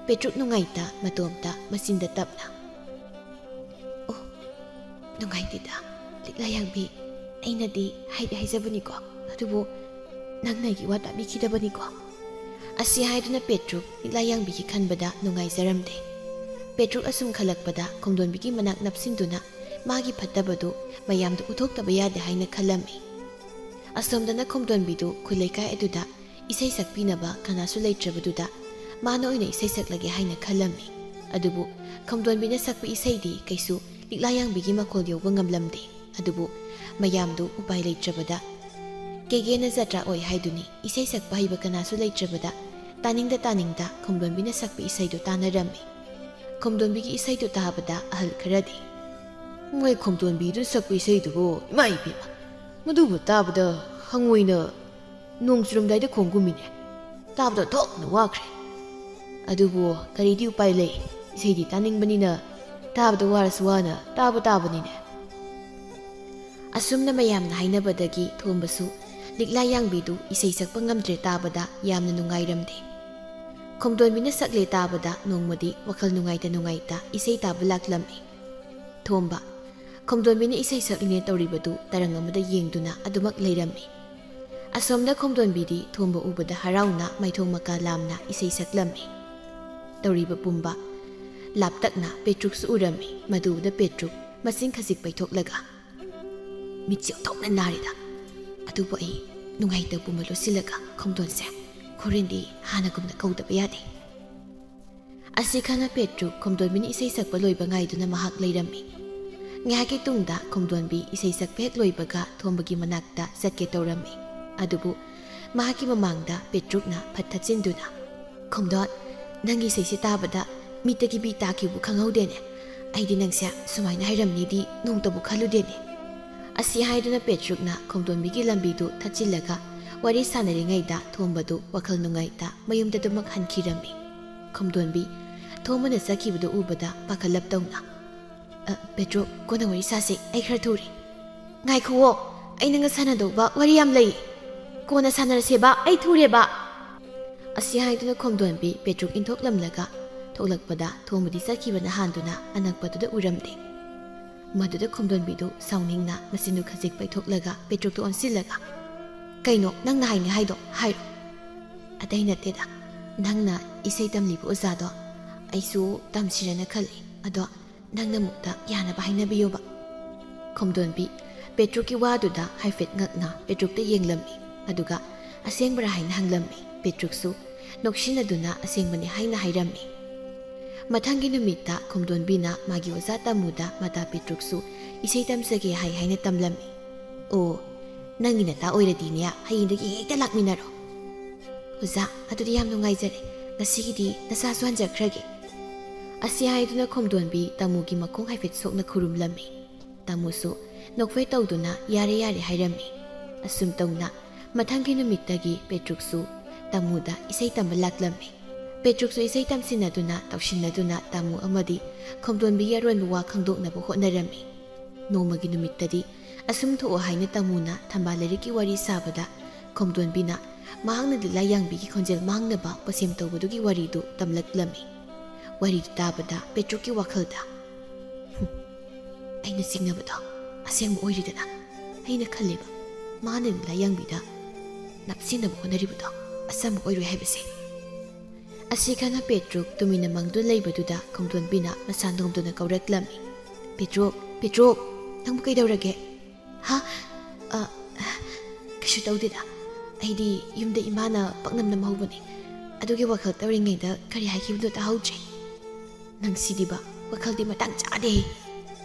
ꯄꯦꯇ꯭ꯔꯨꯛ ꯅꯨꯡꯉꯥꯏꯇ ꯃꯇꯣꯝꯇ ꯃꯆꯤꯟꯗ ꯇꯞꯅ, "ꯑꯣ, ꯅꯨꯡꯉꯥꯏꯇꯦꯗ, ꯂꯤꯛꯂꯥ ꯌꯥꯡꯕꯤ꯫ ꯑꯩꯅꯗꯤ ꯍꯥꯏꯗꯤ ꯍꯥꯏꯖꯕꯅꯤꯀꯣ, ꯑꯗꯨꯕꯨ ꯅꯪꯅ ꯑꯩꯒꯤ ꯋꯥ ꯇꯥꯕꯤꯈꯤꯗꯕꯅꯤꯀꯣ"꯫ ꯑꯁꯤ ꯍꯥꯏꯗꯨꯅ ꯄꯦꯇ꯭ꯔꯨꯛ ꯂꯤꯛꯂꯥ ꯌꯥꯡꯕꯤꯒꯤ ꯈꯟꯕꯗ ꯅꯨꯡꯉꯥꯏꯖꯔꯝꯗꯦ꯫ ꯄꯦꯇ꯭ꯔꯨꯛ ꯑꯁꯨꯝ ꯈꯜꯂꯛꯄꯗ ꯈꯣꯝꯗꯣꯟꯕꯤꯒꯤ ꯃꯅꯥꯛ ꯅꯞꯁꯤꯟꯗꯨꯅ ꯃꯥꯒꯤ ꯐꯠꯇꯕꯗꯨ ꯃꯌꯥꯝꯗ ꯎꯠꯊꯣꯛꯇꯕ ꯌꯥꯗꯦ ꯍꯥꯏꯅ ꯈꯜꯂꯝꯃꯤ꯫ ꯑꯁꯣꯝꯗꯅ ꯈꯣꯝꯗꯣꯟꯕꯤꯗꯨ ꯈꯨꯜ ꯂꯩꯀꯥꯏ ꯑꯗꯨꯗ ꯏꯁꯩ ꯁꯛꯄꯤꯅꯕ ꯀꯅꯥꯁꯨ ꯂꯩꯇ꯭ꯔꯕꯗꯨꯗ ꯃꯥꯅ ꯑꯣꯏꯅ ꯏꯁꯩ ꯁꯛꯂꯒꯦ ꯍꯥꯏꯅ ꯈꯜꯂꯝꯃꯤ꯫ ꯑꯗꯨꯕꯨ ꯈꯣꯝꯗꯣꯟꯕꯤꯅ ꯁꯛꯄ ꯏꯁꯩꯗꯤ ꯀꯩꯁꯨ ꯂꯤꯛꯂꯥ ꯌꯥꯡꯕꯤꯒꯤ ꯃꯈꯣꯜ ꯌꯧꯕ ꯉꯝꯂꯝꯗꯦ꯫ ꯑꯗꯨꯕꯨ ꯃꯌꯥꯝꯗꯨ ꯎꯄꯥꯏ ꯂꯩꯇ꯭ꯔꯕꯗ ꯀꯦꯒꯦꯅ ꯖꯇ꯭ꯔꯥ ꯑꯣꯏ ꯍꯥꯏꯗꯨꯅꯤ ꯏꯁꯩ ꯁꯛꯄ ꯍꯩꯕ ꯀꯅꯥꯁꯨ ꯂꯩꯇ꯭ꯔꯕꯗ ꯇꯥꯅꯤꯡꯗ ꯇꯥꯅꯤꯡꯗ ꯈꯣꯝꯗꯣꯟꯕꯤꯅ ꯁꯛꯄ ꯏꯁꯩꯗꯨ ꯇꯥꯅꯔꯝꯃꯤ꯫ ꯈꯣꯝꯗꯣꯟꯕꯤꯒꯤ ꯏꯁꯩꯗꯨ ꯇꯥꯕꯗ ꯑꯍꯜ ꯈꯔꯗꯤ, "ꯃꯣꯏ ꯈꯣꯝꯗꯣꯟꯕꯤꯗꯨ ꯁꯛꯄ ꯏꯁꯩꯗꯨꯕꯨ, ꯏꯃꯥ ꯏꯕꯦꯝꯃ, ꯃꯗꯨꯕꯨ ꯇꯥꯕꯗ ꯍꯪꯉꯣꯏꯅ ꯅꯣꯡ ꯆꯨꯔꯝꯗꯥꯏꯗ ꯈꯣꯡꯒꯨꯝꯃꯤꯅꯦ꯫ ꯇꯥꯕꯗ ꯊꯣꯛꯅ ꯋꯥꯈ꯭ꯔꯦ꯫ ꯑꯗꯨꯕꯨ ꯀꯔꯤꯗꯤ ꯎꯄꯥꯏ ꯂꯩ? ꯏꯁꯩꯗꯤ ꯇꯥꯅꯤꯡꯕꯅꯤꯅ ꯇꯥꯕꯗ ꯋꯥꯔꯁꯨ ꯋꯥꯅ ꯇꯥꯕ ꯇꯥꯕꯅꯤꯅꯦ꯫ ꯑꯁꯨꯝꯅ ꯃꯌꯥꯝꯅ ꯍꯥꯏꯅꯕꯗꯒꯤ ꯊꯣꯝꯕꯁꯨ ꯂꯤꯛꯂꯥ ꯌꯥꯡꯕꯤꯗꯨ ꯏꯁꯩ ꯁꯛꯄ ꯉꯝꯗ꯭ꯔꯦ ꯇꯥꯕꯗ ꯌꯥꯝꯅ ꯅꯨꯡꯉꯥꯏꯔꯝꯗꯦ꯫ ꯈꯣꯝꯗꯣꯟꯕꯤꯅ ꯁꯛꯂꯦ ꯇꯥꯕꯗ ꯅꯣꯡꯃꯗꯤ ꯋꯥꯈꯜ ꯅꯨꯡꯉꯥꯏꯇ ꯅꯨꯡꯉꯥꯏꯇ ꯏꯁꯩ ꯇꯥꯕ ꯂꯥꯛꯂꯝꯃꯤ꯫ ꯊꯣꯝꯕ, ꯈꯣꯝꯗꯣꯟꯕꯤꯅ ꯏꯁꯩ ꯁꯛꯂꯤꯅꯦ ꯇꯧꯔꯤꯕꯗꯨ ꯇꯔꯪ ꯑꯃꯗ ꯌꯦꯡꯗꯨꯅ ꯑꯗꯨꯃꯛ ꯂꯩꯔꯝꯃꯤ꯫ ꯑꯁꯣꯝꯗ ꯈꯣꯝꯗꯣꯟꯕꯤꯗꯤ ꯊꯣꯝꯕ ꯎꯕꯗ ꯍꯔꯥꯎꯅ ꯃꯥꯏꯊꯣꯡ ꯃꯀꯥ ꯂꯥꯝꯅ ꯏꯁꯩ ꯁꯛꯂꯝꯃꯤ꯫ ꯇꯧꯔꯤꯕ ꯄꯨꯝꯕ ꯂꯥꯞꯇꯛꯅ ꯄꯦꯇ꯭ꯔꯨꯛꯁꯨ ꯎꯔꯝꯃꯤ꯫ ꯃꯗꯨ ꯎꯕꯗ ꯄꯦꯇ꯭ꯔꯨꯛ ꯃꯆꯤꯟ ꯈꯖꯤꯛ ꯄꯩꯊꯣꯛꯂꯒ, "ꯃꯤꯠꯁꯦ ꯑꯣꯟꯊꯣꯛꯅ ꯅꯥꯔꯦꯗ꯫ ꯑꯗꯨꯕꯨ ꯑꯩ ꯅꯨꯡꯉꯥꯏꯇꯕ ꯄꯨꯝꯕ ꯂꯣꯠꯁꯤꯜꯂꯒ ꯈꯣꯝꯗꯣꯟꯁꯦ ꯍꯣꯔꯦꯟꯗꯤ ꯍꯥꯟꯅꯒꯨꯝꯅ ꯀꯧꯗꯕ ꯌꯥꯗꯦ"꯫ ꯑꯁꯤ ꯈꯪꯅ ꯄꯦꯇ꯭ꯔꯨꯛ ꯈꯣꯝꯗꯣꯟꯕꯤꯅ ꯏꯁꯩ ꯁꯛꯄ ꯂꯣꯏꯕ ꯉꯥꯏꯗꯨꯅ ꯃꯍꯥꯛ ꯂꯩꯔꯝꯃꯤ꯫ ꯉꯥꯏꯍꯥꯛꯀꯤ ꯇꯨꯡꯗ ꯈꯣꯝꯗꯣꯟꯕꯤ ꯏꯁꯩ ꯁꯛꯄ ꯍꯦꯛ ꯂꯣꯏꯕꯒ ꯊꯣꯝꯕꯒꯤ ꯃꯅꯥꯛꯇ ꯆꯠꯀꯦ ꯇꯧꯔꯝꯃꯤ꯫ ꯑꯗꯨꯕꯨ ꯃꯍꯥꯛꯀꯤ ꯃꯃꯥꯡꯗ ꯄꯦꯇ꯭ꯔꯨꯛꯅ ꯐꯠ ꯊꯠꯆꯤꯟꯗꯨꯅ, "ꯈꯣꯝꯗꯣꯟ, ꯅꯪꯒꯤ ꯏꯁꯩꯁꯤ ꯇꯥꯕꯗ ꯃꯤꯠꯇꯒꯤ ꯄꯤ ꯇꯥꯈꯤꯕꯕꯨ ꯈꯪꯍꯧꯗꯦꯅꯦ꯫ ꯑꯩꯗꯤ ꯅꯪꯁꯦ ꯁꯨꯃꯥꯏꯅ ꯍꯥꯏꯔꯝꯅꯤꯗꯤ ꯅꯣꯡꯇꯕꯨ ꯈꯜꯂꯨꯗꯦꯅꯦ"꯫ ꯑꯁꯤ ꯍꯥꯏꯗꯨꯅ ꯄꯦꯇ꯭ꯔꯨꯛꯅ ꯈꯣꯝꯗꯣꯟꯕꯤꯒꯤ ꯂꯝꯕꯤꯗꯨ ꯊꯠꯆꯤꯜꯂꯒ ꯋꯥꯔꯤ ꯁꯥꯟꯅꯔꯤꯉꯩꯗ ꯊꯣꯝꯕꯗꯨ ꯋꯥꯈꯜ ꯅꯨꯡꯉꯥꯏꯇ ꯃꯌꯨꯝꯗ ꯑꯗꯨꯃꯛ ꯍꯟꯈꯤꯔꯝꯃꯤ꯫ ꯈꯣꯝꯗꯣꯟꯕꯤ ꯊꯣꯝꯕꯅ ꯆꯠꯈꯤꯕꯗꯨ ꯎꯕꯗ ꯄꯥꯈꯠꯂꯞ ꯇꯧꯅ, "ꯑ, ꯄꯦꯇ꯭ꯔꯨꯛ, ꯀꯣꯟꯅ ꯋꯥꯔꯤ ꯁꯥꯁꯦ, ꯑꯩ ꯈꯔ ꯊꯨꯔꯦ"꯫ "ꯉꯥꯏꯈꯨꯋꯣ, ꯑꯩ ꯅꯪꯒ ꯁꯥꯟꯅꯗꯧꯕ ꯋꯥꯔꯤ ꯌꯥꯝ ꯂꯩ꯫ ꯀꯣꯟꯅ ꯁꯥꯟꯅꯔꯁꯦꯕ, ꯑꯩ ꯊꯨꯔꯦꯕ"꯫ ꯑꯁꯤ ꯍꯥꯏꯗꯨꯅ ꯈꯣꯝꯗꯣꯟꯕꯤ ꯄꯦꯇ꯭ꯔꯨꯛ ꯏꯟꯊꯣꯛꯂꯝꯂꯒ ꯊꯣꯛꯂꯛꯄꯗ ꯊꯣꯝꯕꯗꯤ ꯆꯠꯈꯤꯕꯅ ꯍꯥꯟꯗꯨꯅ ꯑꯅꯛꯄꯗꯨꯗ ꯎꯔꯝꯗꯦ꯫ ꯃꯗꯨꯗ ꯈꯣꯝꯗꯣꯟꯕꯤꯗꯨ ꯁꯥꯎꯅꯤꯡꯅ ꯃꯆꯤꯟꯗꯨ ꯈꯖꯤꯛ ꯄꯩꯊꯣꯛꯂꯒ ꯄꯦꯇ꯭ꯔꯨꯛꯇ ꯑꯣꯟꯁꯤꯜꯂꯒ, "ꯀꯩꯅꯣ ꯅꯪꯅ ꯍꯥꯏꯅꯤ ꯍꯥꯏꯗꯣ? ꯍꯥꯏꯔꯣ"꯫ "ꯑꯇꯩ ꯅꯠꯇꯦꯗ, ꯅꯪꯅ ꯏꯁꯩ ꯇꯝꯂꯤꯕ ꯑꯣꯖꯥꯗꯣ ꯑꯩꯁꯨ ꯇꯝꯁꯤꯔꯅ ꯈꯜꯂꯤ꯫ ꯑꯗꯣ ꯅꯪꯅ ꯑꯃꯨꯛꯇ ꯌꯥꯅꯕ ꯍꯥꯏꯅꯕꯤꯌꯣꯕ"꯫ ꯈꯣꯝꯗꯣꯟꯕꯤ ꯄꯦꯇ꯭ꯔꯨꯛꯀꯤ ꯋꯥꯗꯨꯗ ꯍꯥꯏꯐꯦꯠ ꯉꯛꯅ ꯄꯦꯇ꯭ꯔꯨꯛꯇ ꯌꯦꯡꯂꯝꯃꯤ, ꯑꯗꯨꯒ "ꯑꯁꯦꯡꯕꯔꯥ?" ꯍꯥꯏꯅ ꯍꯪꯂꯝꯃꯤ꯫ ꯄꯦꯇ꯭ꯔꯨꯛꯁꯨ ꯅꯣꯛꯁꯤꯟꯅꯗꯨꯅ "ꯑꯁꯦꯡꯕꯅꯤ" ꯍꯥꯏꯅ ꯍꯥꯏꯔꯝꯃꯤ꯫ ꯃꯊꯪꯒꯤ ꯅꯨꯃꯤꯠꯇ ꯈꯣꯝꯗꯣꯟꯕꯤꯅ ꯃꯥꯒꯤ ꯑꯣꯖꯥ ꯇꯥꯃꯨꯗ ꯃꯇꯥ ꯄꯦꯇ꯭ꯔꯨꯛꯁꯨ ꯏꯁꯩ ꯇꯝꯖꯒꯦ ꯍꯥꯏ ꯍꯥꯏꯅ ꯇꯝꯂꯝꯃꯤ꯫ "ꯑꯣ, ꯅꯪꯒꯤ ꯅꯇꯥ ꯑꯣꯏꯔꯗꯤꯅꯦ, ꯍꯌꯦꯡꯗꯒꯤ ꯍꯦꯛꯇ ꯂꯥꯛꯃꯤꯟꯅꯔꯣ"꯫ "ꯑꯣꯖꯥ, ꯑꯗꯨꯗꯤ ꯌꯥꯝ ꯅꯨꯡꯉꯥꯏꯖꯔꯦ꯫ ꯉꯁꯤꯒꯤꯗꯤ ꯅꯁꯥꯁꯨ ꯍꯟꯖꯈ꯭ꯔꯒꯦ"꯫ ꯑꯁꯤ ꯍꯥꯏꯗꯨꯅ ꯈꯣꯝꯗꯣꯟꯕꯤ ꯇꯥꯃꯨꯒꯤ ꯃꯈꯣꯡ ꯍꯥꯏꯐꯦꯠ ꯁꯣꯛꯅ ꯈꯨꯔꯨꯝꯂꯝꯃꯤ꯫ ꯇꯥꯃꯨꯁꯨ ꯅꯣꯛꯐꯦꯠ ꯇꯧꯗꯨꯅ "ꯌꯥꯔꯦ, ꯌꯥꯔꯦ" ꯍꯥꯏꯔꯝꯃꯤ꯫ ꯑꯁꯨꯝ ꯇꯧꯅ ꯃꯊꯪꯒꯤ ꯅꯨꯃꯤꯠꯇꯒꯤ ꯄꯦꯇ꯭ꯔꯨꯛꯁꯨ ꯇꯥꯃꯨꯗ ꯏꯁꯩ ꯇꯝꯕ ꯂꯥꯛꯂꯝꯃꯤ꯫ ꯄꯦꯇ꯭ꯔꯨꯛꯁꯨ ꯏꯁꯩ ꯇꯝꯁꯤꯟꯅꯗꯨꯅ, ꯇꯧꯁꯤꯟꯅꯗꯨꯅ ꯇꯥꯃꯨ ꯑꯃꯗꯤ ꯈꯣꯝꯗꯣꯟꯕꯤꯒꯤ ꯑꯔꯣꯟꯕ ꯋꯥ ꯈꯪꯗꯣꯛꯅꯕ ꯍꯣꯠꯅꯔꯝꯃꯤ꯫ ꯅꯣꯡꯃꯒꯤ ꯅꯨꯃꯤꯠꯇꯗꯤ ꯑꯁꯨꯝ ꯊꯣꯛꯑꯣ ꯍꯥꯏꯅ ꯇꯥꯃꯨꯅ ꯊꯝꯕꯥꯜ ꯂꯩꯔꯤꯛꯀꯤ ꯋꯥꯔꯤ ꯁꯥꯕꯗ ꯈꯣꯝꯗꯣꯟꯕꯤꯅ ꯃꯍꯥꯛꯅ ꯂꯤꯛꯂꯥ ꯌꯥꯡꯕꯤꯒꯤ ꯈꯣꯟꯖꯦꯜ ꯃꯥꯡꯅꯕ ꯄꯁꯦꯝ ꯇꯧꯕꯗꯨꯒꯤ ꯋꯥꯔꯤꯗꯨ ꯇꯝꯂꯛꯂꯝꯃꯤ꯫ ꯋꯥꯔꯤꯗꯨ ꯇꯥꯕꯗ ꯄꯦꯇ꯭ꯔꯨꯛꯀꯤ ꯋꯥꯈꯜꯗ, "ꯍꯨꯝ, ꯑꯩꯅ ꯆꯤꯡꯅꯕꯗꯣ ꯑꯁꯦꯡꯕ ꯑꯣꯏꯔꯤꯗꯅ꯫ ꯑꯩꯅ ꯈꯜꯂꯦꯕ, ꯃꯥꯅ ꯂꯤꯛꯂꯥ ꯌꯥꯡꯕꯤꯗ ꯅꯞꯁꯤꯟꯅꯕ ꯍꯣꯠꯅꯔꯤꯕꯗꯣ ꯑꯆꯝꯕ ꯑꯣꯏꯔꯣꯏ ꯍꯥꯏꯕꯁꯦ"꯫ ꯑꯁꯤ ꯈꯪꯅ ꯄꯦꯇ꯭ꯔꯨꯛ ꯇꯨꯃꯤꯟꯅ ꯃꯪꯗꯨꯅ ꯂꯩꯕꯗꯨꯗ ꯈꯣꯝꯗꯣꯟꯕꯤꯅ ꯃꯁꯥ ꯅꯣꯝꯗꯨꯅ ꯀꯧꯔꯛꯂꯝꯃꯤ, "ꯄꯦꯇ꯭ꯔꯨꯛ, ꯄꯦꯇ꯭ꯔꯨꯛ, ꯅꯪꯕꯨ ꯀꯩꯗꯧꯔꯒꯦ?" "ꯍꯥ? ꯑ, ꯀꯩꯁꯨ ꯇꯧꯗꯦꯗ꯫ ꯑꯩꯗꯤ ꯌꯨꯝꯗ ꯏꯃꯥꯅ ꯄꯥꯛꯅꯝ ꯅꯝꯍꯧꯕꯅꯦ꯫ ꯑꯗꯨꯒꯤ ꯋꯥꯈꯜ ꯇꯧꯔꯤꯉꯩꯗ ꯀꯔꯤ ꯍꯥꯏꯈꯤꯕꯅꯣ ꯇꯥꯍꯧꯗ꯭ꯔꯦ꯫ ꯅꯪ ꯁꯤꯗꯤꯕ, ꯋꯥꯈꯜꯗꯤ ꯃꯇꯥꯡ ꯆꯥꯗꯦ"꯫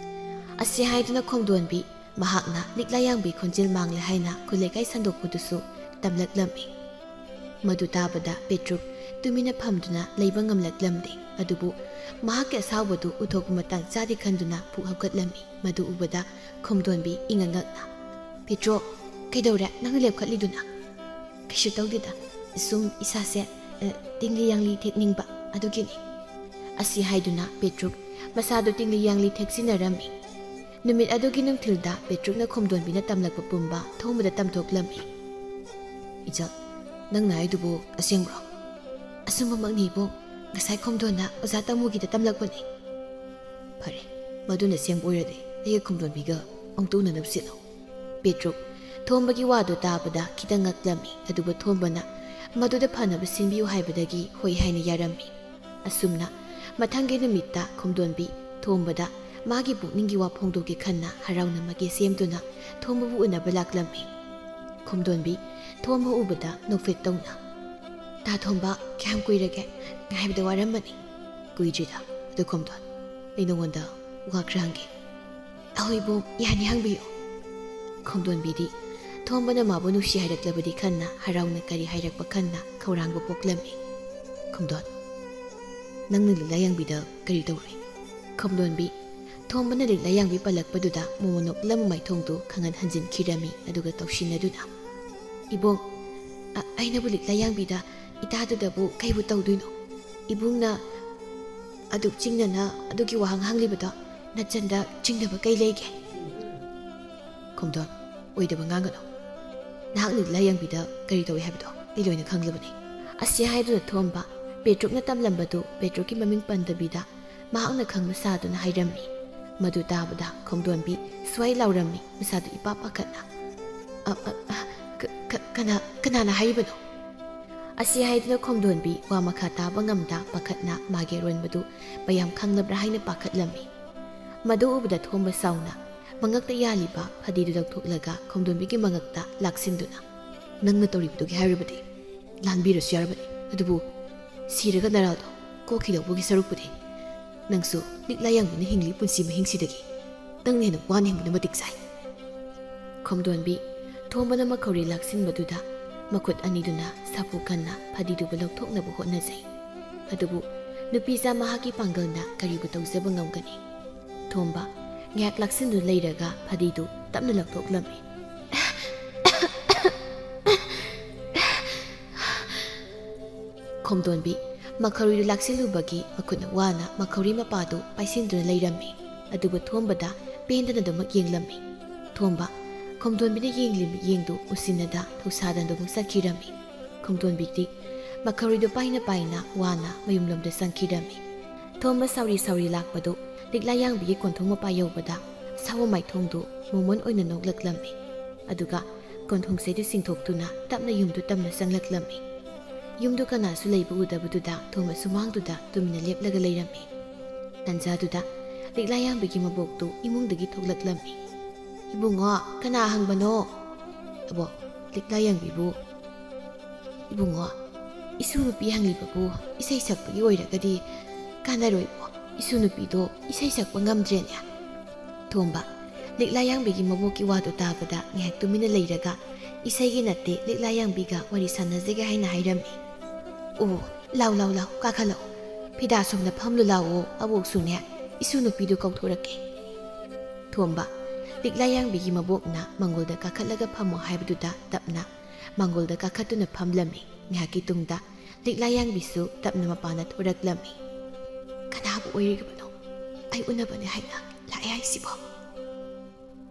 ꯑꯁꯤ ꯍꯥꯏꯗꯨꯅ ꯈꯣꯝꯗꯣꯟꯕꯤ ꯃꯍꯥꯛꯅ ꯂꯤꯛꯂꯥ ꯌꯥꯡꯕꯤ ꯈꯣꯟꯖꯦꯜ ꯃꯥꯡꯂꯦ ꯍꯥꯏꯅ ꯈꯨꯜ ꯂꯩꯀꯥꯏ ꯁꯟꯗꯣꯛꯄꯗꯨꯁꯨ ꯇꯝꯂꯛꯂꯝꯃꯤ꯫ ꯃꯗꯨ ꯇꯥꯕꯗ ꯄꯦꯇ꯭ꯔꯨꯛ ꯇꯨꯃꯤꯟꯅ ꯐꯝꯗꯨꯅ ꯂꯩꯕ ꯉꯝꯂꯛꯂꯝꯗꯦ꯫ ꯑꯗꯨꯕꯨ ꯃꯍꯥꯛꯀꯤ ꯑꯁꯥꯎꯕꯗꯨ ꯎꯠꯊꯣꯛꯄ ꯃꯇꯥꯡ ꯆꯥꯗꯦ ꯈꯟꯗꯨꯅ ꯄꯨꯛ ꯍꯧꯒꯠꯂꯝꯃꯤ꯫ ꯃꯗꯨ ꯎꯕꯗ ꯈꯣꯝꯗꯣꯟꯕꯤ ꯏꯉꯛ ꯉꯛꯅ, "ꯄꯦꯇ꯭ꯔꯨꯛ, ꯀꯩꯗꯧꯔꯦ ꯅꯪꯅ ꯂꯦꯞꯈꯠꯂꯤꯗꯨꯅ?" "ꯀꯩꯁꯨ ꯇꯧꯗꯦꯗ, ꯁꯨꯝ ꯏꯁꯥꯁꯦ, ꯑ, ꯇꯤꯡꯂꯤ ꯌꯥꯡꯂꯤ ꯊꯦꯛꯅꯤꯡꯕ ꯑꯗꯨꯒꯤꯅꯤ"꯫ ꯑꯁꯤ ꯍꯥꯏꯗꯨꯅ ꯄꯦꯇ꯭ꯔꯨꯛ ꯃꯁꯥꯗꯨ ꯇꯤꯡꯂꯤ ꯌꯥꯡꯂꯤ ꯊꯦꯛꯆꯤꯟꯅꯔꯝꯃꯤ꯫ ꯅꯨꯃꯤꯠ ꯑꯗꯨꯒꯤ ꯅꯨꯡꯊꯤꯜꯗ ꯄꯦꯇ꯭ꯔꯨꯛꯅ ꯈꯣꯝꯗꯣꯟꯕꯤꯅ ꯇꯝꯂꯛꯄ ꯄꯨꯝꯕ ꯊꯣꯝꯕꯗ ꯇꯝꯊꯣꯛꯂꯝꯃꯤ꯫ "ꯏꯆꯜ, ꯅꯪꯅ ꯍꯥꯏꯗꯨꯕꯨ ꯑꯁꯦꯡꯕ꯭ꯔꯣ?" "ꯑꯆꯨꯝꯕꯃꯛꯅꯤ ꯏꯕꯨꯡ, ꯉꯁꯥꯏ ꯈꯣꯝꯗꯣꯟꯅ ꯑꯣꯖꯥ ꯇꯥꯃꯨꯒꯤꯗ ꯇꯝꯂꯛꯄꯅꯤ"꯫ "ꯐꯔꯦ, ꯃꯗꯨꯅ ꯑꯁꯦꯡꯕ ꯑꯣꯏꯔꯗꯤ ꯑꯩꯒ ꯈꯣꯝꯗꯣꯟꯕꯤꯒ ꯑꯃꯨꯛꯇ ꯎꯅꯅꯕ ꯁꯤꯜꯂꯣ"꯫ ꯄꯦꯇ꯭ꯔꯨꯛ ꯊꯣꯝꯕꯒꯤ ꯋꯥꯗꯨ ꯇꯥꯕꯗ ꯈꯤꯇꯪ ꯉꯛꯂꯝꯃꯤ, ꯑꯗꯨꯕꯨ ꯊꯣꯝꯕꯅ ꯃꯗꯨꯗ ꯐꯅꯕ ꯁꯤꯟꯕꯤꯌꯨ ꯍꯥꯏꯕꯗꯒꯤ ꯍꯣꯏ ꯍꯥꯏꯅ ꯌꯥꯔꯝꯃꯤ꯫ ꯑꯁꯨꯝꯅ ꯃꯊꯪꯒꯤ ꯅꯨꯃꯤꯠꯇ ꯈꯣꯝꯗꯣꯟꯕꯤ ꯊꯣꯝꯕꯗ ꯃꯥꯒꯤ ꯄꯨꯛꯅꯤꯡꯒꯤ ꯋꯥ ꯐꯣꯡꯗꯣꯛꯀꯦ ꯈꯟꯅ ꯍꯔꯥꯎꯅ ꯃꯀꯦ ꯁꯦꯝꯗꯨꯅ ꯊꯣꯝꯕꯕꯨ ꯎꯅꯕ ꯂꯥꯛꯂꯝꯃꯤ꯫ ꯈꯣꯝꯗꯣꯟꯕꯤ ꯊꯣꯝꯕ ꯎꯕꯗ ꯅꯣꯛꯐꯦꯠ ꯇꯧꯅ, "ꯇꯥ ꯊꯣꯝꯕ, ꯀꯌꯥꯝ ꯀꯨꯏꯔꯒꯦ? ꯉꯥꯏꯕꯗ ꯋꯥꯔꯝꯃꯅꯤ"꯫ "ꯀꯨꯏꯗ꯭ꯔꯤꯗ꯫ ꯑꯗꯨ ꯈꯣꯝꯗꯣꯟ, ꯑꯩ ꯅꯉꯣꯟꯗ ꯋꯥ ꯈꯔ ꯍꯪꯒꯦ"꯫ "ꯑꯍꯣꯏ ꯏꯕꯨꯡ, ꯌꯥꯅꯤ, ꯍꯪꯕꯤꯌꯨ"꯫ ꯈꯣꯝꯗꯣꯟꯕꯤꯗꯤ ꯊꯣꯝꯕꯅ ꯃꯥꯕꯨ ꯅꯨꯡꯁꯤ ꯍꯥꯏꯔꯛꯂꯕꯗꯤ ꯈꯟꯅ ꯍꯔꯥꯎꯅ ꯀꯔꯤ ꯍꯥꯏꯔꯛꯄ ꯈꯟꯅ ꯈꯧꯔꯥꯡꯕ ꯄꯣꯛꯂꯝꯃꯤ꯫ "ꯈꯣꯝꯗꯣꯟ, ꯅꯪꯅ ꯂꯤꯛꯂꯥ ꯌꯥꯡꯕꯤꯗ ꯀꯔꯤ ꯇꯧꯔꯨꯏ?" ꯈꯣꯝꯗꯣꯟꯕꯤ ꯊꯣꯝꯕꯅ ꯂꯤꯛꯂꯥ ꯌꯥꯡꯕꯤ ꯄꯜꯂꯛꯄꯗꯨꯗ ꯃꯣꯃꯣꯟ ꯅꯣꯛꯂꯝꯕ ꯃꯥꯏꯊꯣꯡꯗꯨ ꯈꯪꯍꯟ ꯍꯟꯖꯤꯟꯈꯤꯔꯝꯃꯤ, ꯑꯗꯨꯒ ꯇꯧꯁꯤꯟꯅꯗꯨꯅ, "ꯏꯕꯨꯡ, ꯑ-, ꯑꯩꯅꯕꯨ ꯂꯤꯛꯂꯥ ꯌꯥꯡꯕꯤꯗ ꯏꯇꯥꯗꯨꯗꯕꯨ ꯀꯩꯕꯨ ꯇꯧꯗꯣꯏꯅꯣ? "ꯏꯕꯨꯡꯅ ꯑꯗꯨꯛ ꯆꯤꯡꯅꯅ ꯑꯗꯨꯒꯤ ꯋꯥꯍꯪ ꯍꯪꯂꯤꯕꯗꯣ ꯅꯆꯟꯗ ꯆꯤꯡꯅꯕ ꯀꯩ ꯂꯩꯒꯦ?" "ꯈꯣꯝꯗꯣꯟ, ꯑꯣꯏꯗꯕ ꯉꯥꯡꯒꯅꯨ꯫ ꯅꯍꯥꯛꯅ ꯂꯥꯌꯦꯡꯕꯤꯗ ꯀꯔꯤ ꯇꯧꯏ ꯍꯥꯏꯕꯗꯣ ꯑꯩ ꯂꯣꯏꯅ ꯈꯪꯂꯕꯅꯤ"꯫ ꯑꯁꯤ ꯍꯥꯏꯗꯨꯅ ꯊꯣꯝꯕ ꯄꯦꯇ꯭ꯔꯨꯛꯅ ꯇꯝꯂꯝꯕꯗꯨ ꯄꯦꯇ꯭ꯔꯨꯛꯀꯤ ꯃꯃꯤꯡ ꯄꯟꯗꯕꯤꯗ ꯃꯍꯥꯛꯅ ꯈꯪꯕ ꯁꯥꯗꯨꯅ ꯍꯥꯏꯔꯝꯃꯤ꯫ ꯃꯗꯨ ꯇꯥꯕꯗ ꯈꯣꯝꯗꯣꯟꯕꯤ ꯁ꯭ꯋꯥꯏ ꯂꯥꯎꯔꯝꯃꯤ, ꯃꯁꯥꯗꯨ ꯏꯄꯥ ꯄꯥꯈꯠꯅ꯫ "ꯑ, ꯑ, ꯑ, ꯀ-, ꯀ-, ꯀꯅꯥ, ꯀꯅꯥꯅ ꯍꯥꯏꯔꯤꯕꯅꯣ?" ꯑꯁꯤ ꯍꯥꯏꯗꯨꯅ ꯈꯣꯝꯗꯣꯟꯕꯤ ꯋꯥ ꯃꯈꯥ ꯇꯥꯕ ꯉꯝꯗ ꯄꯥꯈꯠꯅ ꯃꯥꯒꯤ ꯑꯔꯣꯟꯕꯗꯨ ꯃꯌꯥꯝ ꯈꯪꯂꯕ꯭ꯔꯥ ꯍꯥꯏꯅ ꯄꯥꯈꯠꯂꯝꯃꯤ꯫ ꯃꯗꯨ ꯎꯕꯗ ꯊꯣꯝꯕ ꯁꯥꯎꯅ ꯃꯉꯛꯇ ꯌꯥꯜꯂꯤꯕ ꯐꯗꯤꯗꯨ ꯂꯧꯊꯣꯛꯂꯒ ꯈꯣꯝꯗꯣꯟꯕꯤꯒꯤ ꯃꯉꯛꯇ ꯂꯥꯛꯁꯤꯟꯗꯨꯅ, "ꯅꯪꯅ ꯇꯧꯔꯤꯕꯗꯨꯒꯤ ꯍꯥꯏꯔꯕꯗꯤ ꯂꯥꯟꯕꯤꯔꯁꯨ ꯌꯥꯔꯕꯅꯤ, ꯑꯗꯨꯕꯨ ꯁꯤꯔꯒ ꯅꯔꯥꯜꯗꯣ ꯀꯣꯛꯈꯤꯗꯧꯕꯒꯤ ꯁꯔꯨꯛꯄꯨꯗꯤ ꯅꯪꯁꯨ ꯂꯤꯛꯂꯥ ꯌꯥꯡꯕꯅ ꯍꯤꯡꯂꯤ ꯄꯨꯟꯁꯤ ꯃꯍꯤꯡꯁꯤꯗꯒꯤ ꯅꯪꯅ ꯍꯦꯟꯅ ꯋꯥꯅ ꯍꯤꯡꯕꯅ ꯃꯇꯤꯛ ꯆꯥꯏ"꯫ ꯈꯣꯝꯗꯣꯟꯕꯤ ꯊꯣꯝꯕꯅ ꯃꯈꯧꯔꯤ ꯂꯥꯛꯁꯤꯟꯕꯗꯨꯗ ꯃꯈꯨꯠ ꯑꯅꯤꯗꯨꯅ ꯁꯥꯐꯨ ꯀꯟꯅ ꯐꯗꯤꯗꯨꯕꯨ ꯂꯧꯊꯣꯛꯅꯕ ꯍꯣꯠꯅꯖꯩ꯫ ꯑꯗꯨꯕꯨ ꯅꯨꯄꯤꯆꯥ ꯃꯍꯥꯛꯀꯤ ꯄꯥꯡꯒꯜꯅ ꯀꯔꯤꯕꯨ ꯇꯧꯖꯕ ꯉꯝꯒꯅꯤ? ꯊꯣꯝꯕ ꯉꯥꯏꯍꯥꯛ ꯂꯥꯛꯁꯤꯟꯗꯨꯅ ꯂꯩꯔꯒ ꯐꯗꯤꯗꯨ ꯇꯞꯅ ꯂꯧꯊꯣꯛꯂꯝꯃꯤ꯫ ꯈꯣꯝꯗꯣꯟꯕꯤ ꯃꯈꯧꯔꯤꯗꯨ ꯂꯥꯛꯁꯤꯜꯂꯨꯕꯒꯤ ꯃꯈꯨꯠꯅ ꯋꯥꯅ ꯃꯈꯧꯔꯤ ꯃꯄꯥꯗꯨ ꯄꯥꯏꯁꯤꯟꯗꯨꯅ ꯂꯩꯔꯝꯃꯤ꯫ ꯑꯗꯨꯕꯨ ꯊꯣꯝꯕꯗ ꯄꯦꯟꯗꯅ ꯑꯗꯨꯃꯛ ꯌꯦꯡꯂꯝꯃꯤ꯫ ꯊꯣꯝꯕ ꯈꯣꯝꯗꯣꯟꯕꯤꯅ ꯌꯦꯡꯂꯤ ꯃꯤꯠꯌꯦꯡꯗꯨ ꯎꯁꯤꯟꯅꯗ ꯊꯧꯁꯥꯗꯅ ꯑꯗꯨꯃꯛ ꯆꯠꯈꯤꯔꯝꯃꯤ꯫ ꯈꯣꯝꯗꯣꯟꯕꯤꯗꯤ ꯃꯈꯧꯔꯤꯗꯨ ꯄꯥꯏꯅ ꯄꯥꯏꯅ ꯋꯥꯅ ꯃꯌꯨꯝꯂꯣꯝꯗ ꯆꯪꯈꯤꯔꯝꯃꯤ꯫ ꯊꯣꯝꯕ ꯁꯥꯎꯔꯤ ꯁꯥꯎꯔꯤ ꯂꯥꯛꯄꯗꯨ ꯂꯤꯛꯂꯥ ꯌꯥꯡꯕꯤꯒꯤ ꯀꯣꯟꯊꯣꯡ ꯃꯄꯥ ꯌꯧꯕꯗ ꯁꯥꯑꯣꯝ ꯃꯥꯏꯊꯣꯡꯗꯨ ꯃꯣꯃꯣꯟ ꯑꯣꯏꯅ ꯅꯣꯛꯂꯛꯂꯝꯃꯤ꯫ ꯑꯗꯨꯒ ꯀꯣꯟꯊꯣꯡꯁꯤꯗꯨ ꯆꯤꯡꯊꯣꯛꯇꯨꯅ ꯇꯞꯅ ꯌꯨꯝꯗꯨ ꯇꯝꯅ ꯆꯪꯂꯛꯂꯝꯃꯤ꯫ ꯌꯨꯝꯗꯨ ꯀꯅꯥꯁꯨ ꯂꯩꯕ ꯎꯗꯕꯗꯨꯗ ꯊꯣꯝꯕ ꯁꯨꯃꯥꯡꯗꯨꯗ ꯇꯨꯃꯤꯟꯅ ꯂꯦꯞꯂꯒ ꯂꯩꯔꯝꯃꯤ꯫ ꯇꯟꯖꯥꯗꯨꯗ ꯂꯤꯛꯂꯥ ꯌꯥꯡꯕꯤꯒꯤ ꯃꯕꯣꯛꯇꯨ ꯏꯃꯨꯡꯗꯒꯤ ꯊꯣꯛꯂꯛꯂꯝꯃꯤ꯫ "ꯏꯕꯨꯡꯉꯣ, ꯀꯅꯥ ꯍꯪꯕꯅꯣ?" "ꯑꯕꯣ, ꯂꯤꯛꯂꯥ ꯌꯥꯡꯕꯤꯕꯨ"꯫ "ꯏꯕꯨꯡꯉꯣ, ꯏꯁꯨ ꯅꯨꯄꯤ ꯍꯪꯂꯤꯕꯕꯨ ꯏꯁꯩ ꯁꯛꯄꯒꯤ ꯑꯣꯏꯔꯒꯗꯤ ꯀꯥꯟꯅꯔꯣꯏꯕꯣ, ꯏꯁꯨ ꯅꯨꯄꯤꯗꯣ ꯏꯁꯩ ꯁꯛꯄ ꯉꯝꯗ꯭ꯔꯦꯅꯦ"꯫ ꯊꯣꯝꯕ ꯂꯤꯛꯂꯥ ꯌꯥꯡꯕꯤꯒꯤ ꯃꯕꯣꯛꯀꯤ ꯋꯥꯗꯨ ꯇꯥꯕꯗ ꯉꯥꯏꯍꯥꯛ ꯇꯨꯃꯤꯟꯅ ꯂꯩꯔꯒ, "ꯏꯁꯩꯒꯤ ꯅꯠꯇꯦ, ꯂꯤꯛꯂꯥ ꯌꯥꯡꯕꯤꯒ ꯋꯥꯔꯤ ꯁꯥꯟꯅꯖꯒꯦ ꯍꯥꯏꯅ ꯍꯥꯏꯔꯝꯃꯤ"꯫ "ꯑꯣ, ꯂꯥꯎ, ꯂꯥꯎ, ꯂꯥꯎ, ꯀꯥꯈꯠꯂꯛꯑꯣ꯫ ꯐꯤꯗꯥ ꯁꯣꯝꯗ ꯐꯝꯂꯨ ꯂꯥꯎꯑꯣ, ꯑꯕꯣꯛꯁꯨꯅꯦ, ꯏꯁꯨ ꯅꯨꯄꯤꯗꯨ ꯀꯧꯊꯣꯔꯛꯀꯦ"꯫ ꯊꯣꯝꯕ ꯂꯤꯛꯂꯥ ꯌꯥꯡꯕꯤꯒꯤ ꯃꯕꯣꯛꯅ ꯃꯪꯒꯣꯜꯗ ꯀꯥꯈꯠꯂꯒ ꯐꯝꯃꯣ ꯍꯥꯏꯕꯗꯨꯗ ꯇꯞꯅ ꯃꯪꯒꯣꯜꯗ ꯀꯥꯈꯠꯇꯨꯅ ꯐꯝꯂꯝꯃꯤ꯫ ꯉꯥꯏꯍꯥꯛꯀꯤ ꯇꯨꯡꯗ ꯂꯤꯛꯂꯥ ꯌꯥꯡꯕꯤꯁꯨ ꯇꯞꯅ ꯃꯄꯥꯟꯗ ꯊꯣꯔꯛꯂꯝꯃꯤ꯫ "ꯀꯅꯥꯕꯨ ꯑꯣꯏꯔꯤꯕꯅꯣ? ꯑꯩ ꯎꯅꯕꯅꯦ ꯍꯥꯏꯅ ꯂꯥꯛꯑꯦ ꯍꯥꯏꯁꯤꯕꯣ?"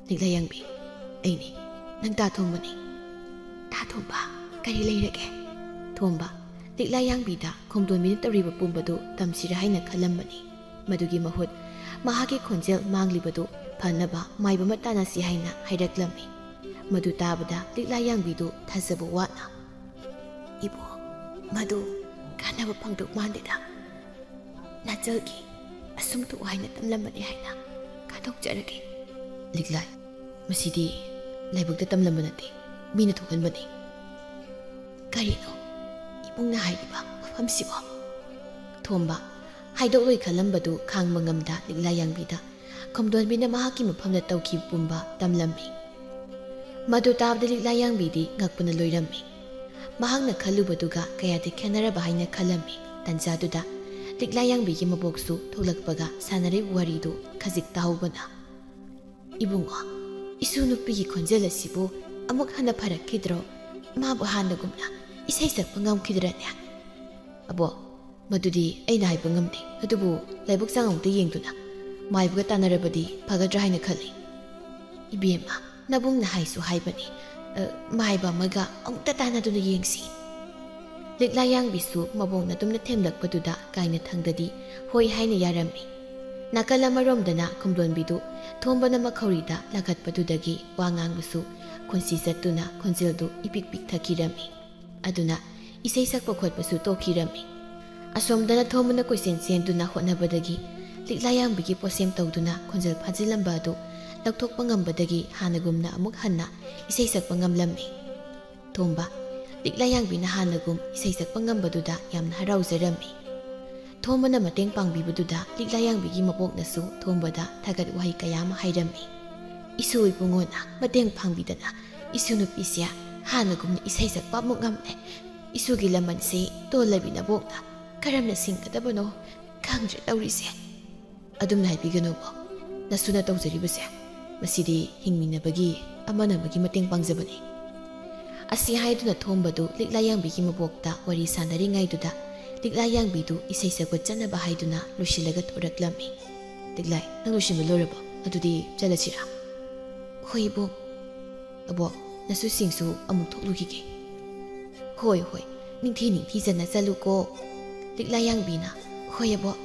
"ꯂꯤꯛꯂꯥ ꯌꯥꯡꯕꯤ, ꯑꯩꯅꯤ꯫ ꯅꯪ ꯇꯥ ꯊꯣꯝꯕꯅꯤ꯫" "ꯇꯥ ꯊꯣꯝꯕ, ꯀꯔꯤ ꯂꯩꯔꯒꯦ?" ꯊꯣꯝꯕ ꯂꯤꯛꯂꯥ ꯌꯥꯡꯕꯤꯗ ꯈꯣꯝꯗꯣꯟꯕꯤꯅ ꯇꯧꯔꯤꯕ ꯄꯨꯝꯕꯗꯨ ꯇꯝꯁꯤꯔ ꯍꯥꯏꯅ ꯈꯜꯂꯝꯕꯅꯤ꯫ ꯃꯗꯨꯒꯤ ꯃꯍꯨꯠ ꯃꯍꯥꯛꯀꯤ ꯈꯣꯟꯖꯦꯜ ꯃꯥꯡꯂꯤꯕꯗꯨ ꯐꯅꯕ ꯃꯥꯏꯕ ꯑꯃ ꯇꯥꯟꯅꯁꯤ ꯍꯥꯏꯅ ꯍꯥꯏꯔꯛꯂꯝꯃꯤ꯫ ꯃꯗꯨ ꯇꯥꯕꯗ ꯂꯤꯛꯂꯥ ꯌꯥꯡꯕꯤꯗꯨ ꯊꯥꯖꯕ ꯋꯥꯠꯅ, "ꯏꯕꯣ, ꯃꯗꯨ ꯀꯥꯟꯅꯕ ꯐꯪꯗꯧ ꯃꯥꯟꯗꯦꯗ꯫ ꯅꯥꯆꯜꯒꯤ ꯑꯁꯨꯝ ꯊꯣꯛꯎ ꯍꯥꯏꯅ ꯇꯝꯂꯝꯕꯅꯤ ꯍꯥꯏꯅ ꯈꯟꯗꯣꯛꯆꯔꯒꯦ꯫" "ꯂꯤꯛꯂꯥꯏ, ꯃꯁꯤꯗꯤ ꯂꯥꯏꯕꯛꯇ ꯇꯝꯂꯝꯕ ꯅꯠꯇꯦ, ꯃꯤꯅ ꯊꯣꯛꯍꯟꯕꯅꯤ꯫" "ꯀꯔꯤꯅꯣ ꯏꯕꯨꯡꯅ ꯍꯥꯏꯔꯤꯕ ꯃꯐꯝꯁꯤꯕꯣ?" ꯊꯣꯝꯕ ꯍꯥꯏꯗꯣꯛꯂꯣꯏ ꯈꯜꯂꯝꯕꯗꯨ ꯈꯥꯡꯕ ꯉꯝꯗ ꯂꯤꯛꯂꯥ ꯌꯥꯡꯕꯤꯗ ꯈꯣꯝꯗꯣꯟꯕꯤꯅ ꯃꯍꯥꯛꯀꯤ ꯃꯐꯝꯗ ꯇꯧꯈꯤꯕ ꯄꯨꯝꯕ ꯇꯝꯂꯝꯃꯤ꯫ ꯃꯗꯨ ꯇꯥꯕꯗ ꯂꯤꯛꯂꯥ ꯌꯥꯡꯕꯤꯗꯤ ꯉꯛꯄꯅ ꯂꯣꯏꯔꯝꯃꯤ꯫ ꯃꯍꯥꯛꯅ ꯈꯜꯂꯨꯕꯗꯨꯒ ꯀꯌꯥꯗꯤ ꯈꯦꯠꯅꯔꯕ ꯍꯥꯏꯅ ꯈꯜꯂꯝꯃꯤ꯫ ꯇꯟꯖꯥꯗꯨꯗ ꯂꯤꯛꯂꯥ ꯌꯥꯡꯕꯤꯒꯤ ꯃꯕꯣꯛꯁꯨ ꯊꯣꯛꯂꯛꯄꯒ ꯁꯥꯟꯅꯔꯤꯕ ꯋꯥꯔꯤꯗꯨ ꯈꯖꯤꯛ ꯇꯥꯍꯧꯕꯅ, "ꯏꯕꯨꯡꯉꯣ, ꯏꯁꯨ ꯅꯨꯄꯤꯒꯤ ꯈꯣꯟꯖꯦꯜ ꯑꯁꯤꯕꯨ ꯑꯃꯨꯛ ꯍꯟꯅ ꯐꯔꯛꯈꯤꯗ꯭ꯔꯣ? ꯃꯥꯕꯨ ꯍꯥꯟꯅꯒꯨꯝꯅ ꯏꯁꯩ ꯁꯛꯄ ꯉꯝꯈꯤꯗ꯭ꯔꯅꯦ?" "ꯑꯕꯣ, ꯃꯗꯨꯗꯤ ꯑꯩꯅ ꯍꯥꯏꯕ ꯉꯝꯗꯦ, ꯑꯗꯨꯕꯨ ꯂꯥꯏꯕꯛ ꯆꯥꯡ ꯑꯃꯨꯛꯇ ꯌꯦꯡꯗꯨꯅ ꯃꯥꯏꯕꯒ ꯇꯥꯟꯅꯔꯕꯗꯤ ꯐꯒꯗ꯭ꯔꯥ ꯍꯥꯏꯅ ꯈꯜꯂꯤ꯫" "ꯏꯕꯦꯝꯃ, ꯅꯕꯨꯡꯅ ꯍꯥꯏꯁꯨ ꯍꯥꯏꯕꯅꯤ, ꯑ, ꯃꯥꯏꯕ ꯑꯃꯒ ꯑꯃꯨꯛꯇ ꯇꯥꯟꯅꯗꯨꯅ ꯌꯦꯡꯁꯤ꯫" ꯂꯤꯛꯂꯥ ꯌꯥꯡꯕꯤꯁꯨ ꯃꯕꯣꯛꯅ ꯇꯨꯝꯅ ꯊꯦꯝꯂꯛꯄꯗꯨꯗ ꯀꯥꯏꯅ ꯊꯪꯗꯗꯤ ꯍꯣꯏ ꯍꯥꯏꯅ ꯌꯥꯔꯝꯃꯤ꯫ ꯅꯥꯀꯜ ꯑꯃꯔꯣꯝꯗꯅ ꯈꯣꯝꯗꯣꯟꯕꯤꯗꯨ ꯊꯣꯝꯕꯅ ꯃꯈꯧꯔꯤꯗ ꯂꯥꯈꯠꯄꯗꯨꯗꯒꯤ ꯋꯥ ꯉꯥꯡꯕꯁꯨ ꯈꯣꯟꯁꯤ ꯆꯠꯇꯨꯅ ꯈꯣꯟꯖꯦꯜꯗꯨ ꯏꯄꯤꯛ ꯄꯤꯛꯊꯈꯤꯔꯝꯃꯤ꯫ ꯑꯗꯨꯅ ꯏꯁꯩ ꯁꯛꯄ ꯈꯣꯠꯄꯁꯨ ꯇꯣꯛꯈꯤꯔꯝꯃꯤ꯫ ꯑꯁꯣꯝꯗꯅ ꯊꯣꯝꯕꯅ ꯀꯣꯏꯆꯦꯟ ꯆꯦꯟꯗꯨꯅ ꯍꯣꯠꯅꯕꯗꯒꯤ ꯂꯤꯛꯂꯥ ꯌꯥꯡꯕꯤꯒꯤ ꯄꯣꯠꯁꯦꯝ ꯇꯧꯗꯨꯅ ꯈꯣꯟꯖꯦꯜ ꯐꯥꯖꯤꯜꯂꯝꯕ ꯑꯗꯨ ꯂꯧꯊꯣꯛꯄ ꯉꯝꯕꯗꯒꯤ ꯍꯥꯟꯅꯒꯨꯝꯅ ꯑꯃꯨꯛ ꯍꯟꯅ ꯏꯁꯩ ꯁꯛꯄ ꯉꯝꯂꯝꯃꯤ꯫ ꯊꯣꯝꯕ ꯂꯤꯛꯂꯥ ꯌꯥꯡꯕꯤꯅ ꯍꯥꯟꯅꯒꯨꯝ ꯏꯁꯩ ꯁꯛꯄ ꯉꯝꯕꯗꯨꯗ ꯌꯥꯝꯅ ꯍꯔꯥꯎꯖꯔꯝꯃꯤ꯫ ꯊꯣꯝꯕꯅ ꯃꯇꯦꯡ ꯄꯥꯡꯕꯤꯕꯗꯨꯗ ꯂꯤꯛꯂꯥ ꯌꯥꯡꯕꯤꯒꯤ ꯃꯕꯣꯛꯅꯁꯨ ꯊꯣꯝꯕꯗ ꯊꯥꯒꯠ ꯋꯥꯍꯩ ꯀꯌꯥ ꯑꯃ ꯍꯥꯏꯔꯝꯃꯤ꯫ "ꯏꯁꯨ ꯏꯕꯨꯡꯉꯣꯅ ꯃꯇꯦꯡ ꯄꯥꯡꯕꯤꯗꯅ ꯏꯁꯨ ꯅꯨꯄꯤꯁꯦ ꯍꯥꯟꯅꯒꯨꯝꯅ ꯏꯁꯩ ꯁꯛꯄ ꯑꯃꯨꯛ ꯉꯝꯂꯦ꯫ ꯏꯁꯨꯒꯤ ꯂꯃꯟꯁꯦ ꯇꯣꯜꯂꯕꯤ ꯅꯕꯣꯛꯅ ꯀꯔꯝꯅ ꯁꯤꯡꯒꯗꯕꯅꯣ ꯈꯪꯗ꯭ꯔꯦ ꯇꯧꯔꯤꯁꯦ꯫" "ꯑꯗꯨꯝꯅ ꯍꯥꯏꯕꯤꯒꯅꯨꯀꯣ, ꯅꯁꯨꯅ ꯇꯧꯖꯔꯤꯕꯁꯦ, ꯃꯁꯤꯗꯤ ꯍꯤꯡꯃꯤꯟꯅꯕꯒꯤ ꯑꯃꯅ ꯑꯃꯒꯤ ꯃꯇꯦꯡ ꯄꯥꯡꯖꯕꯅꯤ꯫" ꯑꯁꯤ ꯍꯥꯏꯗꯨꯅ ꯊꯣꯝꯕꯗꯨ ꯂꯤꯛꯂꯥ ꯌꯥꯡꯕꯤꯒꯤ ꯃꯕꯣꯛꯇ ꯋꯥꯔꯤ ꯁꯥꯟꯅꯔꯤꯉꯩꯗꯨꯗ ꯂꯤꯛꯂꯥ ꯌꯥꯡꯕꯤꯗꯨ ꯏꯁꯩ ꯁꯛꯄ ꯆꯠꯅꯕ ꯍꯥꯏꯗꯨꯅ ꯂꯣꯏꯁꯤꯜꯂꯒ ꯊꯣꯔꯛꯂꯝꯃꯤ꯫ "ꯂꯤꯛꯂꯥꯏ, ꯅꯪ ꯂꯣꯏꯁꯤꯟꯕ ꯂꯣꯏꯔꯕꯣ? ꯑꯗꯨꯗꯤ ꯆꯠꯂꯁꯤꯔꯥ?" "ꯍꯣꯏ ꯏꯕꯣꯛ꯫ ꯑꯕꯣꯛ, ꯅꯁꯨꯁꯤꯡꯁꯨ ꯑꯃꯨꯛ ꯊꯣꯛꯂꯨꯈꯤꯒꯦ꯫" "ꯍꯣꯏ ꯍꯣꯏ, ꯅꯤꯡꯊꯤ ꯅꯤꯡꯊꯤꯖꯅ ꯆꯠꯂꯨꯀꯣ꯫" ꯂꯤꯛꯂꯥ ꯌꯥꯡꯕꯤꯅ "ꯍꯣꯏ ꯑꯕꯣꯛ"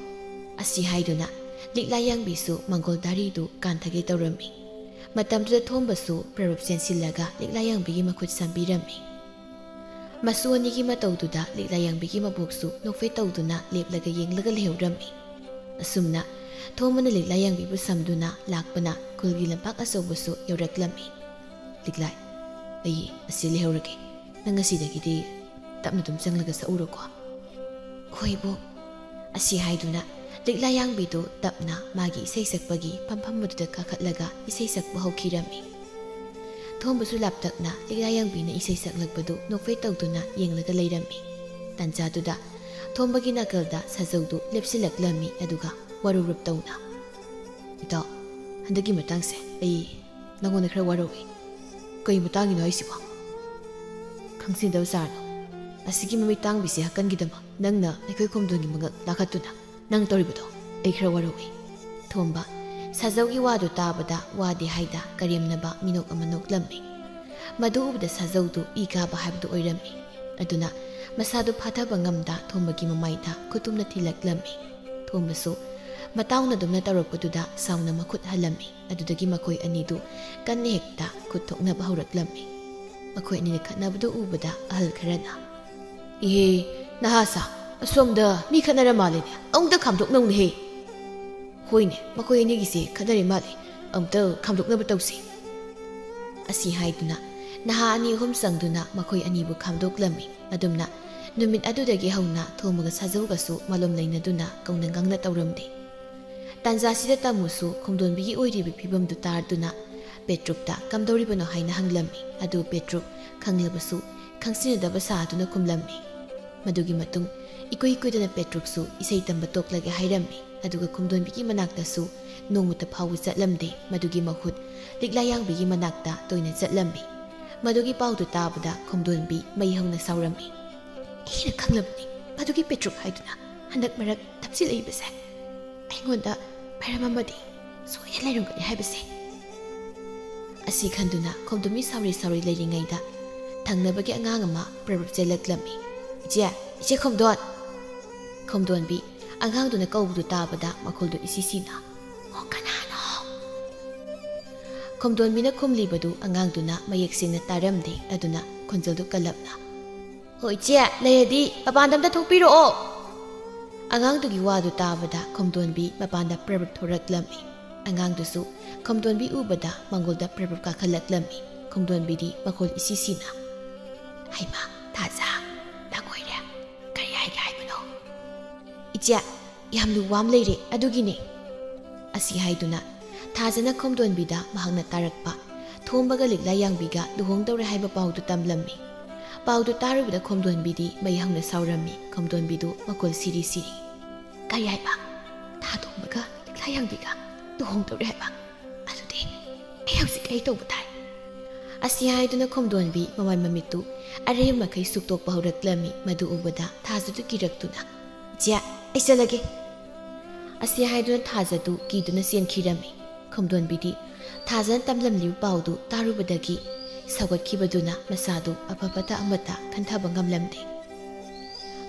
ꯑꯁꯤ ꯍꯥꯏꯗꯨꯅ ꯂꯤꯛꯂꯥ ꯌꯥꯡꯕꯤꯁꯨ ꯃꯪꯒꯣꯜ ꯗꯥꯔꯤꯗꯨ ꯀꯥꯟꯊꯒꯦ ꯇꯧꯔꯝꯃꯤ꯫ ꯃꯇꯝꯗꯨꯗ ꯊꯣꯝꯕꯁꯨ ꯄ꯭ꯔꯔꯨꯞ ꯆꯦꯟꯁꯤꯜꯂꯒ ꯂꯤꯛꯂꯥ ꯌꯥꯡꯕꯤꯒꯤ ꯃꯈꯨꯠ ꯁꯝꯕꯤꯔꯝꯃꯤ꯫ ꯃꯁꯨ ꯑꯅꯤꯒꯤ ꯃꯇꯧꯗꯨꯗ ꯂꯤꯛꯂꯥ ꯌꯥꯡꯕꯤꯒꯤ ꯃꯕꯣꯛꯁꯨ ꯅꯣꯛꯐꯦꯠ ꯇꯧꯗꯨꯅ ꯂꯦꯞꯂꯒ ꯌꯦꯡꯂꯒ ꯂꯩꯍꯧꯔꯝꯃꯤ꯫ ꯑꯁꯨꯝꯅ ꯊꯣꯝꯕꯅ ꯂꯤꯛꯂꯥ ꯌꯥꯡꯕꯤꯕꯨ ꯁꯝꯗꯨꯅ ꯂꯥꯛꯄꯅ ꯈꯨꯜꯒꯤ ꯂꯝꯄꯥꯛ ꯑꯆꯧꯕꯁꯨ ꯌꯧꯔꯛꯂꯝꯃꯤ꯫ "ꯂꯤꯛꯂꯥꯏ, ꯑꯩ ꯑꯁꯤ ꯂꯩꯍꯧꯔꯒꯦ꯫ ꯅꯪ ꯉꯁꯤꯗꯒꯤꯗꯤ ꯇꯞꯅ ꯑꯗꯨꯝ ꯆꯪꯂꯒ ꯁꯛꯎꯔꯣꯀꯣ꯫" "ꯍꯣꯏ ꯏꯕꯣꯛ" ꯑꯁꯤ ꯍꯥꯏꯗꯨꯅ ꯂꯤꯛꯂꯥ ꯌꯥꯡꯕꯤꯗꯨ ꯇꯞꯅ ꯃꯥꯒꯤ ꯏꯁꯩ ꯁꯛꯄꯒꯤ ꯐꯝꯐꯝ ꯑꯗꯨꯗ ꯀꯥꯈꯠꯂꯒ ꯏꯁꯩ ꯁꯛꯄ ꯍꯧꯈꯤꯔꯝꯃꯤ꯫ ꯊꯣꯝꯕꯁꯨ ꯂꯥꯞꯇꯛꯅ ꯂꯤꯛꯂꯥ ꯌꯥꯡꯕꯤꯅ ꯏꯁꯩ ꯁꯛꯂꯛꯄꯗꯨ ꯅꯣꯛꯐꯦꯠ ꯇꯧꯗꯨꯅ ꯌꯦꯡꯂꯒ ꯂꯩꯔꯝꯃꯤ꯫ ꯇꯥꯟꯖꯥꯗꯨꯗ ꯊꯣꯝꯕꯒꯤ ꯅꯥꯀꯜꯗ ꯁꯥꯖꯧꯗꯨ ꯂꯦꯞꯁꯤꯜꯂꯛꯂꯝꯃꯤ, ꯑꯗꯨꯒ ꯋꯥꯔꯧꯔꯞ ꯇꯧꯅ, "ꯏꯇꯥꯎ, ꯍꯟꯗꯛꯀꯤ ꯃꯇꯥꯡꯁꯦ ꯑꯩ ꯅꯉꯣꯟꯗ ꯈꯔ ꯋꯥꯔꯧꯏ꯫" "ꯀꯩ ꯃꯇꯥꯡꯒꯤꯅꯣ ꯍꯥꯏꯁꯤꯕꯣ?" "ꯈꯪꯁꯤꯟꯗꯕ ꯁꯥꯔꯅꯨ꯫ ꯑꯁꯤꯒꯤ ꯃꯃꯤꯠ ꯇꯥꯡꯕꯤꯁꯦ ꯍꯛꯀꯟꯒꯤꯗꯃꯛ ꯅꯪꯅ ꯑꯩꯈꯣꯏ ꯈꯣꯝꯗꯣꯟꯒꯤ ꯃꯉꯛ ꯂꯥꯈꯠꯇꯨꯅ ꯅꯪ ꯇꯧꯔꯤꯕꯗꯣ ꯑꯩ ꯈꯔ ꯋꯥꯔꯧꯏ꯫" ꯊꯣꯝꯕ ꯁꯥꯖꯧꯒꯤ ꯋꯥꯗꯨ ꯇꯥꯕꯗ ꯋꯥꯗꯦ ꯍꯥꯏꯗ ꯀꯔꯦꯝꯅꯕ ꯃꯤꯅꯣꯛ ꯑꯃ ꯅꯣꯛꯂꯝꯃꯤ꯫ ꯃꯗꯨ ꯎꯕꯗ ꯁꯥꯖꯧꯗꯨ ꯏ ꯀꯥꯕ ꯍꯥꯏꯕꯗꯨ ꯑꯣꯏꯔꯝꯃꯤ꯫ ꯑꯗꯨꯅ ꯃꯁꯥꯗꯨ ꯐꯥꯊꯕ ꯉꯝꯗ ꯊꯣꯝꯕꯒꯤ ꯃꯃꯥꯏꯗ ꯈꯨꯇꯨꯝꯅ ꯊꯤꯜꯂꯛꯂꯝꯃꯤ꯫ ꯊꯣꯝꯕꯁꯨ ꯃꯇꯥꯎꯅꯗꯨꯝꯅ ꯇꯧꯔꯛꯄꯗꯨꯗ ꯁꯥꯎꯅ ꯃꯈꯨꯠ ꯍꯜꯂꯝꯃꯤ꯫ ꯑꯗꯨꯗꯒꯤ ꯃꯈꯣꯏ ꯑꯅꯤꯗꯨ ꯀꯟꯅ ꯍꯦꯛꯇ ꯈꯨꯠ ꯊꯣꯛꯅꯕ ꯍꯧꯔꯛꯂꯝꯃꯤ꯫ ꯃꯈꯣꯏ ꯑꯅꯤꯅ ꯈꯠꯅꯕꯗꯨ ꯎꯕꯗ ꯑꯍꯜ ꯈꯔꯅ, "ꯏꯍꯦ, ꯅꯍꯥ ꯁꯥ, ꯑꯁꯣꯝꯗ ꯃꯤ ꯈꯠꯅꯔ ꯃꯥꯜꯂꯦꯅꯦ, ꯑꯃꯨꯛꯇ ꯈꯥꯝꯗꯣꯛꯅꯧꯅꯦꯍꯦ꯫" "ꯍꯣꯏꯅꯦ, ꯃꯈꯣꯏ ꯑꯅꯤꯒꯤꯁꯦ ꯈꯠꯅꯔꯤ ꯃꯥꯜꯂꯦ, ꯑꯃꯨꯛꯇ ꯈꯥꯝꯗꯣꯛꯅꯕ ꯇꯧꯁꯤ꯫" ꯑꯁꯤ ꯍꯥꯏꯗꯨꯅ ꯅꯍꯥ ꯑꯅꯤ ꯑꯍꯨꯝ ꯆꯪꯗꯨꯅ ꯃꯈꯣꯏ ꯑꯅꯤꯕꯨ ꯈꯥꯝꯗꯣꯛꯂꯝꯃꯤ꯫ ꯑꯗꯨꯝꯅ ꯅꯨꯃꯤꯠ ꯑꯗꯨꯗꯒꯤ ꯍꯧꯅ ꯊꯣꯝꯕꯒ ꯁꯥꯖꯧꯒꯁꯨ ꯃꯥꯂꯣꯝ ꯂꯩꯅꯗꯨꯅ ꯀꯧꯅ ꯉꯥꯡꯅ ꯇꯧꯔꯝꯗꯦ꯫ ꯇꯥꯟꯖꯥꯁꯤꯗ ꯇꯥꯃꯨꯁꯨ ꯈꯣꯝꯗꯣꯟꯕꯤꯒꯤ ꯑꯣꯏꯔꯤꯕ ꯐꯤꯕꯝꯗꯨ ꯇꯥꯗꯨꯅ ꯄꯦꯇ꯭ꯔꯨꯞꯇ ꯀꯝꯗꯧꯔꯤꯕꯅꯣ ꯍꯥꯏꯅ ꯍꯪꯂꯝꯃꯤ꯫ ꯑꯗꯨ ꯄꯦꯇ꯭ꯔꯨꯞ ꯈꯪꯂꯕꯁꯨ ꯈꯪꯁꯤꯟꯅꯗꯕ ꯁꯥꯗꯨꯅ ꯈꯨꯝꯂꯝꯃꯤ꯫ ꯃꯗꯨꯒꯤ ꯃꯇꯨꯡ ꯏꯀꯨꯏ ꯀꯨꯏꯗꯅ ꯄꯦꯇ꯭ꯔꯨꯞꯁꯨ ꯏꯁꯩ ꯇꯝꯕ ꯇꯣꯛꯂꯒꯦ ꯍꯥꯏꯔꯝꯃꯤ꯫ ꯑꯗꯨꯒ ꯈꯣꯝꯗꯣꯟꯕꯤꯒꯤ ꯃꯅꯥꯛꯇꯁꯨ ꯅꯣꯡꯃꯇ ꯐꯥꯎꯕ ꯆꯠꯂꯝꯗꯦ꯫ ꯃꯗꯨꯒꯤ ꯃꯍꯨꯠ ꯂꯤꯛꯂꯥ ꯌꯥꯡꯕꯤꯒꯤ ꯃꯅꯥꯛꯇ ꯇꯣꯏꯅ ꯆꯠꯂꯝꯃꯤ꯫ ꯃꯗꯨꯒꯤ ꯄꯥꯎꯗꯨ ꯇꯥꯕꯗ ꯈꯣꯝꯗꯣꯟꯕꯤ ꯃꯩ ꯍꯧꯅ ꯁꯥꯎꯔꯝꯃꯤ꯫ "ꯑꯩꯅ ꯈꯪꯂꯕꯅꯤ, ꯃꯗꯨꯒꯤ ꯄꯦꯇ꯭ꯔꯨꯛ ꯍꯥꯏꯗꯨꯅ ꯍꯟꯗꯛ ꯃꯔꯛ ꯊꯞꯆꯤꯜꯂꯛꯏꯕꯁꯦ꯫ ꯑꯩꯉꯣꯟꯗ ꯃꯔꯝ ꯑꯃꯗꯤ ꯁꯣꯏꯅ ꯂꯩꯔꯝꯒꯅꯤ ꯍꯥꯏꯕꯁꯦ"꯫ ꯑꯁꯤ ꯈꯟꯗꯨꯅ ꯈꯣꯝꯗꯣꯟꯕꯤ ꯁꯥꯎꯔꯤ ꯁꯥꯎꯔꯤ ꯂꯩꯔꯤꯉꯩꯗ ꯊꯪꯅꯕꯒꯤ ꯑꯉꯥꯡ ꯑꯃ ꯄ꯭ꯔꯞ ꯄ꯭ꯔꯞ ꯆꯦꯜꯂꯛꯂꯝꯃꯤ꯫ "ꯏꯆꯦ, ꯏꯆꯦ ꯈꯣꯝꯗꯣꯟ!" ꯈꯣꯝꯗꯣꯟꯕꯤ ꯑꯉꯥꯡꯗꯨꯅ ꯀꯧꯕꯗꯨ ꯇꯥꯕꯗ ꯃꯈꯣꯜꯗꯨ ꯏꯁꯤ ꯁꯤꯅ, "ꯑꯣ, ꯀꯅꯥꯅꯣ?" ꯈꯣꯝꯗꯣꯟꯕꯤꯅ ꯈꯨꯝꯂꯤꯕꯗꯨ ꯑꯉꯥꯡꯗꯨꯅ ꯃꯌꯦꯛ ꯁꯦꯡꯅ ꯇꯥꯔꯝꯗꯦ, ꯑꯗꯨꯅ ꯈꯣꯟꯖꯦꯜꯗꯨ ꯀꯜꯂꯞꯅ, "ꯍꯣ ꯏꯆꯦ, ꯂꯩꯔꯗꯤ ꯃꯄꯥꯟꯗ ꯑꯝꯇ ꯊꯣꯛꯄꯤꯔꯛꯑꯣ!" ꯑꯉꯥꯡꯗꯨꯒꯤ ꯋꯥꯗꯨ ꯇꯥꯕꯗ ꯈꯣꯝꯗꯣꯟꯕꯤ ꯃꯄꯥꯟꯗ ꯄ꯭ꯔꯞ ꯄ꯭ꯔꯞ ꯊꯣꯔꯛꯂꯝꯃꯤ꯫ ꯑꯉꯥꯡꯗꯨꯁꯨ ꯈꯣꯝꯗꯣꯟꯕꯤ ꯎꯕꯗ ꯃꯉꯣꯜꯗ ꯄ꯭ꯔꯞ ꯄ꯭ꯔꯞ ꯀꯥꯈꯠꯂꯛꯂꯝꯃꯤ꯫ ꯈꯣꯝꯗꯣꯟꯕꯤꯗꯤ ꯃꯈꯣꯜ ꯏꯁꯤ ꯁꯤꯅ, "ꯍꯩꯃꯥ, ꯊꯥꯖ, ꯅꯪ ꯑꯣꯏꯔꯦ꯫ ꯀꯔꯤ ꯍꯥꯏꯒꯦ ꯍꯥꯏꯕꯅꯣ?" "ꯏꯆꯦ, ꯌꯥꯝ ꯂꯨꯕ ꯑꯃ ꯂꯩꯔꯦ, ꯑꯗꯨꯒꯤꯅꯦ"꯫ ꯑꯁꯤ ꯍꯥꯏꯗꯨꯅ ꯊꯥꯖꯅ ꯈꯣꯝꯗꯣꯟꯕꯤꯗ ꯃꯍꯥꯛꯅ ꯇꯥꯔꯛꯄ ꯊꯣꯝꯕꯒ ꯂꯤꯛꯂꯥ ꯌꯥꯡꯕꯤꯒ ꯂꯨꯍꯣꯡꯗꯧꯔꯦ ꯍꯥꯏꯕ ꯄꯥꯎꯗꯨ ꯇꯝꯂꯝꯃꯤ꯫ ꯄꯥꯎꯗꯨ ꯇꯥꯔꯨꯕꯗ ꯈꯣꯝꯗꯣꯟꯕꯤꯗꯤ ꯃꯩ ꯍꯧꯅ ꯁꯥꯎꯔꯝꯃꯤ꯫ ꯈꯣꯝꯗꯣꯟꯕꯤꯗꯨ ꯃꯈꯣꯜ ꯁꯤꯔꯤ ꯁꯤꯔꯤ, "ꯀꯔꯤ ꯍꯥꯏꯕ? ꯊꯥ ꯊꯣꯝꯕꯒ ꯂꯤꯛꯂꯥ ꯌꯥꯡꯕꯤꯒ ꯂꯨꯍꯣꯡꯗꯧꯔꯦ ꯍꯥꯏꯕ? ꯑꯗꯨꯗꯤ ꯑꯩ ꯍꯧꯖꯤꯛ ꯀꯔꯤ ꯇꯧꯕ ꯇꯥꯏ?" ꯑꯁꯤ ꯍꯥꯏꯗꯨꯅ ꯈꯣꯝꯗꯣꯟꯕꯤ ꯃꯃꯥꯏ ꯃꯃꯤꯠꯇꯨ ꯑꯔꯦꯝ ꯃꯈꯩ ꯁꯨꯛꯇꯣꯛꯄ ꯍꯧꯔꯛꯂꯝꯃꯤ꯫ ꯃꯗꯨ ꯎꯕꯗ ꯊꯥꯖꯗꯨ ꯀꯤꯔꯛꯇꯨꯅ, "ꯏꯆꯦ, ꯑꯩ ꯆꯠꯂꯒꯦ"꯫ ꯑꯁꯤ ꯍꯥꯏꯗꯨꯅ ꯊꯥꯖꯗꯨ ꯀꯤꯗꯨꯅ ꯆꯦꯟꯈꯤꯔꯝꯃꯤ꯫ ꯈꯣꯝꯗꯣꯟꯕꯤꯗꯤ ꯊꯥꯖꯅ ꯇꯝꯂꯝꯂꯤꯕ ꯄꯥꯎꯗꯨ ꯇꯥꯔꯨꯕꯗꯒꯤ ꯁꯧꯒꯠꯈꯤꯕꯗꯨꯅ ꯃꯁꯥꯗꯨ ꯑꯐ ꯐꯠꯇ ꯑꯃꯠꯇ ꯈꯟꯊꯕ ꯉꯝꯂꯝꯗꯦ꯫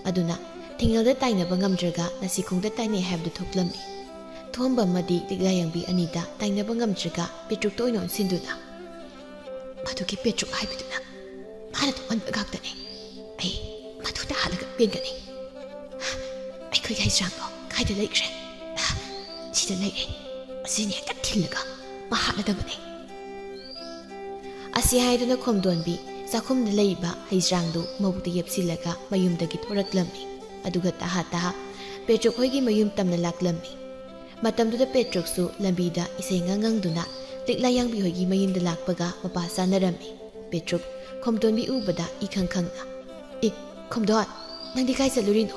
ꯑꯗꯨꯅ ꯊꯤꯡꯉꯦꯜꯗ ꯇꯥꯏꯅꯕ ꯉꯝꯗ꯭ꯔꯒ ꯅꯥꯁꯤꯈꯣꯡꯗ ꯇꯥꯏꯅꯩ ꯍꯥꯏꯕꯗꯨ ꯊꯣꯛꯂꯝꯃꯤ꯫ ꯊꯣꯝꯕ ꯑꯃꯗꯤ ꯂꯤꯛꯂꯥ ꯌꯥꯡꯕꯤ ꯑꯅꯤꯗ ꯇꯥꯏꯅꯕ ꯉꯝꯗ꯭ꯔꯒ ꯄꯦꯇ꯭ꯔꯨꯛꯇ ꯑꯣꯏꯅ ꯑꯣꯟꯁꯤꯟꯗꯨꯅ, "ꯃꯗꯨꯒꯤ ꯄꯦꯇ꯭ꯔꯨꯛ ꯍꯥꯏꯕꯗꯨꯅ ꯃꯥꯅ ꯊꯣꯛꯍꯟꯕ ꯉꯥꯛꯇꯅꯤ꯫ ꯑꯩ ꯃꯗꯨꯗ ꯍꯥꯠꯂꯒ ꯄꯦꯟꯒꯅꯤ꯫ ꯑꯩꯈꯣꯏꯒꯤ ꯍꯩꯖꯥꯡꯗꯣ ꯀꯥꯏꯗ ꯂꯩꯈ꯭ꯔꯦ? ꯁꯤꯗ ꯂꯩꯔꯦ꯫ ꯑꯁꯤꯅꯤ ꯍꯦꯛꯇ ꯊꯤꯜꯂꯒ ꯃꯥ ꯍꯥꯠꯂꯗꯕꯅꯤ"꯫ ꯑꯁꯤ ꯍꯥꯏꯗꯨꯅ ꯈꯣꯝꯗꯣꯟꯕꯤ ꯆꯥꯛꯈꯨꯝꯗ ꯂꯩꯕ ꯍꯩꯖꯥꯡꯗꯨ ꯃꯕꯨꯛꯇ ꯌꯦꯞꯁꯤꯜꯂꯒ ꯃꯌꯨꯝꯗꯒꯤ ꯊꯣꯔꯛꯂꯝꯃꯤ꯫ ꯑꯗꯨꯒ ꯇꯍꯥ ꯇꯍꯥ ꯄꯦꯇ꯭ꯔꯨꯛ ꯍꯣꯏꯒꯤ ꯃꯌꯨꯝ ꯇꯝꯅ ꯂꯥꯛꯂꯝꯃꯤ꯫ ꯃꯇꯝꯗꯨꯗ ꯄꯦꯇ꯭ꯔꯨꯛꯁꯨ ꯂꯝꯕꯤꯗ ꯏꯁꯩ ꯉꯪ ꯉꯪꯗꯨꯅ ꯂꯤꯛꯂꯥ ꯌꯥꯡꯕꯤ ꯍꯣꯏꯒꯤ ꯃꯌꯨꯝꯗ ꯂꯥꯛꯄꯒ ꯃꯄꯥ ꯆꯥꯅꯔꯝꯃꯤ꯫ ꯄꯦꯇ꯭ꯔꯨꯛ ꯈꯣꯝꯗꯣꯟꯕꯤ ꯎꯕꯗ ꯏꯈꯪ ꯈꯪꯅ, "ꯑꯦ, ꯈꯣꯝꯗꯣꯟ, ꯅꯪꯗꯤ ꯀꯥꯏ ꯆꯠꯂꯨꯔꯤꯅꯣ?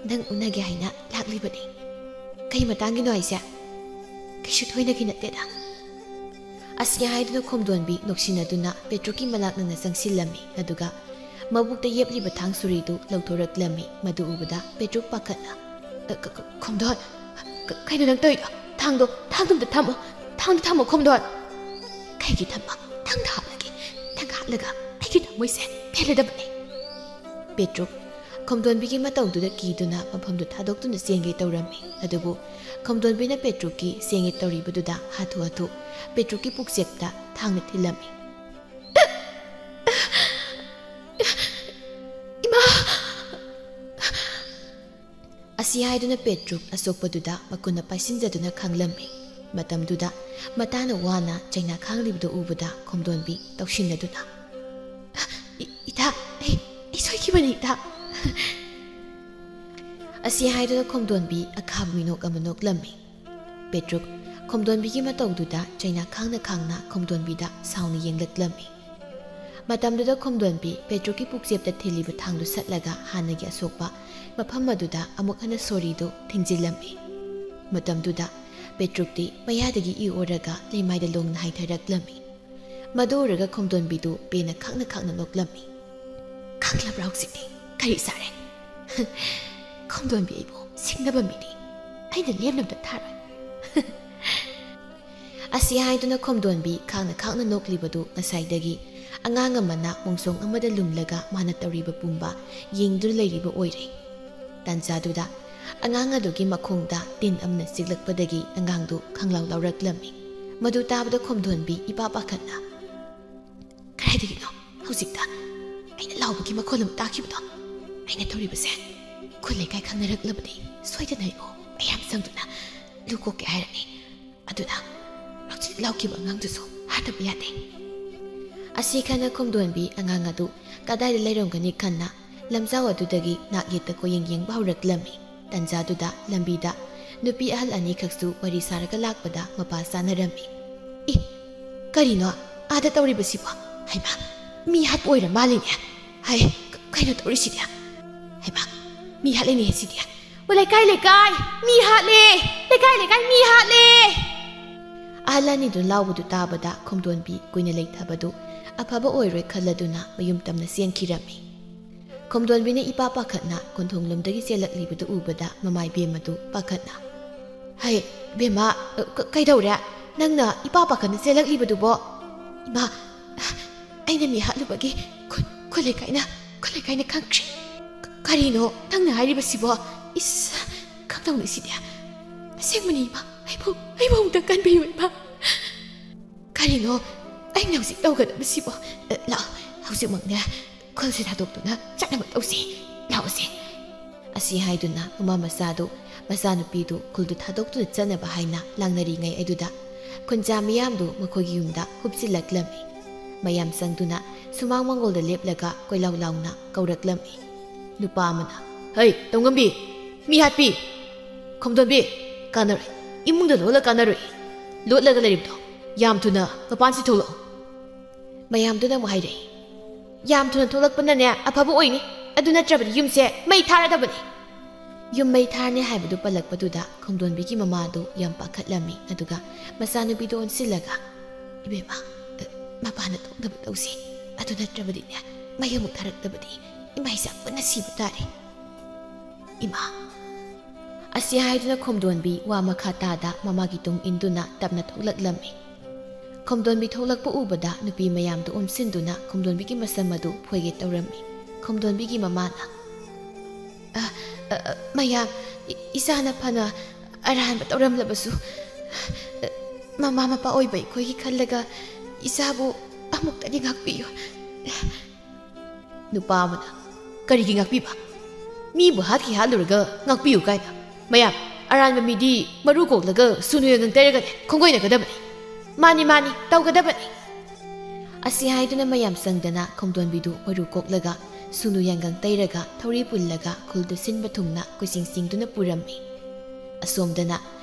ꯅꯪ ꯎꯅꯒꯦ ꯍꯥꯏꯅ ꯂꯥꯛꯂꯤꯕꯅꯤ꯫ ꯀꯩ ꯃꯇꯥꯡꯒꯤꯅꯣ ꯍꯥꯏꯁꯦ?" "ꯀꯩꯁꯨ ꯊꯣꯏꯅꯒꯤ ꯅꯠꯇꯦꯗ"꯫ ꯑꯁꯤ ꯍꯥꯏꯗꯨꯅ ꯈꯣꯝꯗꯣꯟꯕꯤ ꯅꯣꯛꯁꯤꯟꯅꯗꯨꯅ ꯄꯦꯇ꯭ꯔꯨꯛꯀꯤ ꯃꯅꯥꯛ ꯅꯛꯅ ꯆꯪꯁꯤꯜꯂꯝꯃꯤ꯫ ꯑꯗꯨꯒ ꯃꯕꯨꯛꯇ ꯌꯦꯞꯂꯤꯕ ꯊꯥꯡ ꯁꯨꯔꯤꯗꯨ ꯂꯧꯊꯣꯔꯛꯂꯝꯃꯤ꯫ ꯃꯗꯨ ꯎꯕꯗ ꯄꯦꯇ꯭ꯔꯨꯛ ꯄꯥꯈꯠꯅ, "ꯑ, ꯈ-, ꯈ-, ꯈꯣꯝꯗꯣꯟ, ꯀ-, ꯀꯩꯅꯣ ꯅꯪ ꯇꯧꯔꯤꯗꯣ? ꯊꯥꯡꯗꯣ, ꯊꯥꯡꯗꯣ ꯑꯝꯇ ꯊꯝꯃꯣ, ꯊꯥꯡꯗꯣ ꯊꯝꯃꯣ ꯈꯣꯝꯗꯣꯟ!" "ꯀꯩꯒꯤ ꯊꯝꯕ? ꯊꯥꯡꯗ ꯍꯥꯠꯂꯒꯦ, ꯊꯥꯡꯗ ꯍꯥꯠꯂꯒ ꯑꯩꯒꯤ ꯊꯃꯣꯏꯁꯦ ꯄꯦꯜꯂꯗꯕꯅꯦ!" ꯄꯦꯇ꯭ꯔꯨꯛ ꯈꯣꯝꯗꯣꯟꯕꯤꯒꯤ ꯃꯇꯧꯗꯨꯗ ꯀꯤꯗꯨꯅ ꯃꯐꯝꯗꯨ ꯊꯥꯗꯣꯛꯇꯨꯅ ꯆꯦꯟꯒꯦ ꯇꯧꯔꯝꯃꯤ꯫ ꯑꯗꯨꯕꯨ ꯈꯣꯝꯗꯣꯟꯕꯤꯅ ꯄꯦꯇ꯭ꯔꯨꯛꯀꯤ ꯆꯦꯟꯒꯦ ꯇꯧꯔꯤꯕꯗꯨꯗ ꯍꯥꯊꯨ ꯍꯥꯊꯨ ꯄꯦꯇ꯭ꯔꯨꯛꯀꯤ ꯄꯨꯛꯆꯦꯞꯇ ꯊꯥꯡꯅ ꯊꯤꯜꯂꯝꯃꯤ꯫ "ꯏꯃꯥ!" ꯑꯁꯤ ꯍꯥꯏꯗꯨꯅ ꯄꯦꯇ꯭ꯔꯨꯛ ꯑꯁꯣꯛꯄꯗꯨꯗ ꯃꯈꯨꯠꯅ ꯄꯥꯏꯁꯤꯟꯖꯗꯨꯅ ꯈꯥꯡꯂꯝꯃꯤ꯫ ꯃꯇꯝꯗꯨꯗ ꯃꯇꯥꯅ ꯋꯥꯅ ꯆꯩꯅꯥ ꯈꯥꯡꯂꯤꯕꯗꯨ ꯎꯕꯗ ꯈꯣꯝꯗꯣꯟꯕꯤ ꯇꯧꯁꯤꯟꯅꯗꯨꯅ, "ꯏ-, ꯏꯇꯥ, ꯑꯩ, ꯑꯩ ꯁꯣꯏꯈꯤꯕꯅꯤ, ꯏꯇꯥ!" ꯑꯁꯤ ꯍꯥꯏꯗꯨꯅ ꯈꯣꯝꯗꯣꯟꯕꯤ ꯑꯈꯥꯕ ꯃꯤꯅꯣꯛ ꯑꯃ ꯅꯣꯛꯂꯝꯃꯤ꯫ ꯄꯦꯇ꯭ꯔꯨꯛ ꯈꯣꯝꯗꯣꯟꯕꯤꯒꯤ ꯃꯇꯧꯗꯨꯗ ꯆꯩꯅꯥ ꯈꯥꯡꯅ ꯈꯥꯡꯅ ꯈꯣꯝꯗꯣꯟꯕꯤꯗ ꯁꯥꯎꯅ ꯌꯦꯡꯂꯛꯂꯝꯃꯤ꯫ ꯃꯇꯝꯗꯨꯗ ꯈꯣꯝꯗꯣꯟꯕꯤ ꯄꯦꯇ꯭ꯔꯨꯛꯀꯤ ꯄꯨꯛꯆꯦꯞꯇ ꯊꯤꯜꯂꯤꯕ ꯊꯥꯡꯗꯨ ꯁꯠꯂꯒ ꯍꯥꯟꯅꯒꯤ ꯑꯁꯣꯛꯄ ꯃꯐꯝ ꯑꯗꯨꯗ ꯑꯃꯨꯛ ꯍꯟꯅ ꯁꯣꯔꯤꯗꯨ ꯊꯤꯡꯖꯤꯜꯂꯝꯃꯤ꯫ ꯃꯇꯝꯗꯨꯗ ꯄꯦꯇ꯭ꯔꯨꯛꯇꯤ ꯃꯌꯥꯗꯒꯤ ꯏ ꯑꯣꯔꯒ ꯂꯩꯃꯥꯏꯗ ꯂꯣꯡꯅ ꯍꯥꯏꯊꯔꯛꯂꯝꯃꯤ꯫ ꯃꯗꯨ ꯎꯔꯒ ꯈꯣꯝꯗꯣꯟꯕꯤꯗꯨ ꯄꯦꯅ ꯈꯥꯡꯅ ꯈꯥꯡꯅ ꯅꯣꯛꯂꯝꯃꯤ꯫ "ꯈꯪꯂꯕ꯭ꯔꯥ ꯍꯧꯖꯤꯛꯇꯤ ꯀꯔꯤ ꯆꯥꯔꯦ? ꯈꯣꯝꯗꯣꯟꯕꯤ ꯑꯩꯕꯨ ꯁꯤꯡꯅꯕ ꯃꯤꯅꯤ꯫ ꯑꯩꯅ ꯂꯦꯝꯅ ꯑꯝꯇ ꯊꯥꯔꯣꯏ꯫" ꯑꯁꯤ ꯍꯥꯏꯗꯨꯅ ꯈꯣꯝꯗꯣꯟꯕꯤ ꯈꯥꯡꯅ ꯈꯥꯡꯅ ꯅꯣꯛꯂꯤꯕꯗꯨ ꯉꯁꯥꯏꯗꯒꯤ ꯑꯉꯥꯡ ꯑꯃꯅ ꯃꯣꯡꯁꯣꯡ ꯑꯃꯗ ꯂꯨꯝꯂꯒ ꯃꯥꯅ ꯇꯧꯔꯤꯕ ꯄꯨꯝꯕ ꯌꯦꯡꯗꯨꯅ ꯂꯩꯔꯤꯕ ꯑꯣꯏꯔꯦ꯫ ꯇꯥꯟꯖꯥꯗꯨꯗ ꯑꯉꯥꯡ ꯑꯗꯨꯒꯤ ꯃꯈꯣꯡꯗ ꯇꯤꯟ ꯑꯃꯅ ꯆꯤꯛꯂꯛꯄꯗꯒꯤ ꯑꯉꯥꯡꯗꯨ ꯈꯪꯂꯥꯎ ꯂꯥꯎꯔꯛꯂꯝꯃꯤ꯫ ꯃꯗꯨ ꯇꯥꯕꯗ ꯈꯣꯝꯗꯣꯟꯕꯤ ꯏꯄꯥ ꯄꯥꯈꯠꯅ, "ꯀꯗꯥꯏꯗꯒꯤꯅꯣ ꯍꯧꯖꯤꯛꯇ ꯑꯩꯅ ꯂꯥꯎꯕꯒꯤ ꯃꯈꯣꯜ ꯑꯃ ꯇꯥꯈꯤꯕꯗꯣ? ꯑꯩꯅ ꯇꯧꯔꯤꯕꯁꯦ ꯈꯨꯜ ꯂꯩꯀꯥꯏ ꯈꯪꯅꯔꯛꯂꯕꯗꯤ ꯁꯣꯏꯗꯅ ꯑꯩꯕꯨ ꯃꯌꯥꯝ ꯆꯪꯗꯨꯅ ꯂꯨ ꯀꯣꯛꯀꯦ ꯍꯥꯏꯔꯅꯤ꯫ ꯑꯗꯨꯅ ꯍꯧꯖꯤꯛ ꯂꯥꯎꯈꯤꯕ ꯑꯉꯥꯡꯗꯨꯁꯨ ꯍꯥꯠꯇꯕ ꯌꯥꯗꯦ꯫" ꯑꯁꯤ ꯈꯟꯅ ꯈꯣꯝꯗꯣꯟꯕꯤ ꯑꯉꯥꯡ ꯑꯗꯨ ꯀꯗꯥꯏꯗ ꯂꯩꯔꯝꯒꯅꯤ ꯈꯟꯅ ꯂꯝꯖꯥꯎ ꯑꯗꯨꯗꯒꯤ ꯅꯥꯛ ꯌꯦꯠꯇ ꯀꯣꯌꯦꯡ ꯌꯦꯡꯕ ꯍꯧꯔꯛꯂꯝꯃꯤ꯫ ꯇꯟꯖꯥꯗꯨꯗ ꯂꯝꯕꯤꯗ ꯅꯨꯄꯤ ꯑꯍꯜ ꯑꯅꯤꯈꯛꯁꯨ ꯋꯥꯔꯤ ꯁꯥꯔꯒ ꯂꯥꯛꯄꯗ ꯃꯄꯥ ꯆꯥꯅꯔꯝꯃꯤ꯫ "ꯏ, ꯀꯔꯤꯅꯣ ꯑꯥꯗ ꯇꯧꯔꯤꯕꯁꯤꯕꯣ? ꯍꯩꯃꯥ, ꯃꯤ ꯍꯥꯠꯄ ꯑꯣꯏꯔ ꯃꯥꯜꯂꯤꯅꯦ꯫ ꯍꯩ, ꯀ-, ꯀꯩꯅꯣ ꯇꯧꯔꯤꯁꯤꯗꯤ? ꯍꯩꯃꯥ, ꯃꯤ ꯍꯥꯠꯂꯤꯅꯦ ꯁꯤꯗꯤ꯫ ꯑꯣ, ꯂꯩꯀꯥꯏ, ꯂꯩꯀꯥꯏ, ꯃꯤ ꯍꯥꯠꯂꯦ! ꯂꯩꯀꯥꯏ, ꯂꯩꯀꯥꯏ, ꯃꯤ ꯍꯥꯠꯂꯦ!" ꯑꯍꯜ ꯑꯅꯤꯗꯨ ꯂꯥꯎꯕꯗꯨ ꯇꯥꯕꯗ ꯈꯣꯝꯗꯣꯟꯕꯤ ꯀꯨꯏꯅ ꯂꯩꯊꯕꯗꯨ ꯑꯐꯕ ꯑꯣꯏꯔꯣꯏ ꯈꯜꯂꯗꯨꯅ ꯃꯌꯨꯝ ꯇꯝꯅ ꯆꯦꯟꯈꯤꯔꯝꯃꯤ꯫ ꯈꯣꯝꯗꯣꯟꯕꯤꯅ ꯏꯄꯥ ꯄꯥꯈꯠꯅ ꯀꯣꯟꯊꯣꯡꯂꯣꯝꯗꯒꯤ ꯆꯦꯜꯂꯛꯂꯤꯕꯗꯨ ꯎꯕꯗ ꯃꯃꯥ ꯏꯕꯦꯝꯃꯗꯨ ꯄꯥꯈꯠꯅ, "ꯍꯩ, ꯏꯕꯦꯝꯃ, ꯀ-, ꯀꯩꯗꯧꯔꯦ? ꯅꯪꯅ ꯏꯄꯥ ꯄꯥꯈꯠꯅ ꯆꯦꯜꯂꯛꯂꯤꯕꯗꯨꯕꯣ?" "ꯏꯃꯥ, ꯑꯩꯅ ꯃꯤ ꯍꯥꯠꯂꯨꯕꯒꯤ ꯈꯨ-, ꯈꯨꯠ ꯂꯩꯀꯥꯏꯅ, ꯈꯨꯠ ꯂꯩꯀꯥꯏꯅ ꯈꯪꯈ꯭ꯔꯦ꯫ ꯀ-, ꯀꯔꯤꯅꯣ ꯅꯪꯅ ꯍꯥꯏꯔꯤꯕꯁꯤꯕꯣ? ꯏꯁ, ꯈꯪꯗꯧꯅꯤ ꯁꯤꯗꯤ꯫ ꯑꯁꯦꯡꯕꯅꯤ ꯏꯃꯥ, ꯑꯩꯕꯨ, ꯑꯩꯕꯨ ꯑꯃꯨꯛꯇ ꯀꯟꯕꯤꯌꯨ ꯏꯃꯥ꯫ ꯀꯔꯤꯅꯣ ꯑꯩꯅ ꯍꯧꯖꯤꯛ ꯇꯧꯒꯗꯕꯁꯤꯕꯣ? ꯑ, ꯂꯥꯛꯑꯣ, ꯍꯧꯖꯤꯛꯃꯛꯅꯦ ꯈꯨꯜꯁꯤ ꯊꯥꯗꯣꯛꯇꯨꯅ ꯆꯠꯅꯕ ꯇꯧꯁꯤ꯫ ꯂꯥꯛꯑꯣꯁꯦ꯫" ꯑꯁꯤ ꯍꯥꯏꯗꯨꯅ ꯃꯃꯥ ꯃꯆꯥꯗꯨ, ꯃꯆꯥꯅꯨꯄꯤꯗꯨ ꯈꯨꯜꯗꯨ ꯊꯥꯗꯣꯛꯇꯨꯅ ꯆꯠꯅꯕ ꯍꯥꯏꯅ ꯂꯥꯡꯅꯔꯤꯉꯩ ꯑꯗꯨꯗ ꯈꯨꯟꯖꯥ ꯃꯤꯌꯥꯝꯗꯨ ꯃꯈꯣꯏꯒꯤ ꯌꯨꯝꯗ ꯍꯨꯞꯆꯤꯜꯂꯛꯂꯝꯃꯤ꯫ ꯃꯌꯥꯝ ꯆꯪꯗꯨꯅ ꯁꯨꯃꯥꯡ ꯃꯥꯡꯒꯣꯜꯗ ꯂꯦꯞꯂꯒ ꯀꯣꯏꯂꯥꯎ ꯂꯥꯎꯅ ꯀꯧꯔꯛꯂꯝꯃꯤ꯫ ꯅꯨꯄꯥ ꯑꯃꯅ, "ꯍꯩ, ꯇꯧꯉꯝꯕꯤ, ꯃꯤ ꯍꯥꯠꯄꯤ, ꯈꯣꯝꯗꯣꯟꯕꯤ, ꯀꯥꯟꯅꯔꯣꯏ, ꯏꯃꯨꯡꯗ ꯂꯣꯠꯂ ꯀꯥꯟꯅꯔꯣꯏ, ꯂꯣꯠꯂꯒ ꯂꯩꯔꯤꯕꯗꯣ ꯌꯥꯝ ꯊꯨꯅ ꯃꯄꯥꯟꯁꯤ ꯊꯣꯛꯂꯛꯑꯣ꯫" ꯃꯌꯥꯝꯗꯨꯅ ꯑꯃꯨꯛ ꯍꯥꯏꯔꯛꯏ, "ꯌꯥꯝ ꯊꯨꯅ ꯊꯣꯛꯂꯛꯄꯅꯅꯦ ꯑꯐꯕ ꯑꯣꯏꯅꯤ, ꯑꯗꯨ ꯅꯠꯇ꯭ꯔꯕꯗꯤ ꯌꯨꯝꯁꯦ ꯃꯩ ꯊꯥꯔꯗꯕꯅꯤ꯫" ꯌꯨꯝ ꯃꯩ ꯊꯥꯔꯅꯤ ꯍꯥꯏꯕꯗꯨ ꯄꯜꯂꯛꯄꯗꯨꯗ ꯈꯣꯝꯗꯣꯟꯕꯤꯒꯤ ꯃꯃꯥꯗꯨ ꯌꯥꯝ ꯄꯥꯈꯠꯂꯝꯃꯤ꯫ ꯑꯗꯨꯒ ꯃꯆꯥꯅꯨꯄꯤꯗꯨ ꯑꯣꯟꯁꯤꯜꯂꯒ, "ꯏꯕꯦꯝꯃ, ꯑ, ꯃꯄꯥꯟꯗ ꯊꯣꯛꯅꯕ ꯇꯧꯁꯤ, ꯑꯗꯨ ꯅꯠꯇ꯭ꯔꯕꯗꯤꯅꯦ ꯃꯩ ꯑꯃꯨꯛ ꯊꯥꯔꯛꯇꯕꯗꯤ ꯏꯃꯥ ꯏꯆꯥ ꯄꯨꯟꯅ ꯁꯤꯕ ꯇꯥꯔꯦ꯫" ꯏꯃꯥ꯫ ꯑꯁꯤ ꯍꯥꯏꯗꯨꯅ ꯈꯣꯝꯗꯣꯟꯕꯤ ꯋꯥ ꯃꯈꯥ ꯇꯥꯗ ꯃꯃꯥꯒꯤ ꯇꯨꯡ ꯏꯟꯗꯨꯅ ꯇꯞꯅ ꯊꯣꯛꯂꯛꯂꯝꯃꯤ꯫ ꯈꯣꯝꯗꯣꯟꯕꯤ ꯊꯣꯛꯂꯛꯄ ꯎꯕꯗ ꯅꯨꯄꯤ ꯃꯌꯥꯝꯗꯨ ꯑꯣꯝꯁꯤꯟꯗꯨꯅ ꯈꯣꯝꯗꯣꯟꯕꯤꯒꯤ ꯃꯁꯝ ꯑꯗꯨ ꯐꯣꯏꯒꯦ ꯇꯧꯔꯝꯃꯤ꯫ ꯈꯣꯝꯗꯣꯟꯕꯤꯒꯤ ꯃꯃꯥꯅ, "ꯑ, ꯑ, ꯑ, ꯃꯌꯥꯝ, ꯏ-, ꯏꯆꯥꯅ ꯐꯅ ꯑꯔꯥꯟꯕ ꯇꯧꯔꯝꯂꯕꯁꯨ, ꯑ, ꯃꯃꯥ ꯃꯄꯥ ꯑꯣꯏꯕ ꯑꯩꯈꯣꯏꯒꯤ ꯈꯜꯂꯒ ꯏꯆꯥꯕꯨ ꯑꯃꯨꯛꯇꯗꯤ ꯉꯥꯛꯄꯤꯌꯨ꯫" ꯅꯨꯄꯥ ꯑꯃꯅ, "ꯀꯔꯤꯒꯤ ꯉꯥꯛꯄꯤꯕ? ꯃꯤꯕꯨ ꯍꯥꯠꯈꯤ ꯍꯥꯠꯂꯨꯔꯒ ꯉꯥꯛꯄꯤꯌꯨ ꯀꯥꯏꯅ? ꯃꯌꯥꯝ, ꯑꯔꯥꯟꯕ ꯃꯤꯗꯤ ꯃꯔꯨ ꯀꯣꯛꯂꯒ ꯁꯨꯅꯨ ꯌꯥꯡꯒꯪ ꯇꯩꯔꯒꯅꯦ ꯈꯣꯡꯒꯣꯏꯅꯒꯗꯕꯅꯤ꯫" "ꯃꯥꯅꯤ, ꯃꯥꯅꯤ, ꯇꯧꯒꯗꯕꯅꯤ꯫" ꯑꯁꯤ ꯍꯥꯏꯗꯨꯅ ꯃꯌꯥꯝ ꯆꯪꯗꯅ ꯈꯣꯝꯗꯣꯟꯕꯤꯗꯨ ꯃꯔꯨ ꯀꯣꯛꯂꯒ ꯁꯨꯅꯨ ꯌꯥꯡꯒꯪ ꯇꯩꯔꯒ ꯊꯧꯔꯤ ꯄꯨꯜꯂꯒ ꯈꯨꯜꯗꯨ ꯁꯤꯟꯕ ꯊꯨꯡꯅ ꯀꯣꯏꯆꯤꯡ ꯆꯤꯡꯗꯨꯅ ꯄꯨꯔꯝꯃꯤ꯫ ꯑꯁꯣꯝꯗꯅ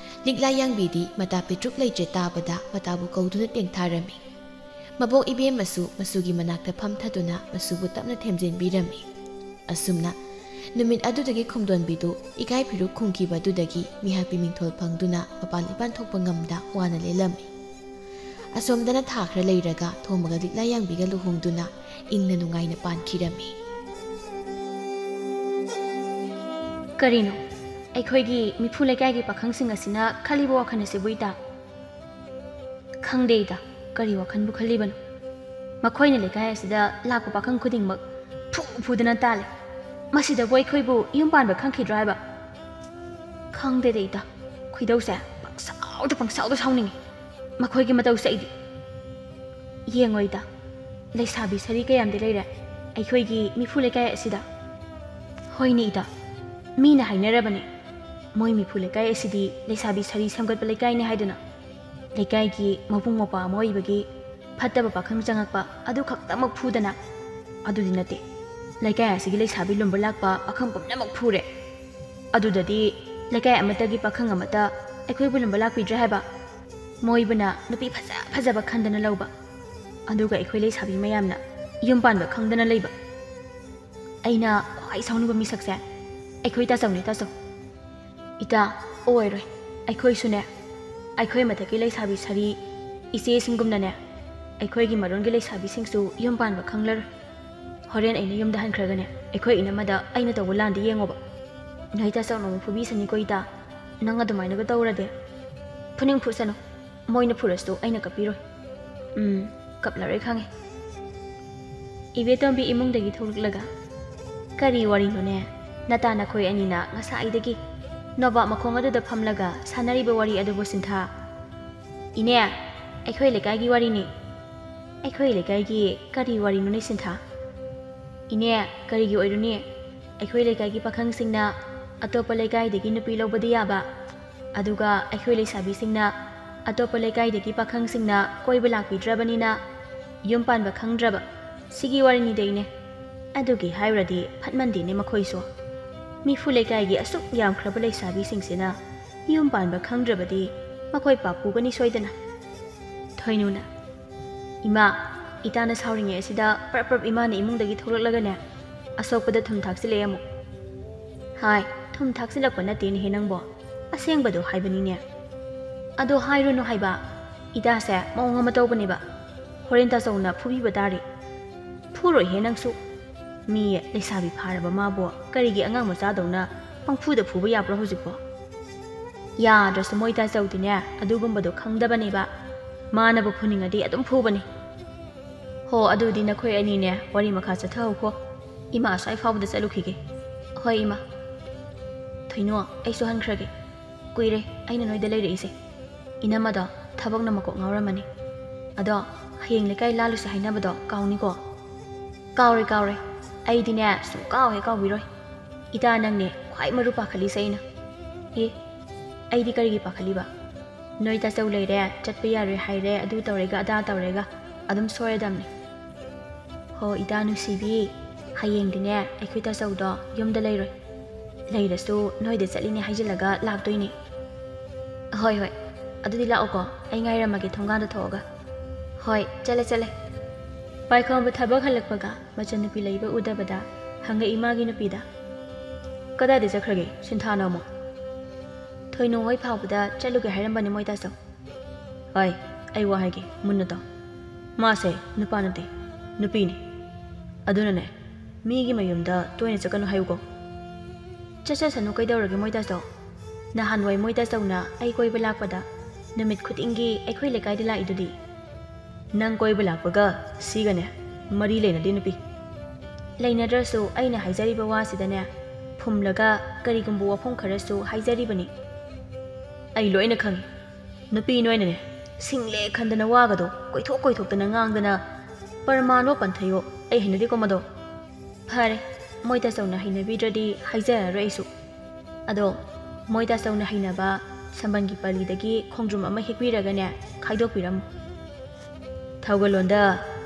ꯂꯤꯛꯂꯥ ꯌꯥꯡꯕꯤꯗꯤ ꯃꯇꯥ ꯄꯤꯇ꯭ꯔꯨꯛ ꯂꯩꯇ꯭ꯔꯦ ꯇꯥꯕꯗ ꯃꯇꯥꯕꯨ ꯀꯧꯗꯨꯅ ꯇꯦꯡꯊꯥꯔꯝꯃꯤ꯫ ꯃꯕꯣꯛ ꯏꯕꯦꯝꯃꯁꯨ ꯃꯆꯨꯒꯤ ꯃꯅꯥꯛꯇ ꯐꯝꯊꯗꯨꯅ ꯃꯆꯨꯕꯨ ꯇꯞꯅ ꯊꯦꯝꯖꯤꯟꯕꯤꯔꯝꯃꯤ꯫ ꯑꯁꯨꯝꯅ ꯅꯨꯃꯤꯠ ꯑꯗꯨꯗꯒꯤ ꯈꯣꯝꯗꯣꯟꯕꯤꯗꯨ ꯏꯀꯥꯏ ꯐꯤꯔꯨꯛ ꯈꯨꯝꯈꯤꯕ ꯑꯗꯨꯗꯒꯤ ꯃꯤꯍꯥꯠꯄꯤ ꯃꯤꯡꯊꯣꯜ ꯐꯪꯗꯨꯅ ꯃꯄꯥꯟ ꯏꯄꯥꯟ ꯊꯣꯛꯄ ꯉꯝꯗ ꯋꯥꯅ ꯂꯦꯜꯂꯝꯃꯤ꯫ ꯑꯁꯣꯝꯗꯅ ꯊꯥ ꯈꯔ ꯂꯩꯔꯒ ꯊꯣꯝꯕꯒ ꯂꯤꯛꯂꯥ ꯌꯥꯡꯕꯤꯒ ꯂꯨꯍꯣꯡꯗꯨꯅ ꯏꯪꯅ ꯅꯨꯡꯉꯥꯏꯅ ꯄꯥꯟꯈꯤꯔꯝꯃꯤ꯫ ꯀꯔꯤꯅꯣ? ꯑꯩꯈꯣꯏꯒꯤ ꯃꯤꯐꯨ ꯂꯩꯀꯥꯏꯒꯤ ꯄꯥꯈꯪꯁꯤꯡ ꯑꯁꯤꯅ ꯈꯜꯂꯤꯕ ꯋꯥꯈꯜ ꯑꯁꯤꯕꯨ ꯏꯇꯥ? ꯈꯪꯗꯦ ꯏꯇꯥ, ꯀꯔꯤ ꯋꯥꯈꯜꯕꯨ ꯈꯜꯂꯤꯕꯅꯣ? ꯃꯈꯣꯏꯅ ꯂꯩꯀꯥꯏ ꯑꯁꯤꯗ ꯂꯥꯛꯄ ꯄꯥꯈꯪ ꯈꯨꯗꯤꯡꯃꯛ ꯐꯨ ꯐꯨꯗꯅ ꯇꯥꯜꯂꯦ꯫ ꯃꯁꯤꯗꯕꯨ ꯑꯩꯈꯣꯏꯕꯨ ꯌꯨꯝ ꯄꯥꯟꯕ ꯈꯪꯈꯤꯗ꯭ꯔꯣ ꯍꯥꯏꯕ? ꯈꯪꯗꯦꯗ ꯏꯇꯥ, ꯈꯣꯏꯗꯧꯁꯦ ꯄꯪꯁꯥꯎꯗ ꯄꯪꯁꯥꯎꯗ ꯁꯥꯎꯅꯤꯡꯉꯤ꯫ ꯃꯈꯣꯏꯒꯤ ꯃꯇꯧꯁꯦ ꯑꯩꯗꯤ꯫ ꯌꯦꯡꯉꯣ ꯏꯇꯥ, ꯂꯩꯁꯥꯕꯤ ꯁꯔꯤ ꯀꯌꯥꯝꯗꯤ ꯂꯩꯔꯦ ꯑꯩꯈꯣꯏꯒꯤ ꯃꯤꯐꯨ ꯂꯩꯀꯥꯏ ꯑꯁꯤꯗ꯫ ꯍꯣꯏꯅꯦ ꯏꯇꯥ, ꯃꯤꯅ ꯍꯥꯏꯅꯔꯕꯅꯦ, ꯃꯣꯏ ꯃꯤꯐꯨ ꯂꯩꯀꯥꯏ ꯑꯁꯤꯗꯤ ꯂꯩꯁꯥꯕꯤ ꯁꯔꯤ ꯁꯦꯝꯒꯠꯄ ꯂꯩꯀꯥꯏꯅꯤ ꯍꯥꯏꯗꯨꯅ꯫ ꯂꯩꯀꯥꯏꯒꯤ ꯃꯕꯨꯡ ꯃꯧꯄ꯭ꯋꯥ ꯑꯃ ꯑꯣꯏꯕꯒꯤ ꯐꯠꯇꯕ ꯄꯥꯈꯪ ꯆꯪꯉꯛꯄ ꯑꯗꯨ ꯈꯛꯇꯃꯛ ꯐꯨꯗꯅ꯫ ꯑꯗꯨꯗꯤ ꯅꯠꯇꯦ, ꯂꯩꯀꯥꯏ ꯑꯁꯤꯒꯤ ꯂꯩꯁꯥꯕꯤ ꯂꯨꯝꯕ ꯂꯥꯛꯄ ꯄꯥꯈꯪ ꯄꯨꯝꯅꯃꯛ ꯐꯨꯔꯦ꯫ ꯑꯗꯨꯗꯗꯤ ꯂꯩꯀꯥꯏ ꯑꯃꯠꯇꯒꯤ ꯄꯥꯈꯪ ꯑꯃꯠꯇ ꯑꯩꯈꯣꯏꯕꯨ ꯂꯨꯝꯕ ꯂꯥꯛꯄꯤꯗ꯭ꯔꯦ ꯍꯥꯏꯕ? ꯃꯣꯏꯕꯨꯅ ꯅꯨꯄꯤ ꯐꯖ ꯐꯖꯕ ꯈꯟꯗꯅ ꯂꯧꯕ, ꯑꯗꯨꯒ ꯑꯩꯈꯣꯏ ꯂꯩꯁꯥꯕꯤ ꯃꯌꯥꯝꯅ ꯌꯨꯝ ꯄꯥꯟꯕ ꯈꯪꯗꯅ ꯂꯩꯕ꯫ ꯑꯩꯅ ꯈ꯭ꯋꯥꯏ ꯁꯥꯎꯅꯤꯡꯕ ꯃꯤꯁꯛꯁꯦ ꯑꯩꯈꯣꯏ ꯇꯥꯆꯧꯅꯦ, ꯇꯥꯆꯧ꯫ ꯏꯇꯥ, ꯑꯣꯏꯔꯣꯏ꯫ ꯑꯩꯈꯣꯏꯁꯨꯅꯦ, ꯑꯩꯈꯣꯏ ꯃꯊꯛꯀꯤ ꯂꯩꯁꯥꯕꯤ ꯁꯥꯔꯤ ꯏꯆꯦꯁꯤꯡꯒꯨꯝꯅꯅꯦ, ꯑꯩꯈꯣꯏꯒꯤ ꯃꯔꯣꯟꯒꯤ ꯂꯩꯁꯥꯕꯤꯁꯤꯡꯁꯨ ꯌꯨꯝ ꯄꯥꯟꯕ ꯈꯪꯂꯔꯣꯏ꯫ ꯍꯣꯔꯦꯟ ꯑꯩꯅ ꯌꯨꯝꯗ ꯍꯟꯈ꯭ꯔꯒꯅꯦ, ꯑꯩꯈꯣꯏ ꯏꯅꯝꯃꯗ ꯑꯩꯅ ꯇꯧꯕ ꯂꯥꯟꯗꯤ ꯌꯦꯡꯉꯣꯕ꯫ ꯅꯣꯏ ꯇꯥꯆꯧꯅ ꯑꯃꯨꯛ ꯐꯨꯕꯤꯁꯅꯤꯀꯣ ꯏꯇꯥ꯫ ꯅꯪ ꯑꯗꯨꯃꯥꯏꯅꯒ ꯇꯧꯔꯗꯤ꯫ ꯐꯨꯅꯤꯡ ꯐꯨꯁꯅꯨ꯫ ꯃꯣꯏꯅ ꯐꯨꯔꯁꯨ ꯑꯩꯅ ꯀꯞꯄꯤꯔꯣꯏ꯫ ꯎꯝ, ꯀꯞꯂꯔꯣꯏ ꯈꯪꯉꯦ꯫ ꯏꯕꯦꯇꯣꯝꯕꯤ ꯏꯃꯨꯡꯗꯒꯤ ꯊꯣꯛꯂꯛꯂꯒ, "ꯀꯔꯤ ꯋꯥꯔꯤꯅꯣꯅꯦ? ꯅꯇꯥ ꯅꯈꯣꯏ ꯑꯅꯤꯅ ꯉꯁꯥꯏꯗꯒꯤ ꯅꯣꯕꯥꯞ ꯃꯈꯣꯡ ꯑꯗꯨꯗ ꯐꯝꯂꯒ ꯁꯥꯟꯅꯔꯤꯕ ꯋꯥꯔꯤ ꯑꯗꯨꯕꯨ, ꯁꯤꯟꯊꯥ?" "ꯏꯅꯦ, ꯑꯩꯈꯣꯏ ꯂꯩꯀꯥꯏꯒꯤ ꯋꯥꯔꯤꯅꯤ꯫" "ꯑꯩꯈꯣꯏ ꯂꯩꯀꯥꯏꯒꯤ ꯀꯔꯤ ꯋꯥꯔꯤꯅꯣꯅꯦ, ꯁꯤꯟꯊꯥ?" "ꯏꯅꯦ, ꯀꯔꯤꯒꯤ ꯑꯣꯏꯔꯨꯅꯤ? ꯑꯩꯈꯣꯏ ꯂꯩꯀꯥꯏꯒꯤ ꯄꯥꯈꯪꯁꯤꯡꯅ ꯑꯇꯣꯞꯄ ꯂꯩꯀꯥꯏꯗꯒꯤ ꯅꯨꯄꯤ ꯂꯧꯕꯗꯤ ꯌꯥꯕ, ꯑꯗꯨꯒ ꯑꯩꯈꯣꯏ ꯂꯩꯁꯥꯕꯤꯁꯤꯡꯅ ꯑꯇꯣꯞꯄ ꯂꯩꯀꯥꯏꯗꯒꯤ ꯄꯥꯈꯪꯁꯤꯡꯅ ꯀꯣꯏꯕ ꯂꯥꯛꯄꯤꯗ꯭ꯔꯕꯅꯤꯅ ꯌꯨꯝ ꯄꯥꯟꯕ ꯈꯪꯗ꯭ꯔꯕ, ꯁꯤꯒꯤ ꯋꯥꯔꯤꯅꯤꯗ ꯏꯅꯦ꯫ ꯑꯗꯨꯒꯤ ꯍꯥꯏꯔꯨꯔꯗꯤ ꯐꯠꯃꯟꯗꯦꯅꯦ ꯃꯈꯣꯏꯁꯨ꯫ ꯃꯤꯐꯨ ꯂꯩꯀꯥꯏꯒꯤ ꯑꯁꯨꯛ ꯌꯥꯝꯈ꯭ꯔꯕ ꯂꯩꯁꯥꯕꯤꯁꯤꯡꯁꯤꯅ ꯌꯨꯝ ꯄꯥꯟꯕ ꯈꯪꯗ꯭ꯔꯕꯗꯤ ꯃꯈꯣꯏ ꯄꯥꯞ ꯄꯨꯒꯅꯤ ꯁꯣꯏꯗꯅ꯫" ꯊꯣꯏꯅꯨꯅ, "ꯏꯃꯥ, ꯏꯇꯥꯅ ꯁꯥꯎꯔꯤꯉꯩ ꯑꯁꯤꯗ ꯄ꯭ꯔꯞ ꯄ꯭ꯔꯞ ꯏꯃꯥꯅ ꯏꯃꯨꯡꯗꯒꯤ ꯊꯣꯛꯂꯛꯂꯒꯅꯦ, ꯑꯁꯣꯛꯄꯗ ꯊꯨꯝ ꯊꯥꯛꯆꯤꯜꯂꯛꯑꯦ ꯑꯃꯨꯛ꯫" "ꯍꯥꯏ, ꯊꯨꯝ ꯊꯥꯛꯆꯤꯜꯂꯛꯄ ꯅꯠꯇꯦꯅꯦꯍꯦ ꯅꯪꯕꯣ, ꯑꯁꯦꯡꯕꯗꯣ ꯍꯥꯏꯕꯅꯤꯅꯦ꯫" "ꯑꯗꯣ ꯍꯥꯏꯔꯨꯅꯨ ꯍꯥꯏꯕ꯫ ꯏꯇꯥꯁꯦ ꯃꯑꯣꯡ ꯑꯃ ꯇꯧꯕꯅꯦꯕ꯫ ꯍꯣꯔꯦꯟ ꯇꯥꯆꯧꯅ ꯐꯨꯕꯤꯕ ꯇꯥꯔꯦ꯫ ꯐꯨꯔꯣꯏꯍꯦ ꯅꯪꯁꯨ꯫ ꯃꯤ ꯂꯩꯁꯥꯕꯤ ꯐꯥꯔꯕ ꯃꯥꯕꯨ ꯀꯔꯤꯒꯤ ꯑꯉꯥꯡ ꯃꯆꯥꯗꯧꯅ ꯄꯪꯐꯨꯗ ꯐꯨꯕ ꯌꯥꯕ꯭ꯔꯣ ꯍꯧꯖꯤꯛꯄꯣ? ꯌꯥꯗ꯭ꯔꯁꯨ ꯃꯣꯏ ꯇꯥꯆꯧꯗꯤꯅꯦ ꯑꯗꯨꯒꯨꯝꯕꯗꯣ ꯈꯪꯗꯕꯅꯦꯕ꯫ ꯃꯥꯅꯕꯨ ꯐꯨꯅꯤꯡꯉꯗꯤ ꯑꯗꯨꯝ ꯐꯨꯕꯅꯤ꯫ ꯍꯣ, ꯑꯗꯨꯗꯤ ꯅꯈꯣꯏ ꯑꯅꯤꯅꯦ ꯋꯥꯔꯤ ꯃꯈꯥ ꯆꯠꯊꯍꯧꯈꯣ꯫ ꯏꯃꯥ ꯑꯁ꯭ꯋꯥꯏ ꯐꯥꯎꯕꯗ ꯆꯠꯂꯨꯈꯤꯒꯦ꯫ ꯍꯣꯏ ꯏꯃꯥ꯫ ꯊꯣꯏꯅꯣ, ꯑꯩꯁꯨ ꯍꯟꯈ꯭ꯔꯒꯦ꯫ ꯀꯨꯏꯔꯦ ꯑꯩꯅ ꯅꯣꯏꯗ ꯂꯩꯔꯛꯏꯁꯦ꯫ ꯏꯅꯝꯃꯗꯣ ꯊꯕꯛꯅ ꯃꯀꯣꯛ ꯉꯥꯎꯔꯝꯃꯅꯤ꯫ ꯑꯗꯣ ꯍꯌꯦꯡ ꯂꯩꯀꯥꯏ ꯂꯥꯜꯂꯨꯁꯦ ꯍꯥꯏꯅꯕꯗꯣ ꯀꯥꯎꯅꯤꯀꯣ? ꯀꯥꯎꯔꯣꯏ, ꯀꯥꯎꯔꯣꯏ꯫ ꯑꯩꯗꯤꯅꯦ ꯁꯨꯡꯀꯥꯎ ꯍꯦꯛ ꯀꯥꯎꯕꯤꯔꯣꯏ꯫ ꯏꯇꯥ ꯅꯪꯅꯦ ꯈ꯭ꯋꯥꯏ ꯃꯔꯨ ꯄꯥꯈꯠꯂꯤꯁꯦ ꯑꯩꯅ꯫ ꯑꯦ, ꯑꯩꯗꯤ ꯀꯔꯤꯒꯤ ꯄꯥꯈꯠꯂꯤꯕ? ꯅꯣꯏ ꯇꯥꯆꯧ ꯂꯩꯔꯦ, ꯆꯠꯄ ꯌꯥꯔꯣꯏ ꯍꯥꯏꯔꯦ, ꯑꯗꯨ ꯇꯧꯔꯦꯒ ꯑꯗꯥ ꯇꯧꯔꯦꯒ ꯑꯗꯨꯝ ꯁꯣꯏꯔꯗꯝꯅꯤ꯫ ꯍꯣ ꯏꯇꯥ ꯅꯨꯡꯁꯤꯕꯤ, ꯍꯌꯦꯡꯗꯤꯅꯦ ꯑꯩꯈꯣꯏ ꯇꯥꯆꯧꯗꯣ ꯌꯨꯝꯗ ꯂꯩꯔꯣꯏ꯫ ꯂꯩꯔꯁꯨ ꯅꯣꯏꯗ ꯆꯠꯂꯤꯅꯦ ꯍꯥꯏꯖꯤꯜꯂꯒ ꯂꯥꯛꯇꯣꯏꯅꯦ꯫ ꯍꯣꯏ ꯍꯣꯏ, ꯑꯗꯨꯗꯤ ꯂꯥꯛꯑꯣꯀꯣ, ꯑꯩ ꯉꯥꯏꯔꯝꯃꯒꯦ ꯊꯣꯡꯒꯥꯟꯗ ꯊꯣꯛꯑꯒ꯫ ꯍꯣꯏ, ꯆꯠꯂꯦ ꯆꯠꯂꯦ꯫ ꯄꯥꯏꯈꯣꯝꯕ ꯊꯕꯛ ꯍꯜꯂꯛꯄꯒ ꯃꯆꯟꯅꯨꯄꯤ ꯂꯩꯕ ꯎꯗꯕꯗ ꯍꯪꯉꯛꯏ ꯃꯥꯒꯤ ꯅꯨꯄꯤꯗ꯫ ꯀꯗꯥꯏꯗ ꯆꯠꯈ꯭ꯔꯒꯦ ꯁꯤꯟꯊꯥꯅ ꯑꯃꯨꯛ? ꯊꯣꯏꯅꯨ ꯍꯣꯏ ꯐꯥꯎꯕꯗ ꯆꯠꯂꯨꯒꯦ ꯍꯥꯏꯔꯝꯕꯅꯤ ꯃꯣꯏ ꯇꯥꯆꯧ꯫ ꯍꯣꯏ, ꯑꯩ ꯋꯥ ꯍꯥꯏꯒꯦ ꯃꯨꯟꯅ ꯇꯥꯎ꯫ ꯃꯥꯁꯦ ꯅꯨꯄꯥ ꯅꯠꯇꯦ, ꯅꯨꯄꯤꯅꯤ꯫ ꯑꯗꯨꯅꯅꯦ ꯃꯤꯒꯤ ꯃꯌꯨꯝꯗ ꯇꯣꯏꯅ ꯆꯠꯀꯅꯨ ꯍꯥꯏꯌꯨꯀꯣ꯫ ꯆꯠꯆꯁꯅꯨ ꯀꯩꯗꯧꯔꯒꯦ ꯃꯣꯏ ꯇꯥꯆꯧ? ꯅꯍꯥꯟꯋꯥꯏ ꯃꯣꯏ ꯇꯥꯆꯧꯅ ꯑꯩ ꯀꯣꯏꯕ ꯂꯥꯛꯄꯗ ꯅꯨꯃꯤꯠ ꯈꯨꯗꯤꯡꯒꯤ ꯑꯩꯈꯣꯏ ꯂꯩꯀꯥꯏꯗ ꯂꯥꯛꯏꯗꯨꯗꯤ꯫ ꯅꯪ ꯀꯣꯏꯕ ꯂꯥꯛꯄꯒ ꯁꯤꯒꯅꯦ ꯃꯔꯤ ꯂꯩꯅꯗꯦ ꯅꯨꯄꯤ꯫ ꯂꯩꯅꯗ꯭ꯔꯁꯨ ꯑꯩꯅ ꯍꯥꯏꯖꯔꯤꯕ ꯋꯥꯁꯤꯗꯅꯦ ꯐꯨꯝꯂꯒ ꯀꯔꯤꯒꯨꯝꯕ ꯋꯥꯐꯝ ꯈꯔꯁꯨ ꯍꯥꯏꯖꯔꯤꯕꯅꯤ꯫ ꯑꯩ ꯂꯣꯏꯅ ꯈꯪꯉꯤ꯫ ꯅꯨꯄꯤ ꯅꯣꯏꯅꯅꯦ ꯁꯤꯡꯂꯦ ꯈꯟꯗꯅ ꯋꯥꯒꯗꯣ ꯀꯣꯏꯊꯣꯛ ꯀꯣꯏꯊꯣꯛꯇꯅ ꯉꯥꯡꯗꯅ ꯄꯔꯃꯥꯟꯕ ꯄꯟꯊꯩꯌꯣ꯫ ꯑꯩ ꯍꯩꯅꯗꯦꯀꯣ ꯃꯗꯣ꯫ ꯐꯔꯦ, ꯃꯣꯏ ꯇꯥꯆꯧꯅ ꯍꯩꯅꯕꯤꯗ꯭ꯔꯗꯤ ꯍꯥꯏꯖꯔꯔꯣꯏ ꯑꯩꯁꯨ꯫ ꯑꯗꯣ ꯃꯣꯏ ꯇꯥꯆꯧꯅ ꯍꯩꯅꯕ ꯁꯝꯕꯜꯒꯤ ꯄꯂꯤꯗꯒꯤ ꯈꯣꯡꯗ꯭ꯔꯨꯝ ꯑꯃ ꯍꯦꯛꯄꯤꯔꯒꯅꯦ ꯈꯥꯏꯗꯣꯛꯄꯤꯔꯝꯃꯨ꯫ ꯊꯧꯒꯜꯂꯣꯟꯗ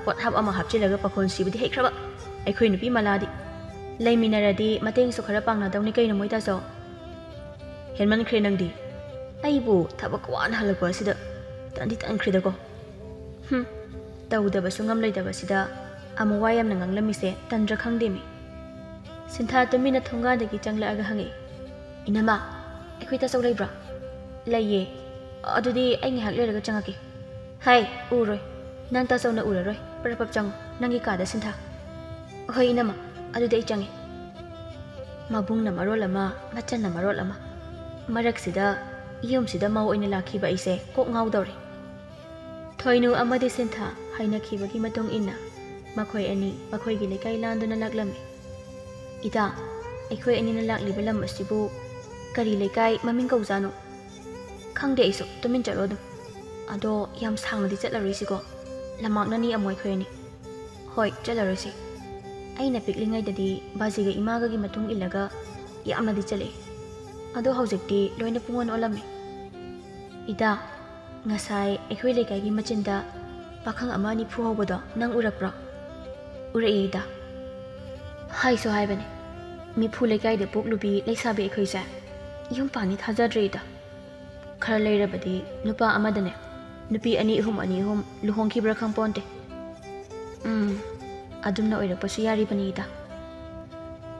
ꯄꯣꯠꯍꯥꯞ ꯑꯃ ꯍꯥꯞꯆꯤꯜꯂꯒ ꯄꯥꯈꯣꯟ ꯁꯤꯕꯗꯤ ꯍꯩꯈ꯭ꯔꯕ ꯑꯩꯈꯣꯏ ꯅꯨꯄꯤ ꯃꯂꯥꯗꯤ꯫ ꯂꯩꯃꯤꯟꯅꯔꯗꯤ ꯃꯇꯦꯡꯁꯨ ꯈꯔ ꯄꯥꯡꯅꯗꯧꯅꯤ ꯀꯩꯅꯣ ꯃꯣꯏ ꯇꯥꯆꯧ꯫ ꯍꯦꯟꯃꯟꯈ꯭ꯔꯦ ꯅꯪꯗꯤ꯫ ꯑꯩꯕꯨ ꯊꯕꯛ ꯋꯥꯅ ꯍꯜꯂꯛꯄ ꯑꯁꯤꯗ ꯇꯟꯗꯤ ꯇꯟꯈ꯭ꯔꯦꯗꯀꯣ꯫ ꯍꯨꯝ, ꯇꯧꯗꯕꯁꯨ ꯉꯝ ꯂꯩꯇꯕꯁꯤꯗ ꯑꯃꯨꯛ ꯋꯥ ꯌꯥꯝꯅ ꯉꯥꯡꯂꯝꯃꯤꯁꯦ ꯇꯟꯗ꯭ꯔꯥ ꯈꯪꯗꯦꯃꯤ꯫ ꯁꯤꯟꯊꯥ ꯇꯨꯃꯤꯟꯅ ꯊꯣꯡꯒꯥꯟꯗꯒꯤ ꯆꯪꯂꯛꯑꯒ ꯍꯪꯉꯛꯏ, "ꯏꯅꯝꯃ, ꯑꯩꯈꯣꯏ ꯇꯥꯆꯧ ꯂꯩꯕ꯭ꯔꯣ?" "ꯂꯩꯌꯦ꯫ ꯑꯗꯨꯗꯤ ꯑꯩ ꯉꯥꯏꯍꯥꯛ ꯂꯩꯔꯒ ꯆꯪꯉꯛꯀꯦ꯫ ꯍꯥꯏ, ꯎꯔꯣꯏ꯫ ꯅꯪ ꯇꯥꯆꯧꯅ ꯎꯔꯔꯣꯏ꯫ ꯄ꯭ꯔꯞ ꯄ꯭ꯔꯞ ꯆꯪꯉꯨ꯫ ꯅꯪꯒꯤ ꯀꯥꯗ, ꯁꯤꯟꯊꯥ꯫ ꯍꯣꯏ, ꯏꯅꯝꯃ꯫ ꯑꯗꯨꯗꯤ ꯑꯩ ꯆꯪꯉꯦ꯫ ꯃꯕꯨꯡꯅ ꯃꯔꯣꯜ ꯑꯃ, ꯃꯆꯟꯅ ꯃꯔꯣꯜ ꯑꯃ꯫ ꯃꯔꯛꯁꯤꯗ ꯌꯨꯝꯁꯤꯗ ꯃꯧ ꯑꯣꯏꯅ ꯂꯥꯛꯈꯤꯕ ꯑꯩꯁꯦ ꯀꯣꯛ ꯉꯥꯎꯗꯧꯔꯦ꯫ ꯊꯣꯏꯅꯨ ꯑꯃꯗꯤ ꯁꯤꯟꯊꯥ ꯍꯥꯏꯅꯈꯤꯕꯒꯤ ꯃꯇꯨꯡ ꯏꯟꯅ ꯃꯈꯣꯏ ꯑꯅꯤ ꯃꯈꯣꯏꯒꯤ ꯂꯩꯀꯥꯏ ꯂꯥꯟꯗꯨꯅ ꯂꯥꯛꯂꯝꯃꯤ꯫ "ꯏꯇꯥ, ꯑꯩꯈꯣꯏ ꯑꯅꯤꯅ ꯂꯥꯛꯂꯤꯕ ꯂꯝ ꯑꯁꯤꯕꯨ ꯀꯔꯤ ꯂꯩꯀꯥꯏ ꯃꯃꯤꯡ ꯀꯧꯖꯥꯠꯅꯣ?" "ꯈꯪꯗꯦ ꯑꯩꯁꯨ, ꯇꯨꯃꯤꯟ ꯆꯠꯂꯣ ꯑꯗꯨꯝ꯫ ꯑꯗꯣ ꯌꯥꯝ ꯁꯥꯡꯅꯗꯤ ꯆꯠꯂꯔꯣꯏꯁꯤꯀꯣ, ꯂꯝꯃꯥꯛꯅꯅꯤ ꯑꯃꯨꯛ ꯑꯩꯈꯣꯏ ꯑꯅꯤ꯫" "ꯍꯣꯏ, ꯆꯠꯂꯔꯣꯏꯁꯤ꯫ ꯑꯩꯅ ꯄꯤꯛꯂꯤꯉꯩꯗꯗꯤ ꯕꯥꯖꯤꯒ ꯏꯃꯥꯒꯒꯤ ꯃꯇꯨꯡ ꯏꯜꯂꯒ ꯌꯥꯝꯅꯗꯤ ꯆꯠꯂꯛꯏ꯫ ꯑꯗꯣ ꯍꯧꯖꯤꯛꯇꯤ ꯂꯣꯏꯅ ꯄꯨꯡꯑꯣꯟ ꯑꯣꯜꯂꯝꯃꯦ꯫" "ꯏꯇꯥ, ꯉꯁꯥꯏ ꯑꯩꯈꯣꯏ ꯂꯩꯀꯥꯏꯒꯤ ꯃꯆꯤꯟꯗ ꯄꯥꯈꯪ ꯑꯃ ꯑꯅꯤ ꯐꯨꯍꯧꯕꯗꯣ ꯅꯪ ꯎꯔꯛꯄ꯭ꯔꯣ?" "ꯎꯔꯛꯏ, ꯏꯇꯥ꯫" "ꯍꯥꯏꯁꯨ ꯍꯥꯏꯕꯅꯦ, ꯃꯤꯐꯨ ꯂꯩꯀꯥꯏꯗ ꯄꯣꯛꯂꯨꯕꯤ ꯂꯩꯁꯥꯕꯤ ꯑꯩꯈꯣꯏꯁꯦ ꯌꯨꯝ ꯄꯥꯟꯅꯤ ꯊꯥꯖꯗ꯭ꯔꯦ, ꯏꯇꯥ꯫ ꯈꯔ ꯂꯩꯔꯕꯗꯤ ꯅꯨꯄꯥ ꯑꯃꯗꯅꯦ ꯅꯨꯄꯤ ꯑꯅꯤ ꯑꯍꯨꯝ, ꯑꯅꯤ ꯑꯍꯨꯝ ꯂꯨꯍꯣꯡꯈꯤꯕ꯭ꯔꯥ ꯈꯪꯄꯣꯟꯇꯦ꯫ ꯎꯝ, ꯑꯗꯨꯝꯅ ꯑꯣꯏꯔꯛꯄꯁꯨ ꯌꯥꯔꯤꯕꯅꯤ, ꯏꯇꯥ꯫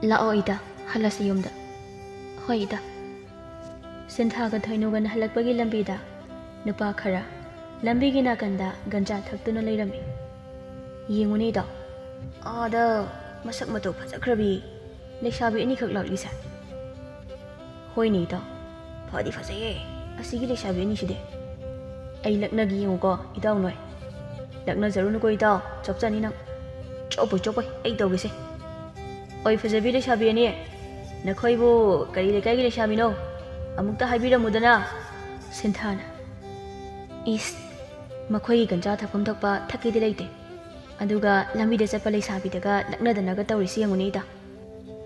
ꯂꯥꯛꯑꯣ, ꯏꯇꯥ, ꯍꯜꯂꯁꯤ ꯌꯨꯝꯗ꯫" "ꯍꯣꯏ, ꯏꯇꯥ꯫" ꯁꯤꯟꯊꯥꯒ ꯊꯣꯏꯅꯨꯒꯅ ꯍꯜꯂꯛꯄꯒꯤ ꯂꯝꯕꯤꯗ ꯅꯨꯄꯥ ꯈꯔ ꯂꯝꯕꯤꯒꯤ ꯅꯥꯀꯟꯗ ꯒꯟꯖꯥ ꯊꯛꯇꯨꯅ ꯂꯩꯔꯝꯃꯤ꯫ "ꯌꯦꯡꯉꯨꯅꯦ, ꯏꯇꯥꯎ, ꯑꯥꯗ ꯃꯁꯛ ꯃꯇꯧ ꯐꯖꯈ꯭ꯔꯕꯤ ꯂꯩꯁꯥꯕꯤ ꯑꯅꯤꯈꯛ ꯂꯥꯛꯂꯤꯁꯦ꯫" "ꯍꯣꯏꯅꯦ, ꯏꯇꯥꯎ, ꯐꯗꯤ ꯐꯖꯩꯌꯦ ꯑꯁꯤꯒꯤ ꯂꯩꯁꯥꯕꯤ ꯑꯅꯤꯁꯤꯗꯤ꯫" "ꯑꯩ ꯂꯛꯅꯒꯦ, ꯌꯦꯡꯉꯨꯀꯣ, ꯏꯇꯥꯎ ꯅꯣꯏ꯫" "ꯂꯛꯅꯖꯔꯨꯅꯨꯀꯣ, ꯏꯇꯥꯎ, ꯆꯣꯞꯆꯅꯤ ꯅꯪ꯫" "ꯆꯣꯞꯄꯣꯏ, ꯆꯣꯞꯄꯣꯏ, ꯑꯩ ꯇꯧꯒꯦꯁꯦ꯫" "ꯑꯣꯏ, ꯐꯖꯕꯤ ꯂꯩꯁꯥꯕꯤ ꯑꯅꯤ, ꯅꯈꯣꯏꯕꯨ ꯀꯔꯤ ꯂꯩꯀꯥꯏꯒꯤ ꯂꯩꯁꯥꯕꯤꯅꯣ? ꯑꯃꯨꯛꯇ ꯍꯥꯏꯕꯤꯔꯝꯃꯨꯗꯅ꯫" ꯁꯤꯟꯊꯥꯅ, "ꯏꯁ, ꯃꯈꯣꯏꯒꯤ ꯒꯟꯖꯥ ꯊꯛꯐꯝ ꯊꯣꯛꯄ ꯊꯛꯀꯦꯗꯤ ꯂꯩꯇꯦ, ꯑꯗꯨꯒ ꯂꯝꯕꯤꯗ ꯆꯠꯄ ꯂꯩꯁꯥꯕꯤꯗꯒ ꯂꯛꯅꯗꯅꯒ ꯇꯧꯔꯤꯁꯤ ꯌꯦꯡꯉꯨꯅꯦ, ꯏꯇꯥ꯫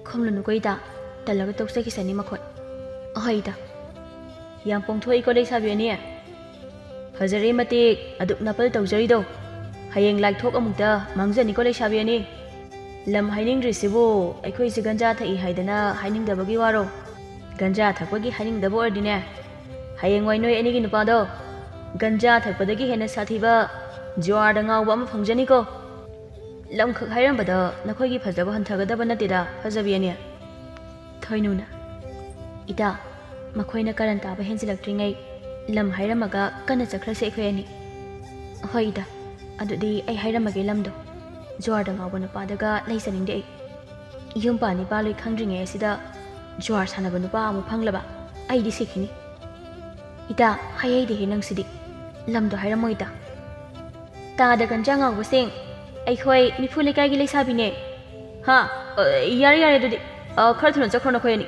ꯈꯨꯝꯂꯨꯅꯨꯀꯣ, ꯏꯇꯥ, ꯇꯜꯂꯒ ꯇꯣꯛꯆꯈꯤꯁꯅꯤ ꯃꯈꯣꯏ꯫" "ꯑꯍꯣꯏ, ꯏꯇꯥ꯫" "ꯌꯥꯝ ꯄꯣꯡꯊꯣꯛꯏꯀꯣ, ꯂꯩꯁꯥꯕꯤ ꯑꯅꯤ꯫ ꯐꯖꯔꯦ ꯃꯇꯤꯛ ꯑꯗꯨꯛ ꯅꯥꯄꯜ ꯇꯧꯖꯔꯤꯗꯣ꯫ ꯍꯌꯦꯡ ꯂꯥꯏꯊꯣꯛ ꯑꯃꯨꯛꯇ ꯃꯥꯡꯖꯅꯤꯀꯣ, ꯂꯩꯁꯥꯕꯤ ꯑꯅꯤ꯫ ꯂꯝ ꯍꯥꯏꯅꯤꯡꯗ꯭ꯔꯤꯁꯤꯕꯨ ꯑꯩꯈꯣꯏꯁꯦ ꯒꯟꯖꯥ ꯊꯛꯏ ꯍꯥꯏꯗꯅ ꯍꯥꯏꯅꯤꯡꯗꯕꯒꯤ ꯋꯥꯔꯣ? ꯒꯟꯖꯥ ꯊꯛꯄꯒꯤ ꯍꯥꯏꯅꯤꯡꯗꯕ ꯑꯣꯏꯔꯗꯤꯅꯦ, ꯍꯌꯦꯡꯋꯥꯏ ꯅꯣꯏ ꯑꯅꯤꯒꯤ ꯅꯨꯄꯥꯗꯣ ꯒꯟꯖꯥ ꯊꯛꯄꯗꯒꯤ ꯍꯦꯟꯅ ꯁꯥꯊꯤꯕ ꯖꯨꯋꯥꯔꯗ ꯉꯥꯎꯕ ꯑꯃ ꯐꯪꯖꯅꯤꯀꯣ꯫ ꯂꯝꯈꯛ ꯍꯥꯏꯔꯝꯕꯗ ꯅꯈꯣꯏꯒꯤ ꯐꯖꯕ ꯍꯟꯊꯒꯗꯕ ꯅꯠꯇꯦꯗ, ꯐꯖꯕꯤ ꯑꯅꯤ꯫" ꯊꯣꯏꯅꯨꯅ, "ꯏꯇꯥ, ꯃꯈꯣꯏꯅ ꯀꯔꯟ ꯇꯥꯕ ꯍꯦꯟꯖꯤꯜꯂꯛꯇ꯭ꯔꯤꯉꯩ ꯂꯝ ꯍꯥꯏꯔꯝꯃꯒ ꯀꯟꯅ ꯆꯠꯈ꯭ꯔꯁꯦ ꯑꯩꯈꯣꯏ ꯑꯅꯤ꯫" ꯍꯣꯏ ꯏꯇꯥ, ꯑꯗꯨꯗꯤ ꯑꯩ ꯍꯥꯏꯔꯝꯃꯒꯦ ꯂꯝꯗꯣ꯫ ꯖꯨꯋꯥꯔꯗ ꯉꯥꯎꯕ ꯅꯨꯄꯥꯗꯒ ꯂꯩꯖꯅꯤꯡꯗꯦ ꯑꯩ꯫ ꯌꯨꯝ ꯄꯥꯟꯅꯤ ꯄꯥꯜꯂꯣꯏ ꯈꯪꯗ꯭ꯔꯤꯉꯩ ꯑꯁꯤꯗ ꯖꯨꯋꯥꯔ ꯁꯥꯟꯅꯕ ꯅꯨꯄꯥ ꯑꯃꯨꯛ ꯐꯪꯂꯕ, ꯑꯩꯗꯤ ꯁꯤꯈꯤꯅꯤ꯫ ꯏꯇꯥ, ꯍꯥꯏꯍꯩꯗꯦꯍꯦ ꯅꯪꯁꯤꯗꯤ꯫ ꯂꯝꯗꯣ ꯍꯥꯏꯔꯝꯃꯣ ꯏꯇꯥ꯫ ꯇꯥꯗ ꯒꯟꯖꯥ ꯉꯥꯎꯕꯁꯤꯡ, ꯑꯩꯈꯣꯏ ꯃꯤꯐꯨ ꯂꯩꯀꯥꯏꯒꯤ ꯂꯩꯁꯥꯕꯤꯅꯦ꯫ ꯍꯥ? ꯑ, ꯌꯥꯔꯦ, ꯌꯥꯔꯦ ꯑꯗꯨꯗꯤ꯫ ꯑ, ꯈꯔ ꯊꯨꯅ ꯆꯠꯈ꯭ꯔꯣ ꯅꯈꯣꯏ ꯑꯅꯤ꯫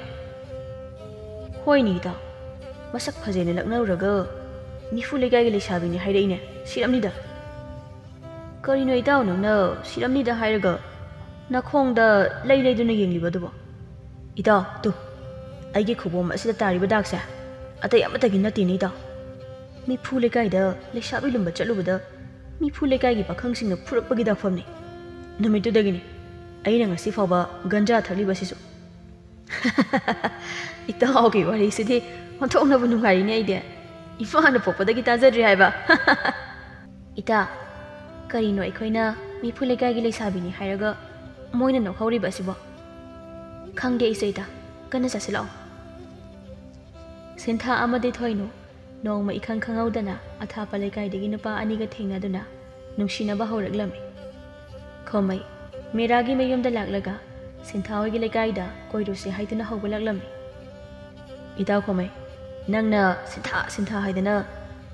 ꯍꯣꯏꯅꯦ ꯏꯇꯥ, ꯃꯁꯛ ꯐꯖꯩꯅ ꯂꯛꯅꯔꯨꯔꯒ ꯃꯤꯐꯨ ꯂꯩꯀꯥꯏꯒꯤ ꯂꯩꯁꯥꯕꯤꯅꯤ ꯍꯥꯏꯔꯛꯏꯅꯦ꯫ ꯁꯤꯔꯝꯅꯤꯗ꯫ ꯀꯔꯤꯅꯣ ꯏꯇꯥꯎ ꯅꯪꯅ ꯁꯤꯔꯝꯅꯤꯗ ꯍꯥꯏꯔꯒ ꯅꯈꯣꯡꯗ ꯂꯩ ꯂꯩꯗꯨꯅ ꯌꯦꯡꯂꯤꯕ ꯑꯗꯨꯕꯣ? ꯏꯇꯥꯎ, ꯇꯨ, ꯑꯩꯒꯤ ꯈꯨꯕꯣꯝ ꯑꯁꯤꯗ ꯇꯥꯔꯤꯕ ꯗꯥꯛꯁꯦ ꯑꯇꯩ ꯑꯃꯠꯇꯒꯤ ꯅꯠꯇꯦꯅꯦ ꯏꯇꯥꯎ꯫ ꯃꯤꯐꯨ ꯂꯩꯀꯥꯏꯗ ꯂꯩꯁꯥꯕꯤ ꯂꯨꯝꯕ ꯆꯠꯂꯨꯕꯗ ꯃꯤꯐꯨ ꯂꯩꯀꯥꯏꯒꯤ ꯄꯥꯈꯪꯁꯤꯡꯅ ꯐꯨꯔꯛꯄꯒꯤ ꯗꯥꯛꯐꯝꯅꯤ꯫ ꯅꯨꯃꯤꯠꯇꯨꯗꯒꯤꯅꯤ ꯑꯩꯅ ꯉꯁꯤ ꯐꯥꯎꯕ ꯒꯟꯖꯥ ꯊꯛꯂꯤꯕꯁꯤꯁꯨ꯫ ꯏꯇꯥꯎꯒꯤ ꯋꯥꯔꯤꯁꯤꯗꯤ ꯑꯣꯟꯊꯣꯛꯅꯕꯨ ꯅꯨꯡꯉꯥꯏꯔꯤꯅꯦ ꯑꯩꯗꯤ꯫ ꯏꯃꯥꯅ ꯄꯣꯛꯄꯗꯒꯤ ꯇꯥꯖꯗ꯭ꯔꯤ ꯍꯥꯏꯕ꯫ ꯏꯇꯥ, ꯀꯔꯤꯅꯣ ꯑꯩꯈꯣꯏꯅ ꯃꯤꯐꯨ ꯂꯩꯀꯥꯏꯒꯤ ꯂꯩꯁꯥꯕꯤꯅꯤ ꯍꯥꯏꯔꯒ ꯃꯣꯏꯅ ꯅꯣꯛꯍꯧꯔꯤꯕ ꯑꯁꯤꯕꯣ? ꯈꯪꯗꯦ ꯑꯩꯁꯨ ꯏꯇꯥ, ꯀꯟꯅ ꯆꯥꯁꯤꯜꯂꯛꯑꯣ꯫ ꯁꯤꯟꯊꯥ ꯑꯃꯗꯤ ꯊꯣꯏꯅꯨ ꯅꯣꯡꯃ ꯏꯈꯪ ꯈꯪꯍꯧꯗꯅ ꯑꯊꯥꯞꯄ ꯂꯩꯀꯥꯏꯗꯒꯤ ꯅꯨꯄꯥ ꯑꯅꯤꯒ ꯊꯦꯡꯅꯗꯨꯅ ꯅꯨꯡꯁꯤꯅꯕ ꯍꯧꯔꯛꯂꯝꯃꯤ꯫ ꯈꯣꯃꯩ, ꯃꯤꯔꯥꯒꯤ ꯃꯌꯨꯝꯗ ꯂꯥꯛꯂꯒ ꯁꯤꯟꯊꯥ ꯍꯣꯏꯒꯤ ꯂꯩꯀꯥꯏꯗ ꯀꯣꯏꯔꯨꯁꯤ ꯍꯥꯏꯗꯨꯅ ꯍꯧꯒꯠꯂꯛꯂꯝꯃꯤ꯫ ꯏꯇꯥꯎ ꯈꯣꯃꯩ, ꯅꯪꯅ ꯁꯤꯟꯊꯥ ꯁꯤꯟꯊꯥ ꯍꯥꯏꯗꯅ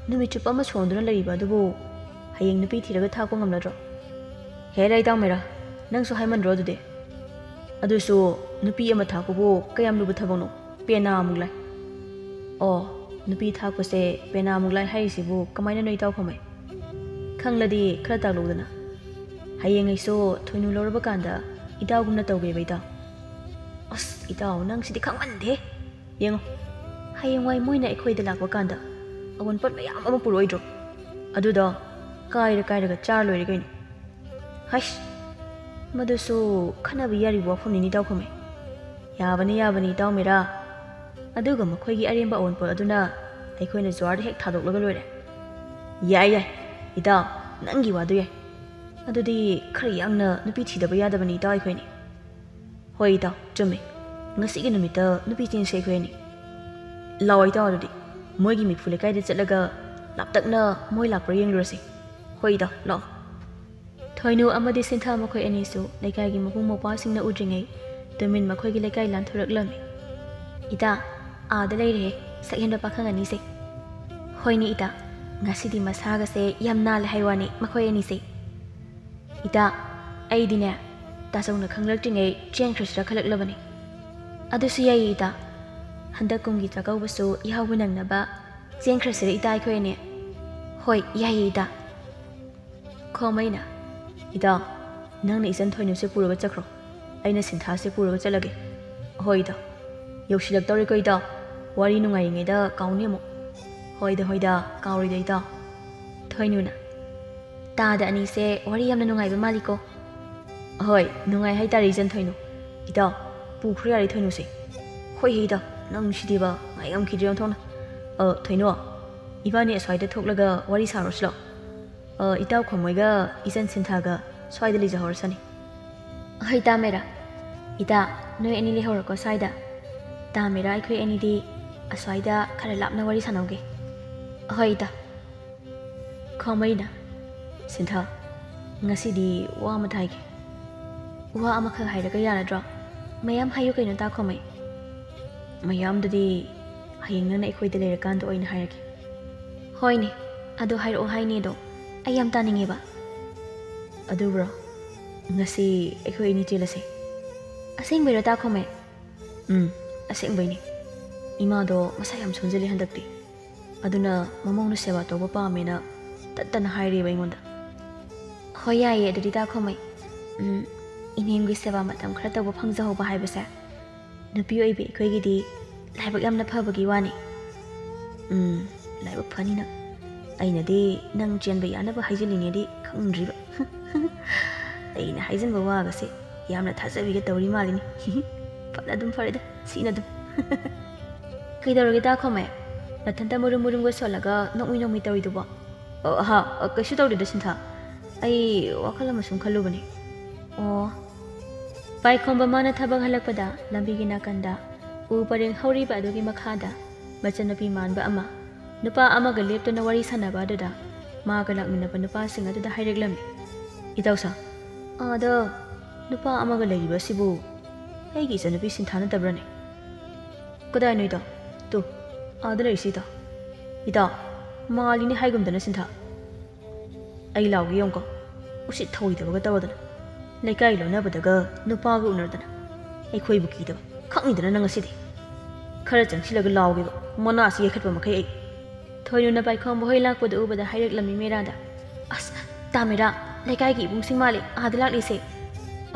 ꯅꯨꯃꯤꯠ ꯆꯨꯞꯄ ꯑꯃ ꯁꯣꯟꯗꯨꯅ ꯂꯩꯔꯤꯕ ꯑꯗꯨꯕꯨ ꯍꯌꯦꯡ ꯅꯨꯄꯤ ꯊꯤꯔꯒ ꯊꯥꯛꯄ ꯉꯝꯂꯗ꯭ꯔꯣ? ꯍꯦꯔꯥ ꯏꯇꯥꯎ ꯃꯤꯔꯥ, ꯅꯪꯁꯨ ꯍꯥꯏꯃꯟꯗ꯭ꯔꯣ ꯑꯗꯨꯗꯤ? ꯑꯗꯨꯁꯨ ꯅꯨꯄꯤ ꯑꯃ ꯊꯥꯛꯄꯕꯨ ꯀꯌꯥꯝ ꯂꯨꯕ ꯊꯕꯛꯅꯣ? ꯄꯦꯅꯥꯃꯨꯛ ꯂꯥꯏ꯫ ꯑꯣ, ꯅꯨꯄꯤ ꯊꯥꯛꯄꯁꯦ ꯄꯦꯅꯥꯃꯨꯛ ꯂꯥꯏ ꯍꯥꯏꯔꯤꯁꯤꯕꯨ ꯀꯃꯥꯏꯅꯅꯣ ꯏꯇꯥꯎ ꯈꯣꯃꯩ? ꯈꯪꯂꯗꯤ ꯈꯔ ꯇꯥꯛꯂꯛꯎꯗꯅ꯫ ꯍꯌꯦꯡ ꯑꯩꯁꯨ ꯊꯣꯏꯅꯨ ꯂꯧꯔꯕ ꯀꯥꯟꯗ ꯏꯇꯥꯎꯒꯨꯝꯅ ꯇꯧꯒꯦꯕ ꯏꯇꯥꯎ꯫ ꯑꯁ ꯏꯇꯥꯎ, ꯅꯪꯁꯤꯗꯤ ꯈꯪꯃꯟꯗꯦ꯫ ꯌꯦꯡꯉꯣ, ꯍꯌꯦꯡꯋꯥꯏ ꯃꯣꯏꯅ ꯑꯩꯈꯣꯏꯗ ꯂꯥꯛꯄ ꯀꯥꯟꯗ ꯑꯑꯣꯟꯄꯣꯠ ꯃꯌꯥꯝ ꯑꯃ ꯄꯨꯔꯛꯑꯣꯏꯗ꯭ꯔꯣ? ꯑꯗꯨꯗꯣ ꯀꯥꯏꯔ ꯀꯥꯏꯔꯒ ꯆꯥꯔ ꯂꯣꯏꯔꯦ ꯀꯩꯅꯣ꯫ ꯍꯩꯁ, ꯃꯗꯨꯁꯨ ꯈꯟꯅꯕ ꯌꯥꯔꯤꯕ ꯋꯥꯐꯝꯅꯤꯅꯦ ꯏꯇꯥꯎ ꯈꯣꯃꯩ꯫ ꯌꯥꯕꯅꯤ ꯌꯥꯕꯅꯤ ꯏꯇꯥꯎ ꯃꯤꯔꯥ꯫ ꯑꯗꯨꯒ ꯃꯈꯣꯏꯒꯤ ꯑꯔꯦꯝꯕ ꯑꯑꯣꯟꯄꯣꯠ ꯑꯗꯨꯅ ꯑꯩꯈꯣꯏꯅ ꯖꯨꯋꯥꯔꯗ ꯍꯦꯛ ꯊꯥꯗꯣꯛꯂꯒ ꯂꯣꯏꯔꯦ꯫ ꯌꯥꯏ ꯌꯥꯏ ꯏꯇꯥꯎ, ꯅꯪꯒꯤ ꯋꯥꯗꯨ ꯌꯥꯏ꯫ ꯑꯗꯨꯗꯤ ꯈꯔ ꯌꯥꯡꯅ ꯅꯨꯄꯤ ꯊꯤꯗꯕ ꯌꯥꯗꯕꯅꯤ ꯏꯇꯥꯎ ꯑꯩꯈꯣꯏꯅꯤ꯫ ꯍꯣꯏ ꯏꯇꯥꯎ, ꯆꯨꯝꯃꯤ꯫ ꯉꯁꯤꯒꯤ ꯅꯨꯃꯤꯠꯇ ꯅꯨꯄꯤ ꯆꯦꯟꯁꯦ ꯑꯩꯈꯣꯏ ꯑꯅꯤ꯫ ꯂꯥꯛꯑꯣ ꯏꯇꯥꯎ ꯑꯗꯨꯗꯤ꯫ ꯃꯣꯏꯒꯤ ꯃꯤꯐꯨ ꯂꯩꯀꯥꯏꯗ ꯆꯠꯂꯒ ꯂꯥꯞꯇꯛꯅ ꯃꯣꯏ ꯂꯥꯛꯄ꯭ꯔꯥ ꯌꯦꯡꯂꯨꯔꯁꯤ꯫ ꯍꯣꯏꯗ, ꯂꯥꯛꯑꯣ꯫ ꯊꯣꯏꯅꯨ ꯑꯃꯗꯤ ꯁꯤꯟꯊꯥ ꯃꯈꯣꯏ ꯑꯅꯤꯁꯨ ꯂꯩꯀꯥꯏꯒꯤ ꯃꯕꯨꯡ ꯃꯧꯄ꯭ꯋꯥꯁꯤꯡꯅ ꯎꯗ꯭ꯔꯤꯉꯩ ꯇꯨꯃꯤꯟ ꯃꯈꯣꯏꯒꯤ ꯂꯩꯀꯥꯏ ꯂꯥꯟꯊꯣꯔꯛꯂꯝꯃꯤ꯫ "ꯏꯇꯥ, ꯑꯥꯗ ꯂꯩꯔꯦ ꯁꯛꯍꯦꯟꯕ ꯄꯥꯈꯪ ꯑꯅꯤꯁꯦ꯫" "ꯍꯣꯏꯅꯦ ꯏꯇꯥ, ꯉꯁꯤꯗꯤ ꯃꯁꯥꯒꯁꯦ ꯌꯥꯝ ꯅꯥꯜꯂꯦ ꯍꯥꯏ ꯋꯥꯅꯤ ꯃꯈꯣꯏ ꯑꯅꯤꯁꯦ꯫" "ꯏꯇꯥ, ꯑꯩꯗꯤꯅꯦ ꯇꯥꯆꯧꯅ ꯈꯪꯂꯛꯇ꯭ꯔꯤꯉꯩ ꯆꯦꯟꯈ꯭ꯔꯁꯤꯔ ꯈꯜꯂꯛꯂꯕꯅꯤ꯫" "ꯑꯗꯨꯁꯨ ꯌꯥꯏꯌꯦ ꯏꯇꯥ, ꯍꯟꯗꯛ ꯀꯨꯝꯒꯤ ꯆꯥꯛꯀꯧꯕꯁꯨ ꯌꯥꯎꯕ ꯅꯪꯅꯕ ꯆꯦꯟꯈ꯭ꯔꯁꯤꯔ ꯏꯇꯥ ꯑꯩꯈꯣꯏ ꯑꯅꯤ?" "ꯍꯣꯏ, ꯌꯥꯏꯌꯦ ꯏꯇꯥ꯫" ꯈꯣꯃꯩꯅ, "ꯏꯇꯥ, ꯅꯪꯅ ꯏꯆꯟ ꯊꯣꯏꯅꯨꯁꯦ ꯄꯨꯔꯒ ꯆꯠꯈ꯭ꯔꯣ, ꯑꯩꯅ ꯁꯤꯟꯊꯥꯁꯦ ꯄꯨꯔꯒ ꯆꯠꯂꯒꯦ꯫" "ꯍꯣꯏ ꯏꯇꯥ, ꯌꯧꯁꯤꯜꯂꯛꯇꯧꯔꯦꯀꯣ ꯏꯇꯥ, ꯋꯥꯔꯤ ꯅꯨꯡꯉꯥꯏꯔꯤꯉꯩꯗ ꯀꯥꯎꯅꯤ ꯑꯃꯨꯛ꯫" "ꯍꯣꯏꯗ ꯍꯣꯏꯗ, ꯀꯥꯎꯔꯣꯏꯗ ꯏꯇꯥ꯫" ꯊꯣꯏꯅꯨꯅ, "ꯇꯥꯗ ꯑꯅꯤꯁꯦ ꯋꯥꯔꯤ ꯌꯥꯝꯅ ꯅꯨꯡꯉꯥꯏꯕ ꯃꯥꯜꯂꯤꯀꯣ?" "ꯍꯣꯏ, ꯅꯨꯡꯉꯥꯏ ꯍꯥꯏꯇꯥꯔꯦ ꯏꯆꯟ ꯊꯣꯏꯅꯨ꯫ ꯏꯇꯥ, ꯄꯨꯈ꯭ꯔꯣ ꯌꯥꯔꯦ ꯊꯣꯏꯅꯨꯁꯦ꯫" "ꯍꯣꯏ ꯍꯦ ꯏꯇꯥ, ꯅꯪ ꯁꯤꯗꯤꯕ ꯉꯥꯏ ꯌꯥꯝꯈꯤꯗ꯭ꯔꯦ ꯑꯣꯟꯊꯣꯛꯅ꯫ ꯑ, ꯊꯣꯏꯅꯨ, ꯏꯕꯥꯅꯤ ꯑꯁ꯭ꯋꯥꯏꯗ ꯊꯣꯛꯂꯒ ꯋꯥꯔꯤ ꯁꯥꯔꯨꯁꯤꯂꯣ꯫ ꯑ, ꯏꯇꯥꯎ ꯈꯣꯃꯣꯏꯒ ꯏꯆꯟ ꯁꯤꯟꯊꯥꯒ ꯁ꯭ꯋꯥꯏꯗ ꯂꯩꯖꯍꯧꯔꯁꯅꯤ꯫" "ꯍꯣꯏ ꯇꯥꯃꯦꯔꯥ꯫ ꯏꯇꯥ, ꯅꯣꯏ ꯑꯅꯤ ꯂꯩꯍꯧꯔꯣꯀꯣ ꯁ꯭ꯋꯥꯏꯗ꯫ ꯇꯥꯃꯦꯔꯥ ꯑꯩꯈꯣꯏ ꯑꯅꯤꯗꯤ ꯑꯁ꯭ꯋꯥꯏꯗ ꯈꯔ ꯂꯥꯞꯅ ꯋꯥꯔꯤ ꯁꯥꯟꯅꯧꯒꯦ꯫" "ꯍꯣꯏ ꯏꯇꯥ꯫" ꯈꯣꯃꯩꯅ, "ꯁꯤꯟꯊꯥ, ꯉꯁꯤꯗꯤ ꯋꯥ ꯑꯃ ꯍꯥꯏꯒꯦ꯫" "ꯋꯥ ꯑꯃꯈꯛ ꯍꯥꯏꯔꯒ ꯌꯥꯔꯗ꯭ꯔꯣ?" "ꯃꯌꯥꯝ ꯍꯥꯏꯌꯨ ꯀꯩꯅꯣ ꯇꯥ ꯈꯣꯃꯩ꯫" "ꯃꯌꯥꯝꯗꯨꯗꯤ ꯍꯌꯦꯡ ꯅꯪꯅ ꯑꯩꯈꯣꯏꯗ ꯂꯩꯔꯀꯥꯟꯗ ꯑꯣꯏꯅ ꯍꯥꯏꯔꯒꯦ꯫" "ꯍꯣꯏꯅꯦ, ꯑꯗꯣ ꯍꯥꯏꯔꯛꯑꯣ ꯍꯥꯏꯅꯦ ꯑꯗꯣ꯫ ꯑꯩ ꯌꯥꯝ ꯇꯥꯅꯤꯡꯉꯦꯕ꯫" "ꯑꯗꯨꯕꯨꯔꯣ, ꯉꯁꯤ ꯑꯩꯈꯣꯏ ꯑꯅꯤ ꯆꯦꯜꯂꯁꯦ꯫" "ꯑꯁꯦꯡꯕꯩꯔꯣ ꯇꯥ ꯈꯣꯃꯩ?" "ꯎꯝ, ꯑꯁꯦꯡꯕꯩꯅꯦ꯫ ꯏꯃꯥꯗꯣ ꯃꯁꯥ ꯌꯥꯝ ꯁꯣꯟꯖꯜꯂꯦ ꯍꯟꯗꯛꯇꯤ꯫ ꯑꯗꯨꯅ ꯃꯃꯧꯅ ꯁꯦꯕꯥ ꯇꯧꯕ ꯄꯥꯝꯃꯦꯅ ꯇꯠꯇꯅ ꯍꯥꯏꯔꯤꯕ ꯑꯩꯉꯣꯟꯗ꯫" "ꯍꯣꯏ ꯌꯥꯏꯌꯦ ꯑꯗꯨꯗꯤ ꯇꯥ ꯈꯣꯃꯩ꯫ ꯎꯝ, ꯏꯅꯦꯝꯒꯤ ꯁꯦꯕꯥ ꯃꯇꯝ ꯈꯔ ꯇꯧꯕ ꯐꯪꯖꯍꯧꯕ ꯍꯥꯏꯕꯁꯦ ꯅꯨꯄꯤ ꯑꯣꯏꯕꯤ ꯑꯩꯈꯣꯏꯒꯤꯗꯤ ꯂꯥꯏꯕꯛ ꯌꯥꯝꯅ ꯐꯕꯒꯤ ꯋꯥꯅꯤ꯫" "ꯎꯝ, ꯂꯥꯏꯕꯛ ꯐꯅꯤ ꯅꯪ꯫ ꯑꯩꯅꯗꯤ ꯅꯪ ꯆꯦꯟꯕ ꯌꯥꯅꯕ ꯍꯥꯏꯖꯤꯜꯂꯤꯅꯦꯗꯤ ꯈꯪꯗ꯭ꯔꯤꯕ꯫" "ꯑꯩꯅ ꯍꯥꯏꯖꯤꯟꯕ ꯋꯥꯒꯁꯦ ꯌꯥꯝꯅ ꯊꯥꯖꯕꯤꯒ ꯇꯧꯔꯤ ꯃꯥꯜꯂꯤꯅꯦ꯫" "ꯐꯅ ꯑꯗꯨꯝ ꯐꯔꯦꯗ, ꯁꯤꯅ ꯑꯗꯨꯝ꯫" "ꯀꯩꯗꯧꯔꯒꯦ ꯇꯥ ꯈꯣꯃꯩ? ꯅꯊꯟꯇ ꯃꯨꯔꯨꯝ ꯃꯨꯔꯨꯝꯒ ꯁꯣꯜꯂꯒ ꯅꯣꯛꯃꯤ ꯅꯣꯛꯃꯤ ꯇꯧꯔꯤꯗꯨꯕꯣ?" "ꯑ, ꯑꯍꯥ, ꯑ, ꯀꯩꯁꯨ ꯇꯧꯗꯦꯗ ꯁꯤꯟꯊꯥ꯫ ꯑꯩ ꯋꯥꯈꯜ ꯑꯃ ꯁꯨꯝ ꯈꯜꯂꯨꯕꯅꯦ꯫" "ꯑꯣ꯫" ꯄꯥꯏꯈꯣꯝꯕ ꯃꯥꯅ ꯊꯕꯛ ꯍꯜꯂꯛꯄꯗ ꯂꯝꯕꯤꯒꯤ ꯅꯥꯀꯟꯗ ꯎ ꯄꯔꯦꯡ ꯍꯧꯔꯤꯕ ꯑꯗꯨꯒꯤ ꯃꯈꯥꯗ ꯃꯆꯟꯅꯨꯄꯤ ꯃꯥꯟꯕ ꯑꯃ ꯅꯨꯄꯥ ꯑꯃꯒ ꯂꯦꯞꯇꯨꯅ ꯋꯥꯔꯤ ꯁꯥꯟꯅꯕ ꯑꯗꯨꯗ ꯃꯥꯒ ꯂꯥꯛꯃꯤꯟꯅꯕ ꯅꯨꯄꯥꯁꯤꯡ ꯑꯗꯨꯗ ꯍꯥꯏꯔꯛꯂꯝꯃꯤ꯫ "ꯏꯇꯥꯎ ꯁꯥ, ꯑꯥꯗ ꯅꯨꯄꯥ ꯑꯃꯒ ꯂꯩꯔꯤꯕ ꯑꯁꯤꯕꯨ ꯑꯩꯒꯤ ꯏꯆꯟꯅꯨꯄꯤ ꯁꯤꯟꯊꯥ ꯅꯠꯇꯕ꯭ꯔꯅꯦ?" "ꯀꯗꯥꯏꯅꯣ ꯏꯇꯥꯎ? ꯇꯨ, ꯑꯥꯗ ꯂꯩꯔꯤꯁꯤ ꯏꯇꯥꯎ꯫ ꯏꯇꯥꯎ, ꯃꯥꯜꯂꯤꯅꯦ ꯍꯥꯏꯒꯨꯝꯗꯅ ꯁꯤꯟꯊꯥ꯫ ꯑꯩ ꯂꯥꯎꯒꯦ ꯌꯦꯡꯉꯨꯀꯣ, ꯎꯁꯤꯠ ꯊꯧꯑꯣꯏꯗꯕꯒ ꯇꯧꯔꯗꯅ꯫ ꯂꯩꯀꯥꯏ ꯂꯣꯟꯅꯕꯗꯒ ꯅꯨꯄꯥꯒ ꯎꯅꯔꯗꯅ꯫ ꯑꯩꯈꯣꯏꯕꯨ ꯀꯤꯗꯕ, ꯈꯪꯉꯤꯗꯅ ꯅꯪ ꯉꯁꯤꯗꯤ꯫ ꯈꯔ ꯆꯪꯁꯤꯜꯂꯒ ꯂꯥꯎꯒꯦꯕ, ꯃꯅꯥꯁꯤ ꯌꯩꯈꯠꯄ ꯃꯈꯩ ꯑꯩ꯫" ꯊꯣꯏꯅꯨꯅ ꯄꯥꯏꯈꯣꯝꯕ ꯍꯣꯏ ꯂꯥꯛꯄꯗꯨ ꯎꯕꯗ ꯍꯥꯏꯔꯛꯂꯝꯃꯤ ꯃꯦꯔꯥꯗ꯫ "ꯑꯁ, ꯇꯥ ꯃꯦꯔꯥ, ꯂꯩꯀꯥꯏꯒꯤ ꯏꯕꯨꯡꯁꯤꯡ ꯃꯥꯜꯂꯦ ꯑꯥꯗ ꯂꯥꯛꯂꯤꯁꯦ꯫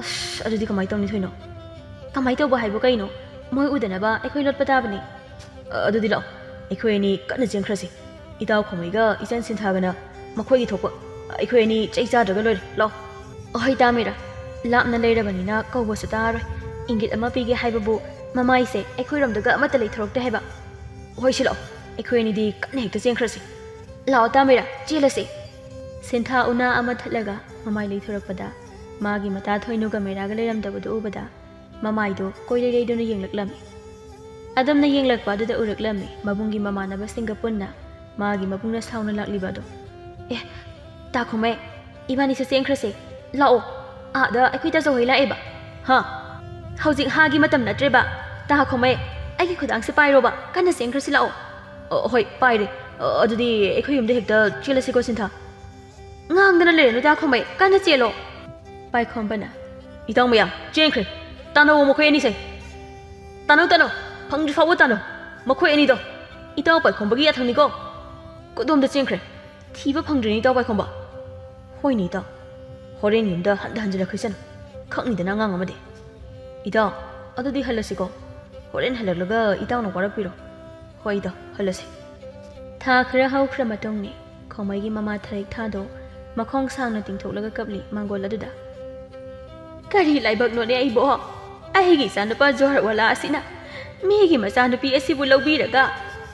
ꯑꯁ, ꯑꯗꯨꯗꯤ ꯀꯃꯥꯏꯅ ꯇꯧꯅꯤ ꯊꯣꯏꯅꯣ?" "ꯀꯃꯥꯏꯅ ꯇꯧꯕ ꯍꯥꯏꯕꯨ ꯀꯩꯅꯣ? ꯃꯣꯏ ꯎꯗꯅꯕ ꯑꯩꯈꯣꯏ ꯂꯣꯠꯄ ꯇꯥꯕꯅꯤ꯫" "ꯑ, ꯑꯗꯨꯗꯤ ꯂꯥꯛꯑꯣ, ꯑꯩꯈꯣꯏ ꯑꯅꯤ ꯀꯟꯅ ꯆꯦꯟꯈ꯭ꯔꯁꯤ꯫ ꯏꯇꯥꯎ ꯈꯣꯃꯩꯒ ꯏꯆꯟ ꯁꯤꯟꯊꯥꯒꯅ ꯃꯈꯣꯏꯒꯤ ꯊꯣꯛꯄ, ꯑꯩꯈꯣꯏ ꯑꯅꯤ ꯆꯩ ꯆꯥꯗ꯭ꯔꯒ ꯂꯣꯏꯔꯦ꯫ ꯂꯥꯛꯑꯣ꯫" "ꯑꯍꯣꯏ ꯇꯥ ꯃꯦꯔꯥ, ꯂꯥꯞꯅ ꯂꯩꯔꯕꯅꯤꯅ ꯀꯧꯕꯁꯨ ꯇꯥꯔꯣꯏ꯫ ꯏꯪꯒꯤꯠ ꯑꯃ ꯄꯤꯒꯦ ꯍꯥꯏꯕꯕꯨ ꯃꯃꯥꯏꯁꯦ ꯑꯩꯈꯣꯏꯔꯣꯝꯗꯒ ꯑꯃꯠꯇ ꯂꯩꯊꯣꯔꯛꯇꯦ ꯍꯥꯏꯕ꯫ ꯍꯣꯏ ꯁꯤ ꯂꯥꯛꯑꯣ, ꯑꯩꯈꯣꯏ ꯑꯅꯤꯗꯤ ꯀꯟꯅ ꯍꯦꯛꯇ ꯆꯦꯟꯈ꯭ꯔꯁꯤ꯫ ꯂꯥꯛꯑꯣ ꯇꯥ ꯃꯦꯔꯥ, ꯆꯦꯜꯂꯁꯤ꯫" ꯁꯤꯟꯊꯥ ꯎꯅꯥ ꯑꯃ ꯊꯠꯂꯒ ꯃꯃꯥꯏ ꯂꯩꯊꯣꯔꯛꯄꯗ ꯃꯥꯒꯤ ꯃꯇꯥ ꯊꯣꯏꯅꯨꯒ ꯃꯦꯔꯥꯒ ꯂꯩꯔꯝꯗꯕꯗꯨ ꯎꯕꯗ ꯃꯃꯥꯏꯗꯨ ꯀꯣꯏꯂꯩ ꯂꯩꯗꯨꯅ ꯌꯦꯡꯂꯛꯂꯝꯃꯤ꯫ ꯑꯗꯨꯝꯅ ꯌꯦꯡꯂꯛꯄ ꯑꯗꯨꯗ ꯎꯔꯛꯂꯝꯃꯤ ꯃꯕꯨꯡꯒꯤ ꯃꯃꯥꯟꯅꯕꯁꯤꯡꯒ ꯄꯨꯟꯅ ꯃꯥꯒꯤ ꯃꯕꯨꯡꯅ ꯁꯥꯎꯅ ꯂꯥꯛꯂꯤꯕ ꯑꯗꯨ꯫ "ꯑꯦ, ꯇꯥ ꯈꯣꯃꯩ, ꯏꯕꯥꯅꯤꯁꯨ ꯆꯦꯟꯈ꯭ꯔꯁꯦ꯫ ꯂꯥꯛꯑꯣ, ꯑꯥꯗ ꯑꯩꯈꯣꯏ ꯇꯥꯆꯧꯍꯣꯏ ꯂꯥꯛꯑꯦꯕ꯫" "ꯍꯥ? ꯍꯧꯖꯤꯛ ꯍꯥꯒꯤ ꯃꯇꯝ ꯅꯠꯇ꯭ꯔꯦꯕ꯫ ꯇꯥ ꯈꯣꯃꯩ, ꯑꯩꯒꯤ ꯈꯨꯗꯥꯡꯁꯦ ꯄꯥꯏꯔꯣꯕ, ꯀꯟꯅ ꯆꯦꯟꯈ꯭ꯔꯁꯤ ꯂꯥꯛꯑꯣ꯫" "ꯑ, ꯍꯣꯏ, ꯄꯥꯏꯔꯦ꯫ ꯑ, ꯑꯗꯨꯗꯤ ꯑꯩꯈꯣꯏ ꯌꯨꯝꯗ ꯍꯦꯛꯇ ꯆꯦꯜꯂꯁꯤꯀꯣ ꯁꯤꯟꯊꯥ꯫" "ꯉꯥꯡꯗꯅ ꯂꯩꯔꯅꯨ ꯇꯥ ꯈꯣꯃꯩ, ꯀꯟꯅ ꯆꯦꯜꯂꯣ꯫" ꯄꯥꯏꯈꯣꯝꯕꯅ꯫ "ꯏꯇꯥꯎ ꯃꯌꯥꯝ, ꯆꯦꯟꯈ꯭ꯔꯦ꯫ ꯇꯥꯟꯅꯧꯑꯣ ꯃꯈꯣꯏ ꯑꯅꯤꯁꯦ꯫ ꯇꯥꯟꯅꯧ, ꯇꯥꯟꯅꯧ, ꯐꯪꯗ꯭ꯔꯤ ꯐꯥꯎꯕ ꯇꯥꯟꯅꯧ꯫ ꯃꯈꯣꯏ ꯑꯅꯤꯗꯣ ꯏꯇꯥꯎ ꯄꯥꯏꯈꯣꯝꯕꯒꯤ ꯌꯥꯊꯪꯅꯤꯀꯣ꯫ ꯀꯗꯣꯝꯗ ꯆꯦꯟꯈ꯭ꯔꯦ? ꯊꯤꯕ ꯐꯪꯗ꯭ꯔꯦꯅꯦ ꯏꯇꯥꯎ ꯄꯥꯏꯈꯣꯝꯕ꯫" "ꯍꯣꯏꯅꯦ ꯏꯇꯥꯎ, ꯍꯣꯔꯦꯟ ꯌꯨꯝꯗ ꯍꯟꯗ ꯍꯟꯖꯤꯜꯂꯛꯈꯤꯁꯅꯨ꯫ ꯈꯪꯉꯤꯗꯅ ꯑꯉꯥꯡ ꯑꯃꯗꯤ꯫ ꯏꯇꯥꯎ, ꯑꯗꯨꯗꯤ ꯍꯜꯂꯁꯤꯀꯣ꯫ ꯍꯣꯔꯦꯟ ꯍꯜꯂꯛꯂꯒ ꯏꯇꯥꯎꯅ ꯋꯥꯔꯛꯄꯤꯔꯣ꯫" "ꯍꯣꯏ ꯏꯇꯥꯎ, ꯍꯜꯂꯁꯤ꯫" ꯊꯥ ꯈꯔ ꯍꯧꯈ꯭ꯔ ꯃꯇꯨꯡꯅꯤ꯫ ꯈꯣꯃꯩꯒꯤ ꯃꯃꯥ ꯊꯔꯦꯛ ꯊꯥꯗꯣ ꯃꯈꯣꯡ ꯁꯥꯡꯅ ꯇꯤꯡꯊꯣꯛꯂꯒ ꯀꯞꯂꯤ ꯃꯥꯡꯒꯣꯜ ꯑꯗꯨꯗ꯫ "ꯀꯔꯤ ꯂꯥꯏꯕꯛꯅꯣꯅꯦ ꯑꯩꯕꯣ? ꯑꯩꯒꯤ ꯏꯆꯥꯅꯨꯄꯥ ꯖꯣꯍꯔꯋꯥꯂꯥ ꯑꯁꯤꯅ ꯃꯤꯒꯤ ꯃꯆꯥꯅꯨꯄꯤ ꯑꯁꯤꯕꯨ ꯂꯧꯕꯤꯔꯒ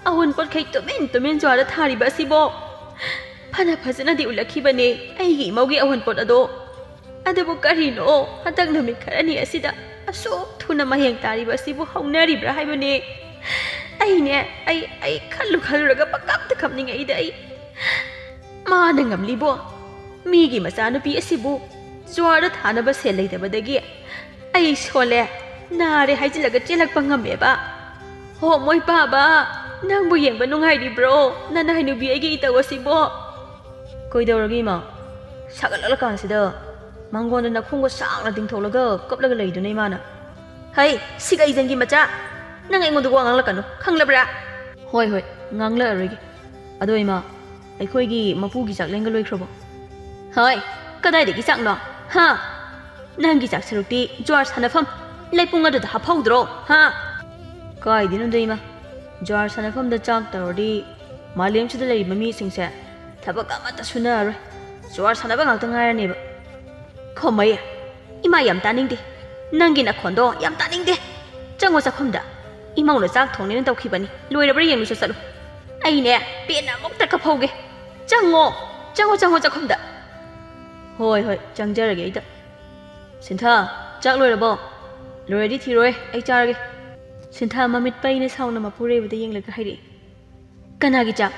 ꯑꯋꯨꯟꯄꯣꯠꯈꯩ ꯇꯨꯃꯤꯟ ꯇꯨꯃꯤꯟ ꯖ꯭ꯋꯥꯔꯗ ꯊꯥꯔꯤꯕ ꯑꯁꯤꯕꯣ? ꯐꯅ ꯐꯖꯅꯗꯤ ꯎꯠꯂꯛꯈꯤꯕꯅꯦ ꯑꯩꯒꯤ ꯏꯃꯧꯒꯤ ꯑꯋꯨꯟꯄꯣꯠ ꯑꯗꯣ꯫ ꯑꯗꯨꯕꯨ ꯀꯔꯤꯅꯣ ꯍꯟꯗꯛ ꯅꯨꯃꯤꯠ ꯈꯔꯅꯤ ꯑꯁꯤꯗ ꯑꯁꯨꯛ ꯊꯨꯅ ꯃꯌꯦꯡ ꯇꯥꯔꯤꯕ ꯑꯁꯤꯕꯨ ꯍꯧꯅꯔꯤꯕ꯭ꯔꯥ ꯍꯥꯏꯕꯅꯦ? ꯑꯩꯅꯦ, ꯑꯩ, ꯑꯩ ꯈꯜꯂꯨ ꯈꯜꯂꯨꯔꯒ ꯄꯪꯀꯞꯇ ꯀꯞꯅꯤꯡꯉꯛꯏꯗ ꯑꯩ꯫" ꯃꯥꯅ ꯉꯝꯂꯤꯕꯣ? ꯃꯤꯒꯤ ꯃꯆꯥꯅꯨꯄꯤ ꯑꯁꯤꯕꯨ ꯖ꯭ꯋꯥꯔꯗ ꯊꯥꯅꯕ ꯁꯦꯜ ꯂꯩꯇꯕꯗꯒꯤ ꯑꯩ ꯁꯣꯜꯂꯦ, ꯅꯥꯔꯦ ꯍꯥꯏꯖꯤꯜꯂꯒ ꯆꯦꯜꯂꯛꯄ ꯉꯝꯃꯦꯕ꯫ ꯍꯣ, ꯃꯣꯏ ꯄꯥꯕ, ꯅꯪꯕꯨ ꯌꯦꯡꯕ ꯅꯨꯡꯉꯥꯏꯔꯤꯕ꯭ꯔꯣ? ꯅꯅꯥꯏ ꯅꯨꯄꯤ ꯑꯩꯒꯤ ꯏꯇꯧ ꯑꯁꯤꯕꯣ? ꯀꯩꯗꯧꯔꯒꯦ ꯏꯃꯥ? ꯁꯥꯒꯠꯂꯛꯂꯀꯥꯟꯁꯤꯗ ꯃꯉꯣꯟꯗ ꯅꯈꯣꯡꯒ ꯁꯥꯡꯅ ꯇꯤꯡꯊꯣꯛꯂꯒ ꯀꯞꯂꯒ ꯂꯩꯗꯨꯅ ꯏꯃꯥꯅ꯫ ꯍꯩ, ꯁꯤꯒ ꯏꯖꯟꯒꯤ ꯃꯆꯥ! ꯅꯪ ꯑꯩꯉꯣꯟꯗ ꯋꯥ ꯉꯥꯡꯂꯛꯀꯅꯨ, ꯈꯪꯂꯕ꯭ꯔꯥ? ꯍꯣꯏ, ꯍꯣꯏ, ꯉꯥꯡꯂꯛꯑꯔꯣꯏꯒꯦ꯫ ꯑꯗꯣ ꯏꯃꯥ, ꯑꯩꯈꯣꯏꯒꯤ ꯃꯄꯨꯒꯤ ꯆꯥꯛꯂꯦꯟꯒ ꯂꯣꯏꯈ꯭ꯔꯕꯣ? ꯍꯣꯏ, ꯀꯗꯥꯏꯗꯒꯤ ꯆꯥꯛꯅꯣ? ꯍꯥ? ꯅꯪꯒꯤ ꯆꯥꯛ ꯁꯔꯨꯛꯇꯤ ꯖ꯭ꯋꯥꯔ ꯁꯥꯟꯅꯐꯝ ꯂꯩꯄꯨꯡ ꯑꯗꯨꯗ ꯍꯥꯞꯍꯧꯗ꯭ꯔꯣ? ꯍꯥ? ꯀꯥꯏꯗꯩꯅꯣꯗ ꯏꯃꯥ, ꯖ꯭ꯋꯥꯔ ꯁꯥꯟꯅꯐꯝꯗ ꯆꯥꯛ ꯇꯧꯔꯗꯤ ꯃꯥꯂꯦꯝꯁꯤꯗ ꯂꯩꯔꯤꯕ ꯃꯤꯁꯤꯡꯁꯦ ꯊꯕꯛ ꯑꯃꯠꯇ ꯁꯨꯅꯔꯔꯣꯏ, ꯖ꯭ꯋꯥꯔ ꯁꯥꯟꯅꯕ ꯉꯥꯛꯇ ꯉꯥꯏꯔꯅꯦꯕ꯫ ꯈꯣꯃꯩ, ꯏꯃꯥ ꯌꯥꯝ ꯇꯥꯅꯤꯡꯗꯦ, ꯅꯪꯒꯤ ꯅꯈꯣꯟꯗꯣ ꯌꯥꯝ ꯇꯥꯅꯤꯡꯗꯦ꯫ ꯆꯪꯉꯣ ꯆꯥꯛꯈꯨꯝꯗ, ꯏꯃꯧꯅ ꯆꯥꯛ ꯊꯣꯡꯅꯦꯅ ꯇꯧꯈꯤꯕꯅꯤ, ꯂꯣꯏꯔꯕ꯭ꯔꯥ ꯌꯦꯡꯂꯨꯆꯣ ꯆꯠꯂꯨ꯫ ꯑꯩꯅꯦ ꯄꯦꯟꯅ ꯑꯃꯨꯛꯇ ꯀꯞꯍꯧꯒꯦ꯫ ꯆꯪꯉꯣ, ꯆꯪꯉꯣ, ꯆꯪꯉꯣ ꯆꯥꯛꯈꯨꯝꯗ꯫ ꯍꯣꯏ, ꯍꯣꯏ, ꯆꯪꯖꯔꯒꯦ ꯑꯩꯗ꯫ ꯁꯤꯟꯊꯥ, ꯆꯥꯛ ꯂꯣꯏꯔꯕꯣ? ꯂꯣꯏꯔꯗꯤ ꯊꯤꯔꯣꯏ, ꯑꯩ ꯆꯥꯔꯒꯦ꯫ ꯁꯤꯟꯊꯥ ꯃꯃꯤꯠ ꯄꯩꯅ ꯁꯥꯎꯅ ꯃꯄꯨꯔꯣꯏꯕꯗ ꯌꯦꯡꯂꯒ ꯍꯥꯏꯔꯛꯏ꯫ ꯀꯅꯥꯒꯤ ꯆꯥꯛ?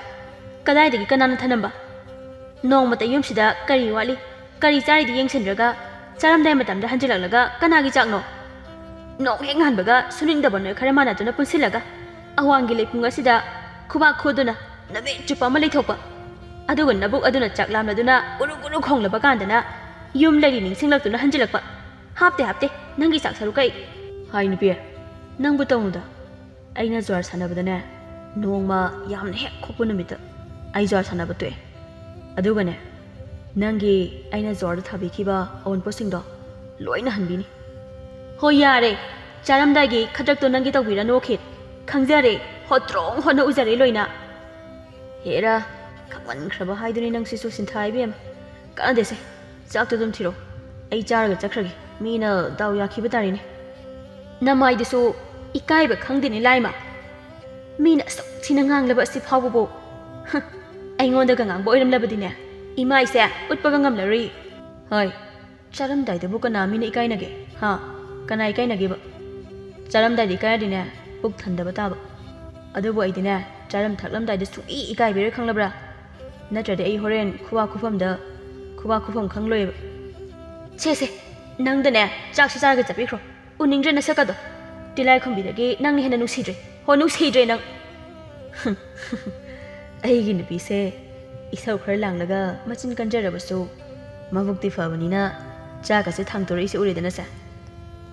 ꯀꯗꯥꯏꯗꯒꯤ ꯀꯅꯥꯅ ꯊꯅꯝꯕ? ꯅꯣꯡꯃꯇ ꯌꯨꯝꯁꯤꯗ ꯀꯔꯤ ꯋꯥꯠꯂꯤ, ꯀꯔꯤ ꯆꯥꯔꯤꯗꯤ ꯌꯦꯡꯁꯤꯟꯗ꯭ꯔꯒ ꯆꯥꯔꯝꯗꯥꯏ ꯃꯇꯝꯗ ꯍꯟꯖꯤꯜꯂꯛꯂꯒ ꯀꯅꯥꯒꯤ ꯆꯥꯛꯅꯣ? ꯅꯣꯡ ꯍꯦꯛ ꯉꯥꯟꯕꯒ ꯁꯨꯅꯤꯡꯗꯕ ꯅꯣꯏ ꯈꯔ ꯃꯥꯟꯅꯗꯨꯅ ꯄꯨꯟꯁꯤꯜꯂꯒ ꯑꯋꯥꯡꯒꯤ ꯂꯩꯄꯨꯡ ꯑꯁꯤꯗ ꯈꯨꯕꯥꯛ ꯈꯨꯗꯨꯅ ꯅꯨꯃꯤꯠ ꯆꯨꯞꯄ ꯑꯃ ꯂꯩꯊꯣꯛꯄ꯫ ꯑꯗꯨꯒ ꯅꯕꯨꯛ ꯑꯗꯨꯅ ꯆꯥꯛ ꯂꯥꯝꯂꯗꯨꯅ ꯎꯔꯨ ꯎꯔꯨ ꯈꯣꯡꯂꯕ ꯀꯥꯟꯗꯅ ꯌꯨꯝ ꯂꯩꯔꯤ ꯅꯤꯡꯁꯤꯡꯂꯛꯇꯨꯅ ꯍꯟꯖꯤꯜꯂꯛꯄ꯫ ꯍꯥꯞꯇꯦ, ꯍꯥꯞꯇꯦ, ꯅꯪꯒꯤ ꯆꯥꯛ ꯁꯔꯨꯛ ꯀꯩ? ꯍꯥꯏ ꯅꯨꯄꯤ, ꯅꯪꯕꯨ ꯇꯧꯅꯨꯗ꯫ ꯑꯩꯅ ꯖ꯭ꯋꯥꯔ ꯁꯥꯟꯅꯕꯗꯅꯦ, ꯅꯣꯡꯃ ꯌꯥꯝꯅ ꯍꯦꯛ ꯈꯣꯛꯄ ꯅꯨꯃꯤꯠꯇ ꯑꯩ ꯖ꯭ꯋꯥꯔ ꯁꯥꯟꯅꯕ ꯇꯣꯛꯑꯦ꯫ ꯑꯗꯨꯒꯅꯦ, ꯅꯪꯒꯤ ꯑꯩꯅ ꯖ꯭ꯋꯥꯔꯗ ꯊꯥꯕꯤꯈꯤꯕ ꯑꯑꯣꯟꯄꯣꯠꯁꯤꯡꯗꯣ ꯂꯣꯏꯅ ꯍꯟꯕꯤꯅꯤ꯫ ꯍꯣꯏ, ꯌꯥꯔꯦ, ꯆꯥꯔꯝꯗꯥꯏꯒꯤ ꯈꯗ꯭ꯔꯛꯇꯣ ꯅꯪꯒꯤ ꯇꯧꯕꯤꯔꯅꯨ, ꯈꯤꯠ꯫ ꯈꯪꯖꯔꯦ, ꯍꯣꯠꯇ꯭ꯔꯣꯡ ꯍꯣꯠꯅ ꯎꯖꯔꯦ ꯂꯣꯏꯅ꯫ ꯍꯦꯔꯥ, ꯈꯪꯃꯟꯈ꯭ꯔꯕ ꯍꯥꯏꯗꯨꯅꯤ ꯅꯪꯁꯤꯁꯨ, ꯁꯤꯟꯊꯥ ꯏꯕꯦꯝꯃ꯫ ꯀꯥꯟꯅꯗꯦꯁꯦ, ꯆꯥꯛꯇꯨ ꯑꯗꯨꯝ ꯊꯤꯔꯣ, ꯑꯩ ꯆꯥꯔꯒ ꯆꯠꯈ꯭ꯔꯒꯦ꯫ ꯃꯤꯅ ꯗꯥꯎ ꯌꯥꯈꯤꯕ ꯇꯥꯔꯦꯅꯦ꯫ ꯅꯃꯥꯏꯗꯨꯁꯨ ꯏꯀꯥꯏꯕ ꯈꯪꯗꯦꯅꯦ ꯂꯥꯏꯃ꯫ ꯃꯤꯅ ꯑꯁꯨꯛ ꯊꯤꯅ ꯉꯥꯡꯂꯕ ꯑꯁꯤ ꯐꯥꯎꯕꯕꯨ꯫ ꯍ, ꯑꯩꯉꯣꯟꯗꯒ ꯉꯥꯡꯕ ꯑꯣꯏꯔꯝꯂꯕꯗꯤꯅꯦ, ꯏꯃꯥꯏꯁꯦ ꯎꯠꯄꯒ ꯉꯝꯂꯔꯣꯏ꯫ ꯍꯣꯏ, ꯆꯥꯔꯝꯗꯥꯏꯗꯕꯨ ꯀꯅꯥ ꯃꯤꯅ ꯏꯀꯥꯏꯅꯒꯦ? ꯍꯥ? ꯀꯅꯥ ꯏꯀꯥꯏꯅꯒꯦꯕ? ꯆꯥꯔꯝꯗꯥꯏꯗ ꯏꯀꯥꯏꯔꯗꯤꯅꯦ, ꯄꯨꯛ ꯊꯟꯗꯕ ꯇꯥꯕ꯫ ꯑꯗꯨꯕꯨ ꯑꯩꯗꯤꯅꯦ, ꯆꯥꯔꯝ ꯊꯛꯂꯝꯗꯥꯏꯗ ꯁꯨꯡꯏ ꯏꯀꯥꯏꯕꯤꯔꯣꯏ, ꯈꯪꯂꯕ꯭ꯔꯥ? ꯅꯠꯇ꯭ꯔꯗꯤ ꯑꯩ ꯍꯣꯔꯦꯟ ꯈꯨꯕꯥꯛ ꯈꯨꯐꯝꯗ ꯈꯨꯕꯥꯛ ꯈꯨꯐꯝ ꯈꯪꯂꯣꯏꯕ꯫ ꯁꯦ ꯁꯦ, ꯅꯪꯗꯅꯦ, ꯆꯥꯛꯁꯤ ꯆꯥꯔꯒ ꯆꯠꯄꯤꯈ꯭ꯔꯣ꯫ ꯎꯅꯤꯡꯗ꯭ꯔꯦ ꯅꯁꯛꯀꯗꯣ꯫ ꯇꯤꯜꯂꯥꯏꯈꯨꯝꯕꯤꯗꯒꯤ ꯅꯪꯅ ꯍꯦꯟꯅ ꯅꯨꯡꯁꯤꯗ꯭ꯔꯦ꯫ ꯍꯣ, ꯅꯨꯡꯁꯤꯗ꯭ꯔꯦ ꯅꯪ꯫ ꯑꯩꯒꯤ ꯅꯨꯄꯤꯁꯦ ꯏꯁꯧ ꯈꯔ ꯂꯥꯡꯂꯒ ꯃꯆꯤꯟ ꯀꯟꯖꯔꯕꯁꯨ ꯃꯕꯨꯛꯇꯤ ꯐꯕꯅꯤꯅ ꯆꯥꯛꯀꯁꯦ ꯊꯥꯡꯇꯣꯔꯛꯏꯁꯦ ꯎꯔꯦꯗꯅꯁꯦ꯫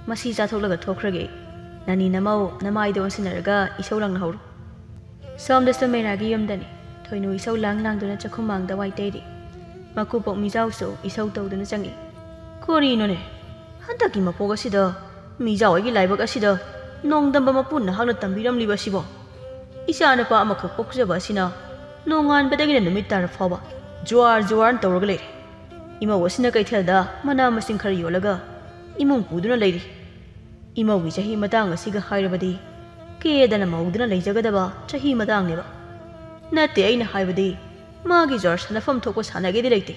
ꯃꯁꯤ ꯆꯥꯊꯣꯛꯂꯒ ꯊꯣꯛꯈ꯭ꯔꯒꯦ꯫ ꯅꯅꯤ ꯅꯃꯧ ꯅꯃꯥꯏꯗ ꯑꯣꯟꯁꯤꯟꯅꯔꯒ ꯏꯁꯧ ꯂꯥꯡꯅꯍꯧꯔꯣ꯫ ꯁꯣꯝꯗꯁꯨ ꯃꯩꯔꯥꯒꯤ ꯌꯨꯝꯗꯅꯤ꯫ ꯊꯣꯏꯅꯨ ꯏꯁꯧ ꯂꯥꯡ ꯂꯥꯡꯗꯨꯅ ꯆꯥꯛꯈꯨꯝ ꯃꯥꯡꯗ ꯋꯥꯏ ꯇꯩꯔꯤ꯫ ꯃꯀꯨꯕꯣꯛ ꯃꯤꯖꯥꯎꯁꯨ ꯏꯁꯧ ꯇꯧꯗꯨꯅ ꯆꯪꯏ꯫ ꯀꯔꯤꯅꯣꯅꯦ? ꯍꯟꯗꯛꯀꯤ ꯃꯄꯣꯛ ꯑꯁꯤꯗ ꯃꯤꯖꯥꯎ ꯑꯩꯒꯤ ꯂꯥꯏꯕꯛ ꯑꯁꯤꯗ ꯅꯣꯡꯗꯝꯕ ꯃꯄꯨ ꯅꯍꯥꯛꯅ ꯇꯝꯕꯤꯔꯝꯂꯤꯕ ꯑꯁꯤꯕꯣ? ꯏꯆꯥ ꯅꯨꯄꯥ ꯑꯃꯈꯛ ꯄꯣꯛꯆꯕ ꯑꯁꯤꯅ ꯅꯣꯡꯉꯥꯟꯕꯗꯒꯤꯅ ꯅꯨꯃꯤꯠ ꯇꯥꯔ ꯐꯥꯎꯕ ꯖꯨꯋꯥꯔ ꯖꯨꯋꯥꯔꯅ ꯇꯧꯔꯒ ꯂꯩꯔꯦ꯫ ꯏꯃꯧ ꯑꯁꯤꯅ ꯀꯩꯊꯦꯜꯗ ꯃꯅꯥ ꯃꯁꯤꯡ ꯈꯔ ꯌꯣꯜꯂꯒ ꯏꯃꯨꯡ ꯄꯨꯗꯨꯅ ꯂꯩꯔꯤ꯫ ꯏꯃꯧꯒꯤ ꯆꯍꯤ ꯃꯇꯥꯡ ꯑꯁꯤꯒ ꯍꯥꯏꯔꯕꯗꯤ ꯀꯦꯗꯅ ꯃꯧꯗꯨꯅ ꯂꯩꯖꯒꯗꯕ ꯆꯍꯤ ꯃꯇꯥꯡꯅꯦꯕ꯫ ꯅꯠꯇꯦ ꯑꯩꯅ ꯍꯥꯏꯕꯗꯤ, ꯃꯥꯒꯤ ꯖ꯭ꯋꯥꯔ ꯁꯥꯟꯅꯐꯝ ꯊꯣꯛꯄ ꯁꯥꯟꯅꯒꯦꯗꯤ ꯂꯩꯇꯦ꯫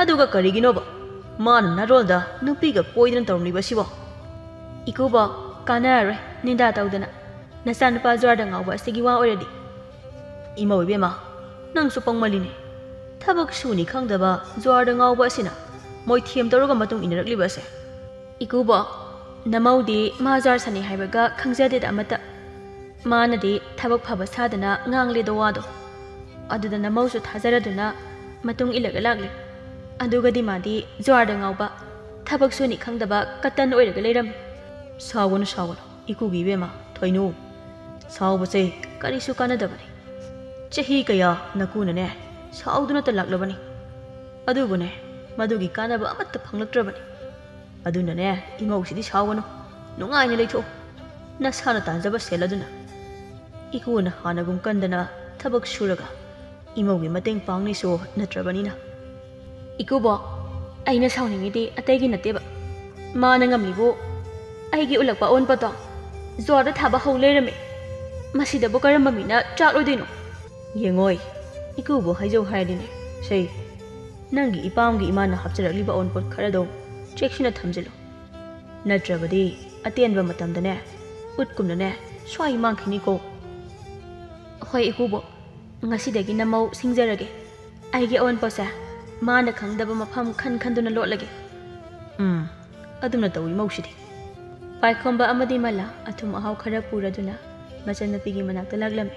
ꯑꯗꯨꯒ ꯀꯔꯤꯒꯤꯅꯣꯕ ꯃꯥꯅ ꯅꯔꯣꯜꯗ ꯅꯨꯄꯤꯒ ꯀꯣꯏꯗꯅ ꯇꯧꯔꯝꯂꯤꯕ ꯑꯁꯤꯕꯣ? ꯏꯀꯨꯕꯣꯛ, ꯀꯥꯟꯅꯔꯔꯣꯏ ꯅꯤꯟꯗꯥ ꯇꯧꯗꯅ꯫ ꯅꯆꯥꯅꯨꯄꯥ ꯖ꯭ꯋꯥꯔꯗ ꯉꯥꯎꯕ ꯑꯁꯤꯒꯤ ꯋꯥ ꯑꯣꯏꯔꯗꯤ꯫ ꯏꯃꯧ ꯏꯕꯦꯝꯃ, ꯅꯪꯁꯨ ꯄꯪꯃꯜꯂꯤꯅꯦ꯫ ꯊꯕꯛ ꯁꯨꯅꯤ ꯈꯪꯗꯕ ꯖ꯭ꯋꯥꯔꯗ ꯉꯥꯎꯕ ꯑꯁꯤꯅ ꯃꯣꯏꯊꯦꯝ ꯇꯧꯔꯒ ꯃꯇꯨꯡ ꯏꯟꯅꯔꯛꯂꯤꯕ ꯑꯁꯦ꯫ ꯏꯀꯨꯕꯣꯛ, ꯅꯃꯧꯗꯤ ꯃꯥ ꯖ꯭ꯋꯥꯔ ꯁꯥꯟꯅꯩ ꯍꯥꯏꯕꯒ ꯈꯪꯖꯗꯦꯗ ꯑꯃꯠꯇ꯫ ꯃꯥꯅꯗꯤ ꯊꯕꯛ ꯐꯕ ꯁꯥꯗꯅ ꯉꯥꯡꯂꯦꯗꯣ ꯋꯥꯗꯣ꯫ ꯑꯗꯨꯗ ꯅꯃꯧꯁꯨ ꯊꯥꯖꯔꯗꯨꯅ ꯃꯇꯨꯡ ꯏꯜꯂꯒ ꯂꯥꯛꯂꯤ꯫ ꯑꯗꯨꯒꯗꯤ ꯃꯥꯗꯤ ꯖ꯭ꯋꯥꯔꯗ ꯉꯥꯎꯕ, ꯊꯕꯛ ꯁꯨꯅꯤ ꯈꯪꯗꯕ ꯀꯇꯟ ꯑꯣꯏꯔꯒ ꯂꯩꯔꯝꯃꯤ꯫ ꯁꯥꯎꯒꯅꯨ, ꯁꯥꯎꯒꯅꯨ, ꯏꯀꯨꯒꯤ ꯏꯕꯦꯝꯃ, ꯊꯣꯏꯅꯨ꯫ ꯁꯥꯎꯕꯁꯦ ꯀꯔꯤꯁꯨ ꯀꯥꯟꯅꯗꯕꯅꯤ꯫ ꯆꯍꯤ ꯀꯌꯥ ꯅꯀꯨꯅꯅꯦ ꯁꯥꯎꯗꯨꯅꯇ ꯂꯥꯛꯂꯕꯅꯤ꯫ ꯑꯗꯨꯕꯨꯅꯦ, ꯃꯗꯨꯒꯤ ꯀꯥꯟꯅꯕ ꯑꯃꯠꯇ ꯐꯪꯂꯛꯇ꯭ꯔꯕꯅꯤ꯫ ꯑꯗꯨꯅꯅꯦ, ꯏꯃꯧꯁꯤꯗꯤ ꯁꯥꯎꯒꯅꯨ, ꯅꯨꯡꯉꯥꯏꯅ ꯂꯩꯊꯣꯛꯎ, ꯅꯁꯥꯅ ꯇꯥꯟꯖꯕ ꯁꯦꯜ ꯑꯗꯨꯅ꯫ ꯏꯀꯨꯅ ꯍꯥꯟꯅꯒꯨꯝ ꯀꯟꯗꯅ ꯊꯕꯛ ꯁꯨꯔꯒ ꯏꯃꯧꯒꯤ ꯃꯇꯦꯡ ꯄꯥꯡꯅꯤꯁꯨ ꯅꯠꯇ꯭ꯔꯕꯅꯤꯅ꯫ ꯏꯀꯨꯕꯣꯛ, ꯑꯩꯅ ꯁꯥꯎꯅꯤꯡꯉꯤꯗꯤ ꯑꯇꯩꯒꯤ ꯅꯠꯇꯦꯕ꯫ ꯃꯥꯅ ꯉꯝꯂꯤꯕꯨ ꯑꯩꯒꯤ ꯎꯠꯂꯛꯄ ꯑꯑꯣꯟꯄꯣꯠꯇꯣ ꯖ꯭ꯋꯥꯔꯗ ꯊꯥꯕ ꯍꯧ ꯂꯩꯔꯝꯃꯦ꯫ ꯃꯁꯤꯗꯕꯨ ꯀꯔꯝꯕ ꯃꯤꯅ ꯆꯥꯛꯂꯣꯏꯗꯣꯏꯅꯣ? ꯌꯦꯡꯉꯣꯏ, ꯏꯀꯨꯕꯣꯛ ꯍꯥꯏꯖꯧ ꯍꯥꯏꯔꯗꯤꯅꯦ, ꯁꯦ, ꯅꯪꯒꯤ ꯏꯄꯥꯝꯒꯤ ꯏꯃꯥꯅ ꯍꯥꯞꯆꯔꯛꯂꯤꯕ ꯑꯑꯣꯟꯄꯣꯠ ꯈꯔꯗꯣ ꯆꯦꯛꯁꯤꯟꯅ ꯊꯝꯖꯤꯜꯂꯨ꯫ ꯅꯠꯇ꯭ꯔꯕꯗꯤ ꯑꯇꯦꯟꯕ ꯃꯇꯝꯗꯅꯦ, ꯎꯠꯀꯨꯝꯅꯅꯦ, ꯁ꯭ꯋꯥꯏ ꯃꯥꯡꯈꯤꯅꯤꯀꯣ꯫ ꯍꯣꯏ ꯏꯀꯨꯕꯣꯛ, ꯉꯁꯤꯗꯒꯤ ꯅꯃꯧ ꯁꯤꯡꯖꯔꯒꯦ꯫ ꯑꯩꯒꯤ ꯑꯑꯣꯟꯄꯣꯠꯁꯦ ꯃꯥꯅ ꯈꯪꯗꯕ ꯃꯐꯝ ꯈꯟ ꯈꯟꯗꯨꯅ ꯂꯣꯠꯂꯒꯦ꯫ ꯎꯝ, ꯑꯗꯨꯝꯅ ꯇꯧꯏ ꯃꯧꯁꯤꯗꯤ꯫ ꯄꯥꯏꯈꯣꯝꯕ ꯑꯃꯗꯤ ꯃꯂꯥ ꯑꯊꯨꯝ ꯑꯍꯥꯎ ꯈꯔ ꯄꯨꯔꯗꯨꯅ ꯃꯆꯟꯅꯨꯄꯤꯒꯤ ꯃꯅꯥꯛꯇ ꯂꯥꯛꯂꯝꯃꯤ꯫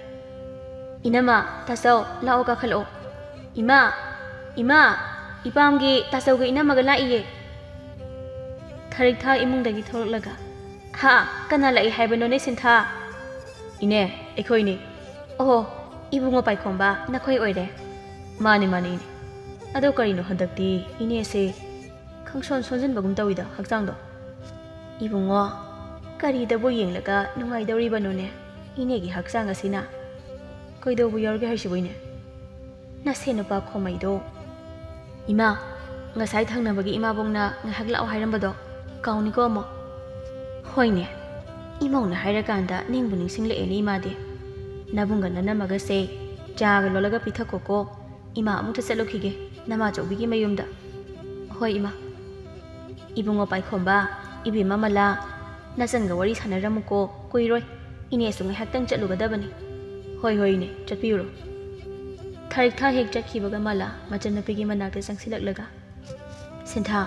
"ꯏꯅꯝꯃ, ꯇꯥꯆꯧ, ꯂꯥꯛꯑꯣ, ꯀꯥꯈꯠꯂꯛꯑꯣ꯫ ꯏꯃꯥ, ꯏꯃꯥ, ꯏꯄꯥꯝꯒꯤ ꯇꯥꯆꯧꯒ ꯏꯅꯝꯃꯒ ꯂꯥꯛꯏꯌꯦ꯫" ꯊꯔꯤꯛꯊꯥ ꯏꯃꯨꯡꯗꯒꯤ ꯊꯣꯛꯂꯛꯂꯒ, "ꯍꯥ, ꯀꯅꯥ ꯂꯥꯛꯏ ꯍꯥꯏꯕꯅꯣꯅꯦ, ꯁꯤꯟꯊꯥ?" "ꯏꯅꯦ, ꯑꯩꯈꯣꯏꯅꯤ꯫" "ꯑꯣꯍꯣ, ꯏꯕꯨꯡꯉꯣ ꯄꯥꯏꯈꯣꯝꯕ, ꯅꯈꯣꯏ ꯑꯣꯏꯔꯦ?" "ꯃꯥꯅꯦ, ꯃꯥꯅꯦ, ꯏꯅꯦ꯫ ꯑꯗꯣ ꯀꯔꯤꯅꯣ ꯍꯟꯗꯛꯇꯤ ꯏꯅꯦꯁꯦ ꯈꯪꯁꯣꯟ ꯁꯣꯟꯖꯤꯟꯕꯒꯨꯝ ꯇꯧꯏꯗ ꯍꯛꯆꯥꯡꯗꯣ?" "ꯏꯕꯨꯡꯉꯣ, ꯀꯔꯤꯗꯕꯨ ꯌꯦꯡꯂꯒ ꯅꯨꯡꯉꯥꯏꯗꯧꯔꯤꯕꯅꯣꯅꯦ, ꯏꯅꯦꯒꯤ ꯍꯛꯆꯥꯡ ꯑꯁꯤꯅ?" "ꯀꯩꯗꯧꯕ ꯌꯥꯎꯔꯒꯦ ꯍꯥꯏꯁꯤꯕꯨ, ꯏꯅꯦ?" "ꯅꯁꯦ ꯅꯨꯄꯥ ꯈꯣꯃꯩꯗꯣ꯫" "ꯏꯃꯥ, ꯉꯁꯥꯏ ꯊꯪꯅꯕꯒꯤ ꯏꯃꯥꯕꯣꯛꯅ ꯉꯥꯏꯍꯥꯛ ꯂꯥꯛꯑꯣ ꯍꯥꯏꯔꯝꯕꯗꯣ, ꯀꯥꯎꯅꯤꯀꯣ ꯑꯃꯨꯛ?" "ꯍꯣꯏꯅꯦ, ꯏꯃꯧꯅ ꯍꯥꯏꯔꯀꯥꯟꯗ ꯅꯤꯡꯕꯨ ꯅꯤꯡꯁꯤꯡꯂꯛꯑꯦꯅꯦ ꯏꯃꯥꯗꯤ꯫ ꯅꯕꯨꯡꯒ ꯅꯅꯝꯃꯒꯁꯦ ꯆꯥꯒ ꯂꯣꯜꯂꯒ ꯄꯤꯊꯛꯈꯣꯀꯣ, ꯏꯃꯥ ꯑꯃꯨꯛꯇ ꯆꯠꯂꯨꯈꯤꯒꯦ ꯅꯃꯥꯆꯧꯕꯤꯒꯤ ꯃꯌꯨꯝꯗ꯫" "ꯍꯣꯏ ꯏꯃꯥ꯫" "ꯏꯕꯨꯡꯉꯣ ꯄꯥꯏꯈꯣꯝꯕ, ꯏꯕꯦꯝꯃ ꯃꯂꯥ, ꯅꯆꯟꯒ ꯋꯥꯔꯤ ꯁꯥꯟꯅꯔꯝꯃꯨꯀꯣ, ꯀꯨꯏꯔꯣꯏ꯫ ꯏꯅꯦꯁꯨ ꯉꯥꯏꯍꯥꯛꯇꯪ ꯆꯠꯂꯨꯒꯗꯕꯅꯤ꯫" "ꯍꯣꯏ, ꯍꯣꯏ, ꯏꯅꯦ, ꯆꯠꯄꯤꯔꯨꯔꯣ꯫" ꯊꯔꯤꯛꯊꯥ ꯍꯦꯛ ꯆꯠꯈꯤꯕꯒ ꯃꯂꯥ ꯃꯆꯟꯅꯨꯄꯤꯒꯤ ꯃꯅꯥꯛꯇ ꯆꯪꯁꯤꯜꯂꯛꯂꯒ, "ꯁꯤꯟꯊꯥ,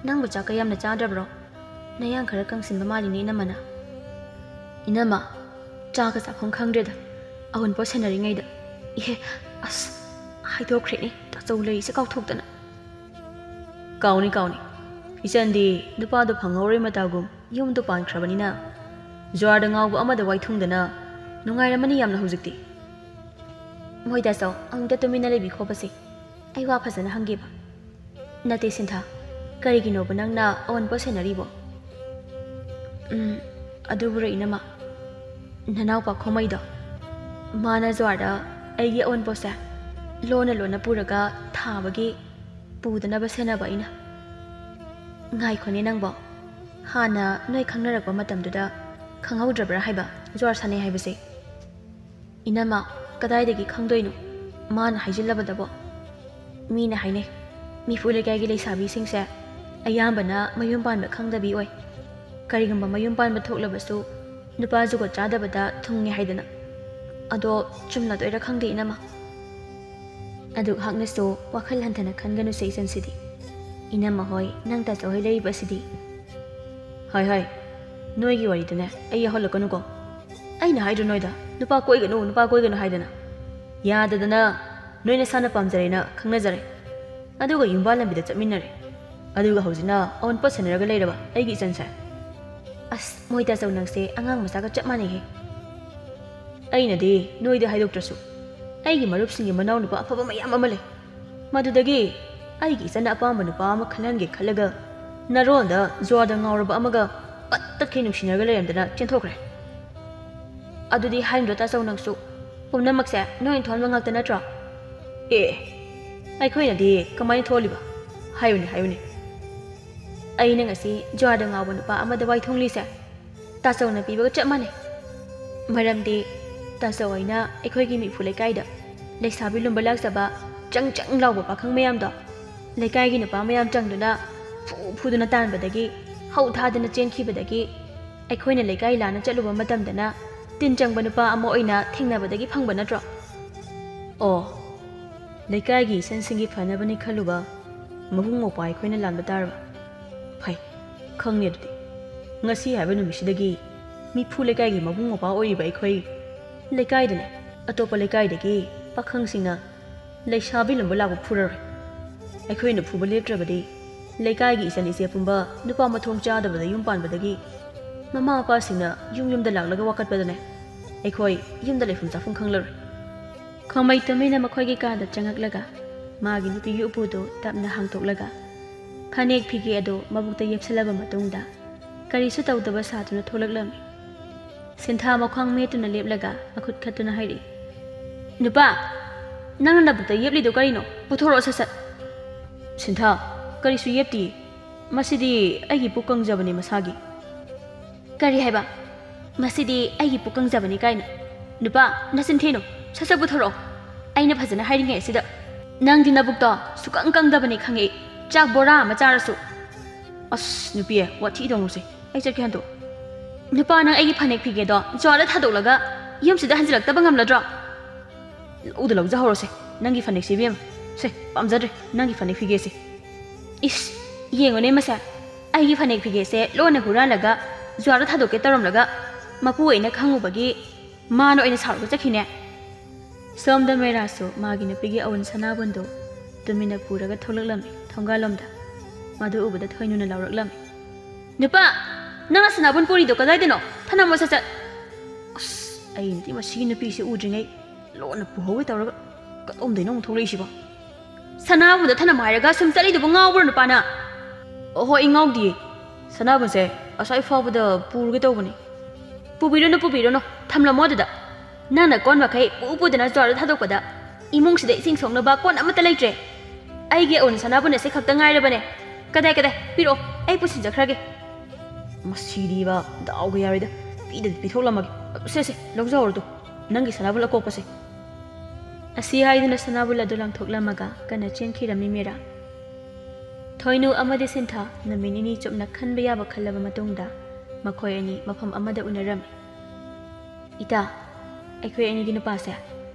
ꯅꯪꯕꯨ ꯆꯥꯛꯀ ꯌꯥꯝꯅ ꯆꯥꯗ꯭ꯔꯕ꯭ꯔꯣ? ꯅꯌꯥꯡ ꯈꯔ ꯀꯪꯁꯤꯟꯕ ꯃꯥꯜꯂꯤꯅꯦ, ꯏꯅꯝꯃꯅ꯫" "ꯏꯅꯝꯃ, ꯆꯥꯒ ꯆꯥꯐꯝ ꯈꯪꯗ꯭ꯔꯦꯗ, ꯑꯑꯣꯟꯄꯣꯠ ꯁꯦꯟꯅꯔꯤꯉꯩꯗ꯫ ꯏꯍꯦ, ꯑꯁ, ꯍꯥꯏꯗꯣꯛꯈ꯭ꯔꯦꯅꯦ, ꯇꯥꯆꯧ ꯂꯩꯔꯤꯁꯦ ꯀꯥꯎꯊꯣꯛꯇꯅ꯫" "ꯀꯥꯎꯅꯤ, ꯀꯥꯎꯅꯤ꯫ ꯏꯆꯟꯗꯤ ꯅꯨꯄꯥꯗꯣ ꯐꯪꯍꯧꯔꯣꯏ ꯃꯇꯥꯒꯨꯝ ꯌꯨꯝꯗꯣ ꯄꯥꯟꯈ꯭ꯔꯕꯅꯤꯅ, ꯖ꯭ꯋꯥꯔꯗ ꯉꯥꯎꯕ ꯑꯃꯗ ꯋꯥꯏꯊꯨꯡꯗꯅ ꯅꯨꯡꯉꯥꯏꯔꯝꯃꯅꯤ ꯌꯥꯝꯅ ꯍꯧꯖꯤꯛꯇꯤ꯫" "ꯃꯣꯏ ꯇꯥꯆꯧ, ꯑꯃꯨꯛꯇ ꯇꯨꯃꯤꯟꯅ ꯂꯩꯕꯤꯈꯣꯕꯁꯦ, ꯑꯩ ꯋꯥ ꯐꯖꯅ ꯍꯪꯒꯦꯕ꯫ ꯅꯠꯇꯦ ꯁꯤꯟꯊꯥ, ꯀꯔꯤꯒꯤꯅꯣꯕ ꯅꯪꯅ ꯑꯑꯣꯟꯄꯣꯠ ꯁꯦꯟꯅꯔꯤꯕꯣ?" "ꯎꯝ, ꯑꯗꯨꯕꯨꯔꯣ ꯏꯅꯝꯃ, ꯅꯅꯥꯎꯄꯥ ꯈꯣꯃꯩꯗꯣ, ꯃꯥꯅ ꯖ꯭ꯋꯥꯔꯗ ꯑꯩꯒꯤ ꯑꯑꯣꯟꯄꯣꯠꯁꯦ ꯂꯣꯟꯅ ꯂꯣꯟꯅ ꯄꯨꯔꯒ ꯊꯥꯕꯒꯤ ꯄꯨꯗꯅꯕ ꯁꯦꯟꯅꯕ ꯑꯩꯅ꯫" "ꯉꯥꯏꯈꯣꯅꯦ ꯅꯪꯕꯣ, ꯍꯥꯟꯅ ꯅꯣꯏ ꯈꯪꯅꯔꯛꯄ ꯃꯇꯝꯗꯨꯗ ꯈꯪꯍꯧꯗ꯭ꯔꯕ꯭ꯔꯥ ꯍꯥꯏꯕ ꯖ꯭ꯋꯥꯔ ꯁꯥꯟꯅꯩ ꯍꯥꯏꯕꯁꯦ?" "ꯏꯅꯝꯃ, ꯀꯗꯥꯏꯗꯒꯤ ꯈꯪꯗꯣꯏꯅꯣ ꯃꯥꯅ ꯍꯥꯏꯖꯤꯜꯂꯕꯗꯕꯣ? ꯃꯤꯅ ꯍꯥꯏꯅꯩ, ꯃꯤꯐꯨ ꯂꯩꯀꯥꯏꯒꯤ ꯂꯩꯁꯥꯕꯤꯁꯤꯡꯁꯦ ꯑꯌꯥꯝꯕꯅ ꯃꯌꯨꯝ ꯄꯥꯟꯕ ꯈꯪꯗꯕꯤ ꯑꯣꯏ꯫ ꯀꯔꯤꯒꯨꯝꯕ ꯃꯌꯨꯝ ꯄꯥꯟꯕ ꯊꯣꯛꯂꯕꯁꯨ ꯅꯨꯄꯥ ꯖꯨꯒꯣꯠ ꯆꯥꯗꯕꯗ ꯊꯨꯡꯉꯦ ꯍꯥꯏꯗꯅ꯫ ꯑꯗꯣ ꯆꯨꯝꯂꯗꯣꯏꯔꯥ ꯈꯪꯗꯦ ꯏꯅꯝꯃ꯫" ꯑꯗꯨꯛ ꯍꯥꯛꯅꯁꯨ ꯋꯥꯈꯜ ꯍꯟꯊꯅ ꯈꯟꯒꯅꯨꯁꯦ ꯏꯆꯟꯁꯤꯗꯤ꯫ ꯏꯅꯝꯃ ꯍꯣꯏ, ꯅꯪ ꯇꯥꯆꯧ ꯍꯣꯏ ꯂꯩꯔꯤꯕ ꯑꯁꯤꯗꯤ꯫ ꯍꯣꯏ, ꯍꯣꯏ, ꯅꯣꯏꯒꯤ ꯋꯥꯔꯤꯗꯨꯅꯦ ꯑꯩ ꯌꯥꯎꯍꯜꯂꯛꯀꯅꯨꯀꯣ꯫ ꯑꯩꯅ ꯍꯥꯏꯗ꯭ꯔꯣ ꯅꯣꯏꯗ, ꯅꯨꯄꯥ ꯀꯣꯏꯒꯅꯨ, ꯅꯨꯄꯥ ꯀꯣꯏꯒꯅꯨ ꯍꯥꯏꯗꯅ? ꯌꯥꯗꯗꯅ ꯅꯣꯏ ꯅꯁꯥꯅ ꯄꯥꯝꯖꯔꯦꯅ ꯈꯪꯅꯖꯔꯦ꯫ ꯑꯗꯨꯒ ꯌꯨꯝꯕꯥꯜ ꯂꯝꯕꯤꯗ ꯆꯠꯃꯤꯟꯅꯔꯦ꯫ ꯑꯗꯨꯒ ꯍꯧꯖꯤꯛꯅ ꯑꯋꯟꯄꯣꯠ ꯁꯦꯟꯅꯔꯒ ꯂꯩꯔꯕ ꯑꯩꯒꯤ ꯏꯆꯟꯁꯦ꯫ ꯑꯁ, ꯃꯣꯏ ꯇꯥꯆꯧ ꯅꯪꯁꯦ ꯑꯉꯥꯡ ꯃꯆꯥꯒ ꯆꯞ ꯃꯥꯟꯅꯩꯍꯦ꯫ ꯑꯩꯅꯗꯤ ꯅꯣꯏꯗ ꯍꯥꯏꯗꯣꯛꯇ꯭ꯔꯁꯨ ꯑꯩꯒꯤ ꯃꯔꯨꯞꯁꯤꯡꯒꯤ ꯃꯅꯥꯎꯅꯨꯄꯥ ꯑꯐꯕ ꯃꯌꯥꯝ ꯑꯃ ꯂꯩ꯫ ꯃꯗꯨꯗꯒꯤ ꯑꯩꯒꯤ ꯏꯆꯟꯅ ꯑꯄꯥꯝꯕ ꯅꯨꯄꯥ ꯑꯃ ꯈꯜꯍꯟꯒꯦ ꯈꯜꯂꯒ ꯅꯔꯣꯟꯗ ꯖꯨꯋꯥꯗ ꯉꯥꯎꯔꯕ ꯑꯃꯒ ꯄꯠ ꯇꯠꯈꯩ ꯅꯨꯡꯁꯤꯅꯔꯒ ꯂꯩꯔꯝꯗꯅ ꯆꯦꯟꯊꯣꯛꯈ꯭ꯔꯦ꯫ ꯑꯗꯨꯗꯤ ꯍꯥꯏꯔꯝꯗ꯭ꯔꯣ ꯇꯥꯆꯧ ꯅꯪꯁꯨ? ꯄꯨꯝꯅꯃꯛꯁꯦ ꯅꯣꯏꯅ ꯊꯣꯛꯍꯟꯕ ꯉꯥꯛꯇ ꯅꯠꯇ꯭ꯔꯣ? ꯑꯦ, ꯑꯩꯈꯣꯏꯅꯗꯤ ꯀꯃꯥꯏꯅ ꯊꯣꯛꯍꯜꯂꯤꯕ? ꯍꯥꯏꯌꯨꯅꯦ, ꯍꯥꯏꯌꯨꯅꯦ꯫ ꯑꯩꯅ ꯉꯁꯤ ꯖꯨꯋꯥꯗ ꯉꯥꯎꯕ ꯅꯨꯄꯥ ꯑꯃꯗ ꯋꯥꯏ ꯊꯣꯡꯂꯤꯁꯦ ꯇꯥꯆꯧꯅ ꯄꯤꯕꯒ ꯆꯞ ꯃꯥꯟꯅꯩ꯫ ꯃꯔꯝꯗꯤ ꯇꯥꯆꯧ ꯑꯩꯅ ꯑꯩꯈꯣꯏꯒꯤ ꯃꯤꯐꯨ ꯂꯩꯀꯥꯏꯗ ꯂꯩꯁꯥꯕꯤ ꯂꯨꯝꯕ ꯂꯥꯛꯆꯕ ꯆꯪ ꯆꯪ ꯂꯥꯎꯕ ꯄꯥꯈꯪ ꯃꯌꯥꯝꯗꯣ ꯂꯩꯀꯥꯏꯒꯤ ꯅꯨꯄꯥ ꯃꯌꯥꯝ ꯆꯪꯗꯨꯅ ꯐꯨ ꯐꯨꯗꯨꯅ ꯇꯥꯟꯕꯗꯒꯤ, ꯍꯧ ꯊꯥꯗꯅ ꯆꯦꯟꯈꯤꯕꯗꯒꯤ ꯑꯩꯈꯣꯏꯅ ꯂꯩꯀꯥꯏ ꯂꯥꯟꯅ ꯆꯠꯂꯨꯕ ꯃꯇꯝꯗꯅ ꯇꯤꯟ ꯆꯪꯕ ꯅꯨꯄꯥ ꯑꯃ ꯑꯣꯏꯅ ꯊꯦꯡꯅꯕꯗꯒꯤ ꯐꯪꯕ ꯅꯠꯇ꯭ꯔꯣ? ꯑꯣ, ꯂꯩꯀꯥꯏꯒꯤ ꯏꯆꯟꯁꯤꯡꯒꯤ ꯐꯅꯕꯅꯤ ꯈꯜꯂꯨꯕ ꯃꯕꯨꯡ ꯃꯧꯄ꯭ꯋꯥ ꯑꯩꯈꯣꯏꯅ ꯂꯥꯟꯕ ꯇꯥꯔꯕ? ꯐꯩ, ꯈꯪꯉꯦ ꯑꯗꯨꯗꯤ꯫ ꯉꯁꯤ ꯍꯥꯏꯕ ꯅꯨꯃꯤꯠꯁꯤꯗꯒꯤ ꯃꯤꯐꯨ ꯂꯩꯀꯥꯏꯒꯤ ꯃꯕꯨꯡ ꯃꯧꯄ꯭ꯋꯥ ꯑꯣꯏꯔꯤꯕ ꯑꯩꯈꯣꯏ ꯂꯩꯀꯥꯏꯗꯅꯦ, ꯑꯇꯣꯞꯄ ꯂꯩꯀꯥꯏꯗꯒꯤ ꯄꯥꯈꯪꯁꯤꯡꯅ ꯂꯩꯁꯥꯕꯤ ꯂꯨꯝꯕ ꯂꯥꯛꯄ ꯐꯨꯔꯔꯣꯏ꯫ ꯑꯩꯈꯣꯏꯅ ꯐꯨꯕ ꯂꯦꯞꯇ꯭ꯔꯕꯗꯤ ꯂꯩꯀꯥꯏꯒꯤ ꯏꯆꯟ ꯏꯆꯦ ꯄꯨꯝꯕ ꯅꯨꯄꯥ ꯃꯊꯣꯡ ꯆꯥꯗꯕꯗ ꯌꯨꯝ ꯄꯥꯟꯕꯗꯒꯤ ꯃꯃꯥ ꯃꯄꯥꯁꯤꯡꯅ ꯌꯨꯝ ꯌꯨꯝꯗ ꯂꯥꯛꯂꯒ ꯋꯥꯀꯠꯄꯗꯅꯦ ꯑꯩꯈꯣꯏ ꯌꯨꯝꯗ ꯂꯩꯐꯝ ꯆꯥꯐꯝ ꯈꯪꯂꯔꯣꯏ꯫ ꯈꯣꯃꯩ ꯇꯨꯃꯤꯟꯅ ꯃꯈꯣꯏꯒꯤ ꯀꯥꯗ ꯆꯪꯉꯛꯂꯒ ꯃꯥꯒꯤ ꯅꯨꯄꯤꯒꯤ ꯎꯄꯨꯗꯨ ꯇꯞꯅ ꯍꯥꯡꯗꯣꯛꯂꯒ ꯐꯅꯦꯛ ꯐꯤꯒꯦ ꯑꯗꯨ ꯃꯕꯨꯛꯇ ꯌꯦꯞꯁꯤꯜꯂꯕ ꯃꯇꯨꯡꯗ ꯀꯔꯤꯁꯨ ꯇꯧꯗꯕ ꯁꯥꯗꯨꯅ ꯊꯣꯛꯂꯛꯂꯝꯃꯤ꯫ ꯁꯤꯟꯊꯥ ꯃꯈ꯭ꯋꯥꯡ ꯃꯦꯠꯇꯨꯅ ꯂꯦꯞꯂꯒ ꯃꯈꯨꯠ ꯈꯠꯇꯨꯅ ꯍꯥꯏꯔꯛꯏ, "ꯅꯨꯄꯥ, ꯅꯪꯅ ꯅꯕꯨꯛꯇ ꯌꯦꯞꯂꯤꯗꯨ ꯀꯔꯤꯅꯣ? ꯄꯨꯊꯣꯔꯛꯑꯣ ꯁꯠ ꯁꯠ!" "ꯁꯤꯟꯊꯥ, ꯀꯔꯤꯁꯨ ꯌꯦꯞꯇꯤꯌꯦ꯫ ꯃꯁꯤꯗꯤ ꯑꯩꯒꯤ ꯄꯨꯛ ꯀꯪꯖꯕꯅꯤ ꯃꯁꯥꯒꯤ꯫" "ꯀꯔꯤ ꯍꯥꯏꯕ? ꯃꯁꯤꯗꯤ ꯑꯩꯒꯤ ꯄꯨꯛ ꯀꯪꯖꯕꯅꯤ ꯀꯥꯏꯅ? ꯅꯨꯄꯥ, ꯅꯆꯤꯟ ꯊꯤꯅꯨ, ꯁꯠ ꯁꯠ ꯄꯨꯊꯣꯔꯛꯑꯣ꯫ ꯑꯩꯅ ꯐꯖꯅ ꯍꯥꯏꯔꯤꯉꯩ ꯑꯁꯤꯗ꯫ ꯅꯪꯗꯤ ꯅꯕꯨꯛꯇꯣ ꯁꯨꯀꯪ ꯀꯪꯗꯕꯅꯤ ꯈꯪꯉꯦ, ꯆꯥꯛ ꯕꯣꯔꯥ ꯑꯃ ꯆꯥꯔꯁꯨ꯫" "ꯑꯁ, ꯅꯨꯄꯤ, ꯋꯥꯊꯤ ꯇꯧꯅꯨꯁꯦ, ꯑꯩ ꯆꯠꯀꯦ ꯍꯟꯗꯣꯛ꯫" "ꯅꯨꯄꯥ, ꯅꯪ ꯑꯩꯒꯤ ꯐꯅꯦꯛ ꯐꯤꯒꯦꯗꯣ ꯖꯨꯋꯥꯗ ꯊꯥꯗꯣꯛꯂꯒ ꯌꯨꯝꯁꯤꯗ ꯍꯟꯖꯤꯜꯂꯛꯇꯕ ꯉꯝꯂꯗ꯭ꯔꯣ?" "ꯂꯧꯗ ꯂꯧꯖꯍꯧꯔꯁꯦ, ꯅꯪꯒꯤ ꯐꯅꯦꯛꯁꯦ ꯏꯕꯦꯝꯃ, ꯁꯦ, ꯄꯥꯝꯖꯗ꯭ꯔꯦ ꯅꯪꯒꯤ ꯐꯅꯦꯛ ꯐꯤꯒꯦꯁꯦ꯫ ꯏꯁ, ꯌꯦꯡꯉꯨꯅꯦ ꯃꯁꯦ, ꯑꯩꯒꯤ ꯐꯅꯦꯛ ꯐꯤꯒꯦꯁꯦ ꯂꯣꯟꯅ ꯍꯨꯔꯥꯜꯂꯒ ꯖꯨꯋꯥꯔꯗ ꯊꯥꯗꯣꯛꯀꯦ ꯇꯧꯔꯝꯂꯒ ꯃꯄꯨ ꯑꯣꯏꯅ ꯈꯪꯉꯨꯕꯒꯤ ꯃꯥꯅ ꯑꯣꯏꯅ ꯁꯥꯎꯔꯒ ꯆꯠꯈꯤꯅꯦ꯫ ꯁꯣꯝꯗ ꯃꯩꯔꯥꯁꯨ ꯃꯥꯒꯤ ꯅꯨꯄꯤꯒꯤ ꯑꯎꯟ ꯁꯅꯥꯕꯨꯟꯗꯨ ꯇꯨꯃꯤꯟꯅ ꯄꯨꯔꯒ ꯊꯣꯛꯂꯛꯂꯝꯃꯤ ꯊꯣꯡꯒꯥꯜꯂꯣꯝꯗ꯫ ꯃꯗꯨ ꯎꯕꯗ ꯊꯣꯏꯅꯨꯅ ꯂꯥꯎꯔꯛꯂꯝꯃꯤ, "ꯅꯨꯄꯥ, ꯅꯪꯅ ꯁꯅꯥꯕꯨꯟ ꯄꯨꯔꯤꯗꯣ ꯀꯗꯥꯏꯗꯅꯣ? ꯊꯅꯝꯃꯣ ꯁꯠ ꯁꯠ!" ꯑꯁ, ꯑꯩꯅꯗꯤ ꯃꯁꯤꯒꯤ ꯅꯨꯄꯤꯁꯤ ꯎꯗ꯭ꯔꯤꯉꯩ ꯂꯣꯟꯅ ꯄꯨꯍꯧꯒꯦ ꯇꯧꯔꯒ ꯀꯗꯣꯝꯗꯩꯅꯣ ꯑꯃꯨꯛ ꯊꯣꯛꯂꯛꯏꯁꯤꯕꯣ? ꯁꯅꯥꯕꯨꯟꯗ ꯊꯅꯝꯃꯣ ꯍꯥꯏꯔꯒ ꯁꯨꯝ ꯆꯠꯂꯤꯗꯨꯕꯨ ꯉꯥꯎꯕ꯭ꯔꯣ ꯅꯨꯄꯥꯅ? ꯑꯣꯍꯣ, ꯑꯩ ꯉꯥꯎꯗꯤꯌꯦ꯫ ꯁꯅꯥꯕꯨꯟꯁꯦ ꯑꯁ꯭ꯋꯥꯏ ꯐꯥꯎꯕꯗ ꯄꯨꯔꯒꯦ ꯇꯧꯕꯅꯤ꯫ ꯄꯨꯕꯤꯔꯨꯅꯨ, ꯄꯨꯕꯤꯔꯨꯅꯨ, ꯊꯝꯂꯝꯃꯣ ꯑꯗꯨꯗ꯫ ꯅꯪꯅ ꯀꯣꯟ ꯃꯈꯩ ꯄꯨ ꯄꯨꯗꯨꯅ ꯖ꯭ꯋꯥꯔꯗ ꯊꯥꯗꯣꯛꯄꯗ ꯏꯃꯨꯡꯁꯤꯗ ꯏꯁꯤꯡ ꯁꯣꯛꯅꯕ ꯀꯣꯟ ꯑꯃꯠꯇ ꯂꯩꯇ꯭ꯔꯦ꯫ ꯑꯩꯒꯤ ꯑꯎꯟ ꯁꯅꯥꯕꯨꯟ ꯑꯁꯤ ꯈꯛꯇ ꯉꯥꯏꯔꯕꯅꯦ꯫ ꯀꯗꯥꯏ, ꯀꯗꯥꯏ? ꯄꯤꯔꯛꯑꯣ, ꯑꯩ ꯄꯨꯁꯤꯟꯖꯈ꯭ꯔꯒꯦ꯫ ꯃꯁꯤꯗꯤꯕ, ꯗꯥꯎꯒ ꯌꯥꯔꯣꯏꯗ꯫ ꯄꯤꯗꯗꯤ ꯄꯤꯊꯣꯛꯂꯝꯃꯒꯦ꯫ ꯁꯦ, ꯁꯦ, ꯂꯧꯖꯍꯧꯔꯣ ꯑꯗꯣ, ꯅꯪꯒꯤ ꯁꯅꯥꯕꯨꯟ ꯑꯀꯣꯛꯄꯁꯦ꯫ ꯑꯁꯤ ꯍꯥꯏꯗꯨꯅ ꯁꯅꯥꯕꯨꯟ ꯑꯗꯨ ꯂꯪꯊꯣꯛꯂꯝꯃꯒ ꯀꯟꯅ ꯆꯦꯟꯈꯤꯔꯝꯃꯤ ꯃꯤꯔꯥ꯫ ꯊꯣꯏꯅꯨ ꯑꯃꯗꯤ ꯁꯤꯟꯊꯥ ꯅꯨꯃꯤꯠ ꯅꯤꯅꯤ ꯆꯨꯞꯅ ꯈꯟꯕ ꯌꯥꯕ ꯈꯜꯂꯕ ꯃꯇꯨꯡꯗ ꯃꯈꯣꯏ ꯑꯅꯤ ꯃꯐꯝ ꯑꯃꯗ ꯎꯅꯔꯝꯃꯤ꯫ "ꯏꯇꯥ, ꯑꯩꯈꯣꯏ ꯑꯅꯤꯒꯤ ꯅꯨꯄꯥꯁꯦ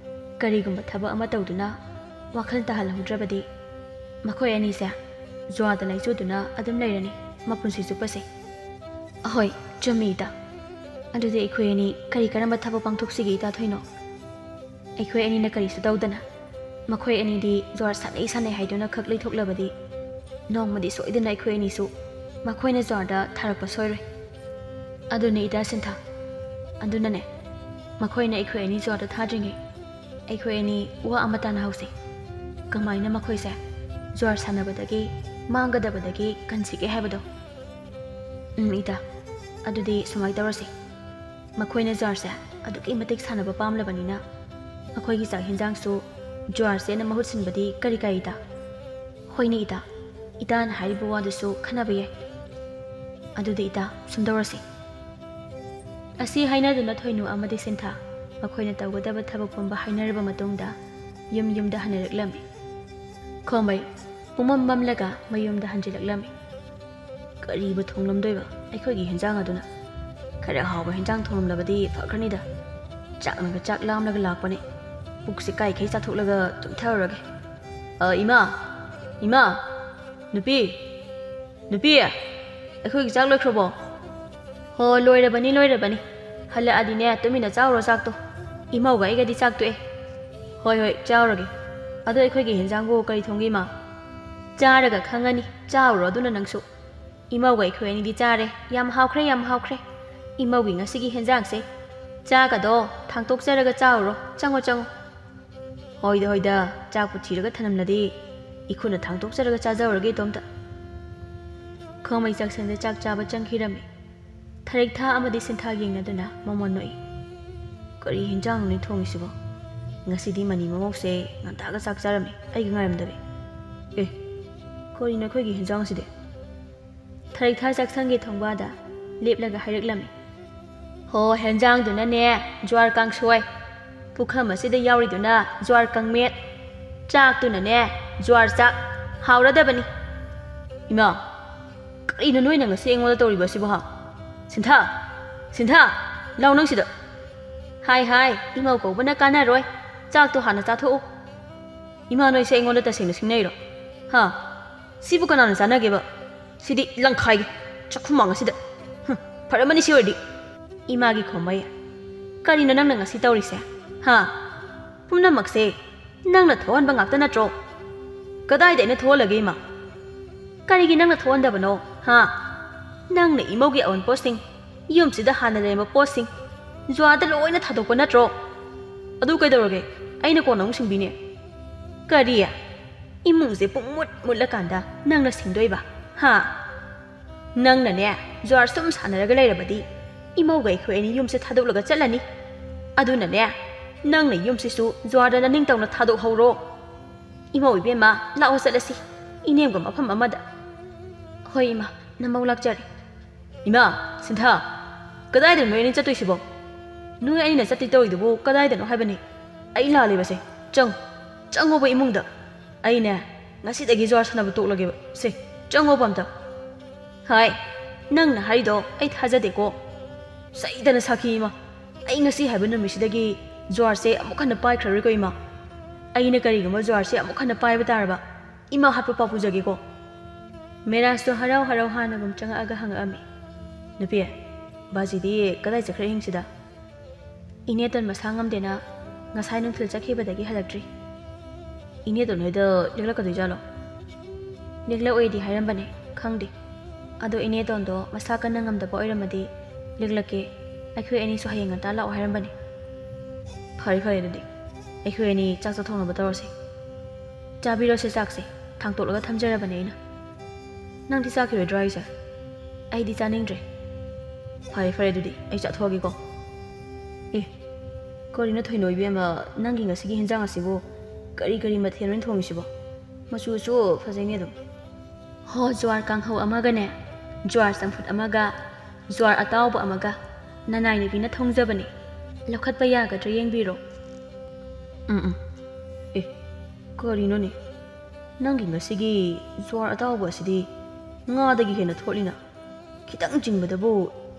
ꯀꯔꯤꯒꯨꯝꯕ ꯊꯕꯛ ꯑꯃ ꯇꯧꯗꯨꯅ ꯋꯥꯈꯜ ꯇꯥꯍꯜꯍꯧꯗ꯭ꯔꯕꯗꯤ ꯃꯈꯣꯏ ꯑꯅꯤꯁꯦ ꯖꯨꯋꯥꯗ ꯂꯥꯏꯆꯨꯗꯨꯅ ꯑꯗꯨꯝ ꯂꯩꯔꯅꯤ ꯃꯄꯨꯟꯁꯤ ꯆꯨꯞꯄꯁꯦ꯫" "ꯑꯍꯣꯏ, ꯆꯨꯝꯃꯤ ꯏꯇꯥ꯫ ꯑꯗꯨꯗꯤ ꯑꯩꯈꯣꯏ ꯑꯅꯤ ꯀꯔꯤ ꯀꯔꯝꯕ ꯊꯕꯛ ꯄꯥꯡꯊꯣꯛꯁꯤꯒꯦ ꯏꯇꯥ ꯊꯣꯏꯅꯣ? ꯑꯩꯈꯣꯏ ꯑꯅꯤꯅ ꯀꯔꯤꯁꯨ ꯇꯧꯗꯅ ꯃꯈꯣꯏ ꯑꯅꯤꯗꯤ ꯖꯨꯋꯥꯔ ꯁꯥꯟꯅꯩ ꯁꯥꯟꯅꯩ ꯍꯥꯏꯗꯨꯅ ꯈꯛ ꯂꯩꯊꯣꯛꯂꯕꯗꯤ ꯅꯣꯡꯃꯗꯤ ꯁꯣꯏꯗꯅ ꯑꯩꯈꯣꯏ ꯑꯅꯤꯁꯨ ꯃꯈꯣꯏꯅ ꯖꯨꯋꯥꯔꯗ ꯊꯥꯔꯛꯄ ꯁꯣꯏꯔꯣꯏ꯫ ꯑꯗꯨꯅꯤ ꯏꯇꯥ ꯁꯤꯟꯊꯥ, ꯑꯗꯨꯅꯅꯦ ꯃꯈꯣꯏꯅ ꯑꯩꯈꯣꯏ ꯑꯅꯤ ꯖꯨꯋꯥꯔꯗ ꯊꯥꯗ꯭ꯔꯤꯉꯩ ꯑꯩꯈꯣꯏ ꯑꯅꯤ ꯋꯥ ꯑꯃ ꯇꯥꯟꯅꯍꯧꯁꯤ꯫ ꯀꯃꯥꯏꯅ ꯃꯈꯣꯏꯁꯦ ꯖꯨꯋꯥꯔ ꯁꯥꯟꯅꯕꯗꯒꯤ ꯃꯥꯡꯒꯗꯕꯗꯒꯤ ꯀꯟꯁꯤꯒꯦ ꯍꯥꯏꯕꯗꯣ꯫" "ꯎꯝ ꯏꯇꯥ, ꯑꯗꯨꯗꯤ ꯁꯨꯃꯥꯏꯅ ꯇꯧꯔꯁꯤ꯫ ꯃꯈꯣꯏꯅ ꯖꯨꯋꯥꯔꯁꯦ ꯑꯗꯨꯛꯀꯤ ꯃꯇꯤꯛ ꯁꯥꯟꯅꯕ ꯄꯥꯝꯂꯕꯅꯤꯅ ꯃꯈꯣꯏꯒꯤ ꯆꯥꯛ ꯍꯦꯟꯖꯥꯡꯁꯨ ꯖꯨꯋꯥꯔꯁꯦꯅ ꯃꯍꯨꯠ ꯁꯤꯟꯕꯗꯤ ꯀꯔꯤ ꯀꯥꯏ ꯏꯇꯥ?" "ꯍꯣꯏꯅꯦ ꯏꯇꯥ, ꯏꯇꯥꯅ ꯍꯥꯏꯔꯤꯕ ꯋꯥꯗꯨꯁꯨ ꯈꯟꯅꯕ ꯌꯥꯏ꯫ ꯑꯗꯨꯗꯤ ꯏꯇꯥ, ꯁꯨꯝ ꯇꯧꯔꯁꯤ꯫" ꯑꯁꯤ ꯍꯥꯏꯅꯗꯨꯅ ꯊꯣꯏꯅꯨ ꯑꯃꯗꯤ ꯁꯤꯟꯊꯥ ꯃꯈꯣꯏꯅ ꯇꯧꯒꯗꯕ ꯊꯕꯛ ꯄꯨꯝꯕ ꯍꯥꯏꯅꯔꯕ ꯃꯇꯨꯡꯗ ꯌꯨꯝ ꯌꯨꯝꯗ ꯍꯟꯅꯔꯛꯂꯝꯃꯤ꯫ ꯈꯣꯝꯕꯩ ꯄꯨꯃꯝ ꯃꯝꯂꯒ ꯃꯌꯨꯝꯗ ꯍꯟꯖꯤꯜꯂꯛꯂꯝꯃꯤ꯫ "ꯀꯔꯤꯕꯨ ꯊꯣꯡꯂꯝꯗꯣꯏꯕ ꯑꯩꯈꯣꯏꯒꯤ ꯍꯦꯟꯖꯥꯡ ꯑꯗꯨꯅ? ꯈꯔ ꯍꯥꯎꯕ ꯍꯦꯟꯖꯥꯡ ꯊꯣꯡꯂꯝꯂꯕꯗꯤ ꯐꯈ꯭ꯔꯅꯤꯗ꯫ ꯆꯥꯛꯅꯒ ꯆꯥꯛ ꯂꯥꯝꯂꯒ ꯂꯥꯛꯄꯅꯦ꯫ ꯄꯨꯛꯁꯦ ꯀꯥꯏꯈꯩ ꯆꯥꯊꯣꯛꯂꯒ ꯇꯨꯝꯊꯔꯨꯔꯒꯦ꯫ ꯑ, ꯏꯃꯥ! ꯏꯃꯥ! ꯅꯨꯄꯤ! ꯅꯨꯄꯤ! ꯑꯩꯈꯣꯏꯒꯤ ꯆꯥꯛ ꯂꯣꯏꯈ꯭ꯔꯕꯣ? ꯍꯣ, ꯂꯣꯏꯔꯕꯅꯤ, ꯂꯣꯏꯔꯕꯅꯤ꯫ ꯍꯜꯂꯛꯑꯗꯤꯅꯦ, ꯇꯨꯃꯤꯟꯅ ꯆꯥꯎꯔꯣ ꯆꯥꯛꯇꯣ꯫ ꯏꯃꯧꯒ ꯑꯩꯒꯗꯤ ꯆꯥꯛ ꯇꯣꯛꯑꯦ꯫ ꯍꯣꯏ, ꯍꯣꯏ, ꯆꯥꯎꯔꯒꯦ꯫ ꯑꯗꯣ ꯑꯩꯈꯣꯏꯒꯤ ꯍꯦꯟꯖꯥꯡꯕꯨ ꯀꯔꯤ ꯊꯣꯡꯒꯦ, ꯏꯃꯥ? ꯆꯥꯔꯒ ꯈꯪꯉꯅꯤ꯫ ꯆꯥꯎꯔꯣ ꯑꯗꯨꯅ ꯅꯪꯁꯨ꯫ ꯏꯃꯧꯒ ꯑꯩꯈꯣꯏ ꯑꯅꯤꯗꯤ ꯆꯥꯔꯦ꯫ ꯌꯥꯝ ꯍꯥꯎꯈ꯭ꯔꯦ, ꯌꯥꯝ ꯍꯥꯎꯈ꯭ꯔꯦ꯫ ꯏꯃꯧꯒꯤ ꯉꯁꯤꯒꯤ ꯍꯦꯟꯖꯥꯡꯁꯦ꯫ ꯆꯥꯒꯗꯣ ꯊꯥꯡꯇꯣꯛꯆꯔꯒ ꯆꯥꯎꯔꯣ꯫ ꯆꯪꯉꯣ, ꯆꯪꯉꯣ꯫ ꯍꯣꯏꯗ, ꯍꯣꯏꯗ, ꯆꯥꯛꯄꯨ ꯊꯤꯔꯒ ꯊꯅꯝꯂꯗꯤ ꯏꯈꯨꯠꯅ ꯊꯥꯡꯇꯣꯛꯆꯔꯒ ꯆꯥꯖꯍꯧꯔꯒꯦ ꯏꯇꯣꯝꯇ꯫ ꯈꯣꯡꯃꯩ ꯆꯥꯛꯁꯪꯗ ꯆꯥꯛ ꯆꯥꯕ ꯆꯪꯈꯤꯔꯝꯃꯤ꯫ ꯊꯔꯤꯛꯊꯥ ꯑꯃꯗꯤ ꯁꯤꯟꯊꯥ ꯌꯦꯡꯅꯗꯨꯅ ꯃꯃꯣꯟ ꯅꯣꯛꯏ꯫ ꯀꯔꯤ ꯍꯤꯟꯖꯥꯡꯅꯣꯅꯦ ꯊꯣꯡꯉꯤꯁꯤꯕꯣ? ꯉꯁꯤꯗꯤ ꯃꯅꯤ ꯃꯃꯧꯁꯦ ꯉꯟꯇꯥꯒ ꯆꯥꯛ ꯆꯥꯔꯝꯃꯤ, ꯑꯩꯒ ꯉꯥꯏꯔꯝꯗꯕꯤ꯫ ꯑꯦ, ꯀꯔꯤꯅꯣ ꯑꯩꯈꯣꯏꯒꯤ ꯍꯤꯟꯖꯥꯡꯁꯤꯗꯤ? ꯊꯔꯤꯛꯊꯥ ꯆꯥꯛꯁꯪꯒꯤ ꯊꯣꯡꯕꯥꯗ ꯂꯦꯞꯂꯒ ꯍꯥꯏꯔꯛꯂꯝꯃꯤ꯫ ꯍꯣ, ꯍꯦꯟꯖꯥꯡꯗꯨꯅꯅꯦ, ꯖ꯭ꯋꯥꯔ ꯀꯥꯡꯁꯣꯏ꯫ ꯄꯨꯈꯝ ꯑꯁꯤꯗ ꯌꯥꯎꯔꯤꯗꯨꯅ ꯖ꯭ꯋꯥꯔ ꯀꯥꯡꯃꯦꯠ꯫ ꯆꯥꯛꯇꯨꯅꯅꯦ, ꯖ꯭ꯋꯥꯔ ꯆꯥꯛ꯫ ꯍꯥꯎꯔꯗꯕꯅꯤ꯫ ꯏꯃꯥ, ꯀꯔꯤꯅꯣ ꯅꯣꯏꯅ ꯉꯁꯤ ꯑꯩꯉꯣꯟꯗ ꯇꯧꯔꯤꯕ ꯑꯁꯤꯕꯣ, ꯍꯥ? ꯁꯤꯟꯊꯥ! ꯁꯤꯟꯊꯥ! ꯂꯥꯎ ꯅꯪ ꯁꯤꯗ꯫ ꯍꯥꯏ, ꯍꯥꯏ, ꯏꯃꯧ ꯀꯧꯕꯅ ꯀꯥꯟꯅꯔꯣꯏ꯫ ꯆꯥꯛꯇꯣ ꯍꯥꯟꯅ ꯆꯥꯊꯣꯛꯎ꯫ ꯏꯃꯥ, ꯅꯣꯏꯁꯦ ꯑꯩꯉꯣꯟꯗ ꯇꯁꯦꯡꯅ ꯁꯤꯡꯅꯩꯔꯣ? ꯍꯥ? ꯁꯤꯕꯨ ꯀꯅꯥꯅ ꯆꯥꯟꯅꯒꯦꯕ? ꯁꯤꯗꯤ ꯂꯪꯈꯥꯏꯒꯤ ꯆꯥꯛꯈꯨꯝ ꯃꯥꯡ ꯑꯁꯤꯗ꯫ ꯍꯨꯝ, ꯐꯔꯝꯃꯅꯤ ꯁꯤ ꯑꯣꯏꯔꯗꯤ꯫ ꯏꯃꯥꯒꯤ ꯈꯣꯝꯕꯩ꯫ ꯀꯔꯤꯅꯣ ꯅꯪꯅ ꯉꯁꯤ ꯇꯧꯔꯤꯁꯦ? ꯍꯥ? ꯄꯨꯝꯅꯃꯛꯁꯦ ꯅꯪꯅ ꯊꯣꯛꯍꯟꯕ ꯉꯥꯛꯇ ꯅꯠꯇ꯭ꯔꯣ? ꯀꯗꯥꯏꯗ ꯑꯩꯅ ꯊꯣꯛꯍꯜꯂꯒꯦ, ꯏꯃꯥ? ꯀꯔꯤꯒꯤ ꯅꯪꯅ ꯊꯣꯛꯍꯟꯗꯕꯅꯣ? ꯍꯥ? ꯅꯪꯅ ꯏꯃꯧꯒꯤ ꯑꯋꯨꯟꯄꯣꯠꯁꯤꯡ ꯌꯨꯝꯁꯤꯗ ꯍꯥꯟꯅ ꯂꯩꯔꯝꯕ ꯄꯣꯠꯁꯤꯡ ꯖꯨꯋꯥꯗ ꯂꯣꯏꯅ ꯊꯥꯗꯣꯛꯄ ꯅꯠꯇ꯭ꯔꯣ? ꯑꯗꯨ ꯀꯩꯗꯧꯔꯒꯦ? ꯑꯩꯅ ꯀꯣꯟꯅ ꯑꯃꯨꯛ ꯁꯤꯡꯕꯤꯅꯦ꯫ ꯀꯔꯤ? ꯏꯃꯨꯡꯁꯦ ꯄꯨꯡꯃꯨꯠ ꯃꯨꯠꯂꯀꯥꯟꯗ ꯅꯪꯅ ꯁꯤꯡꯗꯣꯏꯕ? ꯍꯥ? ꯅꯪꯅꯅꯦ, ꯖꯨꯋꯥꯔ ꯁꯨꯝ ꯁꯥꯟꯅꯔꯒ ꯂꯩꯔꯕꯗꯤ ꯏꯃꯧꯒ ꯑꯩꯈꯣꯏ ꯑꯅꯤ ꯌꯨꯝꯁꯦ ꯊꯥꯗꯣꯛꯂꯒ ꯆꯠꯂꯅꯤ꯫ ꯑꯗꯨꯅꯅꯦ, ꯅꯪꯅ ꯌꯨꯝꯁꯤꯁꯨ ꯖꯨꯋꯥꯔꯗ ꯅꯅꯤꯡꯇꯧꯅ ꯊꯥꯗꯣꯛꯍꯧꯔꯣ꯫ ꯏꯃꯧ ꯏꯕꯦꯝꯃ, ꯂꯥꯛꯑꯣ ꯆꯠꯂꯁꯤ꯫ ꯏꯅꯦꯝꯒ ꯃꯐꯝ ꯑꯃꯗ꯫ ꯍꯣꯏ ꯏꯃꯥ, ꯅꯃꯧ ꯂꯥꯛꯆꯔꯦ꯫ ꯏꯃꯥ, ꯁꯤꯟꯊꯥ, ꯀꯗꯥꯏꯗꯅꯣ ꯅꯣꯏ ꯑꯅꯤ ꯆꯠꯇꯣꯏꯁꯤꯕꯣ? ꯅꯣꯏ ꯑꯅꯤꯅ ꯆꯠꯇꯤ ꯇꯧꯔꯤꯗꯨꯕꯨ ꯀꯗꯥꯏꯗꯅꯣ ꯍꯥꯏꯕꯅꯤ? ꯑꯩ ꯂꯥꯜꯂꯤꯕꯁꯦ꯫ ꯆꯪꯉꯨ, ꯆꯪꯉꯣꯕ ꯏꯃꯨꯡꯗ꯫ ꯑꯩꯅꯦ, ꯉꯁꯤꯗꯒꯤ ꯖꯨꯋꯥꯔ ꯁꯥꯟꯅꯕ ꯇꯣꯛꯂꯒꯦꯕ꯫ ꯁꯦ, ꯆꯪꯉꯣꯕ ꯑꯝꯇ꯫ ꯍꯥꯏ, ꯅꯪꯅ ꯍꯥꯏꯔꯤꯗꯣ ꯑꯩ ꯊꯥꯖꯗꯦꯀꯣ꯫ ꯆꯩꯗꯅ ꯁꯥꯈꯤ ꯏꯃꯥ꯫ ꯑꯩ ꯉꯁꯤ ꯍꯥꯏꯕ ꯅꯨꯃꯤꯠꯁꯤꯗꯒꯤ ꯖ꯭ꯋꯥꯔꯁꯦ ꯑꯃꯨꯛ ꯍꯟꯅ ꯄꯥꯏꯈ꯭ꯔꯔꯣꯏꯀꯣ ꯏꯃꯥ꯫ ꯑꯩꯅ ꯀꯔꯤꯒꯨꯝꯕ ꯖ꯭ꯋꯥꯔꯁꯦ ꯑꯃꯨꯛ ꯍꯟꯅ ꯄꯥꯏꯕ ꯇꯥꯔꯕ, ꯏꯃꯥ ꯍꯥꯠꯄ ꯄꯥꯎ ꯄꯨꯖꯒꯦꯀꯣ꯫ ꯃꯦꯔꯥꯖꯇꯣ ꯍꯔꯥꯎ ꯍꯔꯥꯎ ꯍꯥꯟꯅꯒꯨꯝ ꯆꯪꯉꯛꯑꯒ ꯍꯪꯉꯛꯑꯝꯃꯤ, "ꯅꯨꯄꯤ, ꯕꯥꯖꯤꯗꯤ ꯀꯗꯥꯏ ꯆꯠꯈ꯭ꯔꯦ ꯑꯍꯤꯡꯁꯤꯗ?" "ꯏꯅꯦꯇꯣꯟ ꯃꯁꯥ ꯉꯝꯗꯦꯅ ꯉꯁꯥꯏ ꯅꯨꯡꯊꯤꯜ ꯆꯠꯈꯤꯕꯗꯒꯤ ꯍꯜꯂꯛꯇ꯭ꯔꯤ꯫ ꯏꯅꯦꯇꯣꯟ ꯍꯣꯏꯗ ꯂꯦꯛꯂꯛꯀꯗꯣꯏꯖꯥꯠꯂꯣ?" "ꯂꯦꯛꯂꯛꯑꯣꯏꯗꯤ ꯍꯥꯏꯔꯝꯕꯅꯦ, ꯈꯪꯗꯦ꯫ ꯑꯗꯣ ꯏꯅꯦꯇꯣꯟꯗꯣ ꯃꯁꯥ ꯀꯟꯅ ꯉꯝꯗꯕ ꯑꯣꯏꯔꯝꯃꯗꯤ ꯂꯦꯛꯂꯛꯀꯦ, ꯑꯩꯈꯣꯏ ꯑꯅꯤꯁꯨ ꯍꯌꯦꯡ ꯉꯟꯇꯥ ꯂꯥꯛꯑꯣ ꯍꯥꯏꯔꯝꯕꯅꯦ꯫" "ꯐꯔꯦ ꯐꯔꯦ, ꯑꯗꯨꯗꯤ ꯑꯩꯈꯣꯏ ꯑꯅꯤ ꯆꯥꯛ ꯆꯥꯊꯣꯛꯅꯕ ꯇꯧꯔꯁꯦ꯫ ꯆꯥꯕꯤꯔꯣꯁꯦ ꯆꯥꯛꯁꯦ, ꯊꯥꯡꯇꯣꯛꯂꯒ ꯊꯝꯖꯔꯕꯅꯦ ꯑꯩꯅ꯫ ꯅꯪꯗꯤ ꯆꯥꯈꯤꯔꯣꯏꯗ꯭ꯔꯣ ꯍꯥꯏꯁꯦ?" "ꯑꯩꯗꯤ ꯆꯥꯅꯤꯡꯗ꯭ꯔꯦ꯫" "ꯐꯔꯦ ꯐꯔꯦ, ꯑꯗꯨꯗꯤ ꯑꯩ ꯆꯥꯊꯣꯛꯑꯒꯦꯀꯣ꯫" "ꯑꯦ, ꯀꯔꯤꯅꯣ ꯊꯣꯏꯅꯣ ꯏꯕꯦꯝꯃ, ꯅꯪꯒꯤ ꯉꯁꯤꯒꯤ ꯍꯦꯟꯖꯥꯡ ꯑꯁꯤꯕꯨ ꯀꯔꯤ ꯀꯔꯤ ꯃꯊꯦꯜ ꯑꯣꯏꯅ ꯊꯣꯡꯉꯤꯁꯤꯕꯣ? ꯃꯆꯨꯁꯨ ꯐꯖꯩꯅꯦ ꯑꯗꯨꯝ꯫" "ꯍꯣ, ꯖ꯭ꯋꯥꯔ ꯀꯥꯡꯍꯧ ꯑꯃꯒꯅꯦ, ꯖ꯭ꯋꯥꯔ ꯆꯝꯐꯨꯠ ꯑꯃꯒ, ꯖ꯭ꯋꯥꯔ ꯑꯇꯥꯎꯕ ꯑꯃꯒ꯫ ꯅꯅꯥꯏ ꯅꯨꯄꯤꯅ ꯊꯣꯡꯖꯕꯅꯦ꯫ ꯂꯧꯈꯠꯄ ꯌꯥꯒꯗ꯭ꯔꯥ ꯌꯦꯡꯕꯤꯔꯣ꯫" "ꯎꯝ ꯎꯝ꯫ ꯑꯦ, ꯀꯔꯤꯅꯣꯅꯦ? ꯅꯪꯒꯤ ꯉꯁꯤꯒꯤ ꯖ꯭ꯋꯥꯔ ꯑꯇꯥꯎꯕ ꯑꯁꯤꯗꯤ ꯉꯥꯗꯒꯤ ꯍꯦꯟꯅ ꯊꯣꯠꯂꯤꯅ꯫ ꯈꯤꯇꯪ ꯆꯤꯡꯕꯗꯕꯨ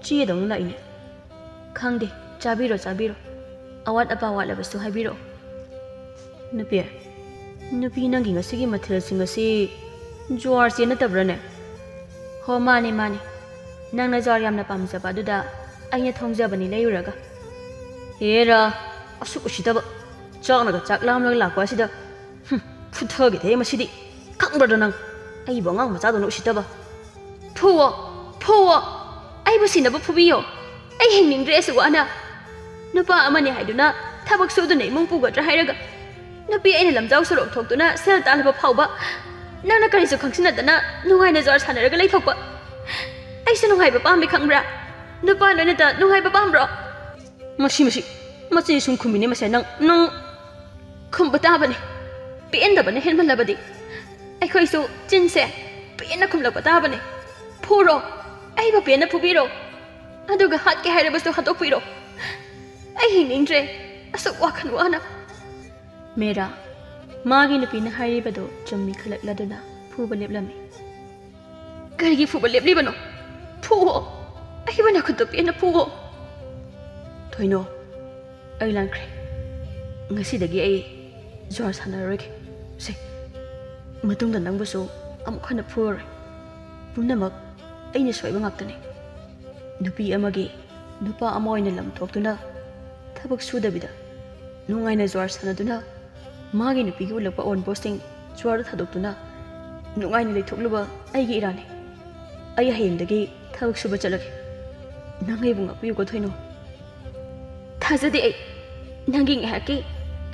ꯆꯦꯗꯧꯅ ꯂꯥꯛꯏꯅꯦ꯫" "ꯈꯪꯗꯦ, ꯆꯥꯕꯤꯔꯣ ꯆꯥꯕꯤꯔꯣ꯫ ꯑꯋꯥꯠ ꯑꯄꯥ ꯋꯥꯠꯂꯕꯁꯨ ꯍꯥꯏꯕꯤꯔꯛꯑꯣ꯫" "ꯅꯨꯄꯤ, ꯅꯨꯄꯤ, ꯅꯪꯒꯤ ꯉꯁꯤꯒꯤ ꯃꯊꯦꯜꯁꯤꯡ ꯑꯁꯤ ꯖ꯭ꯋꯥꯔꯁꯦ ꯅꯠꯇꯕ꯭ꯔꯥꯅꯦ?" "ꯍꯣ, ꯃꯥꯅꯦ ꯃꯥꯅꯦ꯫ ꯅꯪꯅ ꯖ꯭ꯋꯥꯔ ꯌꯥꯝꯅ ꯄꯥꯝꯖꯕ ꯑꯗꯨꯗ ꯑꯩꯅ ꯊꯣꯡꯖꯕꯅꯤ ꯂꯩꯔꯨꯔꯒ꯫" "ꯍꯦꯔꯥ, ꯑꯁꯨꯛ ꯎꯁꯤꯠꯇꯕ꯫ ꯆꯥꯛꯅꯒ ꯆꯥꯛ ꯂꯥꯝꯂꯒ ꯂꯥꯛꯄ ꯑꯁꯤꯗ꯫ ꯍꯨꯝ, ꯐꯨꯊꯒꯦꯗꯦ ꯃꯁꯤꯗꯤ꯫ ꯈꯪꯕ꯭ꯔꯗꯣ ꯅꯪ? ꯑꯩꯕꯨ ꯑꯉꯥꯡ ꯃꯆꯥꯗꯧꯅ ꯎꯁꯤꯠꯇꯕ꯫ ꯐꯨꯋꯣ, ꯐꯨꯋꯣ꯫ ꯑꯩꯕꯨ ꯁꯤꯅꯕ ꯐꯨꯕꯤꯌꯣ꯫ ꯑꯩ ꯍꯤꯡꯅꯤꯡꯗ꯭ꯔꯦ ꯑꯁꯨꯛ ꯋꯥꯅ꯫ ꯅꯨꯄꯥ ꯑꯃꯅꯤ ꯍꯥꯏꯗꯨꯅ ꯊꯕꯛ ꯁꯨꯗꯨꯅ ꯏꯃꯨꯡ ꯄꯨꯒꯗ꯭ꯔꯥ ꯍꯥꯏꯔꯒ, ꯅꯨꯄꯤ ꯑꯩꯅ ꯂꯝꯖꯥꯎ ꯁꯣꯔꯣꯛ ꯊꯣꯛꯇꯨꯅ ꯁꯦꯜ ꯇꯥꯜꯂꯕ ꯐꯥꯎꯕ ꯅꯪꯅ ꯀꯔꯤꯁꯨ ꯈꯪꯁꯤꯟꯅꯗꯅ ꯅꯨꯡꯉꯥꯏꯅ ꯖ꯭ꯋꯥꯔ ꯁꯥꯟꯅꯔꯒ ꯂꯩꯊꯣꯛꯄ꯫ ꯑꯩꯁꯨ ꯅꯨꯡꯉꯥꯏꯕ ꯄꯥꯝꯃꯤ ꯈꯪꯕ꯭ꯔꯥ? ꯅꯨꯄꯥ ꯂꯣꯏꯅꯇ ꯅꯨꯡꯉꯥꯏꯕ ꯄꯥꯝꯕ꯭ꯔꯣ?" "ꯃꯁꯤ, ꯃꯁꯤ, ꯃꯆꯤꯟ ꯁꯨꯝ ꯈꯨꯝꯃꯤꯅꯦ ꯃꯁꯦ꯫ ꯅꯪ, ꯅꯪ ꯈꯨꯝꯕ ꯇꯥꯕꯅꯦ꯫ ꯄꯦꯟꯗꯕꯅ ꯍꯦꯟꯃꯜꯂꯕꯗꯤ꯫ ꯑꯩꯈꯣꯏꯁꯨ ꯆꯤꯟꯁꯦ ꯄꯦꯟꯅ ꯈꯨꯝꯂꯛꯄ ꯇꯥꯕꯅꯦ꯫ ꯐꯨꯔꯣ, ꯑꯩꯕꯨ ꯄꯦꯟꯅ ꯐꯨꯕꯤꯔꯣ꯫ ꯑꯗꯨꯒ ꯍꯥꯠꯀꯦ ꯍꯥꯏꯔꯕꯁꯨ ꯍꯥꯠꯇꯣꯛꯄꯤꯔꯣ꯫ ꯑꯩ ꯍꯤꯡꯅꯤꯡꯗ꯭ꯔꯦ ꯑꯁꯨꯛ ꯋꯥꯈꯜ ꯋꯥꯅ꯫" ꯃꯦꯔꯥ, ꯃꯥꯒꯤ ꯅꯨꯄꯤꯅ ꯍꯥꯏꯔꯤꯕꯗꯨ ꯆꯨꯝꯃꯤ ꯈꯜꯂꯛꯂꯗꯨꯅ ꯐꯨꯕ ꯂꯦꯞꯂꯝꯃꯤ꯫ "ꯀꯔꯤꯒꯤ ꯐꯨꯕ ꯂꯦꯞꯂꯤꯕꯅꯣ? ꯐꯨꯑꯣ! ꯑꯩꯕꯨ ꯅꯈꯨꯠꯇꯨ ꯄꯦꯟꯅ ꯐꯨꯑꯣ!" "ꯊꯣꯏꯅꯣ, ꯑꯩ ꯂꯥꯟꯈ꯭ꯔꯦ꯫ ꯉꯁꯤꯗꯒꯤ ꯑꯩ ꯖꯨꯋꯥꯔ ꯁꯥꯟꯅꯔꯔꯣꯏꯒꯦ꯫ ꯁꯦ, ꯃꯇꯨꯡꯗ ꯅꯪꯕꯨꯁꯨ ꯑꯃꯨꯛ ꯍꯟꯅ ꯐꯨꯔꯔꯣꯏ꯫ ꯄꯨꯝꯅꯃꯛ ꯑꯩꯅ ꯁꯣꯏꯕ ꯉꯥꯛꯇꯅꯤ꯫ ꯅꯨꯄꯤ ꯑꯃꯒꯤ ꯅꯨꯄꯥ ꯑꯃ ꯑꯣꯏꯅ ꯂꯝ ꯊꯣꯛꯇꯨꯅ, ꯊꯕꯛ ꯁꯨꯗꯕꯤꯗ ꯅꯨꯡꯉꯥꯏꯅ ꯖꯨꯋꯥꯔ ꯁꯥꯟꯅꯗꯨꯅ, ꯃꯥꯒꯤ ꯅꯨꯄꯤꯒꯤ ꯎꯠꯂꯛꯄ ꯑꯋꯨꯟꯄꯣꯠꯁꯤꯡ ꯖꯨꯋꯥꯔꯗ ꯊꯥꯗꯣꯛꯇꯨꯅ ꯅꯨꯡꯉꯥꯏꯅ ꯂꯩꯊꯣꯛꯂꯨꯕ ꯑꯩꯒꯤ ꯏꯔꯥꯅꯤ꯫ ꯑꯩ ꯍꯌꯦꯡꯗꯒꯤ ꯊꯕꯛ ꯁꯨꯕ ꯆꯠꯂꯒꯦ꯫ ꯅꯪ ꯑꯩꯕꯨ ꯉꯥꯛꯄꯤꯌꯨꯀꯣ, ꯊꯣꯏꯅꯣ꯫ ꯊꯥꯖꯗꯦ ꯑꯩ꯫ ꯅꯪꯒꯤ ꯉꯥꯏꯍꯥꯛꯀꯤ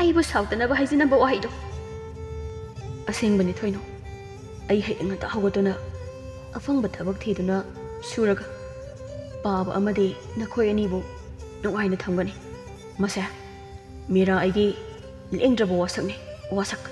ꯑꯩꯕꯨ ꯁꯥꯎꯗꯅꯕ ꯍꯥꯏꯖꯅꯕ ꯋꯥꯍꯩꯗꯣ꯫ ꯑꯁꯦꯡꯕꯅꯤ, ꯊꯣꯏꯅꯣ꯫ ꯑꯩ ꯍꯌꯦꯡ ꯉꯟꯇꯥ ꯍꯧꯒꯠꯇꯨꯅ ꯑꯐꯪꯕ ꯊꯕꯛ ꯊꯤꯗꯨꯅ ꯁꯨꯔꯒ ꯄꯥꯕ ꯑꯃꯗꯤ ꯅꯈꯣꯏ ꯑꯅꯤꯕꯨ ꯅꯨꯡꯉꯥꯏꯅ ꯊꯝꯒꯅꯤ꯫ ꯃꯁꯦ ꯃꯤꯔꯥ ꯑꯩꯒꯤ ꯂꯦꯡꯗ꯭ꯔꯕ ꯋꯥꯁꯛꯅꯤ, ꯋꯥꯁꯛ꯫